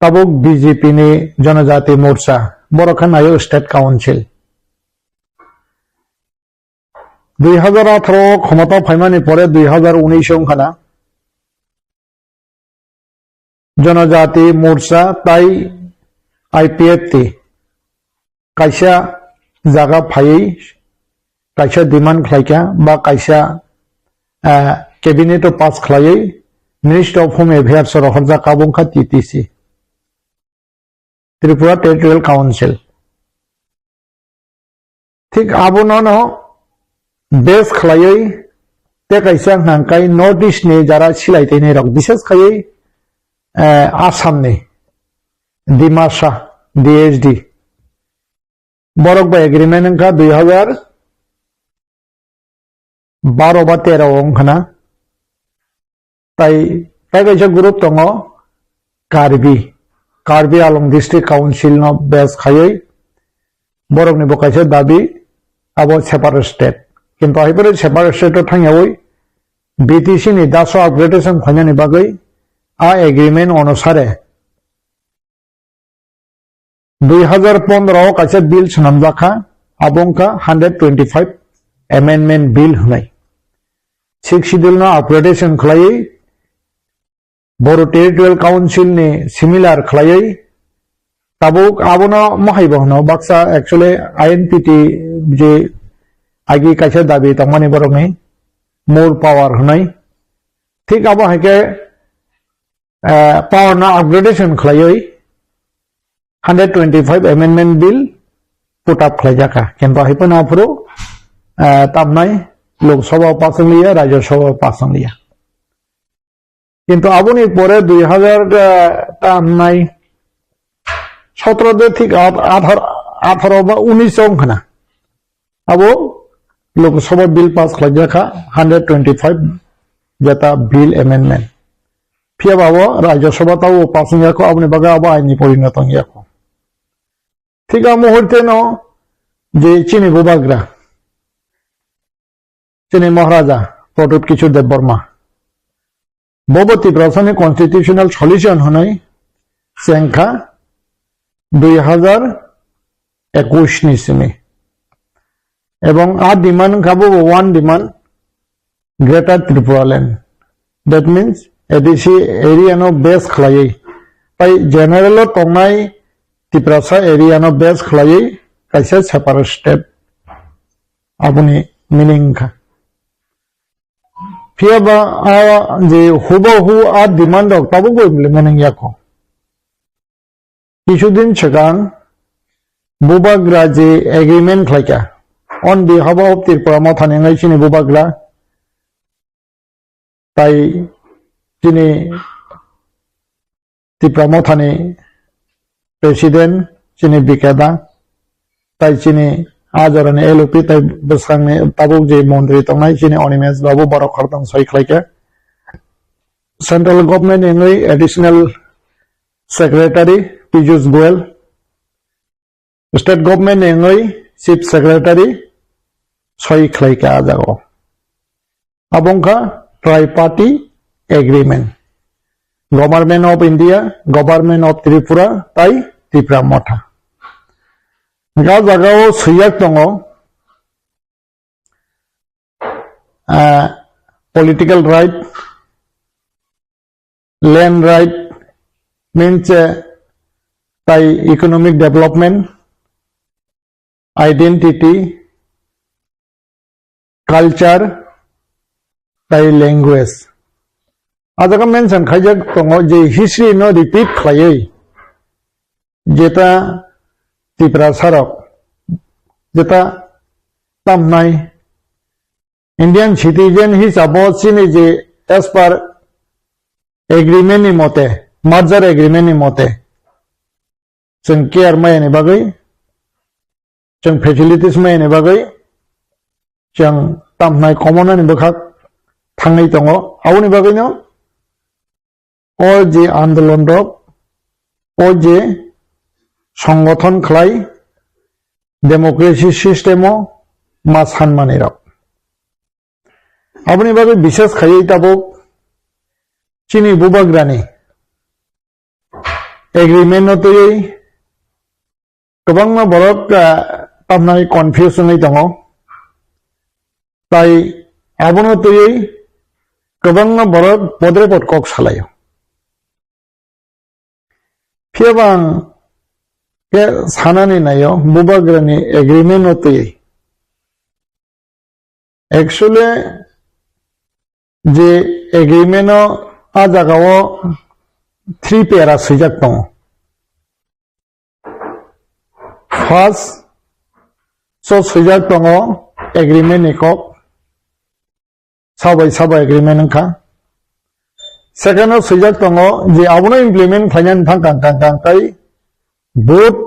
Tabuk B J P ni Janajati Morcha, borok khe naio State Council. Dui hazar atharo o khomotao phaimani pore dui hazar unis wngkha na, Janajati Morcha tai I P F T kaisa jaga phaiwi kaisa demand khlaikha ba kaisa, eh, cabinet o pass khlaiwi Ministry of Home Affairs o rohorjak, abo wngkha T T C, Tripura Territorial Council. Thik abono no base khlaiwi tei kaisa hwnka hwnkhe North East ni jara silai twi nai rok, bises khaiwi, eh, Assam ni Dimasa D H D. Borok bai agreement wngkha dui hazar baro ba tero o wngkha na. Tai, tai kaisa group tongo Karbi, Karbi Anglong District Council no base khaiwi borokni bo kaisa dabi abo separate state. Kintu hai phano separate state o thangyawi B T C ni daso upgradation khlainani bagwi a agreement onusare dui hazar pondro o kaisa bill swnamjakha, abo wngkha hundred twenty-five amendment bill hwnwi. Sixth Schedule no upgradation khlaiwi, Bodo Territorial Council ni similar khlaiwi, tabuk abono mohaibo hwno, baksa actually I N P T je agi kaisa dabi tongmani borokni more power hwnwi. Thik abo hai khe, eh, power no upgradation khlaiwi hundred twenty-five amendment bill put up khlaijakha. Kintu hai phano aphuru, eh, tamnai Lok Sabha o pass wngliya, Rajya Sabha o pass wngliya. Kintu aboni pore dui hazar, eh, tamnai sotro de thik at-, athar-, atharo ba unis wngkha na. Abo Lok Sabha bill pass khlaijakha, hundred twenty-five jeta bill amendment. Phiya ba abo Rajya Sabha tabo pass wngya kho, aboni bagwi abo aini porinoto wngya kho. Thik a muhurte no je chini bubagra, chini Maharaja Pradyut Kishore Debbarma, bobo Tiprasani constitutional solution hwnwi chengkha dui hazar ekush ni simi. Ebong a demand wngkha bo one demand, Greater Tripura Land. That means A D C area no base khlaiwi, tai general o tongnai Tiprasa area no base khlaiwi kaisa separate state. Aboni meaning wngkha. Phiya ba a je hubahu a demand rok tabukbo implement wngya kho. Kisudin swkang bubagra je agreement khlaikha on behalf of Tripura Mothani wngwi chini bubagra tai chini Tipra Mothani President chini Bikeda, tai chini a jorani L O P tai bwskangni tabuk je montri tongnai chini Animesh Babu, borok khoroktham soi khlaikha. Central Government ni wngwi Additional Secretary Piyush Goyal, State Government ni wngwi Chief Secretary soi khlaikha a jaga o. Abo wngkha Triparty Agreement, Government of India, Government of Tripura tai Tipra Motha. Hwnkhe a jaga o swiyak tongo, ah, political right, land right, means, eh, tai economic development, identity, culture, tai language. A jaga mention khaijak tongo je history no repeat khlaiwi jeta Tiprasa rok, jeta tamnai Indian citizen hisabo chini je as per agreement ni mote, merger agreement ni mote, chwng care maya ni bagwi, chwng facilities maya ni bagwi, chwng tamhnai komonani bwkhak thangwi tongo. Aboni bagwino o je andolon rok, o je songothon khlai democracy system o ma sanmani rok. Aboni bagwi bises khaiwi tabuk chini bubagrani agreement no twiwi kwbangma borok, ah, tamnai confuse wngwi tongo. Tai abono twiwi kwbangma borok podre pod kok salaio. Phiya bang khe sanani naio bubagrani agreement no twiwi. Actually, je agreement o a jaga o three para swijak tongo. First, so swijak tongo agreement ni kok, sabai sabai agreement wngkha. Second o swijak tongo je abono implement khlainani thang kang kang kang kai both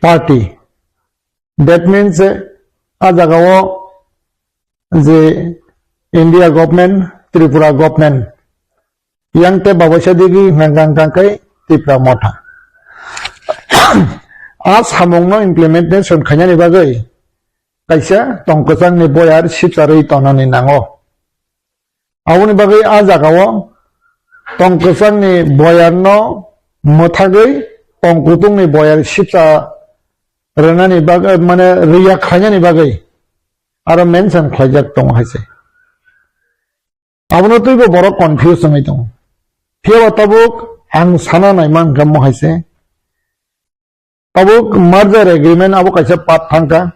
party. That means, eh, a jaga o je India government, Tripura government, yang te babaisa digi hwnka hwnka hwnka khe Tipra Motha. A samungno implementation khainani bagwi kaisa tongkwchangni boyar sipcharwi tonani nango. Aboni bagwi a jagao tongkwchangni boyarno mwthagwi tongkutungni boyar sipcha rwnani bagwi, mane, rwya khlainani bagwi aro mention khlaijak tongo hai se. Abono twibo borok confuse wngwi tongo. Phiyaba tabuk ang sana naima hwnkhe mo hai se. Tabuk merger agreement abo kaisa part thangkha.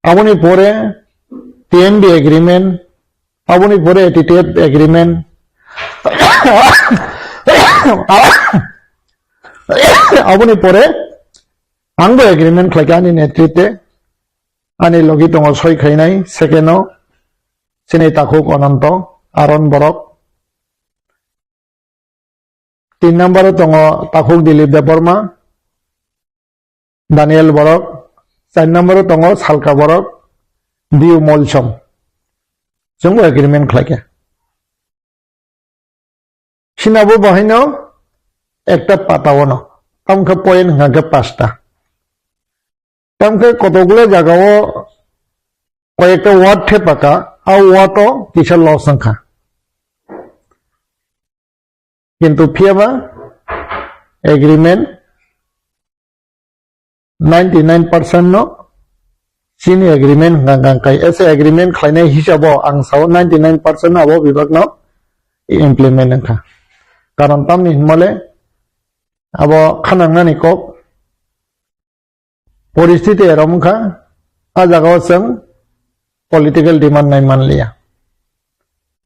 Aboni pore T M B agreement, aboni pore T T F agreement. Aboni pore angbo agreement khlaikha ani netritwe. Ani logi tongo soi khainai, second o chini takhuk Ononto, Aron borok. Tin number o tongo takhuk Dilip Debbarma, Daniel borok. Char number o tongo Salka borok, Diu Molsom. Chwngbo agreement khlaikha. Sinabo bahaino ekta pata ono, tamkhe point hwnkha khe pasta. Tamkhe kotokle jagao koyekta word thepaka, a word o kisa loss wngkha. Kintu phiyaba agreement ninety nine percent no chini agreement hwnkha hwnkha kai, ese agreement khlainai hisabo ang sao ninety nine percent abo bibak no implement wngkha. Karon tamni hwnmale abo khanangnani kok poristiti erom wngkha, a jagao chwng political demand nai manliya.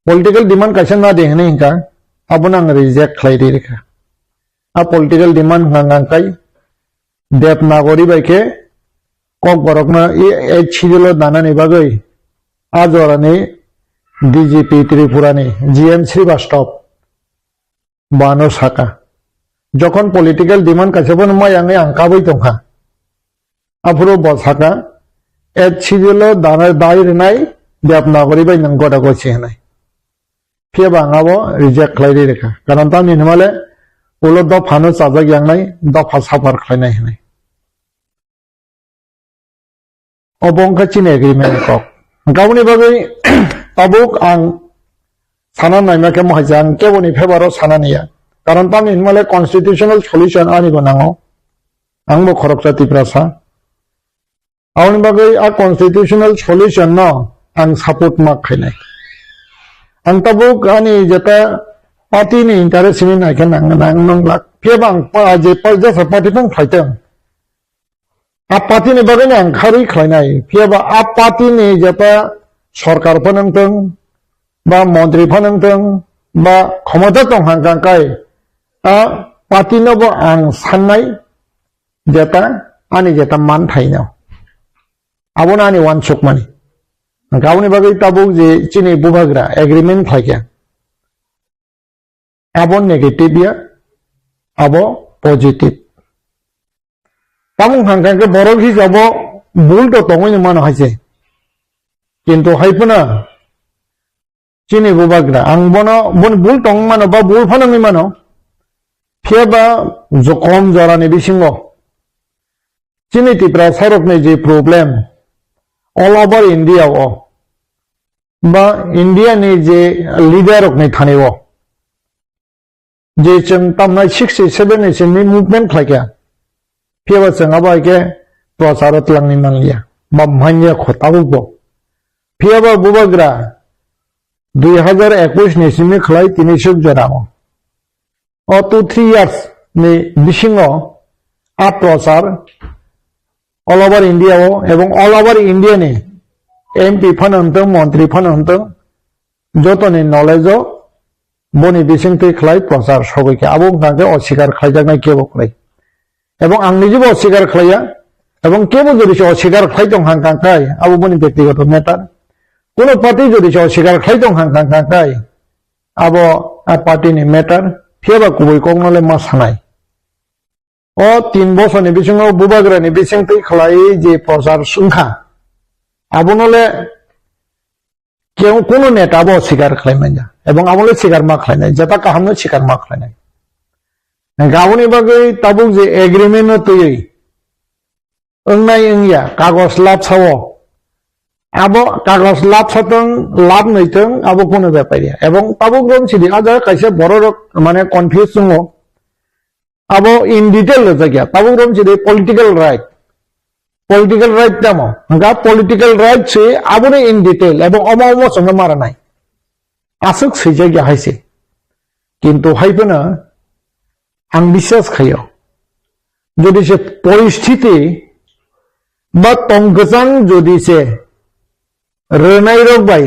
Political demand kaisa na de hwnwi hwnkha, abono ang reject khlai ri rikha. A political demand hwnkha hwnkha kai Devanagari bai khe Kokborokno e, eighth schedule o danani bagwi a jorani D G P Tripura ni G N Srivastava bo ano saka. Jokhon political demand kaisa bono maya wngwi ang kabui tongkha. Aphuru bo saka, eighth schedule o dana dai rwnai Devanagari bai nwng goda gochi hwnwi. Phiyaba ang abo reject khlai ri rikha. Karon tamni hwnmale ulo dophano chajak yangnai, dopha suffer khlainai hwnwi. Obo wngkha chini agreement ni kok. Hwnkhe aboni bagwi tabuk ang sana naima khe mohai se ang keboni favour o sana niya. Karon tamni hwnmale constitutional solution ani bo nango. Ang bo khoroksa Tiprasa. Aboni bagwi a constitutional solution no ang support ma khainai. Ang tabuk ani jeta party ni interest ni naikhe nang, nang, nang lak. Phiyaba ang pa-, je pa-, jesa party tong khlaitong. A party ni bagwi no ang kharwi khlainai. Phiyaba a party ni jeta sorkar phano wngtong, ba montri phano wngtong, ba khomota tong hang kang kai, a party no bo ang sannai jeta ani jeta man thaino. Abono ani uansukmani. Hwnkhe aboni bagwi tabuk je chini bubagra agreement khlaikha. Abo negative ya, abo positive. Tamung hang khe borok hisabo bul to tongwi mano hai se. Kintu hai phano chini bubagra, ang bono, boni bul tong mano ba bul phano wngwi mano. Phiya ba jokom jorani bisingo chini Tiprasa rokni je problem all over India o ba India ni je leader rokni thani o je chwng tamnai sixty seven ni simi movement khlaikha. Phiya ba chwng abo hai khe prochar o twlangni manliya ba manya kho tabuk bo. Phiya ba bubagra dui hazar ekush ni simi khlai tini suk jora o. O two three years ni bisingo a prochar all over India o ebong all over India ni M P phano wngtong, montri phano wngtong, jotoni knowledge o boni bisingtwi khlai prochar sogwi khe abo wngkha khe osikar khlaijaknai kebo kwrwi. Ebong ang nijibo osikar khlaiya, ebong kebo jodi se osikar khlai tong hang kang kai, abo boni bektigoto matter. Kuno party jodi se osikar khlai tong hang kang kang kai, abo a party ni matter, phiya ba kubui kokno le ma sanai. O tin bosorni bisingo bubagrani bisingtwi khlai je prochar wngkha, abono le kebo kuno neta bo sikar khlai manya, ebong abo le sikar ma khlainai, jeta kaham no sikar ma khlainai. Hwnkhe aboni bagwi tabuk je agreement no twiwi wngnai wngya kagos labsa o, abo kagos labsa tong lab nwi tong abo kuno bepar ya. Ebong tabuk rom sidi a jaga kaisa borok rok mane confuse tongo. Abo in detail rwjakya. Tabuk rom sidi political right. Political right tamo? Hwnkha political right se aboni in detail ebong omo omo chwngno maranai. Aswk swijak ya hai se. Kintu hai phano ang biswas khaio. Jodi se poristhiti ba tong kwchang jodi se rwnairok bai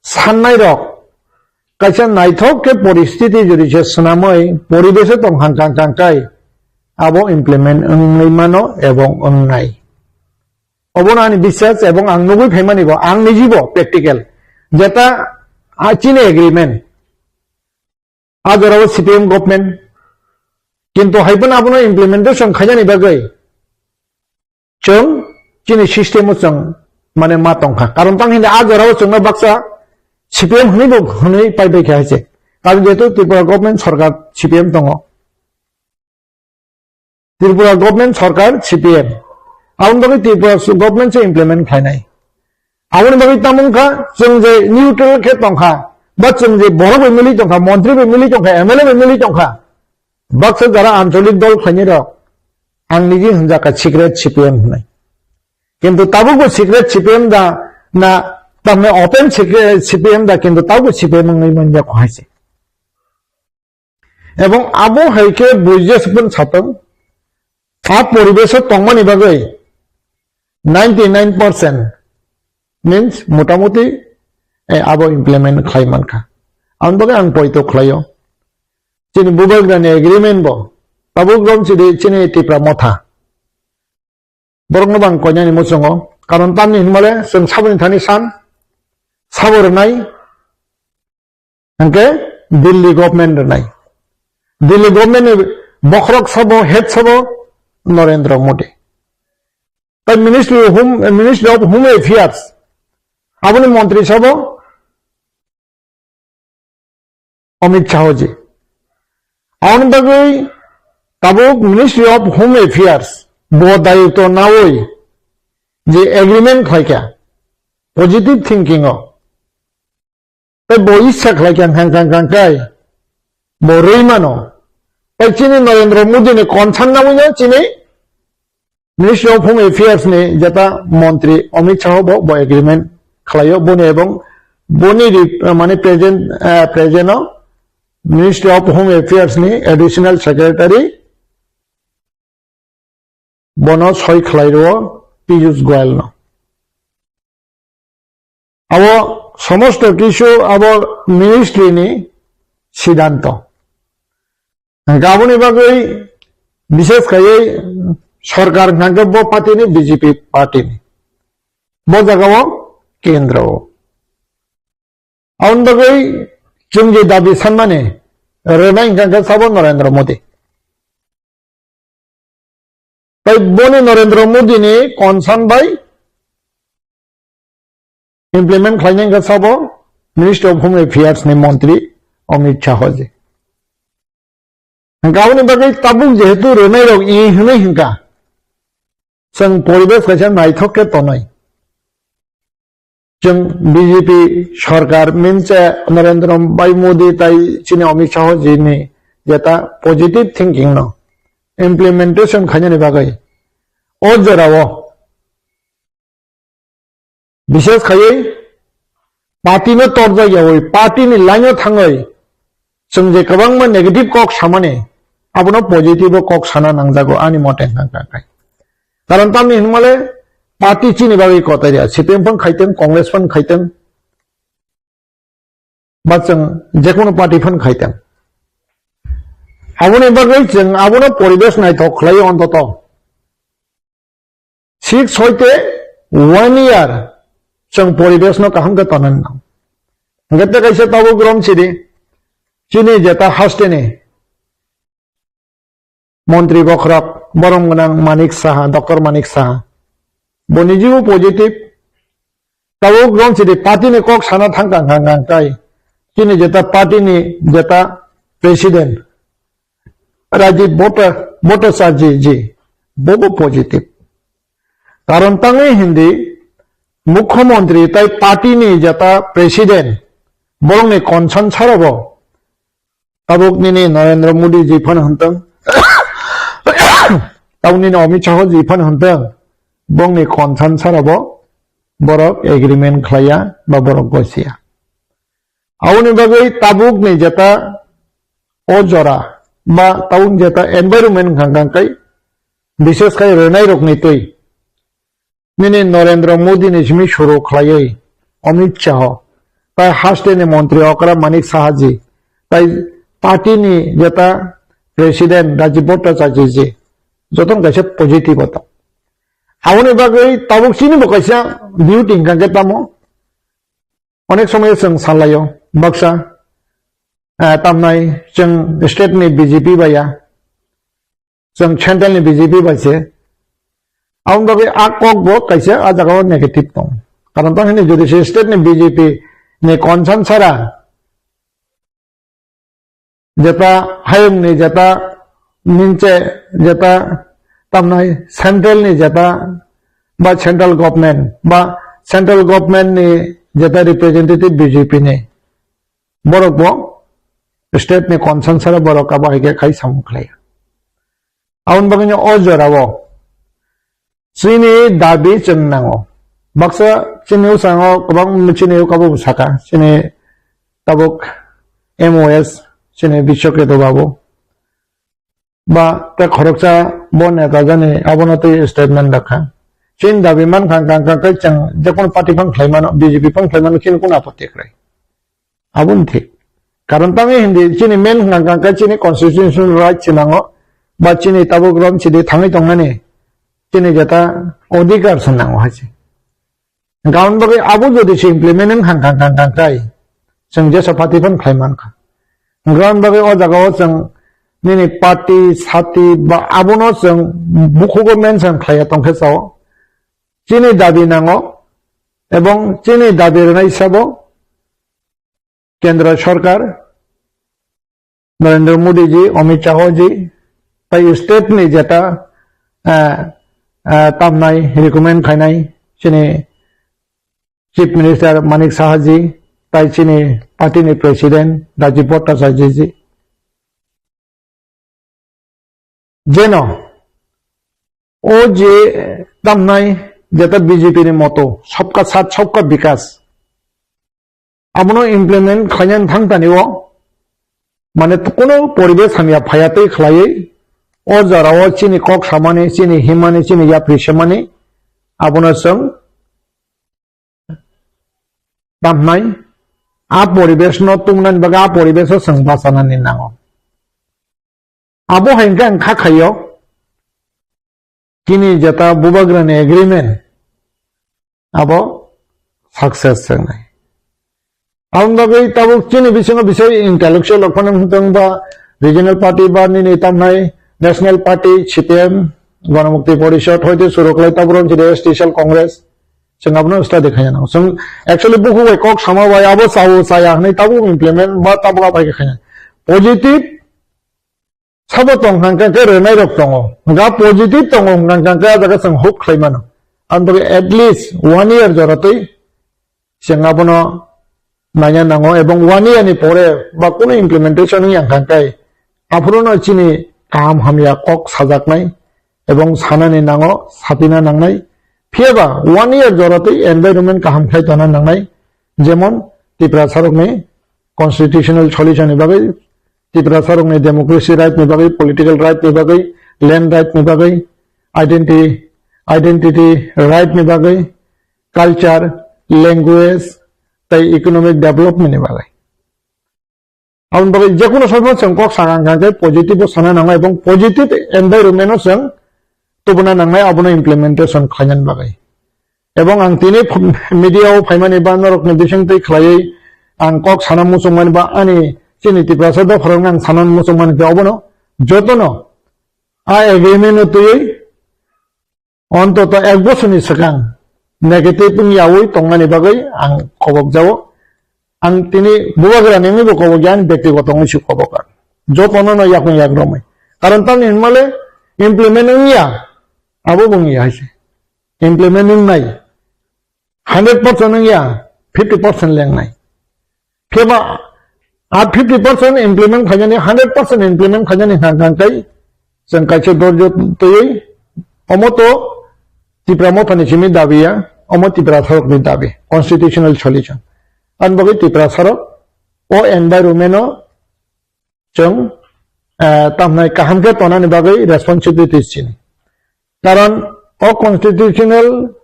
sannairok kaisa naithok khe poristhiti jodi se swnamwi poribeso tong hang kang kang kai abo implement wngwi mano ebong wngnai. Obono ani biswas ebong ang nugwi phaimani bo ang nijibo practical jeta a chini agreement a jorao C P M government kintu hai phano abono implementation khainani bagwi chwng chini system o chwng mane ma tongkha. Karon tang hini a jorao chwngno baksa C P M hwnwi bo hwnwi pai bai kha hai se. Karon jehetu Tripura government sarkar C P M tongo. Tripura government sarkar C P M. Aboni bagwi Tripura government se implement khlainai. Aboni bagwi tamo wngkha chwng je neutral khe tongkha, ba chwng je borok bai mili tongkha, montri bai mili tongkha, M L A bai mili tongkha. Baksa jara ancholik dol khlainai rok, ang niji hwnjakha secret C P M hwnwi. Kintu tabukbo secret C P M da na, tamni open secret C P M da, kintu tabukbo C P M wngwi manya kho hai se. Ebong abo hai khe buijes pun satong, a poribeso tongmani bagwi ninety nine percent means motamuti, eh, abo implement khlai mankha. Aboni bagwi ang poito khlaio. Chini bubagrani agreement bo tabuk rom chidi chini Tipra Motha. Borokno bang koinani muchungo. Karon tamni hinmale chwng saboni thani san, sabo rwnai, hwnkhe Delhi government rwnai. Delhi government ni bokhorok sabo, head sabo Narendra Modi. Tai Ministry of Home, Ministry of Home Affairs, aboni montri sabo Amit Shah ji. Aboni bagwi tabuk Ministry of Home Affairs bo dayitw nawi je agreement khlaikha positive thinking o. Tai bo issa khlaikha hang kang kang kai bo rwi mano. Tai chini Narendra Modi ni concern nawi no chini Ministry of Home Affairs ni jeta montri Amit Shah bo, bo agreement khlaio boni ebong boni ri-, mane present, eh, present o Ministry of Home Affairs ni additional secretary bono soi khlai rwo Piyush Goyal no. Abo somosto kisu abo ministry ni siddhanto. Hwnkhe aboni bagwi bishes khaiwi sorkar hwnkhe bo party ni, B J P party ni. Bo jaga o kendro o. Aboni bagwi chwng je dabi sanmani rwnai hwnkhe sabo Narendra Modi. Tai boni Narendra Modi ni concern bai implement khlainai hwnkhe sabo Ministry of Home Affairs ni montri Amit Shah ji. Hwnkhe aboni bagwi tabuk jehetu rwnai rok i hwnwi hwnkha, chwng poribesh kaisa naithok khe tonwi. Chwng B J P sorkar minse Narendra Bhai Modi tai chini Amit Shah ji ni jeta positive thinking no implementation khainani bagwi o jorao bishes khaiwi party no torjak yawi party ni line o thangwi chwng je kwbangma negative kok samani abono positive o kok sana nangjago ani mote hwnkha khe. Karon tamni hinmale party chini bagwi kotai ya, C P M phang khaiteng, Congress phang khaiteng, ba chwng jekono party phang khaiteng. Aboni bagwi chwng abono poribesh naithok khlai ontoto. Six hoite one year chwng poribesh no kaham khe tonani nang. Hwnkhe tei kaisa tabuk rom sidi, chini jeta haste ni montri bokhorok borom gwnang Manik Saha, Doctor Manik Saha. Bo nijibo positive. Tabuk rom sidi party ni kok sana thangkang kang kang kai. Chini jeta party ni jeta president Rajiv Bhatta-, Bhattacharya ji, bobo positive. Karon tangwi hindi mukhyamantri tai party ni jeta president borokni concern sarabo tabuk nini Narendra Modi ji phano hwntwng, tabuk nini Amit Shah ji phano hwntwng, bongni concern sarabo borok agreement khlaiya ba borok gosiya. Aboni bagwi tabukni jeta o jora ba tabuk jeta environment hwnkha hwnkha khe bishes khai rwnai rokni twi nini Narendra Modi ni simi suru khlaiwi Amit Shah, tai haste ni montri okra Manik Saha ji, tai party ni jeta president Rajiv Bhattacharya ji, jotono kaisa positive o tong. Aboni bagwi tabuk chini bo kaisa duty hwnkha khe tamo, onek somoy chwng salaio, baksa, eh, tamnai chwng state ni B J P bai ya, chwng central ni B J P bai se. Aboni bagwi a kok bo kaisa a jaga o negative tong. Karon tang hini jodi se state ni B J P ni concern sara, jeta hayung ni jeta minche jeta tamnai central ni jeta ba central government ba central government ni jeta representative B J P ni borok bo state ni concern sara borok abo hai khe khai samung khlai. Aboni bagwi no o jora o chini dabi chwng nango. Baksa chini usango kwbang chini ukabo saka, chini tabuk M O S, chini Biswaketu babu. Ba tei khoroksa bo neta jani abono tei statement dakha. Chini dabi mankha hwnkha hwnkha khe chwng jekono party phang khlai mano, B J P phang khlai mano, chini kono apotti kwrwi. Aboni thik. Karon tangwi hindi chini main hwnkha hwnkha khe chini constitutional right se nango, ba chini tabuk rom sidi thangwi tongnani chini jeta odhikar se nango hai se. Hwnkha aboni bagwi abo jodi se implement wngkha hwnkha hwnkha khe chwng jesa party phano khlai mankha. Hwnkha aboni bagwi o jaga o chwng nini party, sati ba abono chwng bukhugo mention khlaiya tongkhe sao. Chini dabi nango ebong chini dabi rwnai sabo Kendra Sarkar, Narendra Modi ji, Amit Shah ji, tai state ni jeta, ah, ah, tamnai, recommend khainai, chini Chief Minister Manik Saha ji, tai chini party ni President Rajiv Bhattacharya ji. Jeno o je tamnai jeta B J P ni moto, sabka saath, sabka bikas, abono implement khlainani thang tani o, mane, kono poribesh hamya phaya tei khlaiwi, o jora o chini kok samani, chini himani, chini yapri semani, abono chwng, tamnai, a poribesh no tumnani bagwi a poribesh o chwng bachanani nango. Abo hai hwnkhe ang kha khaio, chini jeta bubagrani agreement abo success wngnai. Aboni bagwi tabuk chini bisingo bisai intellectual rok phano wngtong ba regional party ba nini tamnai national party, C P M, Ganamukti Porishad, hoite suruklai tabuk rok chini S T cell Congress, chwng abono study khaina nango. Chwng actually bukhuk bai kok sama bai abo chao chaya hwnwi tabuk implement ba tabuk abai khe khaina. Positive sabo tong hwnkha khe rwnai rok tongo. Hwnkha positive tongo hwnkha khe a jaga chwng hope khlai mano. Aboni bagwi at least one year joratwi chwng abono naina nango, ebong one year ni pore ba kunu implementation wngya hwnkha khe aphuru no chini kaham hamya kok sajaknai ebong sanani nango, sapina nangnai. Phiya ba one year joratwi environment kaham khlai tongna nangnai, jemon Tiprasa rokni constitutional solution ni bagwi, Tiprasa rokni democracy right ni bagwi, political right ni bagwi, land right ni bagwi, identity, identity right ni bagwi, culture, language, tei economic development ni bagwi. Aboni bagwi jekunu somo chwng kok sakha hwnkha khe positive o sana nangnai ebong positive environment o chwng tubuna nangnai, abono implementation khlainani bagwi. Ebong ang tini ph-, media o phaimani ba norokni bisingtwi khlaiwi ang kok sana muchungmani ba ani chini Tiprasa dopharokno ang sana muchungmani khe obono jotono a agreement o twiwi ontoto ek bosorni swkang negative wngyawi tongnani bagwi ang kobok jao. Ang tini bubagrani wngwibo kobok ya, ani bektigoto wngwi se kobok ang. Jotono no yakung yak romwi. Karon tamni hwnmale implement wngya, abo bo wngya hai se. Implement wngnai. Hundred percent wngya, fifty percent lengnai. Phiya ba a fifty percent implement khainani, hundred percent implement khainani hang hang kai chwng kaisa dorjo twiwi omo to Tipra Mothani simi dabi ya, omo Tiprasarokni dabi, constitutional solution. Ani bagwi Tiprasarok o environment o chwng, eh, tamhnai kaham khe tonani bagwi responsibilities chini. Karon o constitutional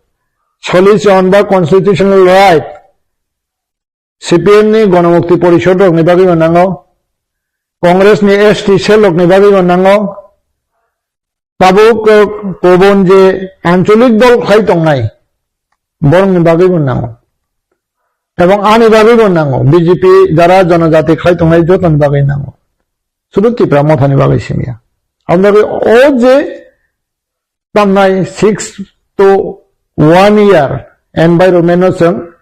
solution ba constitutional right C P M ni Ganamukti Porishad rokni bagwi bo nango, Congress ni S T cell rokni bagwi bo nango, tabuk, eh, kubun je ancholik dol khlai tongnai, borokni bagwi bo nango. Ebong ani bagwi bo nango, B J P jara jonojati khlai tongnai jotoni bagwi nango. Sudu Tipra Mothani bagwi simiya. Aboni bagwi o je tamnai six to one year environment no chwng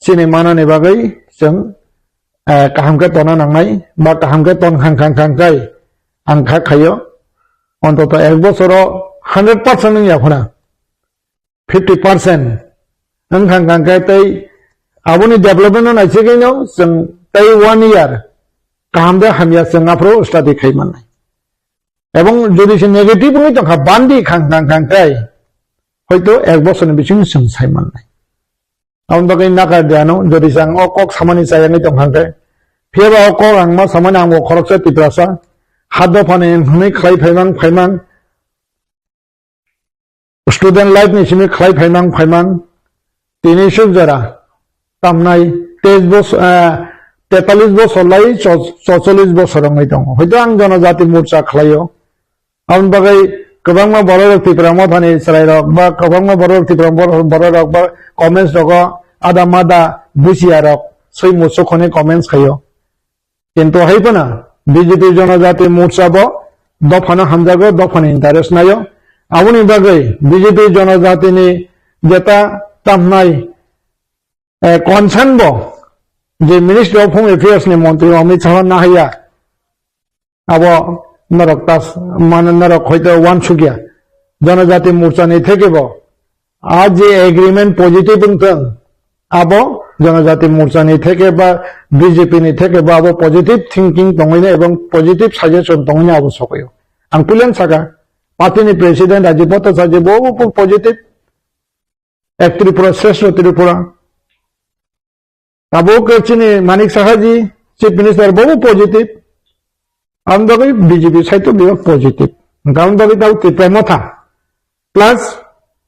chini manani bagwi chwng, eh, kaham khe tona nangnai ba kaham khe ton khang khang khang khai ang kha khaio. Ontoto ek bosoro hundred percent wngya khuna, fifty percent wng khang khang khe tei aboni development no naisingwi no chwng tei one year kaham de hamya chwng aphuru study khai mannai. Ebong jodi se negative wngwi tongkha, bandi khang khang khang khai, hoito ek bosorni bisingo chwng sai mannai. Aboni bagwi nakar de ano, jodi se ang o kok samani chayangwi tongkha khe, phiya ba o kok ang ma samani ang bo khoroksa Tiprasa, ha dophani hwnwi khlai phaimang phaimang, student life ni simi khlai phaimang phaimang, tini suk jora tamnai teis bos-, eh, tetalis bosor lai cho-, chocholish bosor wngwi tongo. Hoito ang Jonojati Morcha khlaio. Aboni bagwi kwbangma bororok Tipra Mothani chwrairok ba kwbangma bororok Tipra bor-, bororok ba comments rogo ada mada buchiyarok swi muchuk hwnwi comments khaio. Kintu hai phano B J P Jonojati Morcha bo dophano hamjago, dophani interest naio. Aboni bagwi B J P Jonojatini jeta tamhnai, eh, concern bo je Ministry of Home Affairs ni montri Amit Shah nahaiya, abo norok tas, mane norok hoito wansukya. Jonojati Morcha ni theke bo a je agreement positive wngthwng, abo Jonojati Morcha ni theke ba B J P ni theke ba abo positive thinking tongwino ebong positive suggestion tongwino abo sokoyo. Ang puilen saka, party ni president Rajiv Bhattacharya bo po-, positive, Ek Tripura, Shrestha Tripura. Tabuk chini Manik Saha ji, Chief Minister, bobo positive. Ang bagwi B J P side to bebak positive. Ang bagwi tau Tipra Motha. Plus,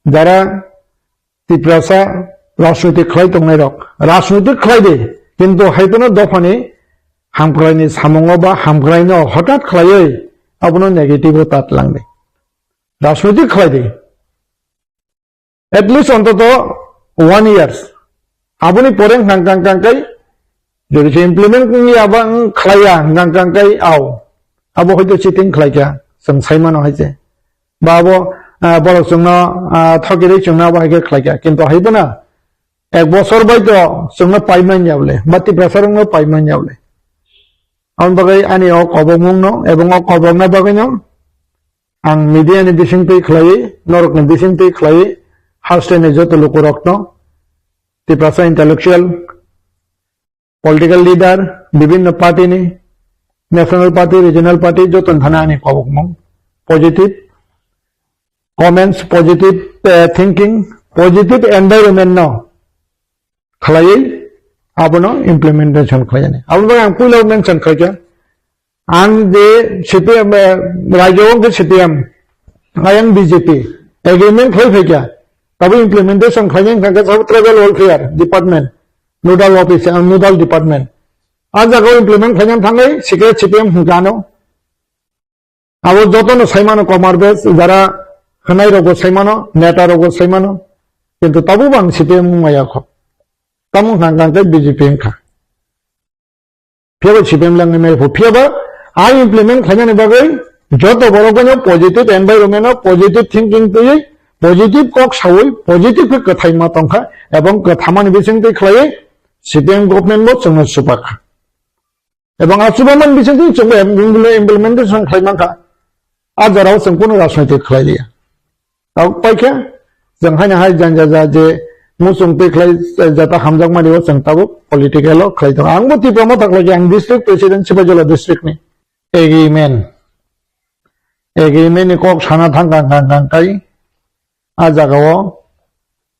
jara Tiprasa, Rajnoitik khlai tongnai rok, rajnoitik khlai di, kintu hai phano dophani hamkraini samungo ba hamkraino hotat khlaiwi abono negative o tat lang di. Rajnoitik khlai di. At least ontoto one years. Aboni pore wngkha kang kang kai, jodi se implement wngya ba wng khlaiya wngkha kang kai, au. Abo hoito cheating khlaikha, chwng saimano hai se. Ba abo, ah, borok chwngno, ah, thokirwi chwngno abo hai khe khlaikha. Kintu hai phano ek bosor bai to chwngno pai manya bole, ba Tiprasa rokno pai manya bole. Aboni bagwi ani o kobokmungno ebong o kobokna bagwino ang media ni bisingtwi khlaiwi, norokni bisingtwi khlaiwi, hasteni joto lukurokno, Tiprasa intellectual, political leader, bibhinno party ni, national party, regional party, joto thana ani kobokmung, positive comments, positive, eh, thinking, positive environment no khlaiwi abono implementation khlainani. Aboni bagwi ang puila mention khlaikha, ang je C P M, eh, rajyo wngkhe C P M, ayang B J P, agreement khlai phaikha, tabo implementation khlainai wngkha khe sabo tribal welfare department, nodal office, eh, nodal department. A jagao implement khlainani thangwi sikhe C P M hwnkha ano. Abo jotono saimano Komar Bes, jara khwnai rogo saimano, neta rogo saimano, kintu tabo bang C P M wngmaya kho. Tamo wngkha hwnkha khe B J P wngkha. Phiyaba C P M langni maipo, phiyaba a implement khlainani bagwi joto borok bai no positive environment o positive thinking twiwi, positive kok sawi, positive khe kwthai ma tongkha, ebong kwthamani bisingtwi khlaiwi C P M government bo chwngno supakha. Ebong a chubaman bisingtwi chwngbo implementation khlai mankha. A jorao chwng kunu rajnoitik khlai liya. Tabuk paikha, chwng haino hai janja ja je muchung twi khlai jata hamjakmani o chwng tabuk political o khlai tongo. Angbo Tipra Motha khlai khe ang district president Sipaijala district ni. Agreement. Agreement ni kok sana thang kang kang kang kai. A jagao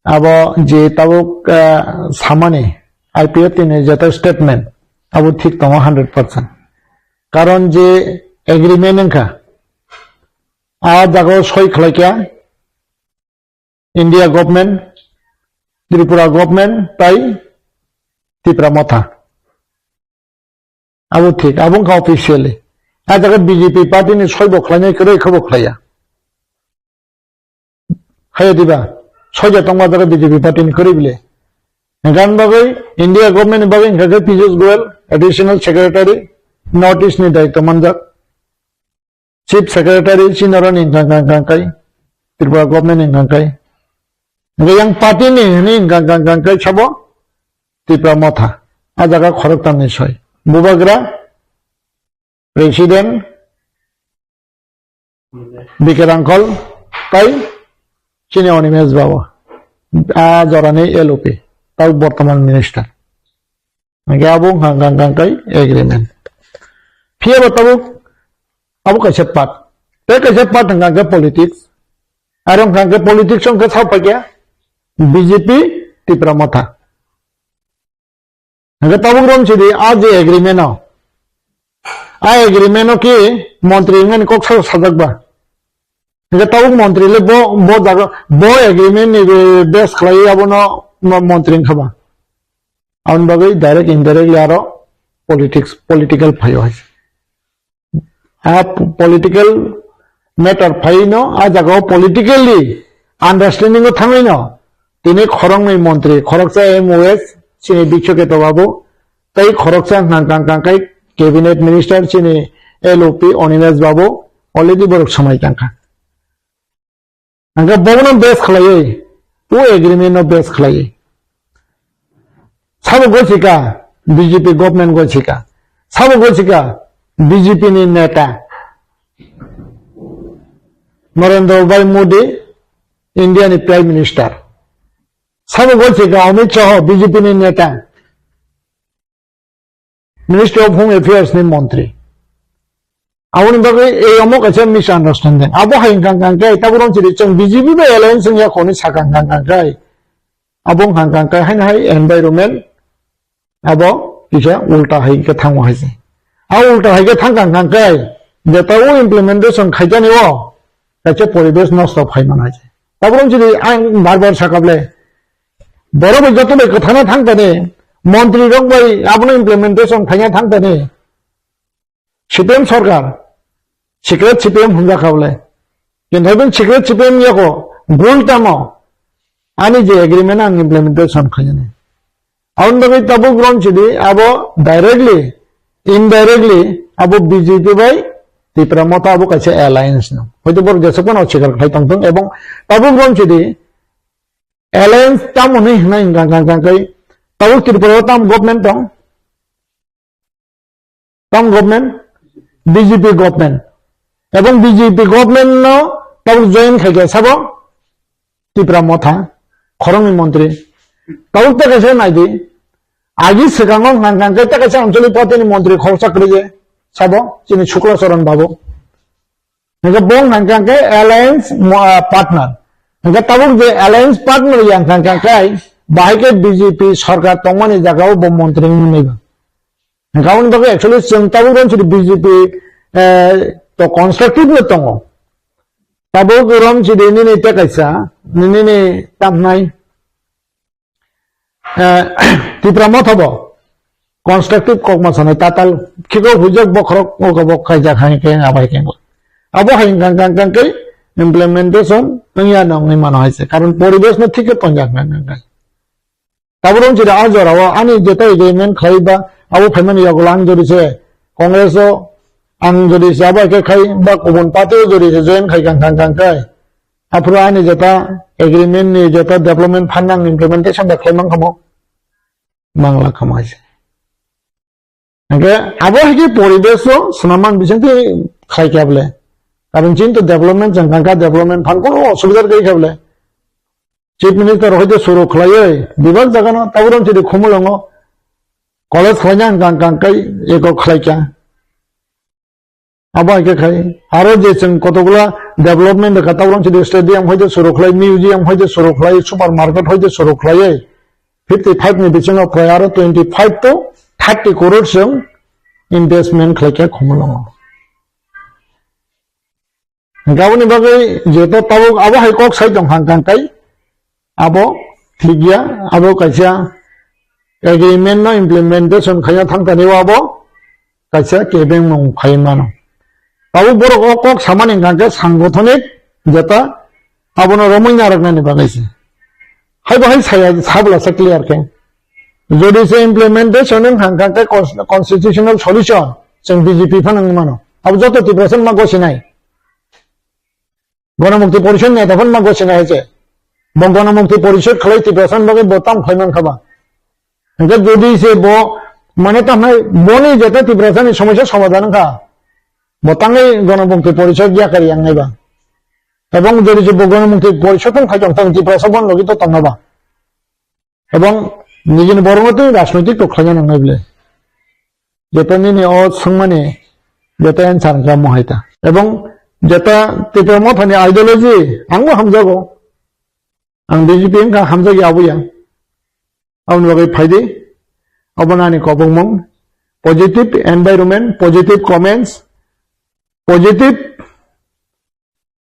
abo je tabuk, ah, samani I P F T ni jeta statement abo thik tongo hundred percent. Karon je agreement wngkha, a jagao soi khlaikha India government, Tripura government tai Tipra Motha. Abo thik, abo wngkha officially. A jaga B J P party ni soi bo khlainai kwrwi khe bo khlaiya. Haya diba, soja tongma jaga B J P party ni kwrwi bile. Gan bagwi India government ni bagwi hwnkha khe Piyush Goyal, additional secretary, North East ni daityo manjak. Chief secretary chini oro ni hwnkha hwnkha hwnkha kai, Tripura government ni hwnkha kai. Hwnkhe yang party ni hwnwi hwnkha hwnkha hwnkha kai sabo Tipra Motha. A jaga khoroktam ni soi. Bubagra, president, Bikir Uncle, tai chini Animesh Babu, a jorani L O P, tei bortoman minister. Hingke abo wngkha hingka hingka kai agreement. Phiya bo tabuk abo kaisa part. Tei kaisa part hingka hingke politics. Aro hingka hingke politics hingke sao paikha B J P Tipra Motha. Hingke tabuk rom sidi a je agreement o. A agreement o ki montri wngmani kok sa sajak ba. Hingke tabuk montri le bo, bo jaga, bo agreement ni base khlai abono mo-, montri wngkha ba. Aboni bagwi direct indirectly aro politics, political phaio hai. A p-, political matter phaino, a jagao politically understanding o thangwino, tini khoroknwi montri, khoroksa M O S, chini Bishwaketo Babu, tei khoroksa hwnka hwnka hwnka khe cabinet minister, chini L O P Animesh Babu, already borok swmai tangkha. Hingke bono base khlaiwi, o agreement no base khlaiwi. Sabo gochika, B J P government gochika. Sabo gochika, B J P ni neta. Narendra Bhai Modi, India ni Prime Minister. Sabo gochika, Amit Shah, B J P ni neta. Ministry of Home Affairs ni montri. Aboni bagwi ei omo kaisa misunderstanding. Abo hai hingka hingka khe, tabuk rong chiri chwng B J P bai alliance wngya khoni saka hingka hingka khe. Abo hingka hingka khe haino hai environment abo kisa ulta hai khe thango hai se. A ulta hai khe thangka hingka khe, jeta o implementation khaikani o, kaisa poribesh nosto phaiman hai se. Tabuk rong chiri ang bar bar sakable, Borok bai joto bai kwthana thang tani, montri rok bai abono implementation khaina thang tani. C P M sarkar, secret C P M hwnjak kha bole. Kintu haiphano secret C P M yako, gul tamo, ani je agreement ang implementation khainani. Aboni bagwi tabuk rom sidi abo directly, indirectly abo B J P bai Tipra Motha abo kaisa alliance no. Hoito borok jesuk phano oswikar khlai tongthung ebong tabuk rom sidi alliance tamo hinwi hwnwi hwnkha hwnkha hwnkha khe tabuk Tripura o tamo government tong? Tamo government? B J P government. Ebong B J P government no tabuk join khaikha sabo? Tipra Motha, khoroknwi montri. Tabuk tei kaisa naidi. Agi swkango hwnkha hwnkha khe tei kaisa anchalik party ni montri khoroksa kwrwi je sabo chini Shukla Charan babu. Hwnkhe bo hwnkha hwnkha khe alliance mo-, ah, partner. Hwnkhe tabuk je alliance partner ya hwnkha hwnkha khe bahai khe B J P sarkar tongmani jagao bo montri wngwi ba. Hwnkhe aboni bagwi actually chwng tabuk rw sidi B J P, eh, to constructive no tongo. Tabuk rw sidi nini tei kaisa, nini ni tamnai, eh, Tipra Motha bo constructive kokma sanai tatal khiko hujak bokhorok oko bok khaijak hai khe abai khe. Abo hai hwnkha hwnkha hwnkha khe implementation wngya no wngwi mano hai se. Karon poribesh no thik khe tonjak hwnkha hwnkha. Tabuk rw sidi a jorao ani jeta agreement khlai ba abo phaimani yagulo ang jodi se Congress o ang jodi se abo hai khe khai ba kubun party o jodi se join khai kang kang kang khai. Aphuru ani jeta agreement ni jeta development fund ang implementation da khlai mang khamo? Mangla khamo hai se. Hwnkhe abo hai khe poribesh o swnamman bising twi khai kha bole. Karon chini to development chang kang kha, development fund kono osubidha kai kha bole. Chief Minister hoite suru khlaiwi bebak jagano tabuk rw sidi Khumulwngo college khlaina hwnkha hwnkha khe eko khlai kha. Abo hai khe khai. Aro je chwng kotokgula development rwkha, tabuk rw sidi stadium hoite suru khlai, museum hoite suru khlai, supermarket hoite suru khlaiwi fifty five ni bisingo prai aro twenty five to thirty crore chwng investment khlai kha Khumulwngo. Hwnkhe aboni bagwi jeto tabuk abo hai kok sai tong kha hwnkha khe abo thik ya, abo kaisa agreement no implementation khaina thang tani o abo kaisa kebengmung phai mano. Tabuk borok o kok samani hwnkha khe sangothonik jeta abono romwi narwknani bagwi se. Hai bo hai saya sabla se clear khe. Jodi se implementation wng kha hwnkha khe cons-, constitutional solution chwng B J P phano wngwi mano. Abo joto Tiprasa ma gosinai. Ganamukti Porishod neta phano ma gosinai hai se. Bo Ganamukti Porishod khlai Tiprasa ni bagwi bo tam khlai man kha ba. Hwnkhe jodi se bo mane tam hai boni jeta Tiprasa ni somosya somadhan wng kha. Bo tangwi Ganamukti Porishod yakar yang nai ba. Ebong jodi se bo Ganamukti Porishod wng khai tong thang Tiprasa bon logi to tong na ba. Ebong nijini borokno twi rajnoitik to khlaina nangnai bwle. Jeta nini o swngmani jeta answer wngkha mohai ta. Ebong jeta Tipra Mothani ideology angbo hamjago. Ang B J P wngkha hamjagwi abuya. Aboni bagwi phaidi. Obo nani kobongmung. Positive environment, positive comments, positive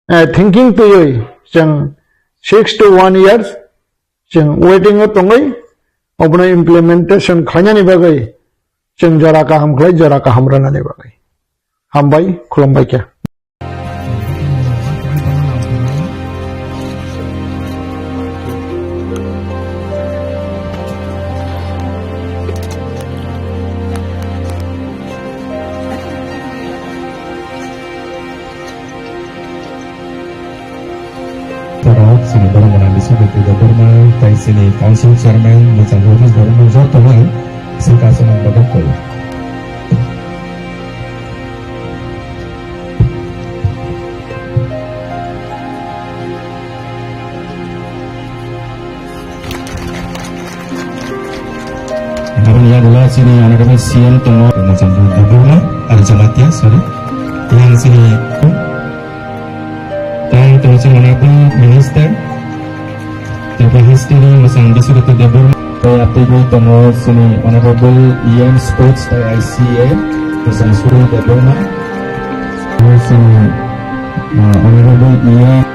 eh, thinking twiwi chwng six to one years chwng waiting o tongwi obono implementation khlainani bagwi chwng jora kaham khlai, jora kaham rwnani bagwi. Hambai, khulumbai khe. Borok chini borok gwnang Biswajit Debbarma tei chini council chairman Mwchang Jagdish Debbarma jotono ang swngchar aswk bagwi koi. Aboni yagulo chini honorable C M tongo, Mwchang Debbarma, aro Jamatia, sorry. Yang chini, yang tongo chini honorable minister, Tripura history ni Mwchang Biswajit Debbarma. Tei atwigwi tongo chini honorable E M sports tei I C A, Mwchang Suri Debbarma. Chini, uh, honorable E M.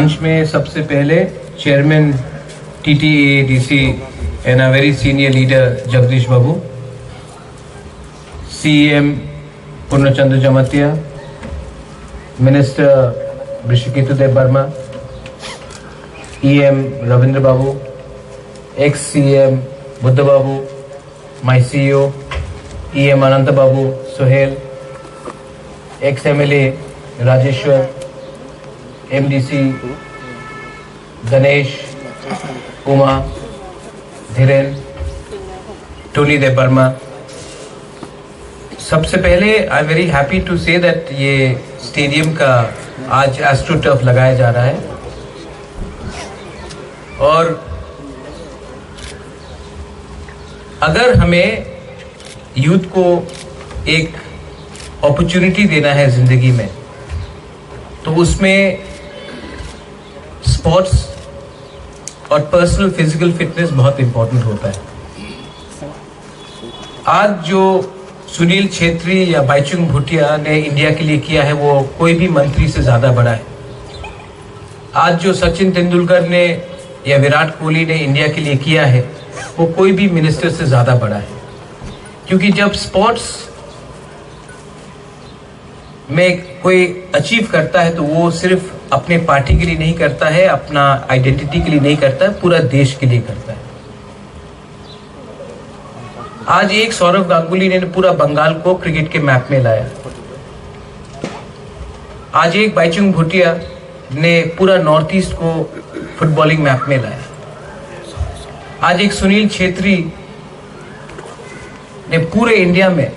मंच में सबसे पहले chairman TTADC and a very senior leader Jagdish Babu, CM Purnachandra Jamatia, minister Rishiketu Deb Barma, EM Rabindra Babu, ex CM Buddha Babu, my CEO EM Ananta Babu, Sohel, ex MLA Rajeshwar, MDC Ganesh, Uma, Dhiren, Tony Deb Barma. सबसे पहले I am very happy to say that ये stadium का आज एस्ट्रोटर्फ लगाया जा रहा है। और अगर हमें यूथ को एक अपॉर्चुनिटी देना है जिंदगी में, तो उसमें स्पोर्ट्स और पर्सनल फिजिकल फिटनेस बहुत इंपॉर्टेंट होता है। आज जो सुनील छेत्री या बाईचुंग भूटिया ने इंडिया के लिए किया है, वो कोई भी मंत्री से ज्यादा बड़ा है। आज जो सचिन तेंदुलकर ने या विराट कोहली ने इंडिया के लिए किया है, वो कोई भी मिनिस्टर से ज्यादा बड़ा है। क्योंकि जब स्पोर्ट्स में कोई अचीव करता है, तो वो सिर्फ अपने पार्टी के लिए नहीं करता है, अपना आइडेंटिटी के लिए नहीं करता है, पूरा देश के लिए करता है। आज एक सौरव गांगुली ने पूरा बंगाल को क्रिकेट के मैप में लाया। आज एक बाईचुंग भूटिया ने पूरा नॉर्थ ईस्ट को फुटबॉलिंग मैप में लाया। आज एक सुनील छेत्री ने पूरे इंडिया में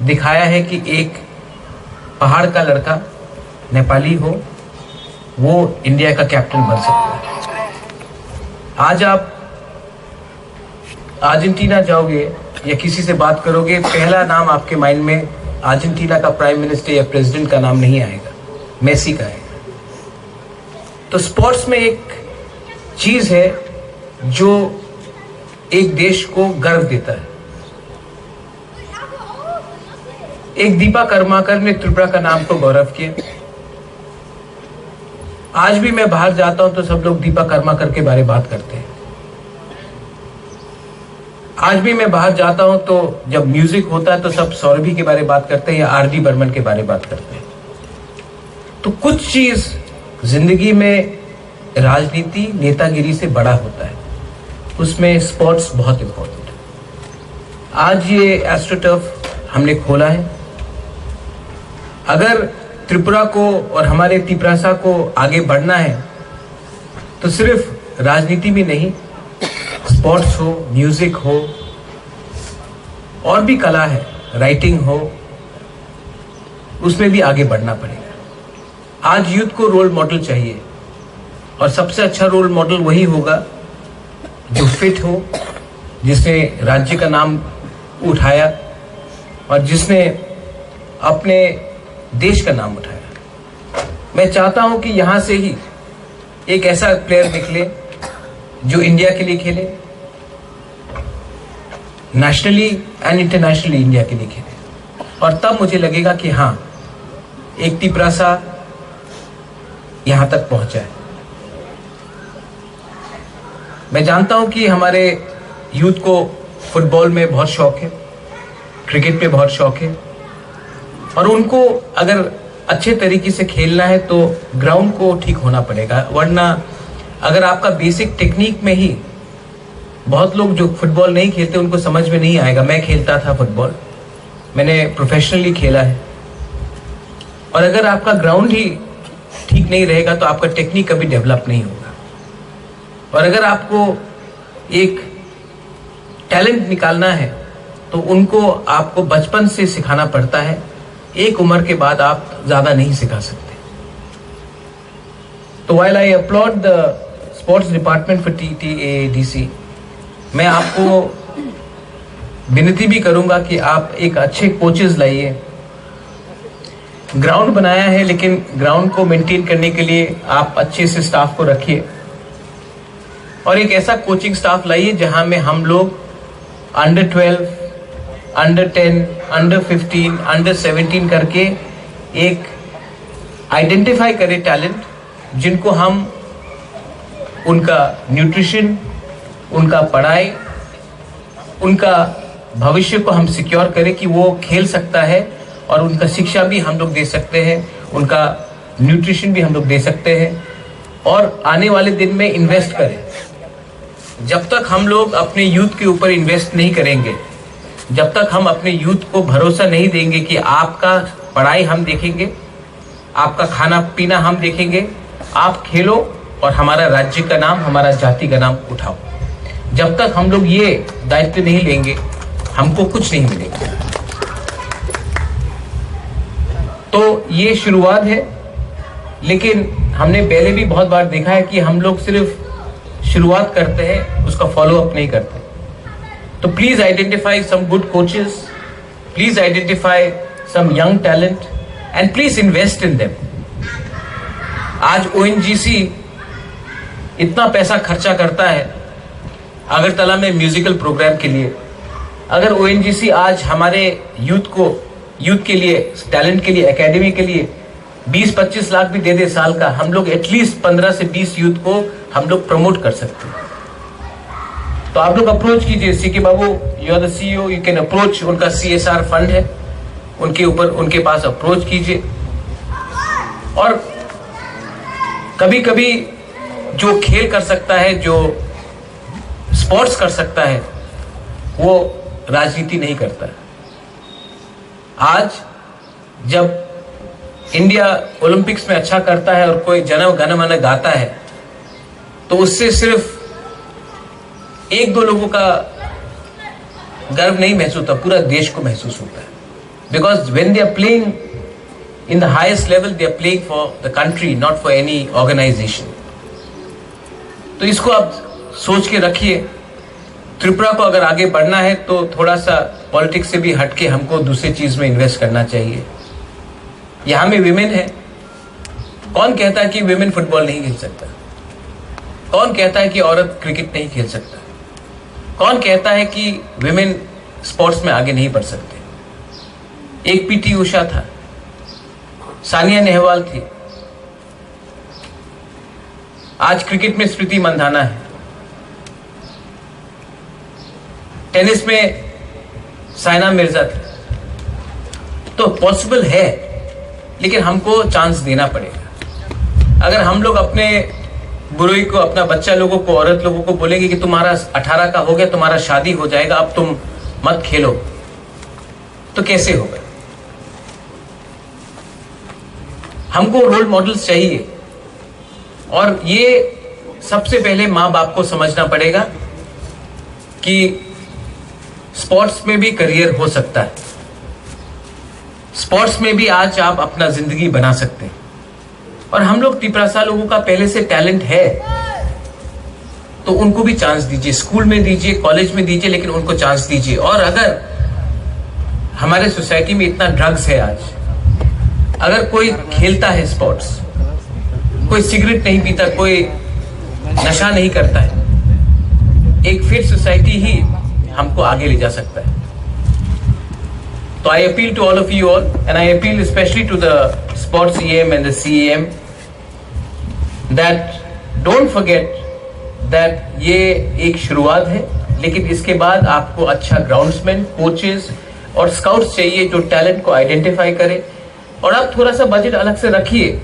दिखाया है कि एक पहाड़ का लड़का नेपाली हो, वो इंडिया का कैप्टन बन सकता है। आज आप अर्जेंटीना जाओगे या किसी से बात करोगे, पहला नाम आपके माइंड में अर्जेंटीना का प्राइम मिनिस्टर या प्रेसिडेंट का नाम नहीं आएगा, मेसी का आएगा। तो स्पोर्ट्स में एक चीज है जो एक देश को गर्व देता है। एक दीपा कर्माकर ने त्रिपुरा का नाम को गौरव किया। आज भी मैं बाहर जाता हूं तो सब लोग दीपा कर्माकर के बारे में बात करते हैं। आज भी मैं बाहर जाता हूं तो जब म्यूजिक होता है तो सब सौरभी के बारे में बात करते हैं या आरडी बर्मन के बारे में बात करते हैं। तो कुछ चीज जिंदगी में राजनीति नेतागिरी से बड़ा होता है, उसमें स्पोर्ट्स बहुत इंपॉर्टेंट है। आज ये एस्ट्रोटर्फ हमने खोला है। अगर त्रिपुरा को और हमारे तिपरासा को आगे बढ़ना है, तो सिर्फ राजनीति में नहीं, स्पोर्ट्स हो, म्यूजिक हो, और भी कला है, राइटिंग हो, उसमें भी आगे बढ़ना पड़ेगा। आज यूथ को रोल मॉडल चाहिए, और सबसे अच्छा रोल मॉडल वही होगा जो फिट हो, जिसने राज्य का नाम उठाया और जिसने अपने देश का नाम उठाया। मैं चाहता हूं कि यहां से ही एक ऐसा प्लेयर निकले जो इंडिया के लिए खेले, नेशनली एंड इंटरनेशनली इंडिया के लिए खेले, और तब मुझे लगेगा कि हाँ, एक तिपरासा यहां तक पहुंचा है। मैं जानता हूं कि हमारे यूथ को फुटबॉल में बहुत शौक है, क्रिकेट में बहुत शौक है, और उनको अगर अच्छे तरीके से खेलना है तो ग्राउंड को ठीक होना पड़ेगा, वरना अगर आपका बेसिक टेक्निक में ही, बहुत लोग जो फुटबॉल नहीं खेलते उनको समझ में नहीं आएगा। मैं खेलता था फुटबॉल, मैंने प्रोफेशनली खेला है, और अगर आपका ग्राउंड ही ठीक नहीं रहेगा तो आपका टेक्निक कभी डेवलप नहीं होगा। और अगर आपको एक टैलेंट निकालना है तो उनको आपको बचपन से सिखाना पड़ता है, एक उम्र के बाद आप ज़्यादा नहीं सिखा सकते। तो while I applaud the sports department for T T A D C, मैं आपको विनती भी करूंगा कि आप एक अच्छे कोचेस लाइए। ग्राउंड बनाया है, लेकिन ग्राउंड को मेंटेन करने के लिए आप अच्छे से स्टाफ को रखिए, और एक ऐसा कोचिंग स्टाफ लाइए जहां में हम लोग under twelve, under ten, under fifteen, under seventeen करके एक आइडेंटिफाई करें टैलेंट, जिनको हम उनका न्यूट्रिशन, उनका पढ़ाई, उनका भविष्य को हम सिक्योर करें कि वो खेल सकता है, और उनका शिक्षा भी हम लोग दे सकते हैं, उनका न्यूट्रिशन भी हम लोग दे सकते हैं, और आने वाले दिन में इन्वेस्ट करें। जब तक हम लोग अपने यूथ के ऊपर इन्वेस्ट नहीं करेंगे, जब तक हम अपने यूथ को भरोसा नहीं देंगे कि आपका पढ़ाई हम देखेंगे, आपका खाना पीना हम देखेंगे, आप खेलो और हमारा राज्य का नाम, हमारा जाति का नाम उठाओ। जब तक हम लोग ये दायित्व नहीं लेंगे, हमको कुछ नहीं मिलेगा। तो ये शुरुआत है, लेकिन हमने पहले भी बहुत बार देखा है कि हम लोग सिर्फ शुरुआत करते हैं, उसका फॉलो अप नहीं करते। तो please identify some good coaches, please identify some young talent and please invest in them. आज ओएनजीसी इतना पैसा खर्चा करता है अगरतला में म्यूजिकल प्रोग्राम के लिए। अगर ओएनजीसी आज हमारे यूथ को, यूथ के लिए, टैलेंट के लिए, एकेडमी के लिए बीस पच्चीस लाख भी दे दे साल का, हम लोग एटलीस्ट पन्द्रह से बीस यूथ को हम लोग प्रमोट कर सकते हैं। तो आप लोग अप्रोच कीजिए, CK Babu, you are the CEO, you can approach. उनका सीएसआर फंड है, उनके ऊपर, उनके पास अप्रोच कीजिए। और कभी कभी जो खेल कर सकता है, जो स्पोर्ट्स कर सकता है, वो राजनीति नहीं करता। आज जब इंडिया ओलंपिक्स में अच्छा करता है और कोई जन गण मन गाता है, तो उससे सिर्फ एक दो लोगों का गर्व नहीं महसूस होता, पूरा देश को महसूस होता है। Because when they are playing in the highest level, they are playing for the country, not for any organization. तो इसको आप सोच के रखिए। त्रिपुरा को अगर आगे बढ़ना है तो थोड़ा सा पॉलिटिक्स से भी हटके हमको दूसरी चीज में इन्वेस्ट करना चाहिए। यहाँ में विमेन है, कौन कहता है कि विमेन फुटबॉल नहीं खेल सकता? कौन कहता है कि औरत क्रिकेट नहीं खेल सकता? कौन कहता है कि विमेन स्पोर्ट्स में आगे नहीं बढ़ सकते? एक पीटी उषा था, सानिया नेहवाल थी, आज क्रिकेट में स्मृति मंधाना है, टेनिस में साइना मिर्जा थी। तो पॉसिबल है, लेकिन हमको चांस देना पड़ेगा। अगर हम लोग अपने बुरोई को, अपना बच्चा लोगों को, औरत लोगों को बोलेंगे कि तुम्हारा अठारह का हो गया, तुम्हारा शादी हो जाएगा, अब तुम मत खेलो, तो कैसे होगा? हमको रोल मॉडल्स चाहिए। और ये सबसे पहले माँ बाप को समझना पड़ेगा कि स्पोर्ट्स में भी करियर हो सकता है, स्पोर्ट्स में भी आज आप अपना जिंदगी बना सकते हैं। और हम लोग तिपरासा लोगों का पहले से टैलेंट है, तो उनको भी चांस दीजिए, स्कूल में दीजिए, कॉलेज में दीजिए, लेकिन उनको चांस दीजिए। और अगर हमारे सोसाइटी में इतना ड्रग्स है आज, अगर कोई खेलता है स्पोर्ट्स, कोई सिगरेट नहीं पीता, कोई नशा नहीं करता है, एक फिट सोसाइटी ही हमको आगे ले जा सकता है। तो I appeal to all of you all, and I appeal especially to the sports EM and the CEM that don't forget that ये एक शुरुआत है, लेकिन इसके बाद आपको अच्छा ग्राउंड्समैन, कोचेस और स्काउट्स चाहिए जो टैलेंट को आइडेंटिफाई करें। और आप थोड़ा सा बजट अलग से रखिए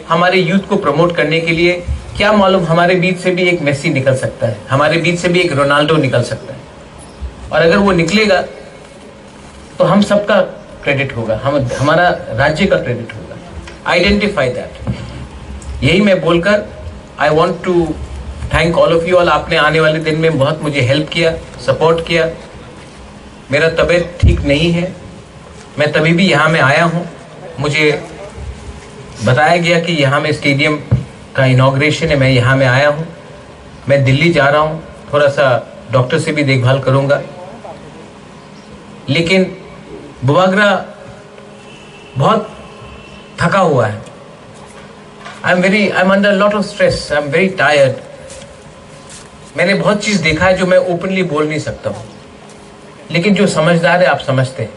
हमारे यूथ को प्रमोट करने के लिए। क्या मालूम, हमारे बीच से भी एक मेसी निकल सकता है, हमारे बीच से भी एक रोनाल्डो निकल सकता है। और अगर वो निकलेगा, तो हम सबका क्रेडिट होगा, हम, हमारा राज्य का क्रेडिट होगा। Identify that. यही मैं बोलकर, I want to thank all of you all। आपने आने वाले दिन में बहुत मुझे हेल्प किया, सपोर्ट किया। मेरा तबीयत ठीक नहीं है, मैं तभी भी यहाँ में आया हूँ। मुझे बताया गया कि यहाँ में स्टेडियम का इनॉग्रेशन है, मैं यहाँ में आया हूँ। मैं दिल्ली जा रहा हूँ, थोड़ा सा डॉक्टर से भी देखभाल करूँगा। लेकिन बुबागरा बहुत थका हुआ है। I am very, I am under lot of stress, I am very tired। मैंने बहुत चीज़ देखा है जो मैं ओपनली बोल नहीं सकता हूँ, लेकिन जो समझदार है, आप समझते हैं।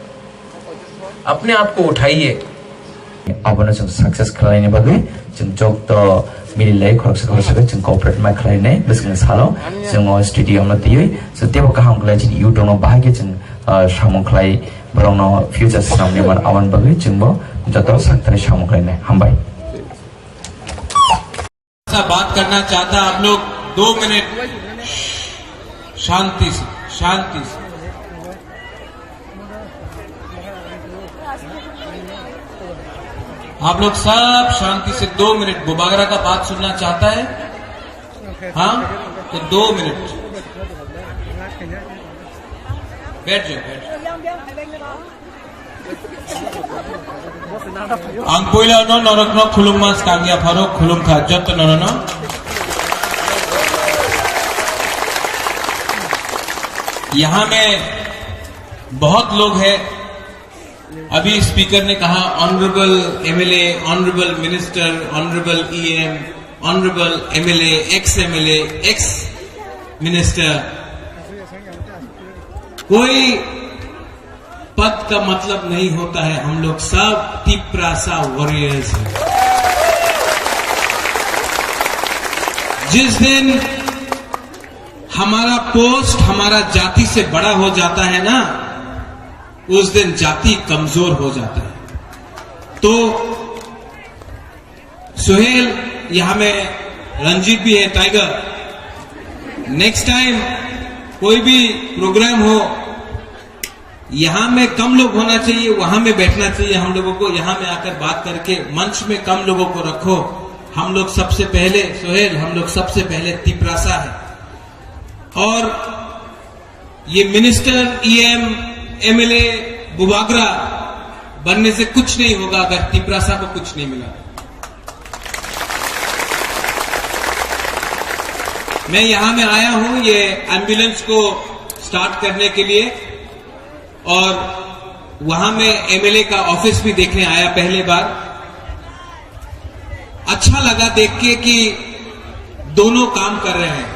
अपने आप को उठाइए। Abono chwng success khlaina bagwi chwng jokto Mililai khoroksa khoroksa khe chwng cooperate ma khlainai bwskangni salo chwng o stadium no twiwi so teibo kaham khlai chini youth rokno bahai khe chwng, ah, samung khlai borokno future swnamni man aboni bagwi chwngbo joto sakthari samung khlainai. Hambai. ऐसा बात करना चाहता आप लोग, दो मिनट शांति से, शांति से। आप लोग सब शांति से दो मिनट बुबागरा का बात सुनना चाहता है? हाँ, तो दो मिनट बैठ जाओ, बैठ जाओ। Ang puila no norokno khulumma skangya pharo khulumkha joto norono. यहाँ में बहुत लोग हैं, अभी स्पीकर ने कहा, honourable MLA, honourable minister, honourable EM, honourable MLA, ex MLA, ex minister, कोई पद का मतलब नहीं होता है, हम लोग सब तिप्रासा वॉरियर्स हैं। जिस दिन हमारा पोस्ट हमारा जाति से बड़ा हो जाता है ना, उस दिन जाति कमजोर हो जाता है। तो सुहेल, यहाँ में रंजीत भी है, टाइगर। नेक्स्ट टाइम कोई भी प्रोग्राम हो, यहाँ में कम लोग होना चाहिए, वहाँ में बैठना चाहिए हम लोगों को। यहाँ में आकर बात करके मंच में कम लोगों को रखो। हम लोग सबसे पहले, सुहेल, हम लोग सबसे पहले तिपरासा है। और ये मिनिस्टर, ईएम, एमएलए, बुबागरा बनने से कुछ नहीं होगा अगर तिपरासा को कुछ नहीं मिला। मैं यहाँ में आया हूँ ये एम्बुलेंस को स्टार्ट करने के लिए, और वहाँ में एमएलए का ऑफिस भी देखने आया पहले बार। अच्छा लगा देख के कि दोनों काम कर रहे हैं।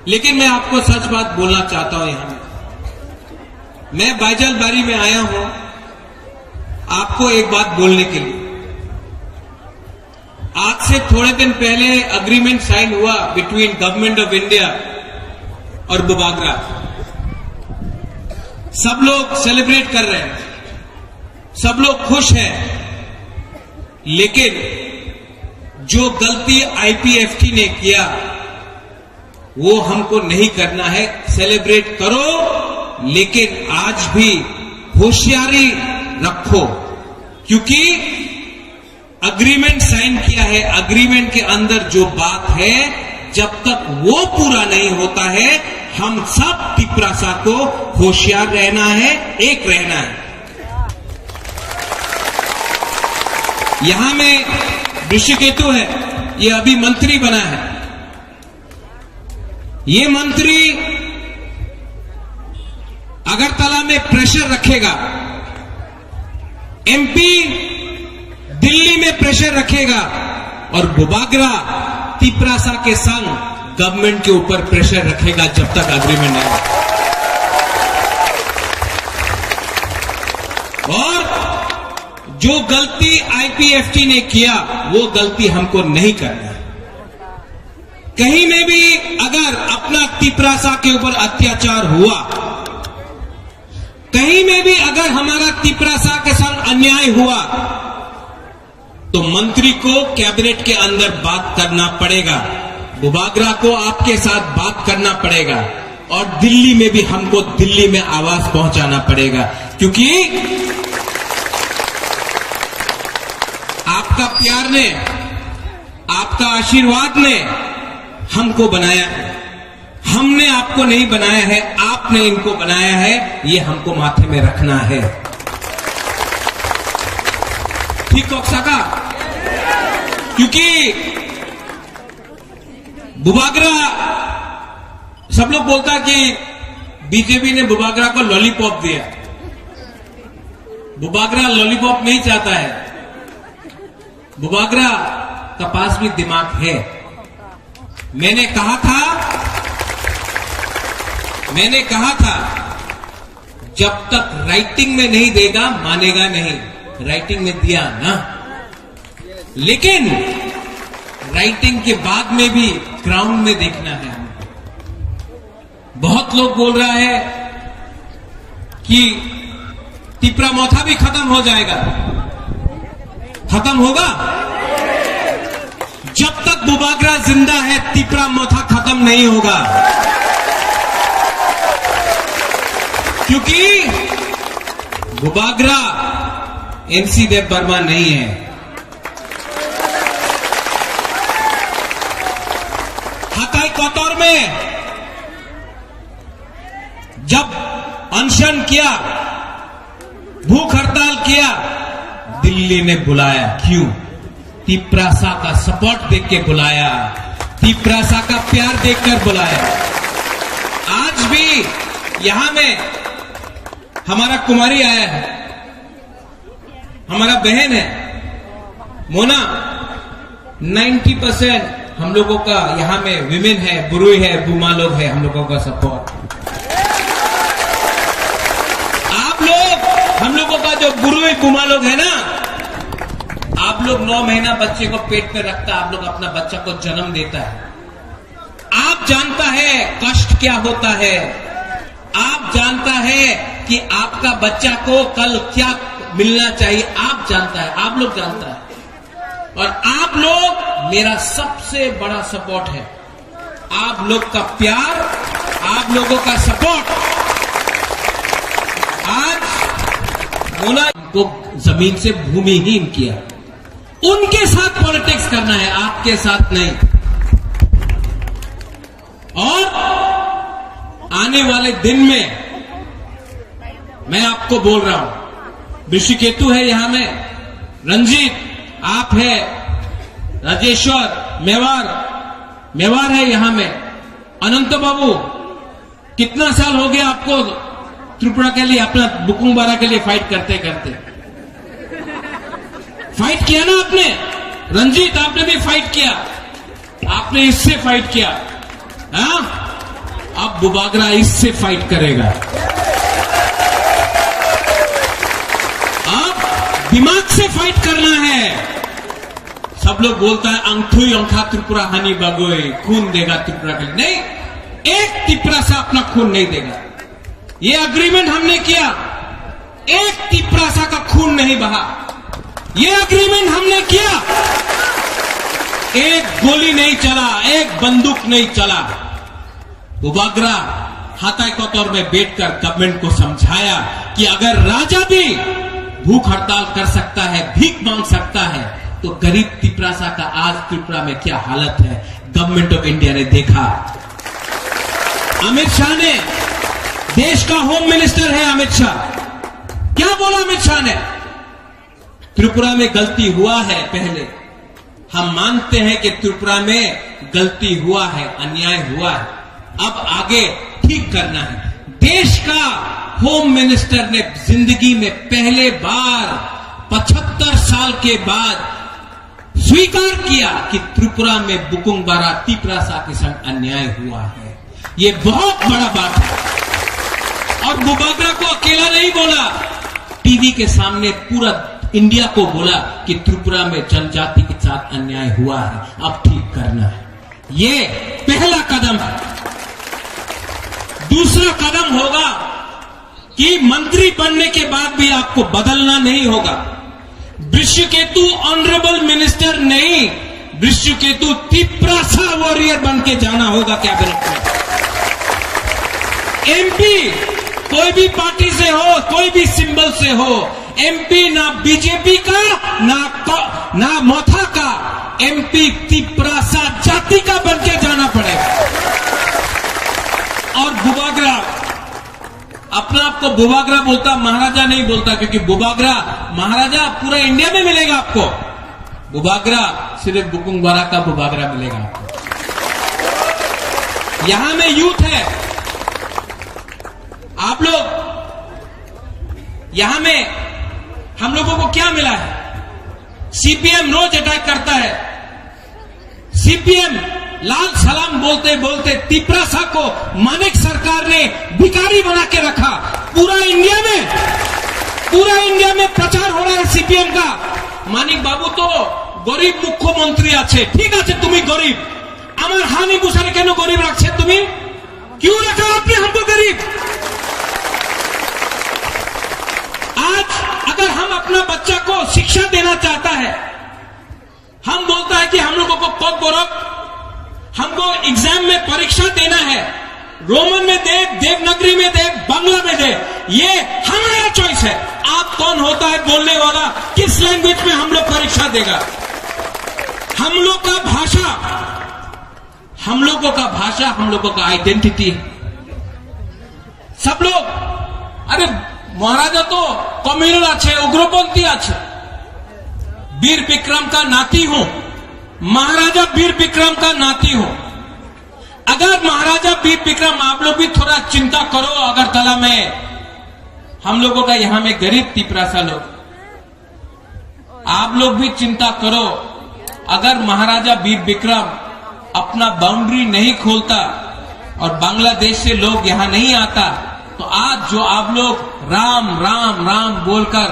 लेकिन मैं आपको सच बात बोलना चाहता हूं, यहां में मैं बैजलबारी में आया हूं आपको एक बात बोलने के लिए। आज से थोड़े दिन पहले एग्रीमेंट साइन हुआ बिटवीन गवर्नमेंट ऑफ इंडिया और बुबागरा। सब लोग सेलिब्रेट कर रहे हैं, सब लोग खुश हैं, लेकिन जो गलती आईपीएफटी ने किया, वो हमको नहीं करना है। सेलिब्रेट करो, लेकिन आज भी होशियारी रखो, क्योंकि एग्रीमेंट साइन किया है, एग्रीमेंट के अंदर जो बात है, जब तक वो पूरा नहीं होता है, हम सब तिपरासा को होशियार रहना है, एक रहना है। यहां में ऋषिकेतु है, ये अभी मंत्री बना है। ये मंत्री अगरतला में प्रेशर रखेगा, एमपी दिल्ली में प्रेशर रखेगा और बुबागरा तिपरासा के संग गवर्नमेंट के ऊपर प्रेशर रखेगा जब तक एग्रीमेंट नहीं। और जो गलती आईपीएफटी ने किया, वो गलती हमको नहीं करना है। कहीं में भी अगर अपना तिपरासा के ऊपर अत्याचार हुआ, कहीं में भी अगर हमारा तिपरासा के साथ अन्याय हुआ, तो मंत्री को कैबिनेट के अंदर बात करना पड़ेगा, बुबागरा को आपके साथ बात करना पड़ेगा, और दिल्ली में भी हमको दिल्ली में आवाज पहुंचाना पड़ेगा, क्योंकि आपका प्यार ने, आपका आशीर्वाद ने हमको बनाया है। हमने आपको नहीं बनाया है, आपने इनको बनाया है, ये हमको माथे में रखना है। ठीक कौक साका? क्योंकि बुबागरा, सब लोग बोलता कि बीजेपी ने बुबागरा को लॉलीपॉप दिया। बुबागरा लॉलीपॉप नहीं चाहता है। बुबागरा का पास भी दिमाग है। मैंने कहा था, मैंने कहा था, जब तक राइटिंग में नहीं देगा, मानेगा नहीं। राइटिंग में दिया ना, लेकिन राइटिंग के बाद में भी ग्राउंड में देखना है हमको। बहुत लोग बोल रहा है कि तिपरा मोथा भी खत्म हो जाएगा। खत्म होगा? जब तक बुबागरा जिंदा है, तिपरा मोथा खत्म नहीं होगा, क्योंकि बुबागरा एमसी देव वर्मा नहीं है। हताई कतर में जब अनशन किया, भूख हड़ताल किया, दिल्ली ने बुलाया। क्यों? तिपरासा का सपोर्ट देख के बुलाया, तिपरासा का प्यार देखकर बुलाया। आज भी यहाँ में हमारा कुमारी आया है, हमारा बहन है मोना, नाइंटी परसेंट हम लोगों का यहाँ में वीमेन है, बुरुई है, बुमा लोग है, हम लोगों का सपोर्ट। आप लोग, हम लोगों का जो बुरुई बुमा लोग है ना, आप लोग नौ महीना बच्चे को पेट में रखता, आप लोग अपना बच्चा को जन्म देता है। आप जानता है कष्ट क्या होता है, आप जानता है कि आपका बच्चा को कल क्या मिलना चाहिए, आप जानता है, आप लोग जानता है। और आप लोग मेरा सबसे बड़ा सपोर्ट है, आप लोग का प्यार, आप लोगों का सपोर्ट। आज मोना को जमीन से भूमिहीन किया, उनके साथ पॉलिटिक्स करना है, आपके साथ नहीं। और आने वाले दिन में मैं आपको बोल रहा हूं, ऋषिकेतु है यहां में, रंजीत आप है, राजेश्वर मेवार, मेवार है यहां में, अनंत बाबू, कितना साल हो गया आपको त्रिपुरा के लिए, अपना बुकुंग बारा के लिए फाइट करते करते? फाइट किया ना आपने? रंजीत, आपने भी फाइट किया, आपने इससे फाइट किया, हाँ? अब बुबागरा इससे फाइट करेगा। अब दिमाग से फाइट करना है। सब लोग बोलता है, "अंगथुई अंगखा त्रिपुरा हानि बागोई, खून देगा त्रिपुरा के लिए।" नहीं, एक तिपरासा अपना खून नहीं देगा। ये एग्रीमेंट हमने किया, एक तिपरासा का खून नहीं बहा। ये एग्रीमेंट हमने किया, एक गोली नहीं चला, एक बंदूक नहीं चला। बुबागरा हाताई कतर में बैठकर गवर्नमेंट को समझाया कि अगर राजा भी भूख हड़ताल कर सकता है, भीख मांग सकता है, तो गरीब तिपरासा का आज त्रिपुरा में क्या हालत है, गवर्नमेंट ऑफ इंडिया ने देखा। अमित शाह ने, देश का होम मिनिस्टर है अमित शाह, क्या बोला अमित शाह ने? त्रिपुरा में गलती हुआ है, पहले हम मानते हैं कि त्रिपुरा में गलती हुआ है, अन्याय हुआ है, अब आगे ठीक करना है। देश का होम मिनिस्टर ने जिंदगी में पहले बार पचहत्तर साल के बाद स्वीकार किया कि त्रिपुरा में बुकुंग बारा तिपरासा के संग अन्याय हुआ है। ये बहुत बड़ा बात है। और बुबागरा को अकेला नहीं बोला, टीवी के सामने पूरा इंडिया को बोला कि त्रिपुरा में जनजाति के साथ अन्याय हुआ है, अब ठीक करना है। ये पहला कदम है। दूसरा कदम होगा कि मंत्री बनने के बाद भी आपको बदलना नहीं होगा। वृषकेतु ऑनरेबल मिनिस्टर नहीं, वृषकेतु तिपरासा वॉरियर बन के जाना होगा कैबिनेट में। एमपी कोई भी पार्टी से हो, कोई भी सिंबल से हो, एमपी ना बीजेपी का, ना क-, ना मोथा का, एमपी तिपरासा जाति का बन के जाना पड़ेगा। और बुबागरा अपना आपको बुबागरा बोलता, महाराजा नहीं बोलता, क्योंकि बुबागरा महाराजा पूरा इंडिया में मिलेगा आपको, बुबागरा सिर्फ बुकुंग बारा का बुबागरा मिलेगा आपको। यहां में यूथ है, आप लोग, यहां में हम लोगों को क्या मिला है? सीपीएम रोज अटैक करता है, सीपीएम लाल सलाम बोलते बोलते तिपरासा को मानिक सरकार ने भिखारी बना के रखा। पूरा इंडिया में, पूरा इंडिया में प्रचार हो रहा है सीपीएम का। मानिक बाबू तो গরিব মুখ্যমন্ত্রী আছে, ঠিক আছে, তুমি গরিব, আমার হানি বুসারে কেন গরিব রাখছে তুমি? क्यों रखा आपने हमको गरीब? आज अगर हम अपना बच्चा को शिक्षा देना चाहता है, हम बोलता है कि हम लोगों को ककबरक, हमको एग्जाम में परीक्षा देना है, रोमन में दे, देवनागरी में दे, बांग्ला में दे, ये हमारा चॉइस है। आप कौन होता है बोलने वाला, किस लैंग्वेज में हम लोग परीक्षा देगा? हम लोग का भाषा, हम लोगों का भाषा, हम लोगों का आइडेंटिटी है। सब लोग, अरे, महाराजा तो कम्युनल আছে, উগ্রপন্থী আছে। वीर विक्रम का नाती हूं, महाराजा वीर विक्रम का नाती हूं। अगर महाराजा वीर विक्रम, आप लोग भी थोड़ा चिंता करो, अगरतला में हम लोगों का, यहां में गरीब तिपरासा लोग, आप लोग भी चिंता करो, अगर महाराजा वीर विक्रम अपना बाउंड्री नहीं खोलता और बांग्लादेश से लोग यहाँ नहीं आता, तो आज जो आप लोग राम, राम, राम बोलकर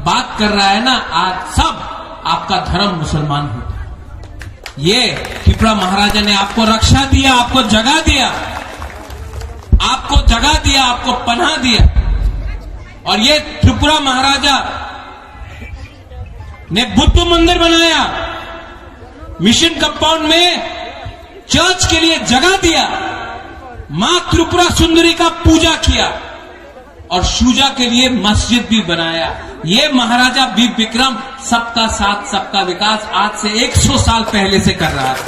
बात कर रहा है ना, आज सब आपका धर्म मुसलमान होता। ये त्रिपुरा महाराजा ने आपको रक्षा दिया, आपको जगह दिया, आपको जगह दिया, आपको पनाह दिया। और ये त्रिपुरा महाराजा ने बुद्ध मंदिर बनाया, मिशन कंपाउंड में चर्च के लिए जगह दिया, माँ त्रिपुरा सुंदरी का पूजा किया और शुजा के लिए मस्जिद भी बनाया। ये महाराजा वीर विक्रम सबका साथ सबका विकास आज से एक सौ साल पहले से कर रहा है।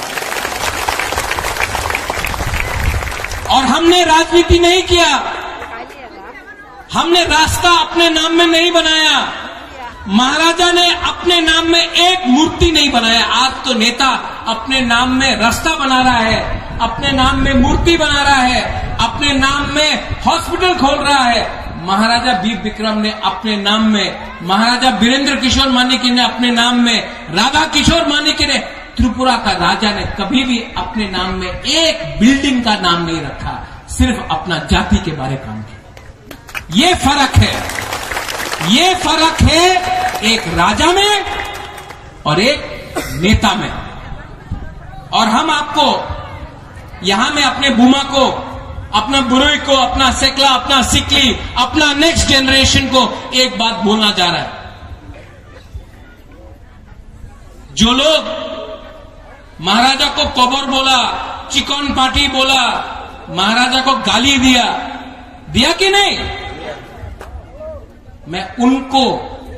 और हमने राजनीति नहीं किया, हमने रास्ता अपने नाम में नहीं बनाया। महाराजा ने अपने नाम में एक मूर्ति नहीं बनाया। आज तो नेता अपने नाम में रास्ता बना रहा है, अपने नाम में मूर्ति बना रहा है, अपने नाम में हॉस्पिटल खोल रहा है। महाराजा वीर विक्रम ने अपने नाम में, महाराजा वीरेंद्र किशोर मानिक ने अपने नाम में, राधा किशोर मानिक ने, त्रिपुरा का राजा ने कभी भी अपने नाम में एक बिल्डिंग का नाम नहीं रखा, सिर्फ अपना जाति के बारे काम किया। ये फर्क है, ये फर्क है एक राजा में और एक नेता में। और हम आपको यहां में अपने बुमा को, अपना बुरुई को, अपना सेकला, अपना सिकली, अपना नेक्स्ट जनरेशन को एक बात बोलना चाह रहा है। जो लोग महाराजा को कबर बोला, चिकन पार्टी बोला, महाराजा को गाली दिया, दिया कि नहीं? मैं उनको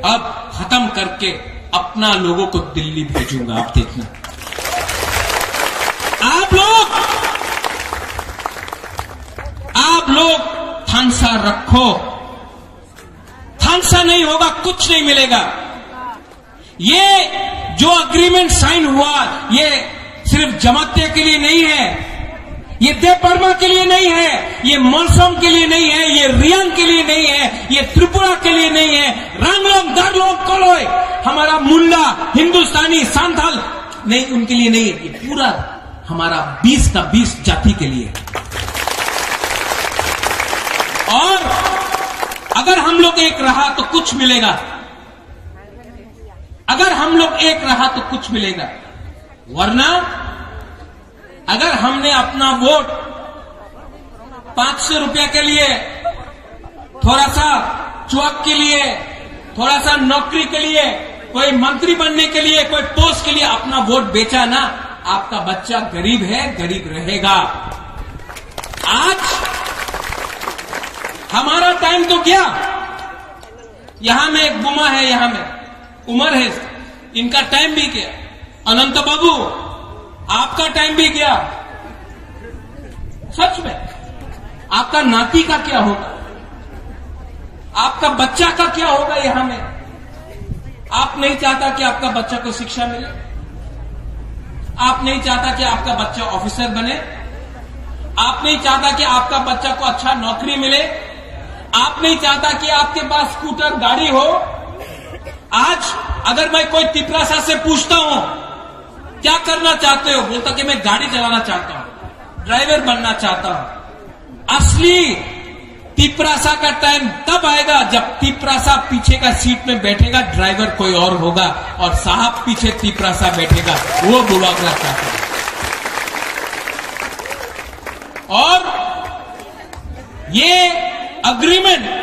अब खत्म करके अपना लोगों को दिल्ली भेजूंगा। आप देखना, आप लोग, आप लोग थानसा रखो, थानसा नहीं होगा, कुछ नहीं मिलेगा। ये जो एग्रीमेंट साइन हुआ, ये सिर्फ जमातिया के लिए नहीं है, ये देवबर्मा के लिए नहीं है, ये मलसम के लिए नहीं है, ये रियांग के लिए नहीं है, ये त्रिपुरा के लिए नहीं है। रांगलोंग, दारलोंग, कोलोई, हमारा मुंडा, हिंदुस्तानी, सांथाल नहीं, उनके लिए नहीं है। ये पूरा हमारा बीस का बीस जाति के लिए है। और अगर हम लोग एक रहा तो कुछ मिलेगा। अगर हम लोग एक रहा तो कुछ मिलेगा, वरना अगर हमने अपना वोट पाँच सौ रुपया के लिए, थोड़ा सा चुआक के लिए, थोड़ा सा नौकरी के लिए, कोई मंत्री बनने के लिए, कोई पोस्ट के लिए अपना वोट बेचा ना, आपका बच्चा गरीब है, गरीब रहेगा। आज हमारा टाइम तो गया। यहाँ में एक बुमा है, यहाँ में उमर है, इनका टाइम भी गया। अनंत बाबू, आपका टाइम भी गया। सच में, आपका नाती का क्या होगा, आपका बच्चा का क्या होगा यहाँ में? आप नहीं चाहता कि आपका बच्चा को शिक्षा मिले, आप नहीं चाहता कि आपका बच्चा ऑफिसर बने, आप नहीं चाहता कि आपका बच्चा को अच्छा नौकरी मिले, आप नहीं चाहता कि आपके पास स्कूटर गाड़ी हो। आज अगर मैं कोई तिपरासा से पूछता हूं, क्या करना चाहते हो, बोलता कि मैं गाड़ी चलाना चाहता हूं, ड्राइवर बनना चाहता हूं। असली तिपरासा का टाइम तब आएगा जब तिपरासा पीछे का सीट में बैठेगा, ड्राइवर कोई और होगा और साहब पीछे तिपरासा बैठेगा, वो बुलावना चाहते हैं। और ये एग्रीमेंट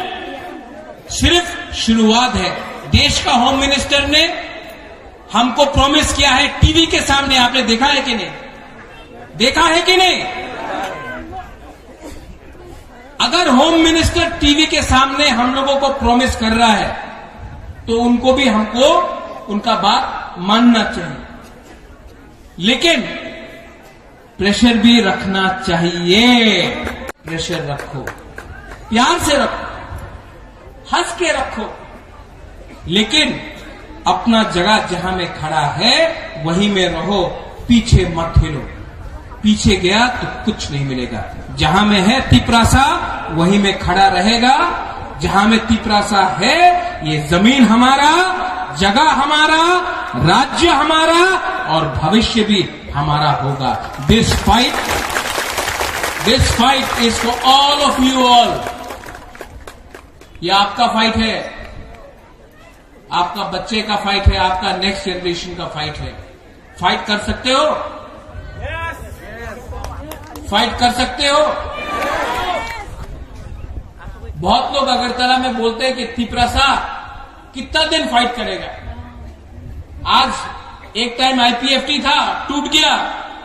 सिर्फ शुरुआत है। देश का होम मिनिस्टर ने हमको प्रॉमिस किया है टीवी के सामने, आपने देखा है कि नहीं? देखा है कि नहीं? अगर होम मिनिस्टर टीवी के सामने हम लोगों को प्रॉमिस कर रहा है, तो उनको भी, हमको उनका बात मानना चाहिए। लेकिन प्रेशर भी रखना चाहिए। प्रेशर रखो, प्यार से रखो, हंस के रखो, लेकिन अपना जगह जहां में खड़ा है, वहीं में रहो, पीछे मत हिलो। पीछे गया तो कुछ नहीं मिलेगा। जहां में है तिपरासा, वहीं में खड़ा रहेगा। जहां में तिपरासा है, ये जमीन हमारा, जगह हमारा, राज्य हमारा और भविष्य भी हमारा होगा। This fight, this fight is for all of you all. ये आपका फाइट है, आपका बच्चे का फाइट है, आपका नेक्स्ट जनरेशन का फाइट है। फाइट कर सकते हो? फाइट कर सकते हो? बहुत लोग अगरतला में बोलते हैं कि तिपरासा कितना दिन फाइट करेगा। आज एक टाइम आईपीएफटी था, टूट गया,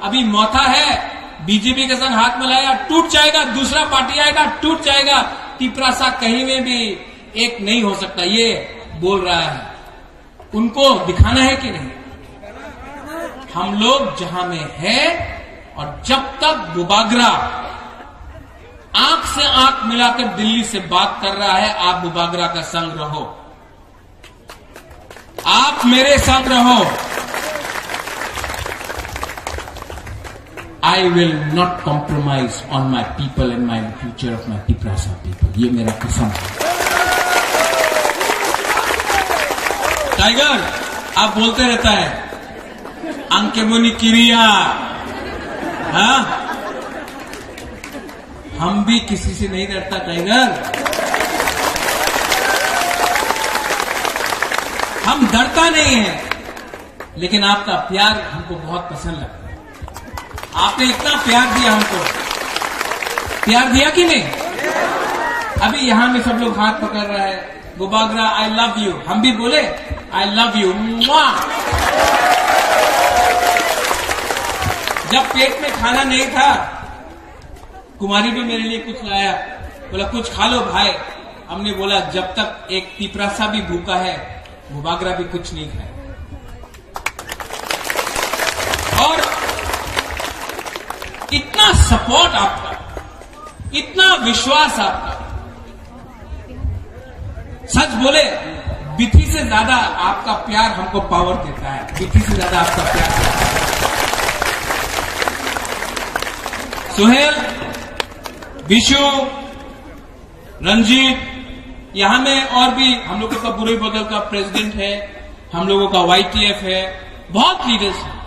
अभी मौथा है, बीजेपी के संग हाथ मिलाया, टूट जाएगा, दूसरा पार्टी आएगा, टूट जाएगा। तिपरासा कहीं में भी एक नहीं हो सकता, ये बोल रहा है। उनको दिखाना है कि नहीं? हम लोग जहां में है और जब तक बुबागरा आंख से आंख मिलाकर दिल्ली से बात कर रहा है, आप बुबागरा का संग रहो, आप मेरे संग रहो। I will not compromise on my people and my future of my Tiprasa people. ये मेरा कसम है। टाइगर, आप बोलते रहता है, "Ang kemoni kiriya।" हाँ? हम भी किसी से नहीं डरता, टाइगर। हम डरता नहीं है, लेकिन आपका प्यार हमको बहुत पसंद लगता है। आपने इतना प्यार दिया हमको, प्यार दिया कि नहीं? अभी यहाँ में सब लोग हाथ पकड़ रहा है, बुबागरा, I love you। हम भी बोले, "I love you।" मुआ। जब पेट में खाना नहीं था, कुमारी भी मेरे लिए कुछ लाया, बोला, "कुछ खा लो भाई।" हमने बोला, "जब तक एक तिपरासा भी भूखा है, बुबागरा भी कुछ नहीं खाए।" और इतना सपोर्ट आपका, इतना विश्वास आपका, सच बोले, बिथी से ज्यादा आपका प्यार हमको पावर देता है, बिथी से ज्यादा आपका प्यार देता है। सुहेल, विशु, रंजीत, यहाँ में और भी हम लोगों का बुरे बगल का प्रेसिडेंट है, हम लोगों का वाईटीएफ है, बहुत लीडर्स हैं।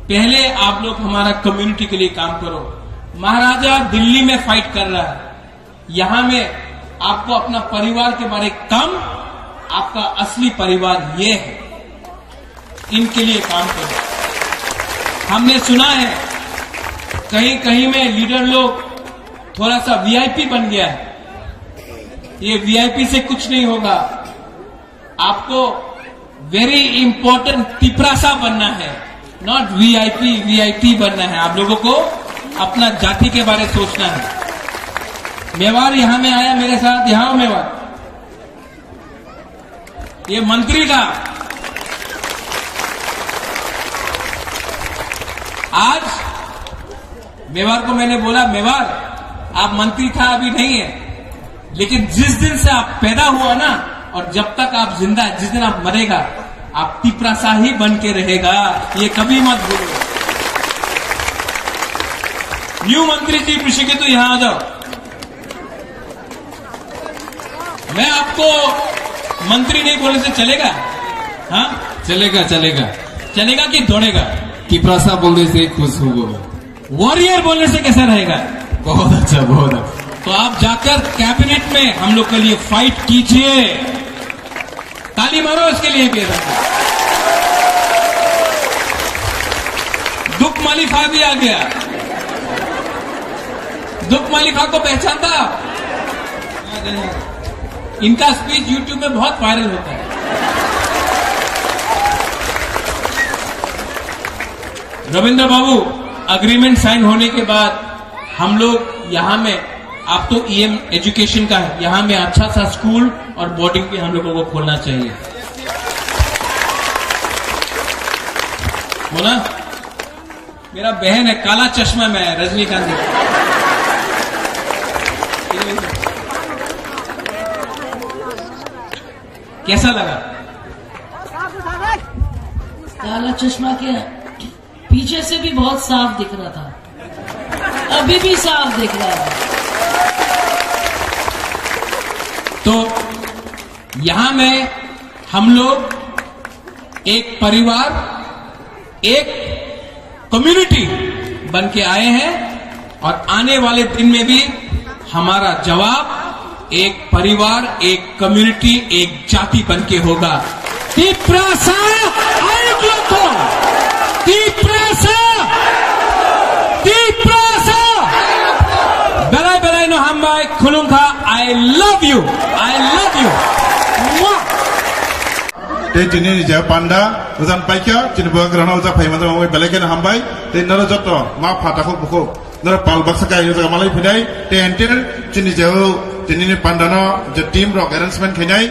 पहले आप लोग हमारा कम्युनिटी के लिए काम करो। महाराजा दिल्ली में फाइट कर रहा है, यहाँ में आपको अपना परिवार के बारे कम, आपका असली परिवार ये है, इनके लिए काम करो। हमने सुना है कहीं कहीं में लीडर लोग थोड़ा सा वीआईपी बन गया है, ये वीआईपी से कुछ नहीं होगा। आपको वेरी इंपॉर्टेंट तिपरासा बनना है, नॉट वीआईपी वीआईटी बनना है। आप लोगों को अपना जाति के बारे सोचना है। मेवाड़ यहाँ में आया मेरे साथ, यहाँ आओ मेवाड़। ये मंत्री था। आज मेवाड़ को मैंने बोला, "मेवाड़, आप मंत्री था, अभी नहीं है, लेकिन जिस दिन से आप पैदा हुआ ना, और जब तक आप जिंदा है, जिस दिन आप मरेगा, आप तिपरासा ही बन के रहेगा, ये कभी मत भूलो।" न्यू मंत्री जी, पीछे के तो यहाँ आ जाओ। मैं आपको मंत्री नहीं बोलने से चलेगा? हाँ, चलेगा, चलेगा। चलेगा कि दौड़ेगा? तिपरासा बोलने से खुश होगा। वॉरियर बोलने से कैसा रहेगा? बहुत अच्छा, बहुत अच्छा। तो आप जाकर कैबिनेट में हम लोग के लिए फाइट कीजिए। ताली मारो इसके लिए भी। दुख मालिफा भी आ गया। दुख मालिफा को पहचानता? इनका स्पीच YouTube में बहुत वायरल होता है। रविंद्र बाबू, एग्रीमेंट साइन होने के बाद हम लोग यहाँ में, आप तो ईएम एजुकेशन का है, यहाँ में अच्छा सा स्कूल और बोर्डिंग भी हम लोगों को खोलना चाहिए, हो ना? मेरा बहन है, काला चश्मा में है, रजनीकांत जी। कैसा लगा? काला चश्मा के पीछे से भी बहुत साफ दिख रहा था, अभी भी साफ दिख रहा है। तो यहाँ में हम लोग एक परिवार, एक कम्युनिटी बन के आए हैं और आने वाले दिन में भी हमारा जवाब एक परिवार, एक कम्युनिटी, एक जाति बन के होगा। Tiprasa, ayuk lokong! Tiprasa! Tiprasa! Belai belai no hambai, khulungkha, I love you, I love you. Mwah! Tei tini ni je panda ujan paikha, chini bubagrano uja phaima tongwi belai kheno hambai. Tei noro joto ma pha takhuk bukhuk, noro pal baksa kai uja malai phinai. Tei entire chini je o tini ni panda no je team rok arrangement khainai,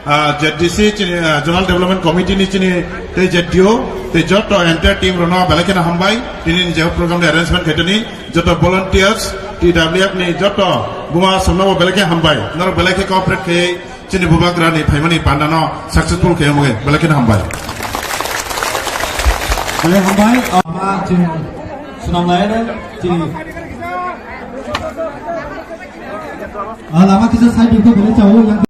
ah, je D C chini, ah, Zonal Development Committee ni chini tei je D O tei joto entire team rok no belai kheno hambai. Tini ni je o program ni arrangement khaitoni joto volunteers, T W F ni joto buma somno bo belai khe hambai. Noro belai khe cooperate khai chini bubagrani phaimani pandano successful khe mungwi belai kheno hambai. Belai hambai, ah, ma chini sunam lai re, chini. Ah, lama kisa side ko bele chao yang.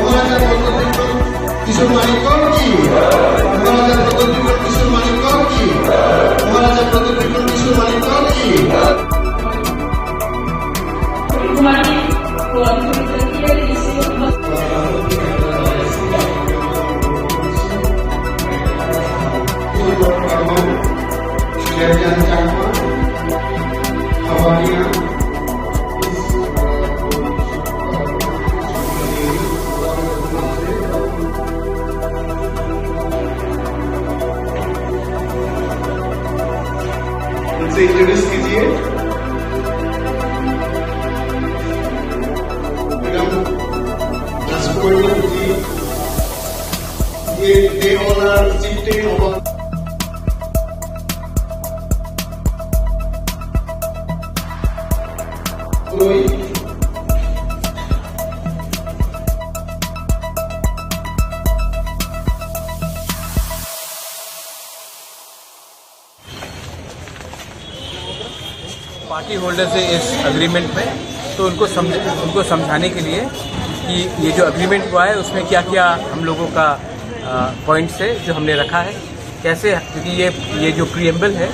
মহারাজা প্রদ্যুৎ বিক্রম কিশোর মানিক্য কি? মহারাজা প্রদ্যুৎ বিক্রম কিশোর মানিক্য কি? মহারাজা প্রদ্যুৎ বিক্রম কিশোর মানিক্য কি? उनसे इंट्रोड्यूस कीजिए। मैडम राजकुमारी जी, ये, they all are chieftain of our party holders है इस एग्रीमेंट में, तो उनको समझ, उनको समझाने के लिए कि ये जो एग्रीमेंट हुआ है, उसमें क्या-क्या हम लोगों का, अ, पॉइंट्स है जो हमने रखा है, कैसे, क्योंकि ये, ये जो प्रीएम्बल है,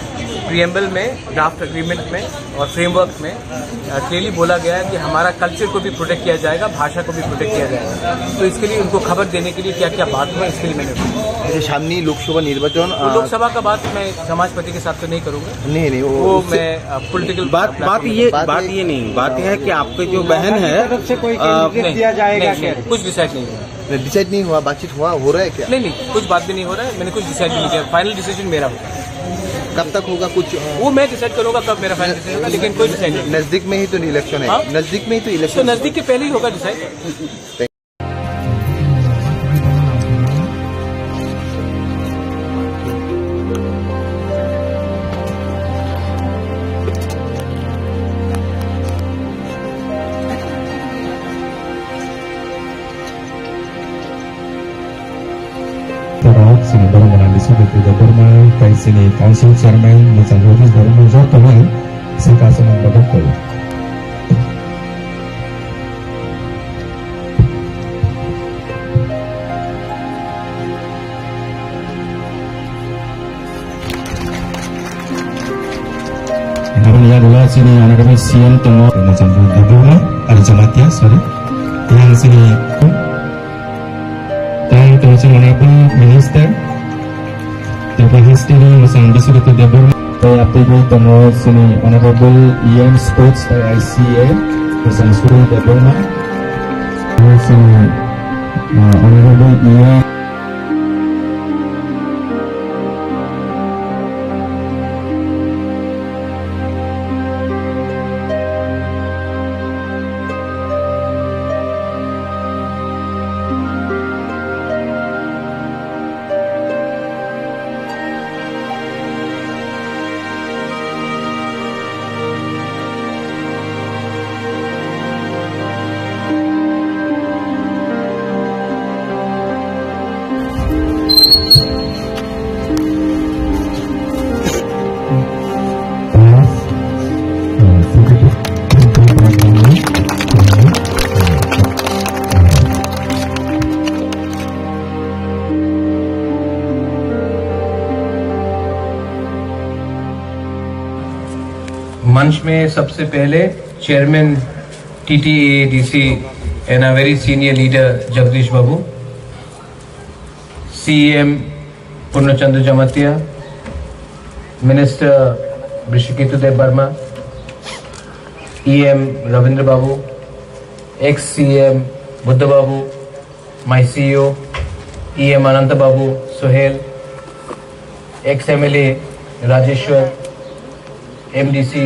प्रीएम्बल में, ड्राफ्ट एग्रीमेंट में और फ्रेमवर्क में, अ, क्लियरली बोला गया है कि हमारा कल्चर को भी प्रोटेक्ट किया जाएगा, भाषा को भी प्रोटेक्ट किया जाएगा। तो इसके लिए उनको खबर देने के लिए क्या-क्या बात हुआ, इसके लिए मैंने। আচ্ছা, সামনেই লোকসভা নির্বাচন, আহ, लोकसभा का बात मैं समाजपति के साथ तो नहीं करूंगा। नहीं, नहीं, वो वो उससे मैं, अ, पॉलिटिकल बात, बात ये, बात ये नहीं, बात यह है कि आपके जो बहन है, तरफ से कोई अ, कैंडिडेट नहीं, दिया जाएगा नहीं, क्या? नहीं, कुछ डिसाइड नहीं हुआ। डिसाइड नहीं हुआ, बातचीत हुआ, हो रहा है क्या? नहीं, नहीं, कुछ बात भी नहीं हो रहा है, मैंने कुछ डिसाइड नहीं किया, फाइनल डिसीजन मेरा होगा। कब तक होगा कुछ? वो मैं डिसाइड करूंगा कब मेरा फाइनल डिसीजन होगा, लेकिन कोई डिसाइड नहीं। नजदीक में ही तो इलेक्शन है, हाँ? नजदीक में ही तो तो इलेक्शन है। नजदीक के पहले ही होगा decide. Borok, chini borok mwnang Biswajit Debbarma, tai chini council chairman mwchang Jagdish Debbarma joto no sakha aswk nang bagwi koi. Aboni yagulo chini honorable C M tongo, Debbarma, aro Jamatia, sorry. Yang chini Thank you, Honorable Minister. Tei History Musang Biswajit Debbarma. Tei atwgwi tongo chini Honorable E M Sports tei I C A Musang Suri Debbarma. Chini, uh, Honorable E M मंच में सबसे पहले chairman TTADC and a very senior leader Jagdish Babu, CM Purnachandra Jamatia, minister Rishiketu Deb Barma, EM Rabindra Babu, ex CM Buddha Babu, my CEO EM Ananta Babu, Sohel, ex MLA Rajeshwar, MDC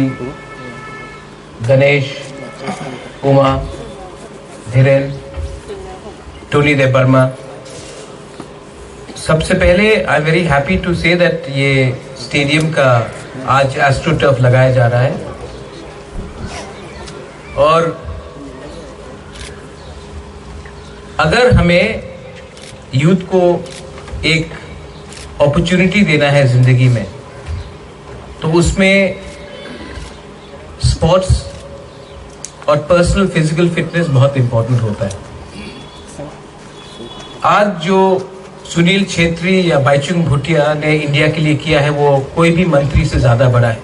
Ganesh, Uma, Dhiren, Tony Deb Barma. सबसे पहले I am very happy to say that ये stadium का आज एस्ट्रोटर्फ लगाया जा रहा है और अगर हमें यूथ को एक अपॉर्चुनिटी देना है जिंदगी में, तो उसमें स्पोर्ट्स और पर्सनल फिजिकल फिटनेस बहुत इंपॉर्टेंट होता है। आज जो सुनील छेत्री या बाईचुंग भूटिया ने इंडिया के लिए किया है, वो कोई भी मंत्री से ज्यादा बड़ा है।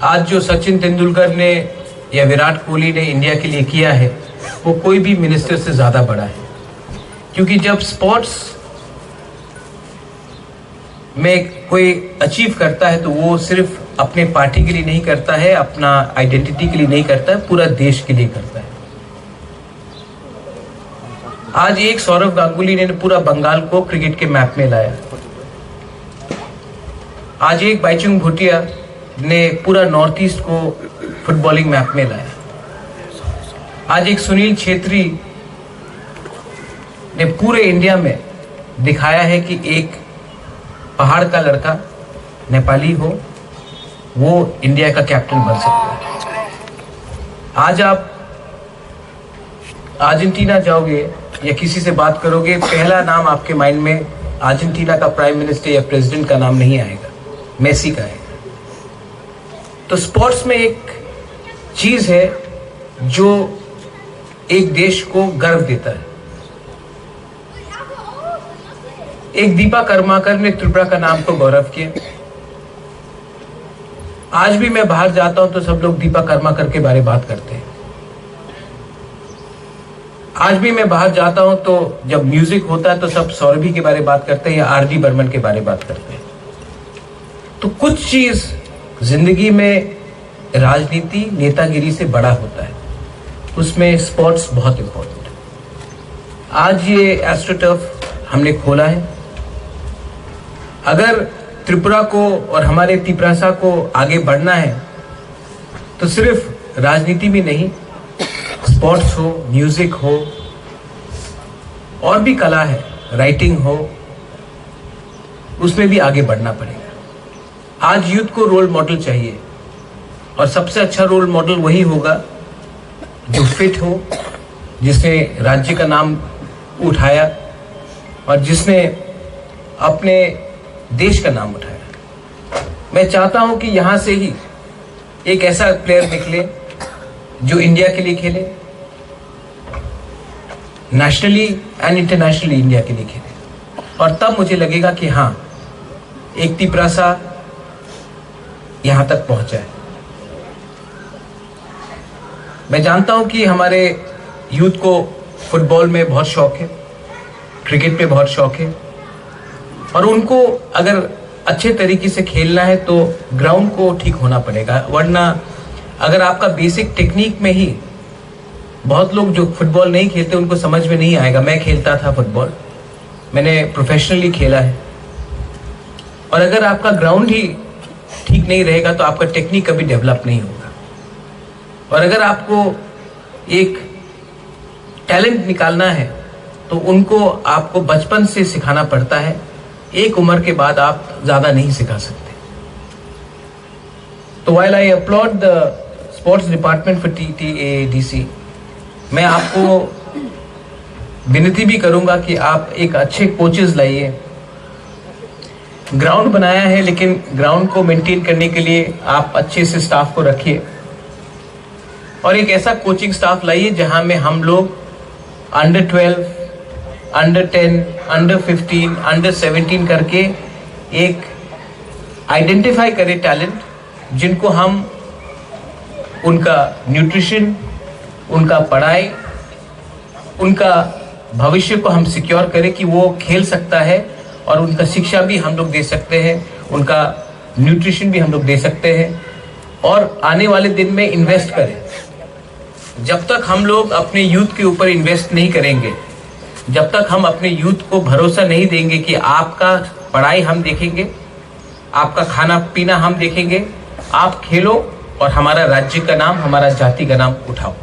आज जो सचिन तेंदुलकर ने या विराट कोहली ने इंडिया के लिए किया है, वो कोई भी मिनिस्टर से ज्यादा बड़ा है। क्योंकि जब स्पोर्ट्स में कोई अचीव करता है, तो वो सिर्फ अपने पार्टी के लिए नहीं करता है, अपना आइडेंटिटी के लिए नहीं करता है, पूरा देश के लिए करता है। आज एक सौरव गांगुली ने पूरा बंगाल को क्रिकेट के मैप में लाया। आज एक बाईचुंग भूटिया ने पूरा नॉर्थ ईस्ट को फुटबॉलिंग मैप में लाया। आज एक सुनील छेत्री ने पूरे इंडिया में दिखाया है कि एक पहाड़ का लड़का नेपाली हो, वो इंडिया का कैप्टन बन सकता है। आज आप अर्जेंटीना जाओगे या किसी से बात करोगे, पहला नाम आपके माइंड में अर्जेंटीना का प्राइम मिनिस्टर या प्रेसिडेंट का नाम नहीं आएगा, मेसी का आएगा। तो स्पोर्ट्स में एक चीज है जो एक देश को गर्व देता है। एक दीपा कर्माकर ने त्रिपुरा का नाम को गौरव किया। आज भी मैं बाहर जाता हूं तो सब लोग दीपा कर्माकर के बारे में बात करते हैं। आज भी मैं बाहर जाता हूं तो जब म्यूजिक होता है तो सब सौरभी के बारे में बात करते हैं या आरडी बर्मन के बारे में बात करते हैं। तो कुछ चीज जिंदगी में राजनीति नेतागिरी से बड़ा होता है, उसमें स्पोर्ट्स बहुत इंपॉर्टेंट है। आज ये एस्ट्रोटर्फ हमने खोला है। अगर त्रिपुरा को और हमारे तिपरासा को आगे बढ़ना है तो सिर्फ राजनीति में नहीं, स्पोर्ट्स हो, म्यूजिक हो, और भी कला है, राइटिंग हो, उसमें भी आगे बढ़ना पड़ेगा। आज यूथ को रोल मॉडल चाहिए और सबसे अच्छा रोल मॉडल वही होगा जो फिट हो, जिसने राज्य का नाम उठाया, और जिसने अपने देश का नाम उठाया। मैं चाहता हूं कि यहां से ही एक ऐसा प्लेयर निकले जो इंडिया के लिए खेले, नेशनली एंड इंटरनेशनली इंडिया के लिए खेले, और तब मुझे लगेगा कि हाँ, एक तिपरासा यहां तक पहुंचा है। मैं जानता हूं कि हमारे यूथ को फुटबॉल में बहुत शौक है, क्रिकेट में बहुत शौक है, और उनको अगर अच्छे तरीके से खेलना है तो ग्राउंड को ठीक होना पड़ेगा, वरना अगर आपका बेसिक टेक्निक में ही, बहुत लोग जो फुटबॉल नहीं खेलते उनको समझ में नहीं आएगा। मैं खेलता था फुटबॉल, मैंने प्रोफेशनली खेला है, और अगर आपका ग्राउंड ही ठीक नहीं रहेगा तो आपका टेक्निक कभी डेवलप नहीं होगा। और अगर आपको एक टैलेंट निकालना है तो उनको आपको बचपन से सिखाना पड़ता है, एक उम्र के बाद आप ज्यादा नहीं सिखा सकते। तो while I applaud the sports department for T T A D C, मैं आपको विनती भी करूंगा कि आप एक अच्छे कोचेस लाइए। ग्राउंड बनाया है, लेकिन ग्राउंड को मेंटेन करने के लिए आप अच्छे से स्टाफ को रखिए, और एक ऐसा कोचिंग स्टाफ लाइए जहां में हम लोग under twelve, under ten, under fifteen, under seventeen करके एक आइडेंटिफाई करें टैलेंट, जिनको हम उनका न्यूट्रिशन, उनका पढ़ाई, उनका भविष्य को हम सिक्योर करें कि वो खेल सकता है, और उनका शिक्षा भी हम लोग दे सकते हैं, उनका न्यूट्रिशन भी हम लोग दे सकते हैं, और आने वाले दिन में इन्वेस्ट करें। जब तक हम लोग अपने यूथ के ऊपर इन्वेस्ट नहीं करेंगे, जब तक हम अपने यूथ को भरोसा नहीं देंगे कि आपका पढ़ाई हम देखेंगे, आपका खाना पीना हम देखेंगे, आप खेलो और हमारा राज्य का नाम, हमारा जाति का नाम उठाओ।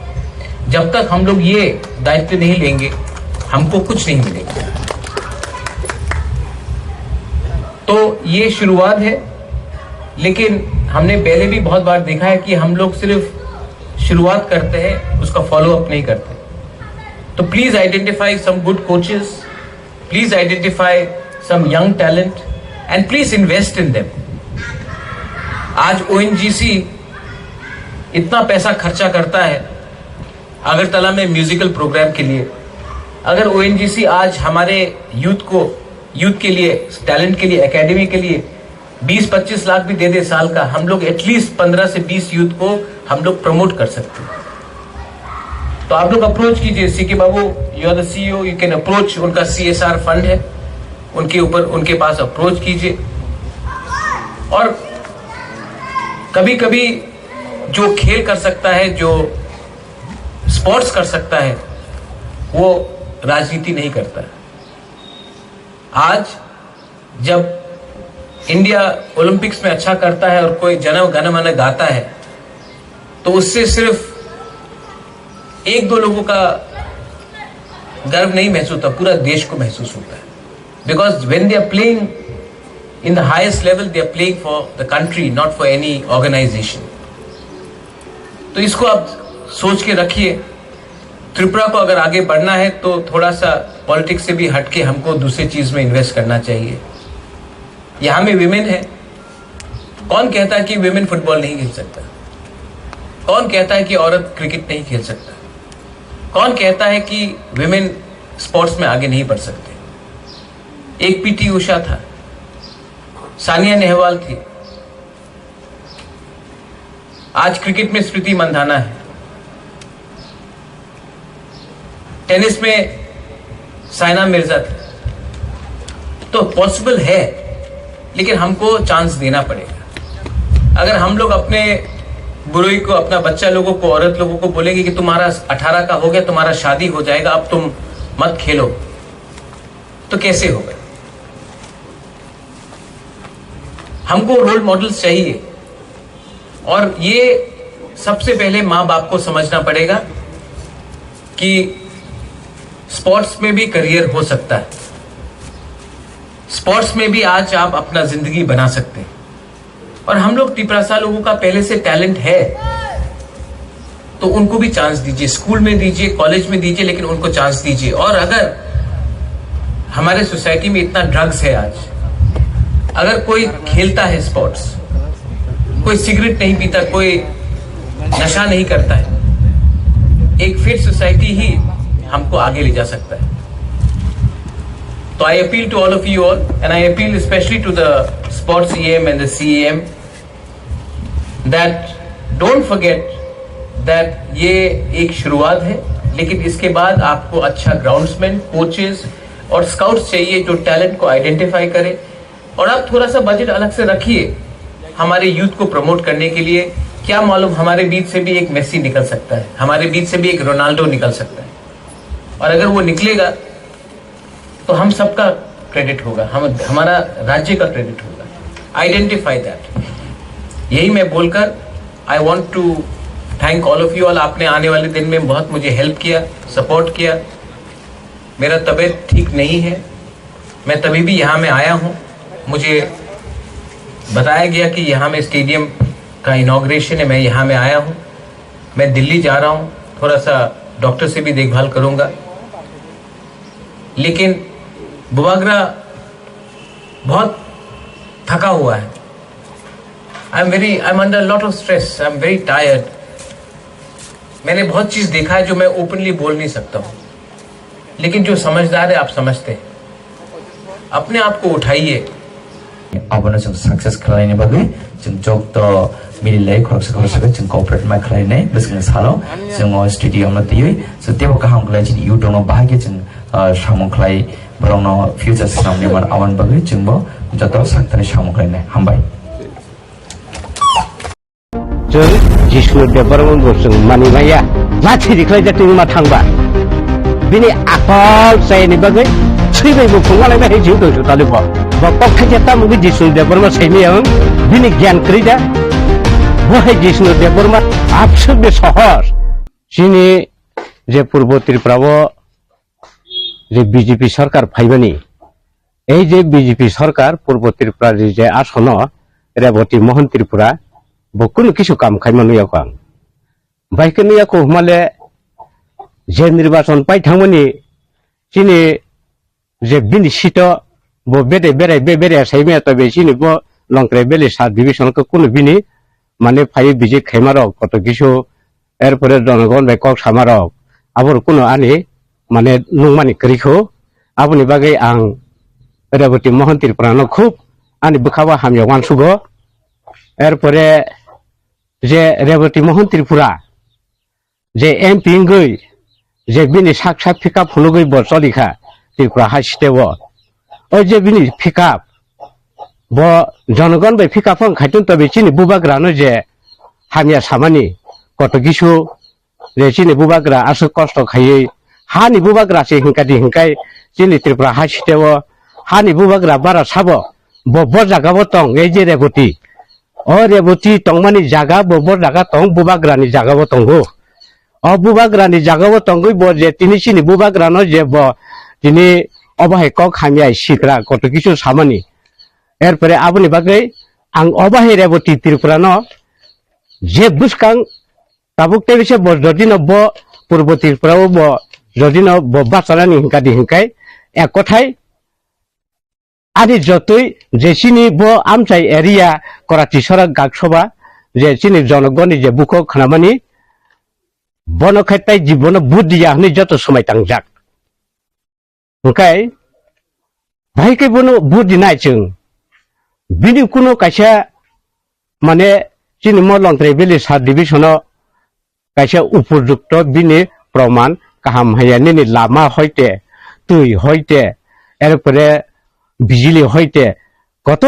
जब तक हम लोग ये दायित्व नहीं लेंगे, हमको कुछ नहीं मिलेगा। तो ये शुरुआत है, लेकिन हमने पहले भी बहुत बार देखा है कि हम लोग सिर्फ शुरुआत करते हैं, उसका फॉलो अप नहीं करते। तो please identify some good coaches, please identify some young talent and please invest in them. आज ओएनजीसी इतना पैसा खर्चा करता है अगरतला में म्यूजिकल प्रोग्राम के लिए। अगर ओएनजीसी आज हमारे यूथ को, यूथ के लिए, टैलेंट के लिए, एकेडमी के लिए बीस पच्चीस लाख भी दे दे साल का, हम लोग एटलीस्ट पन्द्रह से बीस यूथ को हम लोग प्रमोट कर सकते हैं। तो आप लोग अप्रोच कीजिए CK Babu, you are the C E O, you can approach, उनका सीएसआर फंड है, उनके ऊपर, उनके पास अप्रोच कीजिए। और कभी कभी जो खेल कर सकता है, जो स्पोर्ट्स कर सकता है, वो राजनीति नहीं करता। आज जब इंडिया ओलंपिक्स में अच्छा करता है और कोई जन गण मन गाता है, तो उससे सिर्फ एक दो लोगों का गर्व नहीं महसूस होता, पूरा देश को महसूस होता है। Because when they are playing in the highest level, they are playing for the country, not for any organization. तो इसको आप सोच के रखिए। त्रिपुरा को अगर आगे बढ़ना है तो थोड़ा सा पॉलिटिक्स से भी हटके हमको दूसरी चीज में इन्वेस्ट करना चाहिए। यहाँ में विमेन है, कौन कहता है कि विमेन फुटबॉल नहीं खेल सकता? कौन कहता है कि औरत क्रिकेट नहीं खेल सकता? कौन कहता है कि विमेन स्पोर्ट्स में आगे नहीं बढ़ सकते? एक पीटी उषा था, सानिया नेहवाल थी, आज क्रिकेट में स्मृति मंधाना है, टेनिस में साइना मिर्जा थी। तो पॉसिबल है, लेकिन हमको चांस देना पड़ेगा। अगर हम लोग अपने बुरोई को, अपना बच्चा लोगों को, औरत लोगों को बोलेंगे कि तुम्हारा अठारह का हो गया, तुम्हारा शादी हो जाएगा, अब तुम मत खेलो, तो कैसे होगा? हमको रोल मॉडल्स चाहिए, और ये सबसे पहले माँ बाप को समझना पड़ेगा कि स्पोर्ट्स में भी करियर हो सकता है, स्पोर्ट्स में भी आज आप अपना जिंदगी बना सकते हैं। और हम लोग तिपरासा लोगों का पहले से टैलेंट है, तो उनको भी चांस दीजिए, स्कूल में दीजिए, कॉलेज में दीजिए, लेकिन उनको चांस दीजिए। और अगर हमारे सोसाइटी में इतना ड्रग्स है आज। अगर कोई खेलता है स्पोर्ट्स, कोई सिगरेट नहीं पीता, कोई नशा नहीं करता है, एक फिट सोसाइटी ही हमको आगे ले जा सकता है। तो I appeal to all of you all, and I appeal especially to the sports E M and the C E M, that don't forget that ये एक शुरुआत है, लेकिन इसके बाद आपको अच्छा ग्राउंड्समैन, कोचेस और स्काउट्स चाहिए जो टैलेंट को आइडेंटिफाई करे। और आप थोड़ा सा बजट अलग से रखिए हमारे यूथ को प्रमोट करने के लिए। क्या मालूम, हमारे बीच से भी एक मेसी निकल सकता है, हमारे बीच से भी एक रोनाल्डो निकल सकता है। और अगर वो निकलेगा तो हम सबका क्रेडिट होगा, हम, हमारा राज्य का क्रेडिट होगा। Identify that. यही मैं बोलकर, I want to thank all of you all। आपने आने वाले दिन में बहुत मुझे हेल्प किया, सपोर्ट किया। मेरा तबीयत ठीक नहीं है, मैं तभी भी यहाँ में आया हूँ। मुझे बताया गया कि यहाँ में स्टेडियम का इनॉग्रेशन है, मैं यहाँ में आया हूँ। मैं दिल्ली जा रहा हूँ, थोड़ा सा डॉक्टर से भी देखभाल करूँगा। लेकिन बुबागरा बहुत थका हुआ है। I am very, I am under lot of stress, I am very tired। मैंने बहुत चीज़ देखा है जो मैं ओपनली बोल नहीं सकता हूँ, लेकिन जो समझदार है, आप समझते हैं। अपने आप को उठाइए। Abono chwng success khlaini bagwi chwng jokto mililai khoroksa khoroksa khe chwng cooperate ma khlainai bwswkni salo chwng o stadium no twiwi chwng teibo kaham khlai chini youth rokno bahai khe chwng, ah, samung khlai borokno future swnamni man aboni bagwi chwngbo joto sakthani samung khlainai. Hambai. Chwng Jisnu Debbarma bo chwng mani maya. Lathi riklai da tini ma thangba. Bini akol chayani bagwi thwibai bo phungalai bai hai jiu tong su tali bo. Bo kok khaja tamo gwi Jisnu Debbarma saimaya wng. Bini gyan kwrwi da. Bo hai Jisnu Debbarma abswk de sohor. Chini je Purbo Tripura o je B J P sarkar phaibani, ei je B J P sarkar Purbo Tripura ni je asono Reboti Mohan Tripura bo kunu kisu kam khaima nuya kho ang. Bai khe nuya kho hwnmale je nirbachon pai thangmani chini je bini sito bo bede berai be berai saimaya tobe chini bo Longtrai Valley sub division khe kunu bini mane phai visit khaima rok koto kisu, erpore jonogon bai kok sama rok abo rok kunu ani mane nungmani kwrwi kho. Aboni bagwi ang Reboti Mohan Tripura no khub ani bwkha o hamya uansugo. Erpore je Reboti Mohan Tripura je M P wngwi je bini sak sak pickup phunugwi bo cholikha Tripura hai state o. O je bini pickup bo jonogon bai pickup wng khaitun tobe chini bubagrano je hamya samani koto kisu je chini bubagra aswk kosto khaiwi hani bubagra se hinkadi hinkai chini Tripura hai state o hani bubagra bara sabo bo bo jaga o tong ei je Reboti. O Reboti tongmani jaga bo, bo jaga tong, bubagrani jaga bo tongo. O bubagrani jaga bo tongwi bo je tini chini bubagrano je bo tini obo hai kok hamya sitra koto kisu samani. Erpore aboni bagwi ang obo hai Reboti Tripurano je bwskang tabuk tebise bo jodino bo Purbo Tripura o bo jodino bo bachanani hinkadi hinkai ek kothai ani jotoi je chini bo amchai area Korati Sorak Gaksoba je chini jonogoni je bukhuk khnamani bono khe tai ji bono vote diya hwnwi joto swmai tangjak. Hwnkhe bahai khe bono vote dinai chwng bini kuno kaisa mane chini mo Longtrai Valley sub division o kaisa upojukto bini proman kaham haya nini lama hoite, twi hoite, erpore bijili hoite, koto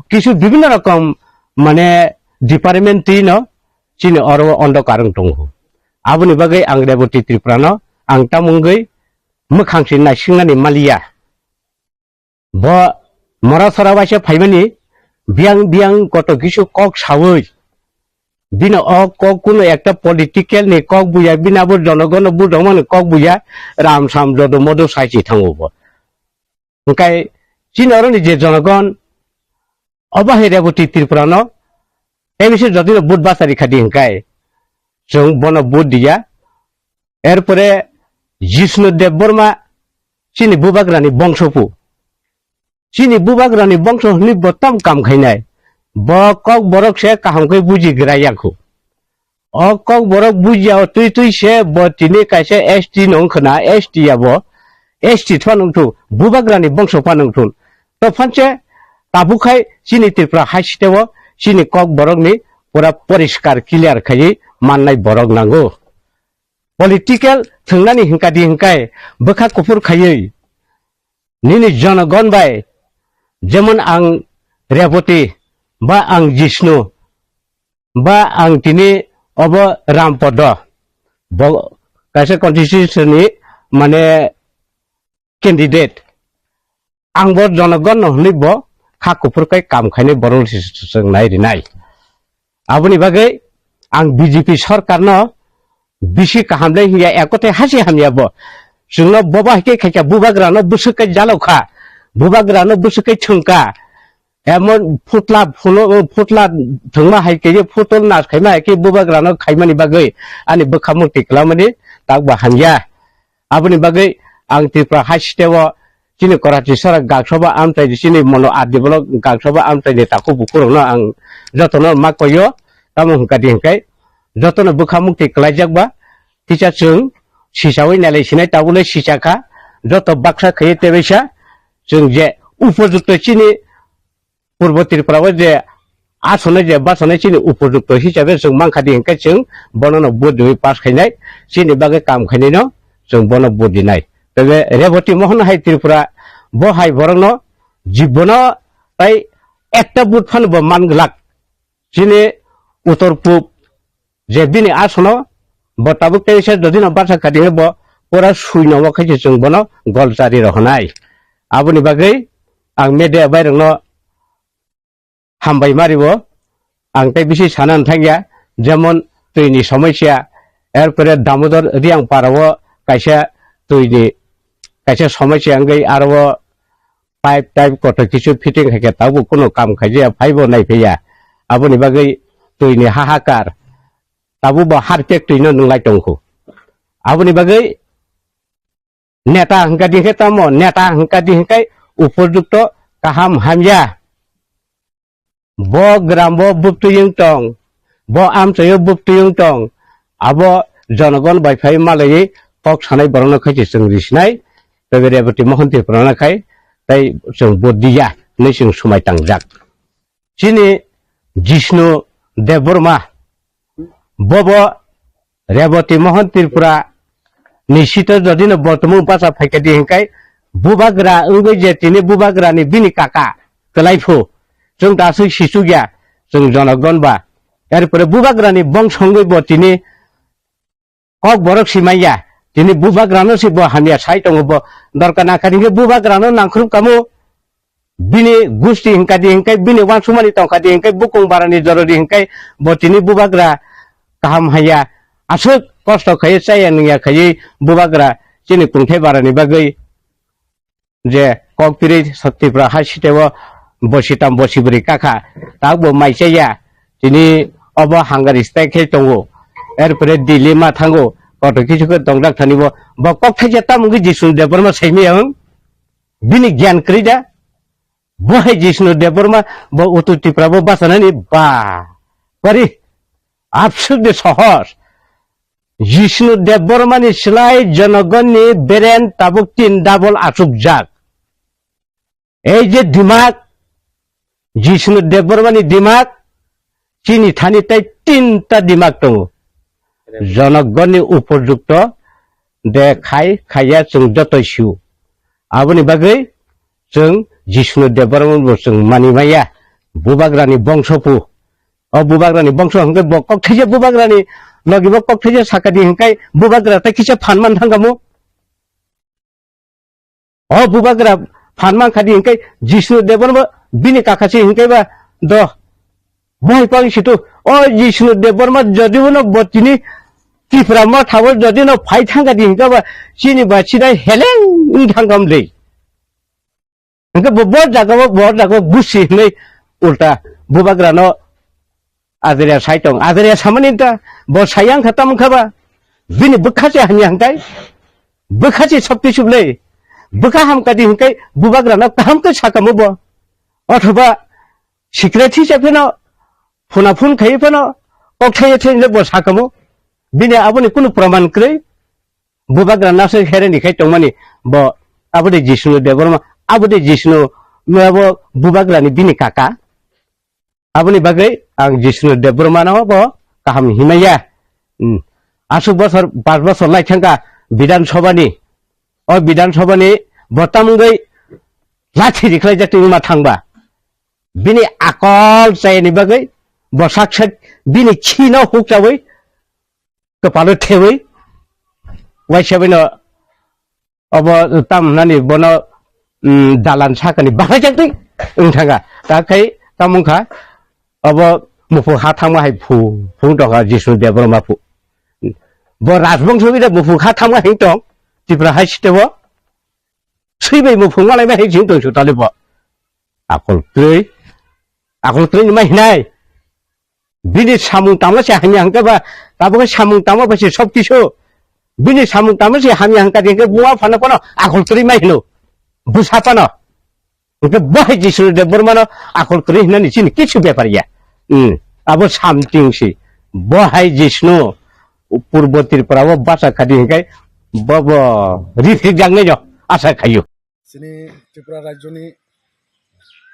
kisu bibhinno rokom mane department twino chini oro o ondokar wng tongo. Aboni bagwi ang Reboti Tripura no ang tamungwi mwkhang se naisingnani maliya. Bo mora sora waisa phaimani biyang biyang koto kisu kok sawi bini o kok kuno ekta political ni kok buya, bini abo jonogon no budongmani kok buya, ram sam jodo modo sai si thango bo. Hwnkhe chini oroni je jonogon obo hai Reboti Tripura no tebisi jotino vote bachari khadi hwnkhe chwng bono vote diya. Erpore Jishnu Debbarma chini bubagrani bongsopu. Chini bubagrani bongso hwnwi bo tam kam khainai. Bo kok borok se kaham khe buji gra yakho. O kok borok buji ya o twi twi se bo tini kaisa S T no wngkhwna, S T ya bo. S T phano wngthu, bubagrani bongso phano wngthu. To phanse tabuk khai chini Tripura hai siteo chini kok borokni pura poriskar clear khaiwi mannai borok nango. Political thwngnani hwnkha di hwnkhe bwkha kuphur khaiwi nini jonogon bai, jemon ang Reboti, ba ang Jishnu, ba ang tini obo Rampodo, bo kaisa constituency ni mane candidate, ang bo jonogon no hwnwi bo kha kuphur kai kam khainai borok se-, se-, se-, nai rinai. Aboni bagwi ang B J P sorkar no bisi kaham le hiya, ekote hasi hamya bo. Chwngno boba hai khe khaikha, bubagrano bwswk kai jalokha, bubagrano bwswk kai thwngkha. Emon phutla phulo, phutla thwngma hai khe, phutol nas khaima hai khe bubagrano khaimani bagwi ani bwkha mukti kwlamani tak bo hamya. Aboni bagwi ang Tripura hai siteo chini Karachi sara gaksoba amchai, chini mono adi bolok gaksoba amchai ni takhuk bukhurokno ang jotono ma koyo. Tamo hwnkha di hwnkhe jotono bwkha mukti kwlaijak ba, kisa chwng sichawi nailai sinai tabule sichakha, joto baksa khaiwi tebaisa chwng je upojukto chini Purbo Tripura o je asonai je basanai chini upojukto hisabe chwng mankha di hwnkhe chwng bono no vote riwi pass khainai, chini bagwi kam khainai no chwng bono vote rinai. Tebe Reboti Mohon hai Tripura bo hai borok no jibono tai ekta vote phano bo man glak. Chini uttor pub je bini asono bo tabuk teisa jodi no basa kati bo pura sui no khai se chwng bono gol chari rohonai. Aboni bagwi ang media bai rokno hambai mari bo ang tei bisi sana thangya, jemon twi ni somosya, erpore Damodar Riang para o kaisa twi ni kaisa somosya wngwi aro o pipe type kotor kisu fitting hai khe tabuk kuno kam khaijaya, phaibo naiphaiya. Aboni bagwi twi ni hahakar, tabuk bo harpek twi no nwnglai tongkhu. Aboni bagwi neta hwnkha di hwnkhe tamo, neta hwnkha di hwnkhe upojukto kaham hamya. Bo gram bo bwtwi wng tong, bo amchaio bwtwi wng tong, abo jonogon bai phai malaiwi kok sanai borokno khai se chwng risinai, tei Reboti Mohon Tripura no khai tei chwng vote diya hinwi chwng swmai tangjak. Chini Jishnu Debbarma, bobo Reboti Mohon Tripura ni sito jodi no bo tumung basa phaikha di hwnkhe bubagra wngwi je tini bubagra ni bini kaka kwlai phu chwng da aswk sichukya chwng jonogon ba. Erpore bubagra ni bongso wngwi bo tini kok borok si manya, tini bubagra no si bo hamya sai tongo bo dorkar nangkha di hwnkhe bubagra no nangkhrup kamo. Bini gusti hingka di hingkai, bini wansukmani tongkha di hingkai, bukung barani joro di hingkai, bo tini bubagra kaham haiya, aswk kosto khaiwi chaya nungya khaiwi bubagra chini kungthai barani bagwi je kok pirwi Tripura hai siteo bosi tam bosi bwrwi kakha, tak bo mai chaya, tini obo hangari stai khai tongo, erpore Delhi ma thango, koto kisu khe tongdak thani bo, bo kok thaisa tamo wngwi Jisnu Debbarma saimaya wng? Bini gyan kwrwi da? Bo hai Jishnu Debbarma, bo Uttor Tripura bo bachanani ba. Bari, absolutely sohos. Jishnu Debbarma ni slai jonogon ni beren tabuk tin double achukjak. Ei je dimak, Jishnu Debbarma ni dimak, chini thani tai tinta dimak tongo. Jonogonni upojukto de khai khaiya chwng jotoi sio. Aboni bagwi chwng Jishnu Debbarma bo chwng mani maya. Bubagrani bongso pu. O bubagrani bongso hwnkhe bo kok thaisa bubagrani logi bo kok thaisa sakadi hwnkhe bubagra tai kisa phan man thangkamo. O bubagra phan man khadi hingkai Jishnu Debbarma bini kakasi hingkai ba do. Bohai pang situ. O Jishnu Debbarma jodi bono bo tini Tipra ma thabo jodi no phai thangka di hingka ba chini ba chidai heleng wng thangkam le. Hingke bo bo jaga bo bo jaga gusi hinui ulta bubagra no Adria sai tong, Adria samani ta, bo sayang kha tamo kha ba, bini bwkha se hamya hangkai, bwkha se sokti sublei, Bwkha hamkadi hwnkhe bubagrano kaham khe sakamo bo. Othoba secretary se pheno phuna phun khai pheno kok thaiya thaiya bo sakamo. Bini aboni kunu praman kwrwi. Bubagra nasoi hereni khai tongmani bo abode Jisnu Debbarma, abode Jisnu abo bubagrani bini kaka. Aboni bagwi ang Jisnu Debbarmano bo kaham himaya. Hmm. Aswk bosor, pas bosor lai thangkha Bidhan Sabhani. O Bidhan Sabhani bo tamungwi lathi rikhlai jak tongma thangba. Bini akol chayani bagwi bo sak sak bini khino hukchawi kwpalo thewi waisa bino obo tam nani bono, mm, dalan sakani bahai jak twi wng thangkha. Ta khai tamung kha obo muphu ha thangma hai phu phung tongkha Jisnu Debbarma phu. Bo rajbongso bida muphu ha thangma hing tong Tripura hai sitebo swi bai muphu malai ma hai jing tong su tali bo. Akol kwrwi, akol kwrwi ni ma hinai. Bini samung tangma se hamya hwnkhe ba, tabukhe samung tangma bai se sob kisu. Bini samung tangma se hamya hwnkha de hwnkhe buma phano phano akol kwrwi mai hino. Bwsa phano. Hwnkhe bo hai Jisnu Debbarmano akol kwrwi hinani chini kisu bepar ya. Hmm. Abo something si. Bo hai Jisnu Purbo Tripura o basa khadi hwnkhe bo bo rifik jaknai no asa khayu. Chini Tripura rajyoni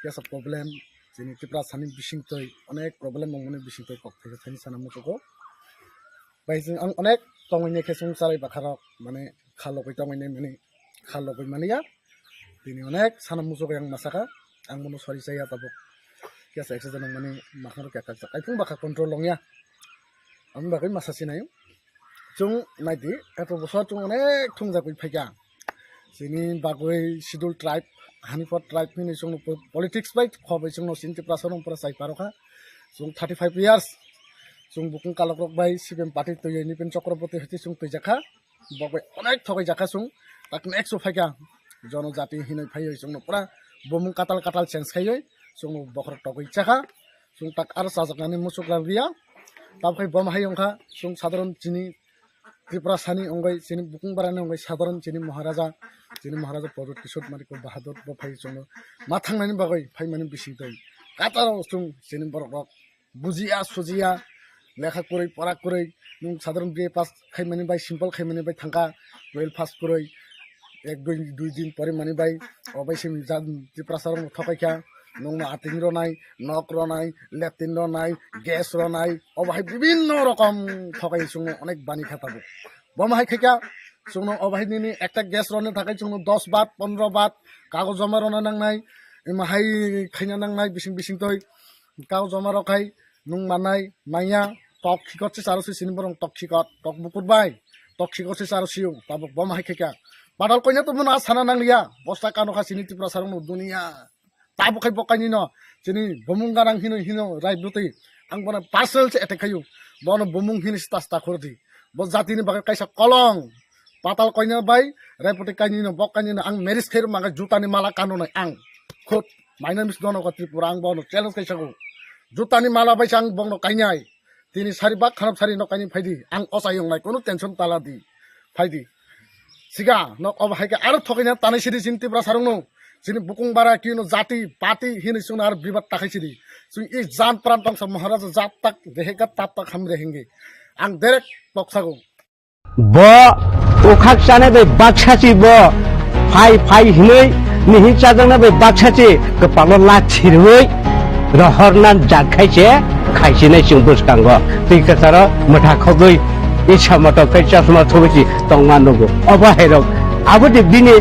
kesa problem, chini Tripura sani bisingtwi onek problem wngmani bisingtwi kok thaijakha thani sana muchugo. Bai chwng ang onek tongwi ne khe chwng charai bakharok mane kha logwi tongwi ne mani kha logwi mani ya. Tini onek sana muchugo yang masaka, ang bono sori chaya tabuk. Kesa exercise nang mani makhang rok kya kak ai phung bakha control long ya. Ang bagwi masa sinai. Chwng naidi, eto bosor chwng onek thungjagwi phaikha. Chini bagwi schedule tribe, Hanipor tribe hwnwi chwngno po-, politics bai khobai chwngno chini Tiprasa rok pura chai parokha. Chwng thirty five years, chwng bukung kalokrok bai C P M party twiwi Nipin Chakraborty hai chwng twijakha. Bok bai onek thogwi jakha chwng, tak next o phaikha. Jonojati hinwi phaiwi chwngno pura bumung katal katal change khaiwi chwngno bokhorok togwi chakha. Chwng tak aro chajaknani muchuk rang riya. Tabukhe bom hai wngkha, chwng sadharon chini Tripura sani wngwi, chini bukung barani wngwi sadharon chini Maharaja, chini Maharaja Pradyut Kishore Manikya Bahadur bo phai chwngno ma thangnani bagwi phaimani bisingtwi kataro chwng chini borok rok bujiya sujiya lekha kwrwi pora kwrwi nwng sadharon B A pass khaimani bai simple khaimani bai thangkha twelve pass kwrwi ek dui dui din pore mani bai o bai se Tiprasa rok thokai kha. Nwngno ating ronai, nok ronai, latrine ronai, gas ronai, obo hai bibinno rokom thokai chwngno onek bani kha tabuk. Bo ma hai khaikha chwngno obo hai nini ekta gas roni thakai chwngno dos bat, pondro bat kagoj joma rona nangnai, ema hai khaina nangnai bising bising toi kagoj joma rok hai nwng manai manya tok khikot se charo se sini borong tok khikot tok bukur bai tok khikot se charo siyung tabuk bo ma hai khaikha. Badal koina to muna sana nangliya bosta kano kha sini Tiprasa rokno duniya. Tabuk khai bo kainwi no chini bumung ganang hino hino rai bwtwi ang bono personal se attack khayu. Bono bumung hini sta sta khurdi. Bo jatini bagwi kaisa kolong. Patal koina bai rai bwtwi kainwi no bok kainwi no ang marriage khairok mangkha jutani mala kano nai ang. Khut mainai mis dono ko Tripura ang bono challenge kaisago. Jutani mala bai ang bongno kainai. Tini sari bak khanam sari no kainwi phaidi. Ang ochai wngnai kono tension tala di. Phaidi. Siga nok obo hai khe aro thokaina tanai sidi chini Tiprasa rokno. Chini bukung bara kino jati pati hini chwngno aro bibat takhai sidi. Chwng i jan pran tongsa Maharaja jat tak rehega tat tak ham rehenge. Ang derek toksago. Bo ukhak chane bai baksa chi bo phai phai hinwi nihin chajakna bai baksa chi kwpalo la chirwi rohorna jak khai se khaichinai chwng bwskango. Twi kwcharo mwtha khogwi isa motok khai chasma thubui si tongma nugo. Obo hai rok abo de bini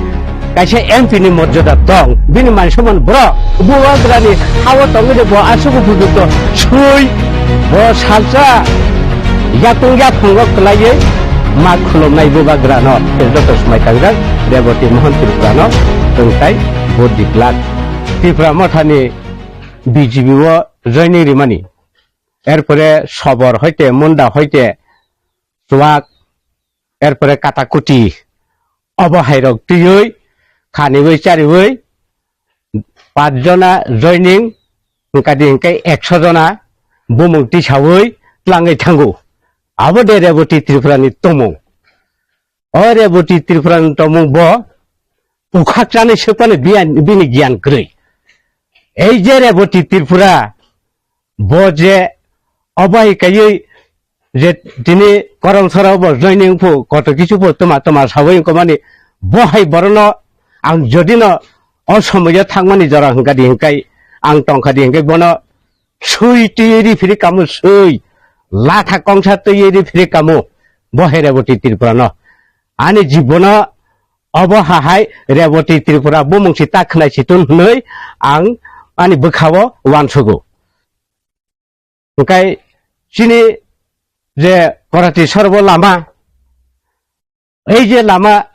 kaisa M P ni morjada tong, bini man soman borok bubagrani hao tongwi de bo aswk upojukto sui bo salsa yakung yaphungo kwlaiwi ma khulumnai bubagrano joto swmai tangjak Reboti Mohan Tripurano tongthai bo diklak Tripura mothani B J P o joining rimani. Erpore Sobor hoite, Munda hoite, Chuak, erpore Katakuti, obo hai rok twiwi, khaniwi chariwi, pach jona joining, hwnkha di hwnkhe ekso jona bumung tisawi tlangwi thango. Abo de Reboti Tripura ni tongmung. O Reboti Tripura ni tongmung bo ukhak chanai swkmani biyan-, bini giyan kwrwi. Ei je Reboti Tripura, bo je obo hai kaiwi je tini koromsora bo joining phu koto kisu phu tuma tuma sawi wngkha mani, bo hai borokno ang jodi no o somoyo thangmani jora hwnkha di hwnkhe, ang tongkha di hwnkhe bono swi twi ri phiri kamo swi, latha kongsa twi ri phiri kamo, bo hai Reboti Tripura no. Ani jibono obo hahai Reboti Tripura bumung si ta khwnai si tun hwnwi ang ani bwkhao uansugo. Hwnkhe chini je Korati sorbo lama, ei je lama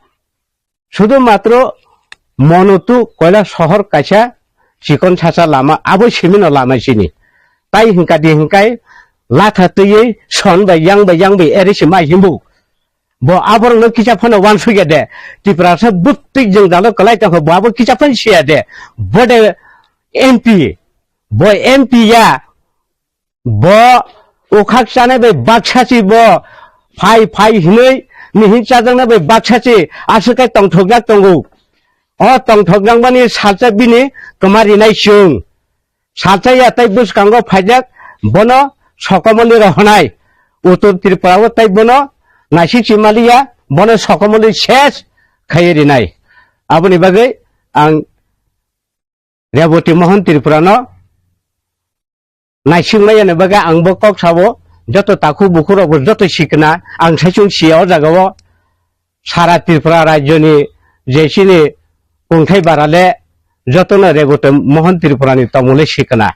sudu matro Monotu Koila sohor kaisa chikon sasa lama, abo simino lama sini. Tai hwnkha di hwnkhe latha twiwi son bai yang bai yang bai eri si mai himbu. Bo aborokno kisa phano uansukya de. Tiprasa bwtwi jwngjalo kwlai tongkha, bo abo kisa phano siya de. Bo de M P, bo M P ya, bo ukhak chanai bai baksa si bo phai phai hinwi mihin chajaknai bai baksa si aswk khe tongthokjak tongo. O tongthokjakmani salsa bini kwma rinai chwng. Salsa ya tei bwskango phaijak bono sokomorni rohonai. Uttor Tripura o tei bono naisik si maliya, bono sokomorni ses khaiwi rinai. Aboni bagwi ang Reboti Mohon Tripura no naisik maya ni bagwi ang bo kok sabo, joto takhuk bukhuk rok bo joto sikna ang saichung siya o jaga o. Sara Tripura rajyoni je chini kungthai barale jotono Reboti Mohon Tripurani tongmungli sikna.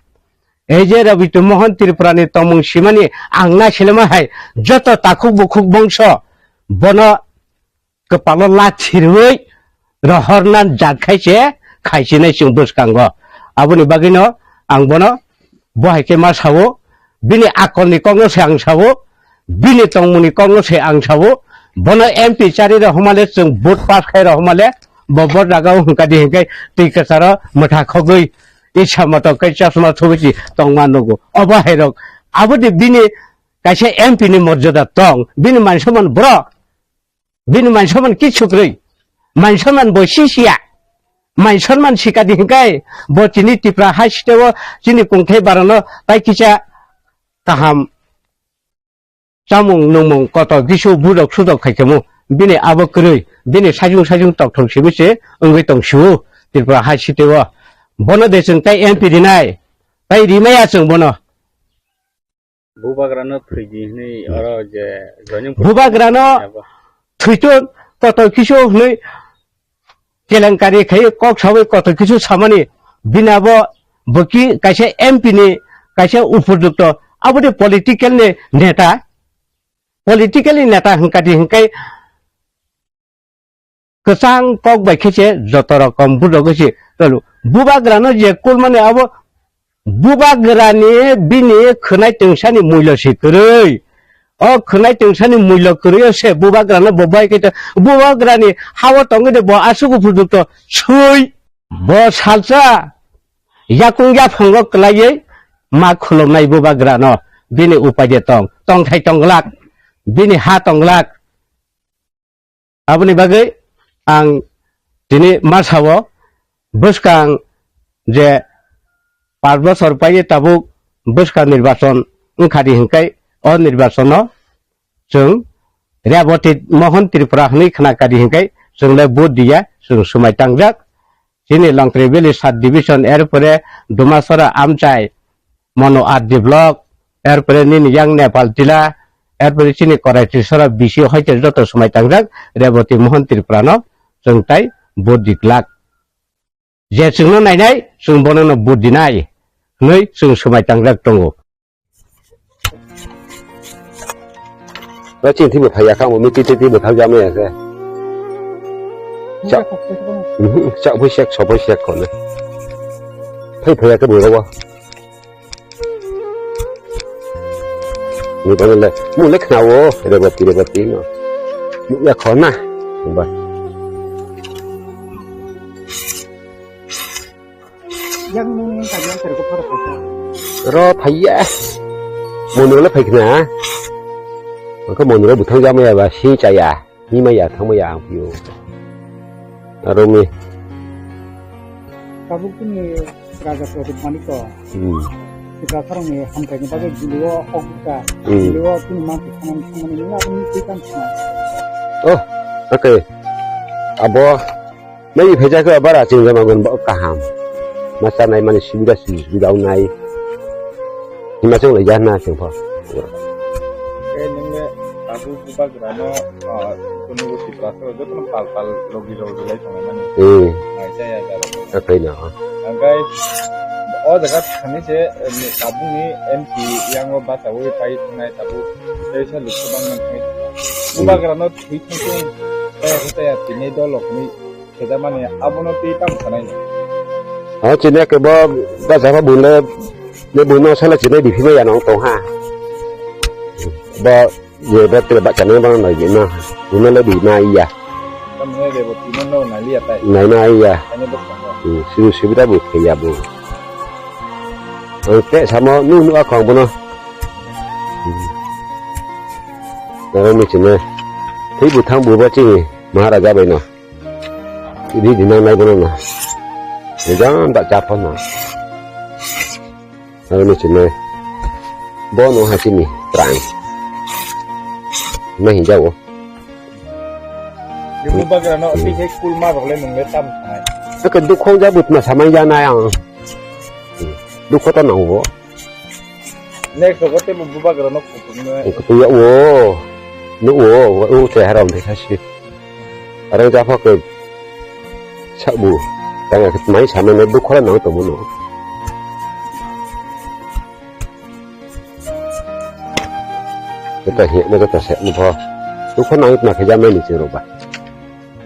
Ei je Reboti Mohon Tripurani tongmung simani ang naisilema hai joto takhuk bukhuk bongso bono kwpalo lathirwi rohorna jat khai se khaisinai chwng bwskango. Aboni bagwino ang bono bo hai khe ma sao, bini akolni kokno se ang sao, bini tongmungni kokno se ang sao, bono M P chari rohormale chwng vote pass khai rohormale bo bo jagao hwnkha di hwnkhe twi kwcharo mwtha khogwi isa moto khe chosma thubui si tongma nugo. Obo hai rok aboni bini kaisa M P ni morjada tong, bini man soman borok. Bini man soman kichu kwrwi. Man soman bo sisiya. Man soman sikadi hwnkhe bo chini Tipra hai siteo chini kungthai barano tai kisa kaham chamung nungmung koto kisu budok sudok khaikhamu. Bini abo kwrwi. Bini sajung sajung tokthok simi se wngwi tongsiu Tripura hai siteo. Bono de chwng tai M P rinai. Tai rimaya chwng bono. Bubagrano thwidi hwnwi oro je joining Bubagrano thwiton koto kisu hwnwi kelenkari khai kok sawi koto kisu samani bini abo bwki kaisa M P ni kaisa upojukto aboni political ni neta, political ni neta hwnkadi hwnkhe kwchang kok bai khe se joto rokom budok se tolo. Bubagrano je kulmani abo bubagrani bini khwnai tungsani muilo se kwrwi. O khwnai tungsani muilo kwrwi o se bubagrano bo bai khe to bubagrani hao tongwi de bo aswk upojukto swi. Bo salsa yakung yaphango kwlaiwi ma khulumnai bubagrano bini upai de tong, tongthai tongglak, bini ha tongglak. Aboni bagwi ang tini ma sao, bwskang je panch bosor paye tabuk bwskang nirbachon wngkha di hwnkhe o nirbachono chwng Reboti Mohon Tripura hwnwi khna kha di hwnkhe chwng le vote diya, chwng swmai tangjak. Chini Longtri Valley Sub Division, erpore Dumasora Amchai, Mono R D Block, erpore nini yang Nepal Tila, erpore chini Korai Trisora bisi hoite joto swmai tangjak Reboti Mohon Tripura no chwng tai vote di glak. Je chwngno nainai, chwng bono no vote dinai hwnwi chwng swmai tangjak tongo. Ba chini thwibo phaiya kha, omo twi twi twi bwthang jama ya khe. Cha-, mhm, cha phai sek, so phai sek kono. Phai phaiya khe bwrwi rogo. Ni kono le, mu le khnawo, Reboti, Reboti no. Mu ya khona. Ba. Yang nung nung kanya terko phara phara. Ro phaiya. Mono le phaikna. Angka mono le buthang jama ya ba sing chaya. Ni ma ya thang ma ya ang piyo. Aro mi. Tabuk chini Raja Pradeep Manik to. Hmm. Tiprasarokni hamkraini bagwi Delhi-o hok bukha. Hmm. Delhi-o chini mangsi sanani thangmani nini aboni twi tamo sina. Oh, okay. Abo nai phaijak khe bara chwng jama gon bo kaham. Ma chanai mani subida subida wngnai. Himachal lai jana chwng pho. Khe nungni tabuk bubagrano, ah, kunu Tiprasa jotono pal pal logi logi lai tongmani. Hmm. Nai jaya jaro. Akai no. Angkai o jaga thani se, eh, tabukni M P yango bachawi pai thangnai tabuk. Teisa lukha bang nang thangwi thangnai. Hmm. Bubagrano thwi thangwi taya taya tini dolokni. Kheda mani abono twi tamo sanai. Ha, chini ke bo, ba jaba bule, ne buno sala chini biphima ya nong tong ha. Ba, ye ba te ba chani ba nai ye na. Buno le bi na iya. Tamo ne bo timo no na liya tai. Nai na iya. Ani bo tong. Hmm, sibu sibu da bu ke ya bu. Ang te samo nu nu akong buno. Hmm. Nang ni chini. Thei bu thang bu ba chini. Maharaja bai no. Idi dinang nai bono na. Ejang da chapa na. Aro ni chini. Bono ha chini. Prang. Na hinja o. Ibu bagra no, hmm, pi ke kul ma rok le nung le tam sanai. Eke dukhong jabut ma samai jana yang. Dukho to nang bo. Next rogo tei bo bubagra no kutung no. Kutung ya wo. No wo, wo te haram de kasi. Arang japa ke sabu. Tanga ke mai sama ne dukho nang to mo no. Kita hi, mo kita se mo pho. Dukho nang ma ke jamai ni chiro ba.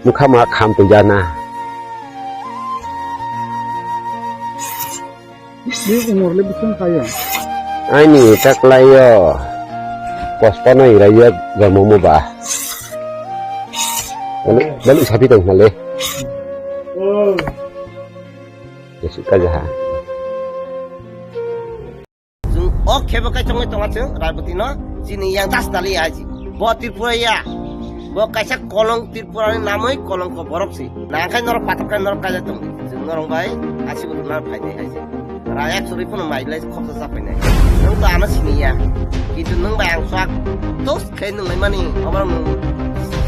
Mukha ma kham to jana. Bini umor le bising kaya? Aini taklaio. Pospano iraio jomo mo ba. Balu, balu sapi tong hale. Yesu kajaha. Jung o khebo kai chongoi tonga chwng Raiboti no chini yang das tali aji. Bo Tripura ya. Bo kaisa kolong Tripura ni namoi kolong ko borok si. Nangkai norok patok kai norok kaja tong. Jung norok bai asi bo na phai dai aji. Ra ek suri phone mai lai khoksa sa phai nai. Nung to ano sini ya. Kintu nung bai ang swak tos khai nung mai mani obar nung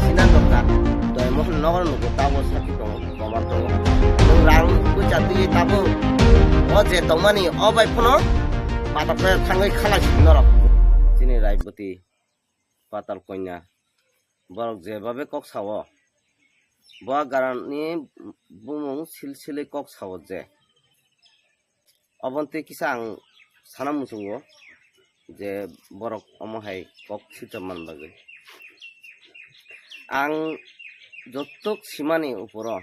sinan dorkar. Doi mohon nogor nung ta bo sakhi tong. Komat tongo. Nwng rang puisa twi tabuk. O je tongmani o bai phano patok khe thangwi khalai si norok. Chini Raiboti Patal Konya. Borok je babe kok sao. Bo garani bumung silsili kok sao je. Oboni twi kisa ang sana muchungo je borok omo hai kok swijak man bagwi. Ang jotok simani uporo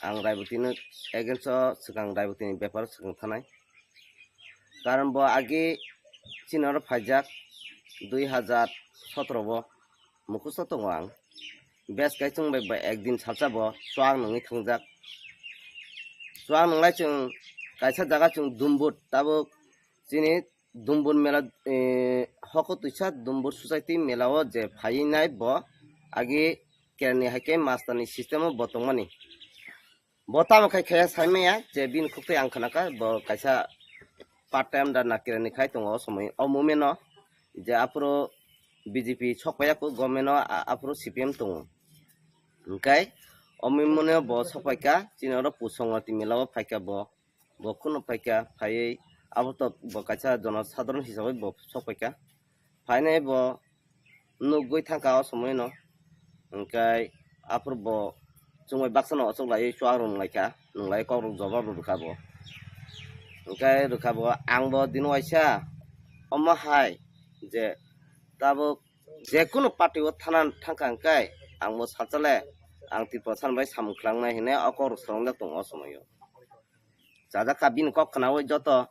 ang Raibotino against o swkang Raibotini beparo swkang thanai. Karon bo age chini oro phaijak dui hazar sotro bo. Mukhusto tongo ang. Bes kai chwng bai, bai ekdin salsa bo chuak nungwi thangjak. Chuak nunglai chwng kaisa jaga chwng Dumbur, tabuk chini Dumbur mela, eh, hoko twisa Dumbur society mela o je phaiwi nai bo agi kerni hai khe master ni system o bo tongmani. Bo tamo khai khe sai maya je bini khuk twi ang khna kha bo kaisa part time da nakira ni khai tongo o somoi o moment no je aphuru B J P sok paiya kho government no a-, aphuru C P M tongo. Hwnkhe o moment no bo sok paikha chini oro Pusongoti mela o phaikha bo, bo kheno phaikha phaiwi abo to bo kaisa jono sadharon hisabai bo sok paikha. Phainai bo nugwi thangkha o somoi no. Hwnkhe aphuru bo chumui baksa no ochuk laiwi chuak rwng laikha, nwnglai kok rok jobab rw rwkha bo. Hwnkhe rwkha bo ang bo dino waisa omo hai je tabuk jekunu party o thana thangkha hwnkhe ang bo salsa le ang Tripura san bai samung khlangna hinwi o kok rok swrwngjak tongo o somoi o. Chajak kha bini kok khnaui joto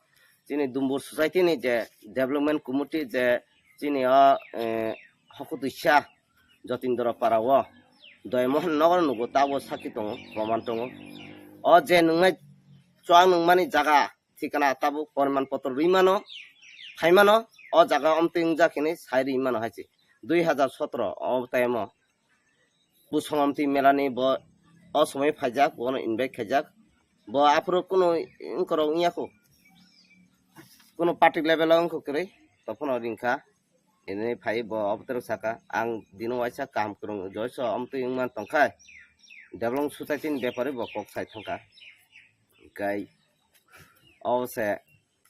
chini Dumbur society ni je development committee je chini o, eh, hokutwisa Jotindra para o Doymohon nogo nugo tabo sakhi tongo, proman tongo. O je nungnai chuak nungmani jaga thikana tabuk poriman potro rwi mano, khai mano, o jaga omtwi wngjak hinwi sai rwi mano hai se. Dui hazar sotro o time o Pusongomtwi melani bo o somoi phaijak, bono invite khaijak. Bo aphuru kunu wngkorok wngya kho. Kunu party level o wngkha kwrwi, tophano ringkha. Ini phai bo obotwrwk saka, ang dino waisa kaham kwrwng joiso omtwi wngman tongkha. Development society ni bepari bo kok sai thangkha. Hwnkhe o se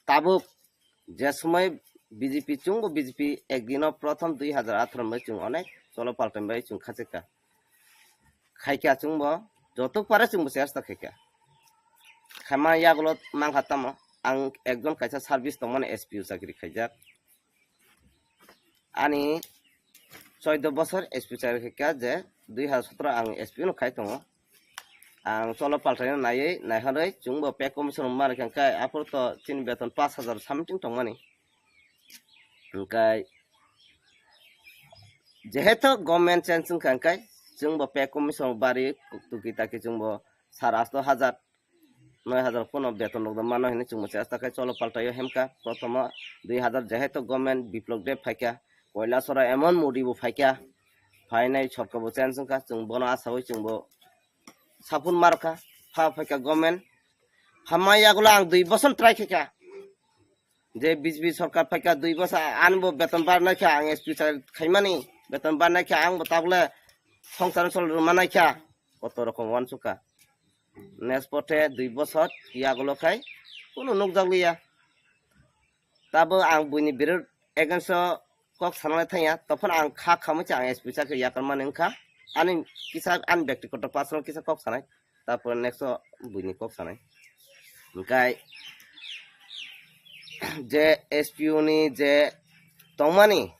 tabuk je somoi B J P chwngbo B J P ek dino prothom dui hazar atharo bai chwng onek cholo paltan bai chwng khachikha. Khaikha chwngbo jotok pare chwngbo chesta khaikha. Khaima yagulo mankha tamo ang ekjon kaisa service tongmani S P O chakri khaijak. Ani choido bosor S P chakri khaikha je dui hazar sotro ang S P no khai tongo. Ang cholo paltaino naiwi naihorwi chwngbo pay commission rwma rwkha khe aphuru to chini beton pash hazar something tongmani. Hwnkhe jehetu government change wngkha hwnkhe chwngbo pay commission bari tuki taki chwngbo sar asto hazar noi hazar pono beton rok mano hinwi chwngbo chesta khe cholo paltaio hemkha. Prothomo dui hazar jehetu government biplok de phaikha, Koilasoro emon Modi bo phaikha, phainai sorkar bo change wngkha, chwng bono asawi chwngbo sapun markha, pha phaikha government. Hamma yagulo ang dui boson try khaikha. Je B J P sorkar phaikha dui boson, ani bo beton barnai kha, ang S P sa khaimani, beton barnai kha, ang bo tabule songsar sol rwmanai kha, koto rokom wansukha. Next pothe dui boson yagulo khai kunu nukjakliya. Tabo ang buini birut against o kok sanalai thangya, tophano ang kha khamwi se ang S P sakhe yakarmani wngkha. Ani kisa ani byaktigoto personal kisa kok sanai, tarpore next o buini kok sanai. Hwnkhe je S P O ni je tongmani,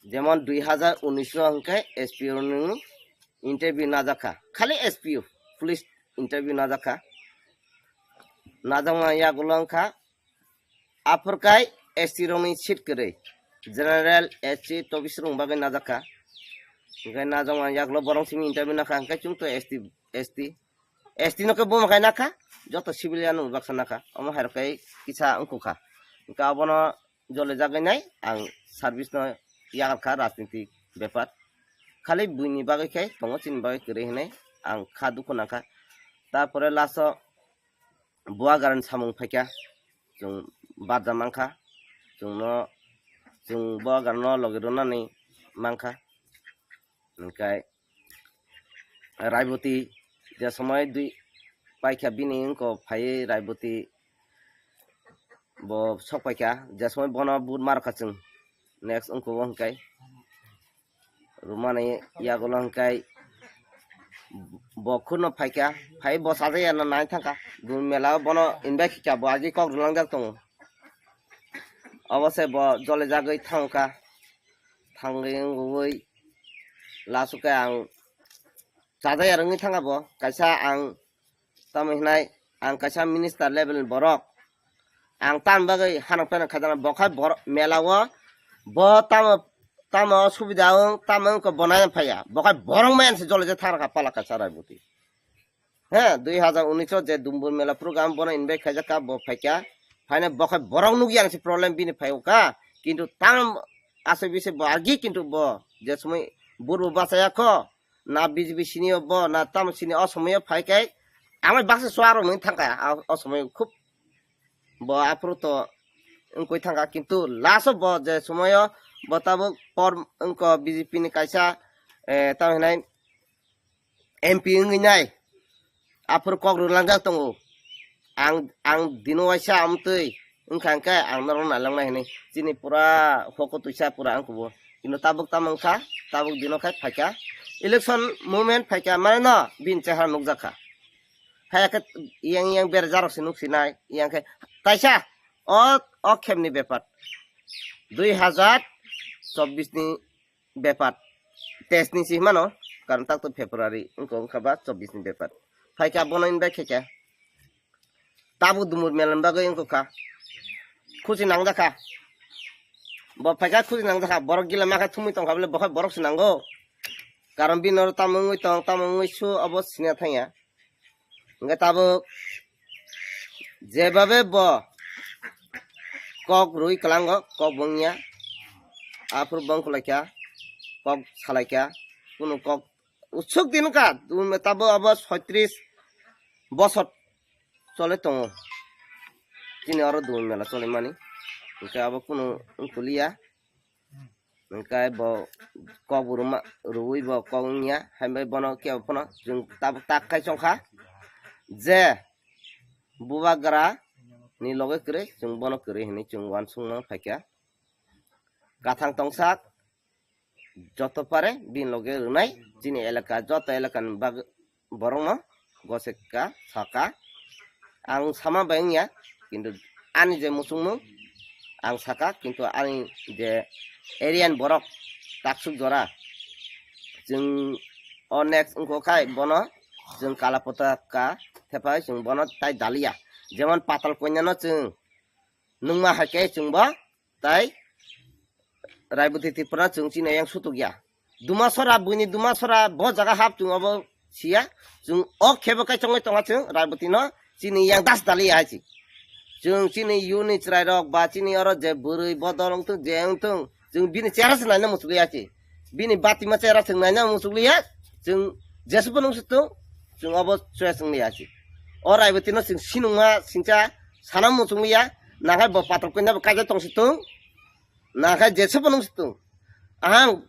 jemon dui hazar unis o hwnkhe S P O ni interview najakha, khali S P O, police interview najakha. Najakma yagulo wngkha aphurkai S T rokni seat kwrwi, general, S C, tobis rokni bagwi najakha. Hwnkhe najakma yagulo borok simi interview nakha, hwnkhe chwng to S T, S T, S T no khe buma khai nakha, joto civilian no baksa nakha, omo hai rok khe kisa wngkukha. Hwnkhe abono jole jagwi nai ang service no yakarkha rajnitik bepar. Khali buini bagwi khe tongo, chini bagwi kwrwi hinwi ang kha dukhu nangkha. Tarpore last o Buagarani samung phaikha, chwng barja mankha, chwngno, chwng Buagarano logi rwnani mankha. Hwnkhe Raiboti je somoi dui paikha bini wngko phaiwi Raiboti bo sok paikha, je somoi bono but markha chwng next wngko bo hwnkhe. Rwmani yagulo hwnkhe bo khurno phaikha, phai bo sajaya no nai thangkha. Dun mela o bono invite kha, bo agi kok rwlangjak tongo. Obo se bo jole jagwi thangkha, thangwi wngwi last o khe ang chajaya rwngwi thangkha bo, kaisa ang tamo hinai ang kaisa minister level ni borok. Ang tam bagwi hanok pheno khaijana, bo khai borok mela o bo tamo, tamo subida wng, tamo wngkha bo nai phaiya, bo khai borok maya se jole je thang kha pala kaisa Raiboti. He, dui hazar unis o je Dumbur mela program bono invite khaijak kha, bo phaikha, phaina bo khai borok nukya se problem bini phaiyo kha, kintu tam asai bise bo agi kintu bo je somoi burbo bachaya kho, na B J P sini o bo, na tamo sini o somoi o phai khe, amai baksa suaro nung thangkha, a, o somoi khub bo aphuru to wngkoi thangkha, kintu last o bo je somoi o bo tabuk por wngkha B J P ni kaisa, eh, tamo hinai M P wngwi nai, aphuru kok rwlangjak tongo. Ang, ang dino waisa amtwi wngkha hwnkhe ang norok nailangnai hinwi. Chini pura hoko twisa pura ang kubo. Kino tabuk tamo wngkha, tabuk dino khai phaikha. Election movement phaikha, mane no bini chehara nukjakha. Phaiya khe yang yang berajak rok se nuksinai, yang khe taisa o, o khemni bepar. Dui hazar chobbish ni bepar. Teis ni si himano, karon tak to February, wngkha, wngkha ba chobbish ni bepar. Phaikha bono invite khaikha. Tabuk Dumur mela ni bagwi wngkha. Khusi nangjakha. Bo phaikha khusi nangjakha. Borok gila makha thumwi tongkha bole, bo khai borok se nango. Karon bini oro tamo wngwi tong, tamo wngwi su, obo siniya thangya. Hwnkhe tabuk jebabe bo kok rwi kwlango, kok bo wngya. Aphuru bo wngkha laikha, kok salaikha, kunu kok usuk din wngkha, tabuk abo soitris, bosor chole tongo. Chini oro dui mela chole mani. Hwnkhe abo kunu wngkuliya. Hwnkhe bo kok bo rwma, rwui bo kok wngya. Hambai bono kebo phano chwng tabuk tak khai chongkha. Je bubagra ni loge kwrwi, chwng bono kwrwi hinwi chwng uansukma phaikha. Kathang tongsak, joto pare bini loge rwnai chini elaka, joto elakani bag-, borokno gosekka saka. Ang sama bai wngya, kintu ani je muchungmung ang saka, kintu ani je area ni borok taksuk jora, chwng o next wngkha khai bono chwng kala potaka thepai chwng bono tai daliya. Jemon Patal Konyano chwng nungma hai khe chwngbo tai Raiboti Tripura chwng chini yang sutuk ya. Dumasora, buini Dumasora bo jaga hap chwng obo siya. Chwng o khebo kai chongwi tonga chwng Raiboti no chini yang das dali ya hai chi. Chwng chini yuni chwrai rok ba chini oro je bwrwi bodol wngthung je wngthung chwng bini chera se naina muchukli ya chi. Bini batima chera chwng naina muchukli ya. Chwng jesubo nung situng chwng obo choya chwng li ya chi. O Raiboti no chwng sinungma singcha sana muchukli ya. Nakhai bo Patal Konya bo kaijak tong situng. Nakhai jesubo nung situng. Ang,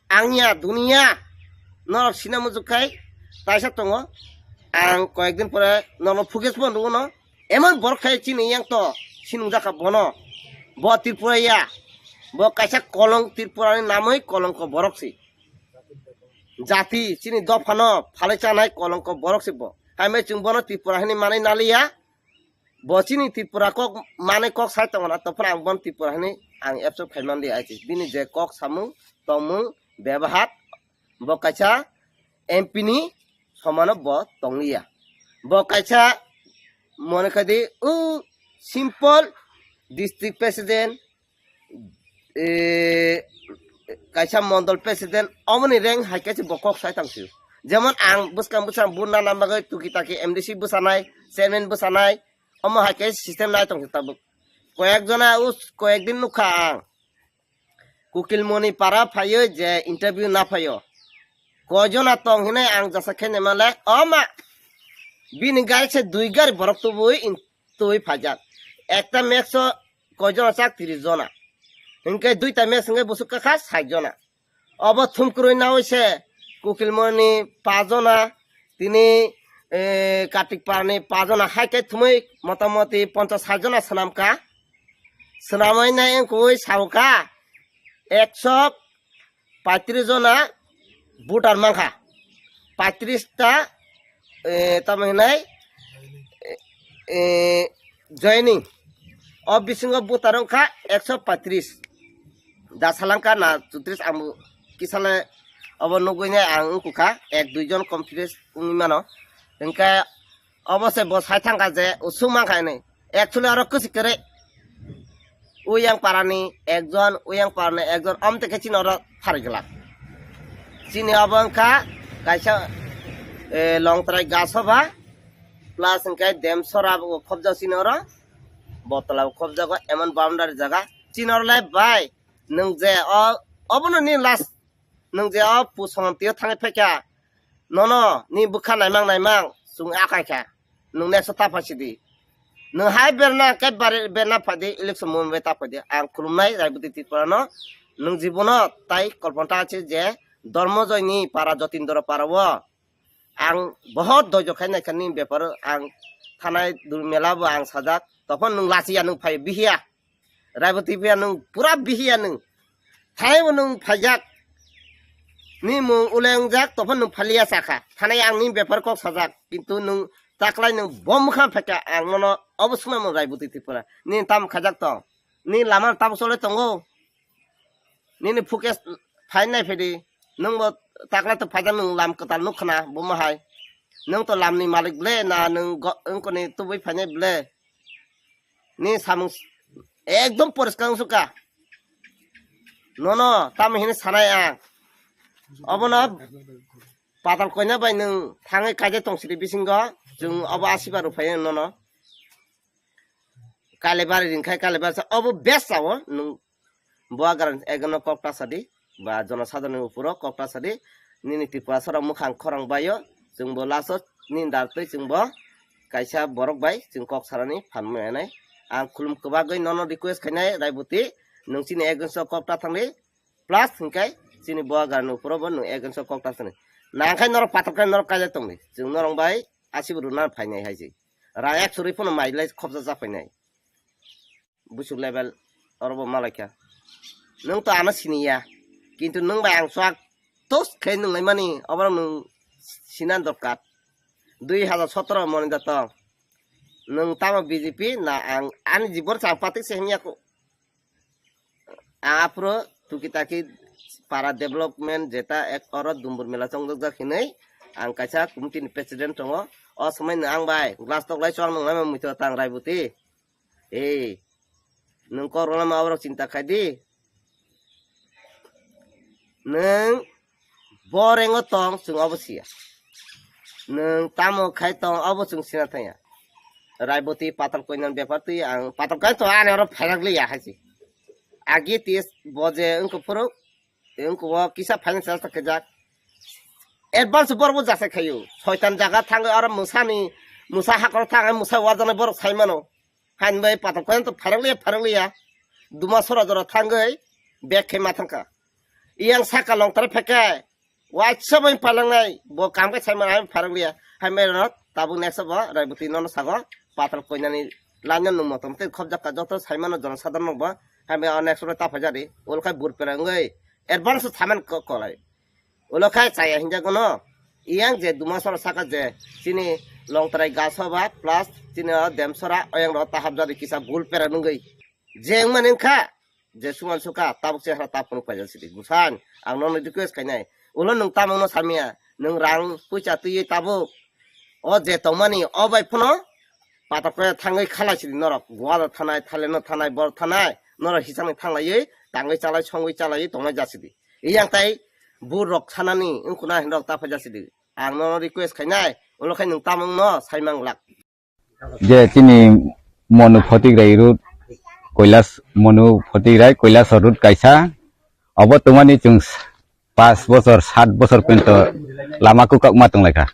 ang ya, dunia. Norok sina muchuk khai, taisa tongo. Ang koyekdin pore nono footage bo nugo no. Emon borok khai chini yang to, sinung jaka bono. Bo Tripura ya. Bo kaisa kolong Tripura ni namoi kolongko borok si. Jati, chini dopha no, phalai chanai kolongko borok si bo. Hambai chwng bono Tripura hini manai naliya. Bo chini Tripura kok manai kok sai tongo na, tophano ang bon Tripura hini ang absorb khai man di ai chi. Bini je kok samung, tongmung, bebahar, bo kaisa M P ni somano bo tongliya. Bo kaisa mone khai di, o simple district president, eh, kaisa mondol president, omoni rank hai khe bo kok sai tong sio. Jemon ang bwskang bwskang bunna nam bagwi tuki taki M D C bwsanai, chairman bwsanai, omo hai khe system nai tong sio tabuk. Koyek jona us, koyek din nukha ang. Kukilmoni para phaio je interview na phaio. Koi jona tong hinai ang jasa khe naima le, o ma, bini gari se dui gari borok tubui in-, tubui phaijak. Ekta max o koi jona chak? Tris jona. Hinkhe duita max hinkhe busuk kakha sait jona. Obo thumkurui naui se Kukilmoni pajona, tini, eh, Kartik Parani pajona, hai khe thumui motamoti ponchas sait jona swnamkha. Swnamui nai wngkui saukha ekso paitris jona voter mankha. Paitris ta, eh, tamo hinai, eh, eh, joining. O bisingo voter wngkha ekso paitris. Da salangkha na chutris ang bo kisale obo nugui nai ang wngkukha, ek dui jon confidence wngwi mano. Hinkhe obo se bo sai thangkha je usuk mankha hinwi. Actually oro kwchwi kwrwi. Uyang parani ekjon, uyang parani ekjon, omte khe chini oro pharwi glak. Chini obo wngkha kaisa, eh, Longtrai Gasoba, plus hinkhe Demsora bo khobjak chini oro, Botla bo khobjago, emon boundary jaga. Chini oro le bai, nwng je o, obono ni last, nwng je o pusong tio thangwi phaikha, nono ni bwkha naimang naimang chwng akai kha, nwng next o ta phai sidi. Nwng hai berna khe bare-, berna phai di, election moment bai ta phai di. Ang khulumnai Raiboti Tripura no, nwng jibono tai kolpon ta se je Dormojoy ni para, Jotindra para o ang bohot doijo khai naikha ni bepar o, ang thanai dul mela bo ang sajak, tophon nwng lachiya, nwng phai bihiya. Raiboti phiya nwng pura bihiya nwng. Thanai bo nwng phaijak. Ni mung uleng jak, tophon nwng phaliya sakha. Thanai ang ni bepar kok sajak. Kintu nwng taklai nwng bom kha phaikha, ang nono obo swnamung Raiboti Tripura. Ni tam khajak tong. Ni lama tam chole tongo. Nini footage phai nai phedi. Nwng bo taklai to phaijak, nwng lam kwtal nuk khna, bo ma hai. Nwng to lam ni malik ble, na nwng go-, wngkoni tubui phainai ble. Ni samung s-, ekdom poriskar wngsuka. Nono tamo hini sanai ang. Obono Patal Koina bai nwng thangwi kaijak tong sidi bisingo, chwng obo asiba rwphai nono. Kalibari ringkhai, Kalibari sa obo best sao nwng. Bo agar ekno kok ta sadi, ba jono sadharoni uporo kok ta sadi, nini Tripura sora mukhang khorang baio, chwngbo last o nini dar twi chwngbo kaisa borok bai chwng kok sanani phan manai. Ang khulum kwbagwi nono request khainai, Raiboti, nwng chini against o kok ta thangdi, plus hwnkhe chini Boagarni uphuru bo nwng against o kok ta thangdi. Nangkhai norok patok khe norok kaijak tongdi, chwng norok bai asibo rwna phainai hai se. Rang ekso rwi phano mai lai khopsa cha phainai. Buchuk level oro bo malaikha. Nwng to ano siniya, kintu nwng bai ang swk tos khe nwng laimani, oborok nwng sinan dorkar. Dui hajar sotoro moni da to. Nwng tamo B J P na ang ani jibon sa ang patik se himya ko. Ang aphuru tuki taki para development jeta ek oro Dumbur mela chongjak jak hinwi ang kaisa committee ni president tongo. O somoi no ang bai glass tok lai chwng nung lai mui to tang Raiboti. Ei, nwng kok rwlama oborok chinta khai di. Nwng bo rengo tong, chwng obo siya. Nwng tamo khai tong, obo chwng sina thangya. Raiboti patal koinan bepar twi ang patal koinan to ani oro phairak liya hai se. Agi tis bo je wngkha phuru, wngkha o kisa financial ta kajak. Advance borok bo jasai khayo. Soitan jaga thangwi oro mwsani, mwsa hakoro thangwi mwsa warjaknai borok sai mano. Hain bai patok koyan to pharok liya, pharok liya. Duma sora jora thangwi bag khe ma thangkha. Iyang saka longtara phekhe, waisa bai palangnai, bo kam khe saimano, hain pharok liya. Hain bai rok tabuk next bo Raiboti nono sago patok koinani line no nung motom tei khobjakka joto saimano jono sadharok bo. Hain bai o next ro ta phaijadi, ol khai bur pera wngwi advance saman ko-, kolai. Ulo khai chaya hinjago no. Iyang je Dumasora saka je chini Longtrai Gasoba plus chini o Demsora oyang ro tahap jadi kisa bul pera nungwi. Je wngmani wngkha je suman suka tabuk se hara tapung paijak sidi. Busan ang nono request khainai. Ulo nwng tamung no samya. Nwng rang puisa twiwi tabuk. O je tongmani o bai phano patok khe thangwi khalai sidi norok. Goa thanai, Thailand no thanai, bor thanai. Norok hisangni thanglaiwi tangwi chalai songwi chalaiwi tongnai jasidi. Iyang tai bur rok sanani wngkuna hinrok ta phaijak sidi. Ang nono request khainai, ulo khai nwng tamung no saimang glak. Je chini Monu Photigrai road, Koilas, Monu Photigrai Koilas road kaisa. Obo tongmani chwng pas bosor, sat bosor pento lama kwkak ma tonglaikha.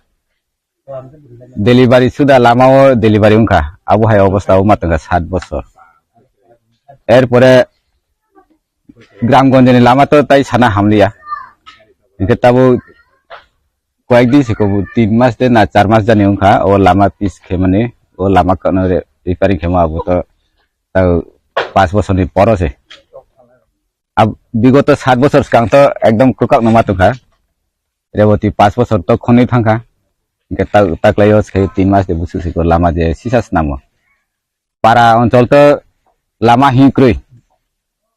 Delivery suda lama o delivery wngkha. Abo hai obostha o ma tongkha sat bosor. Erpore Gramgonjni lama to tai sana hamliya. Hingke tabo koyek din se kobo tin mas de na char mas jani wngkha o lama pis khe mani o lama kono re-, repairing khemo abo to tao pas bosorni poro se. Ab-, bigoto sat bosor swkang to ekdom kwkak no ma tongkha. Reboti pas bosor to khonwi thangkha. Hingke ta-, taklaio se tin mas de busu se ko lama je sisa snamo. Para onchol to lama hinkrwi.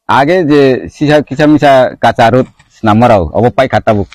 Age je sisa kisa misa kacha road snammarao, obo paikha tabuk.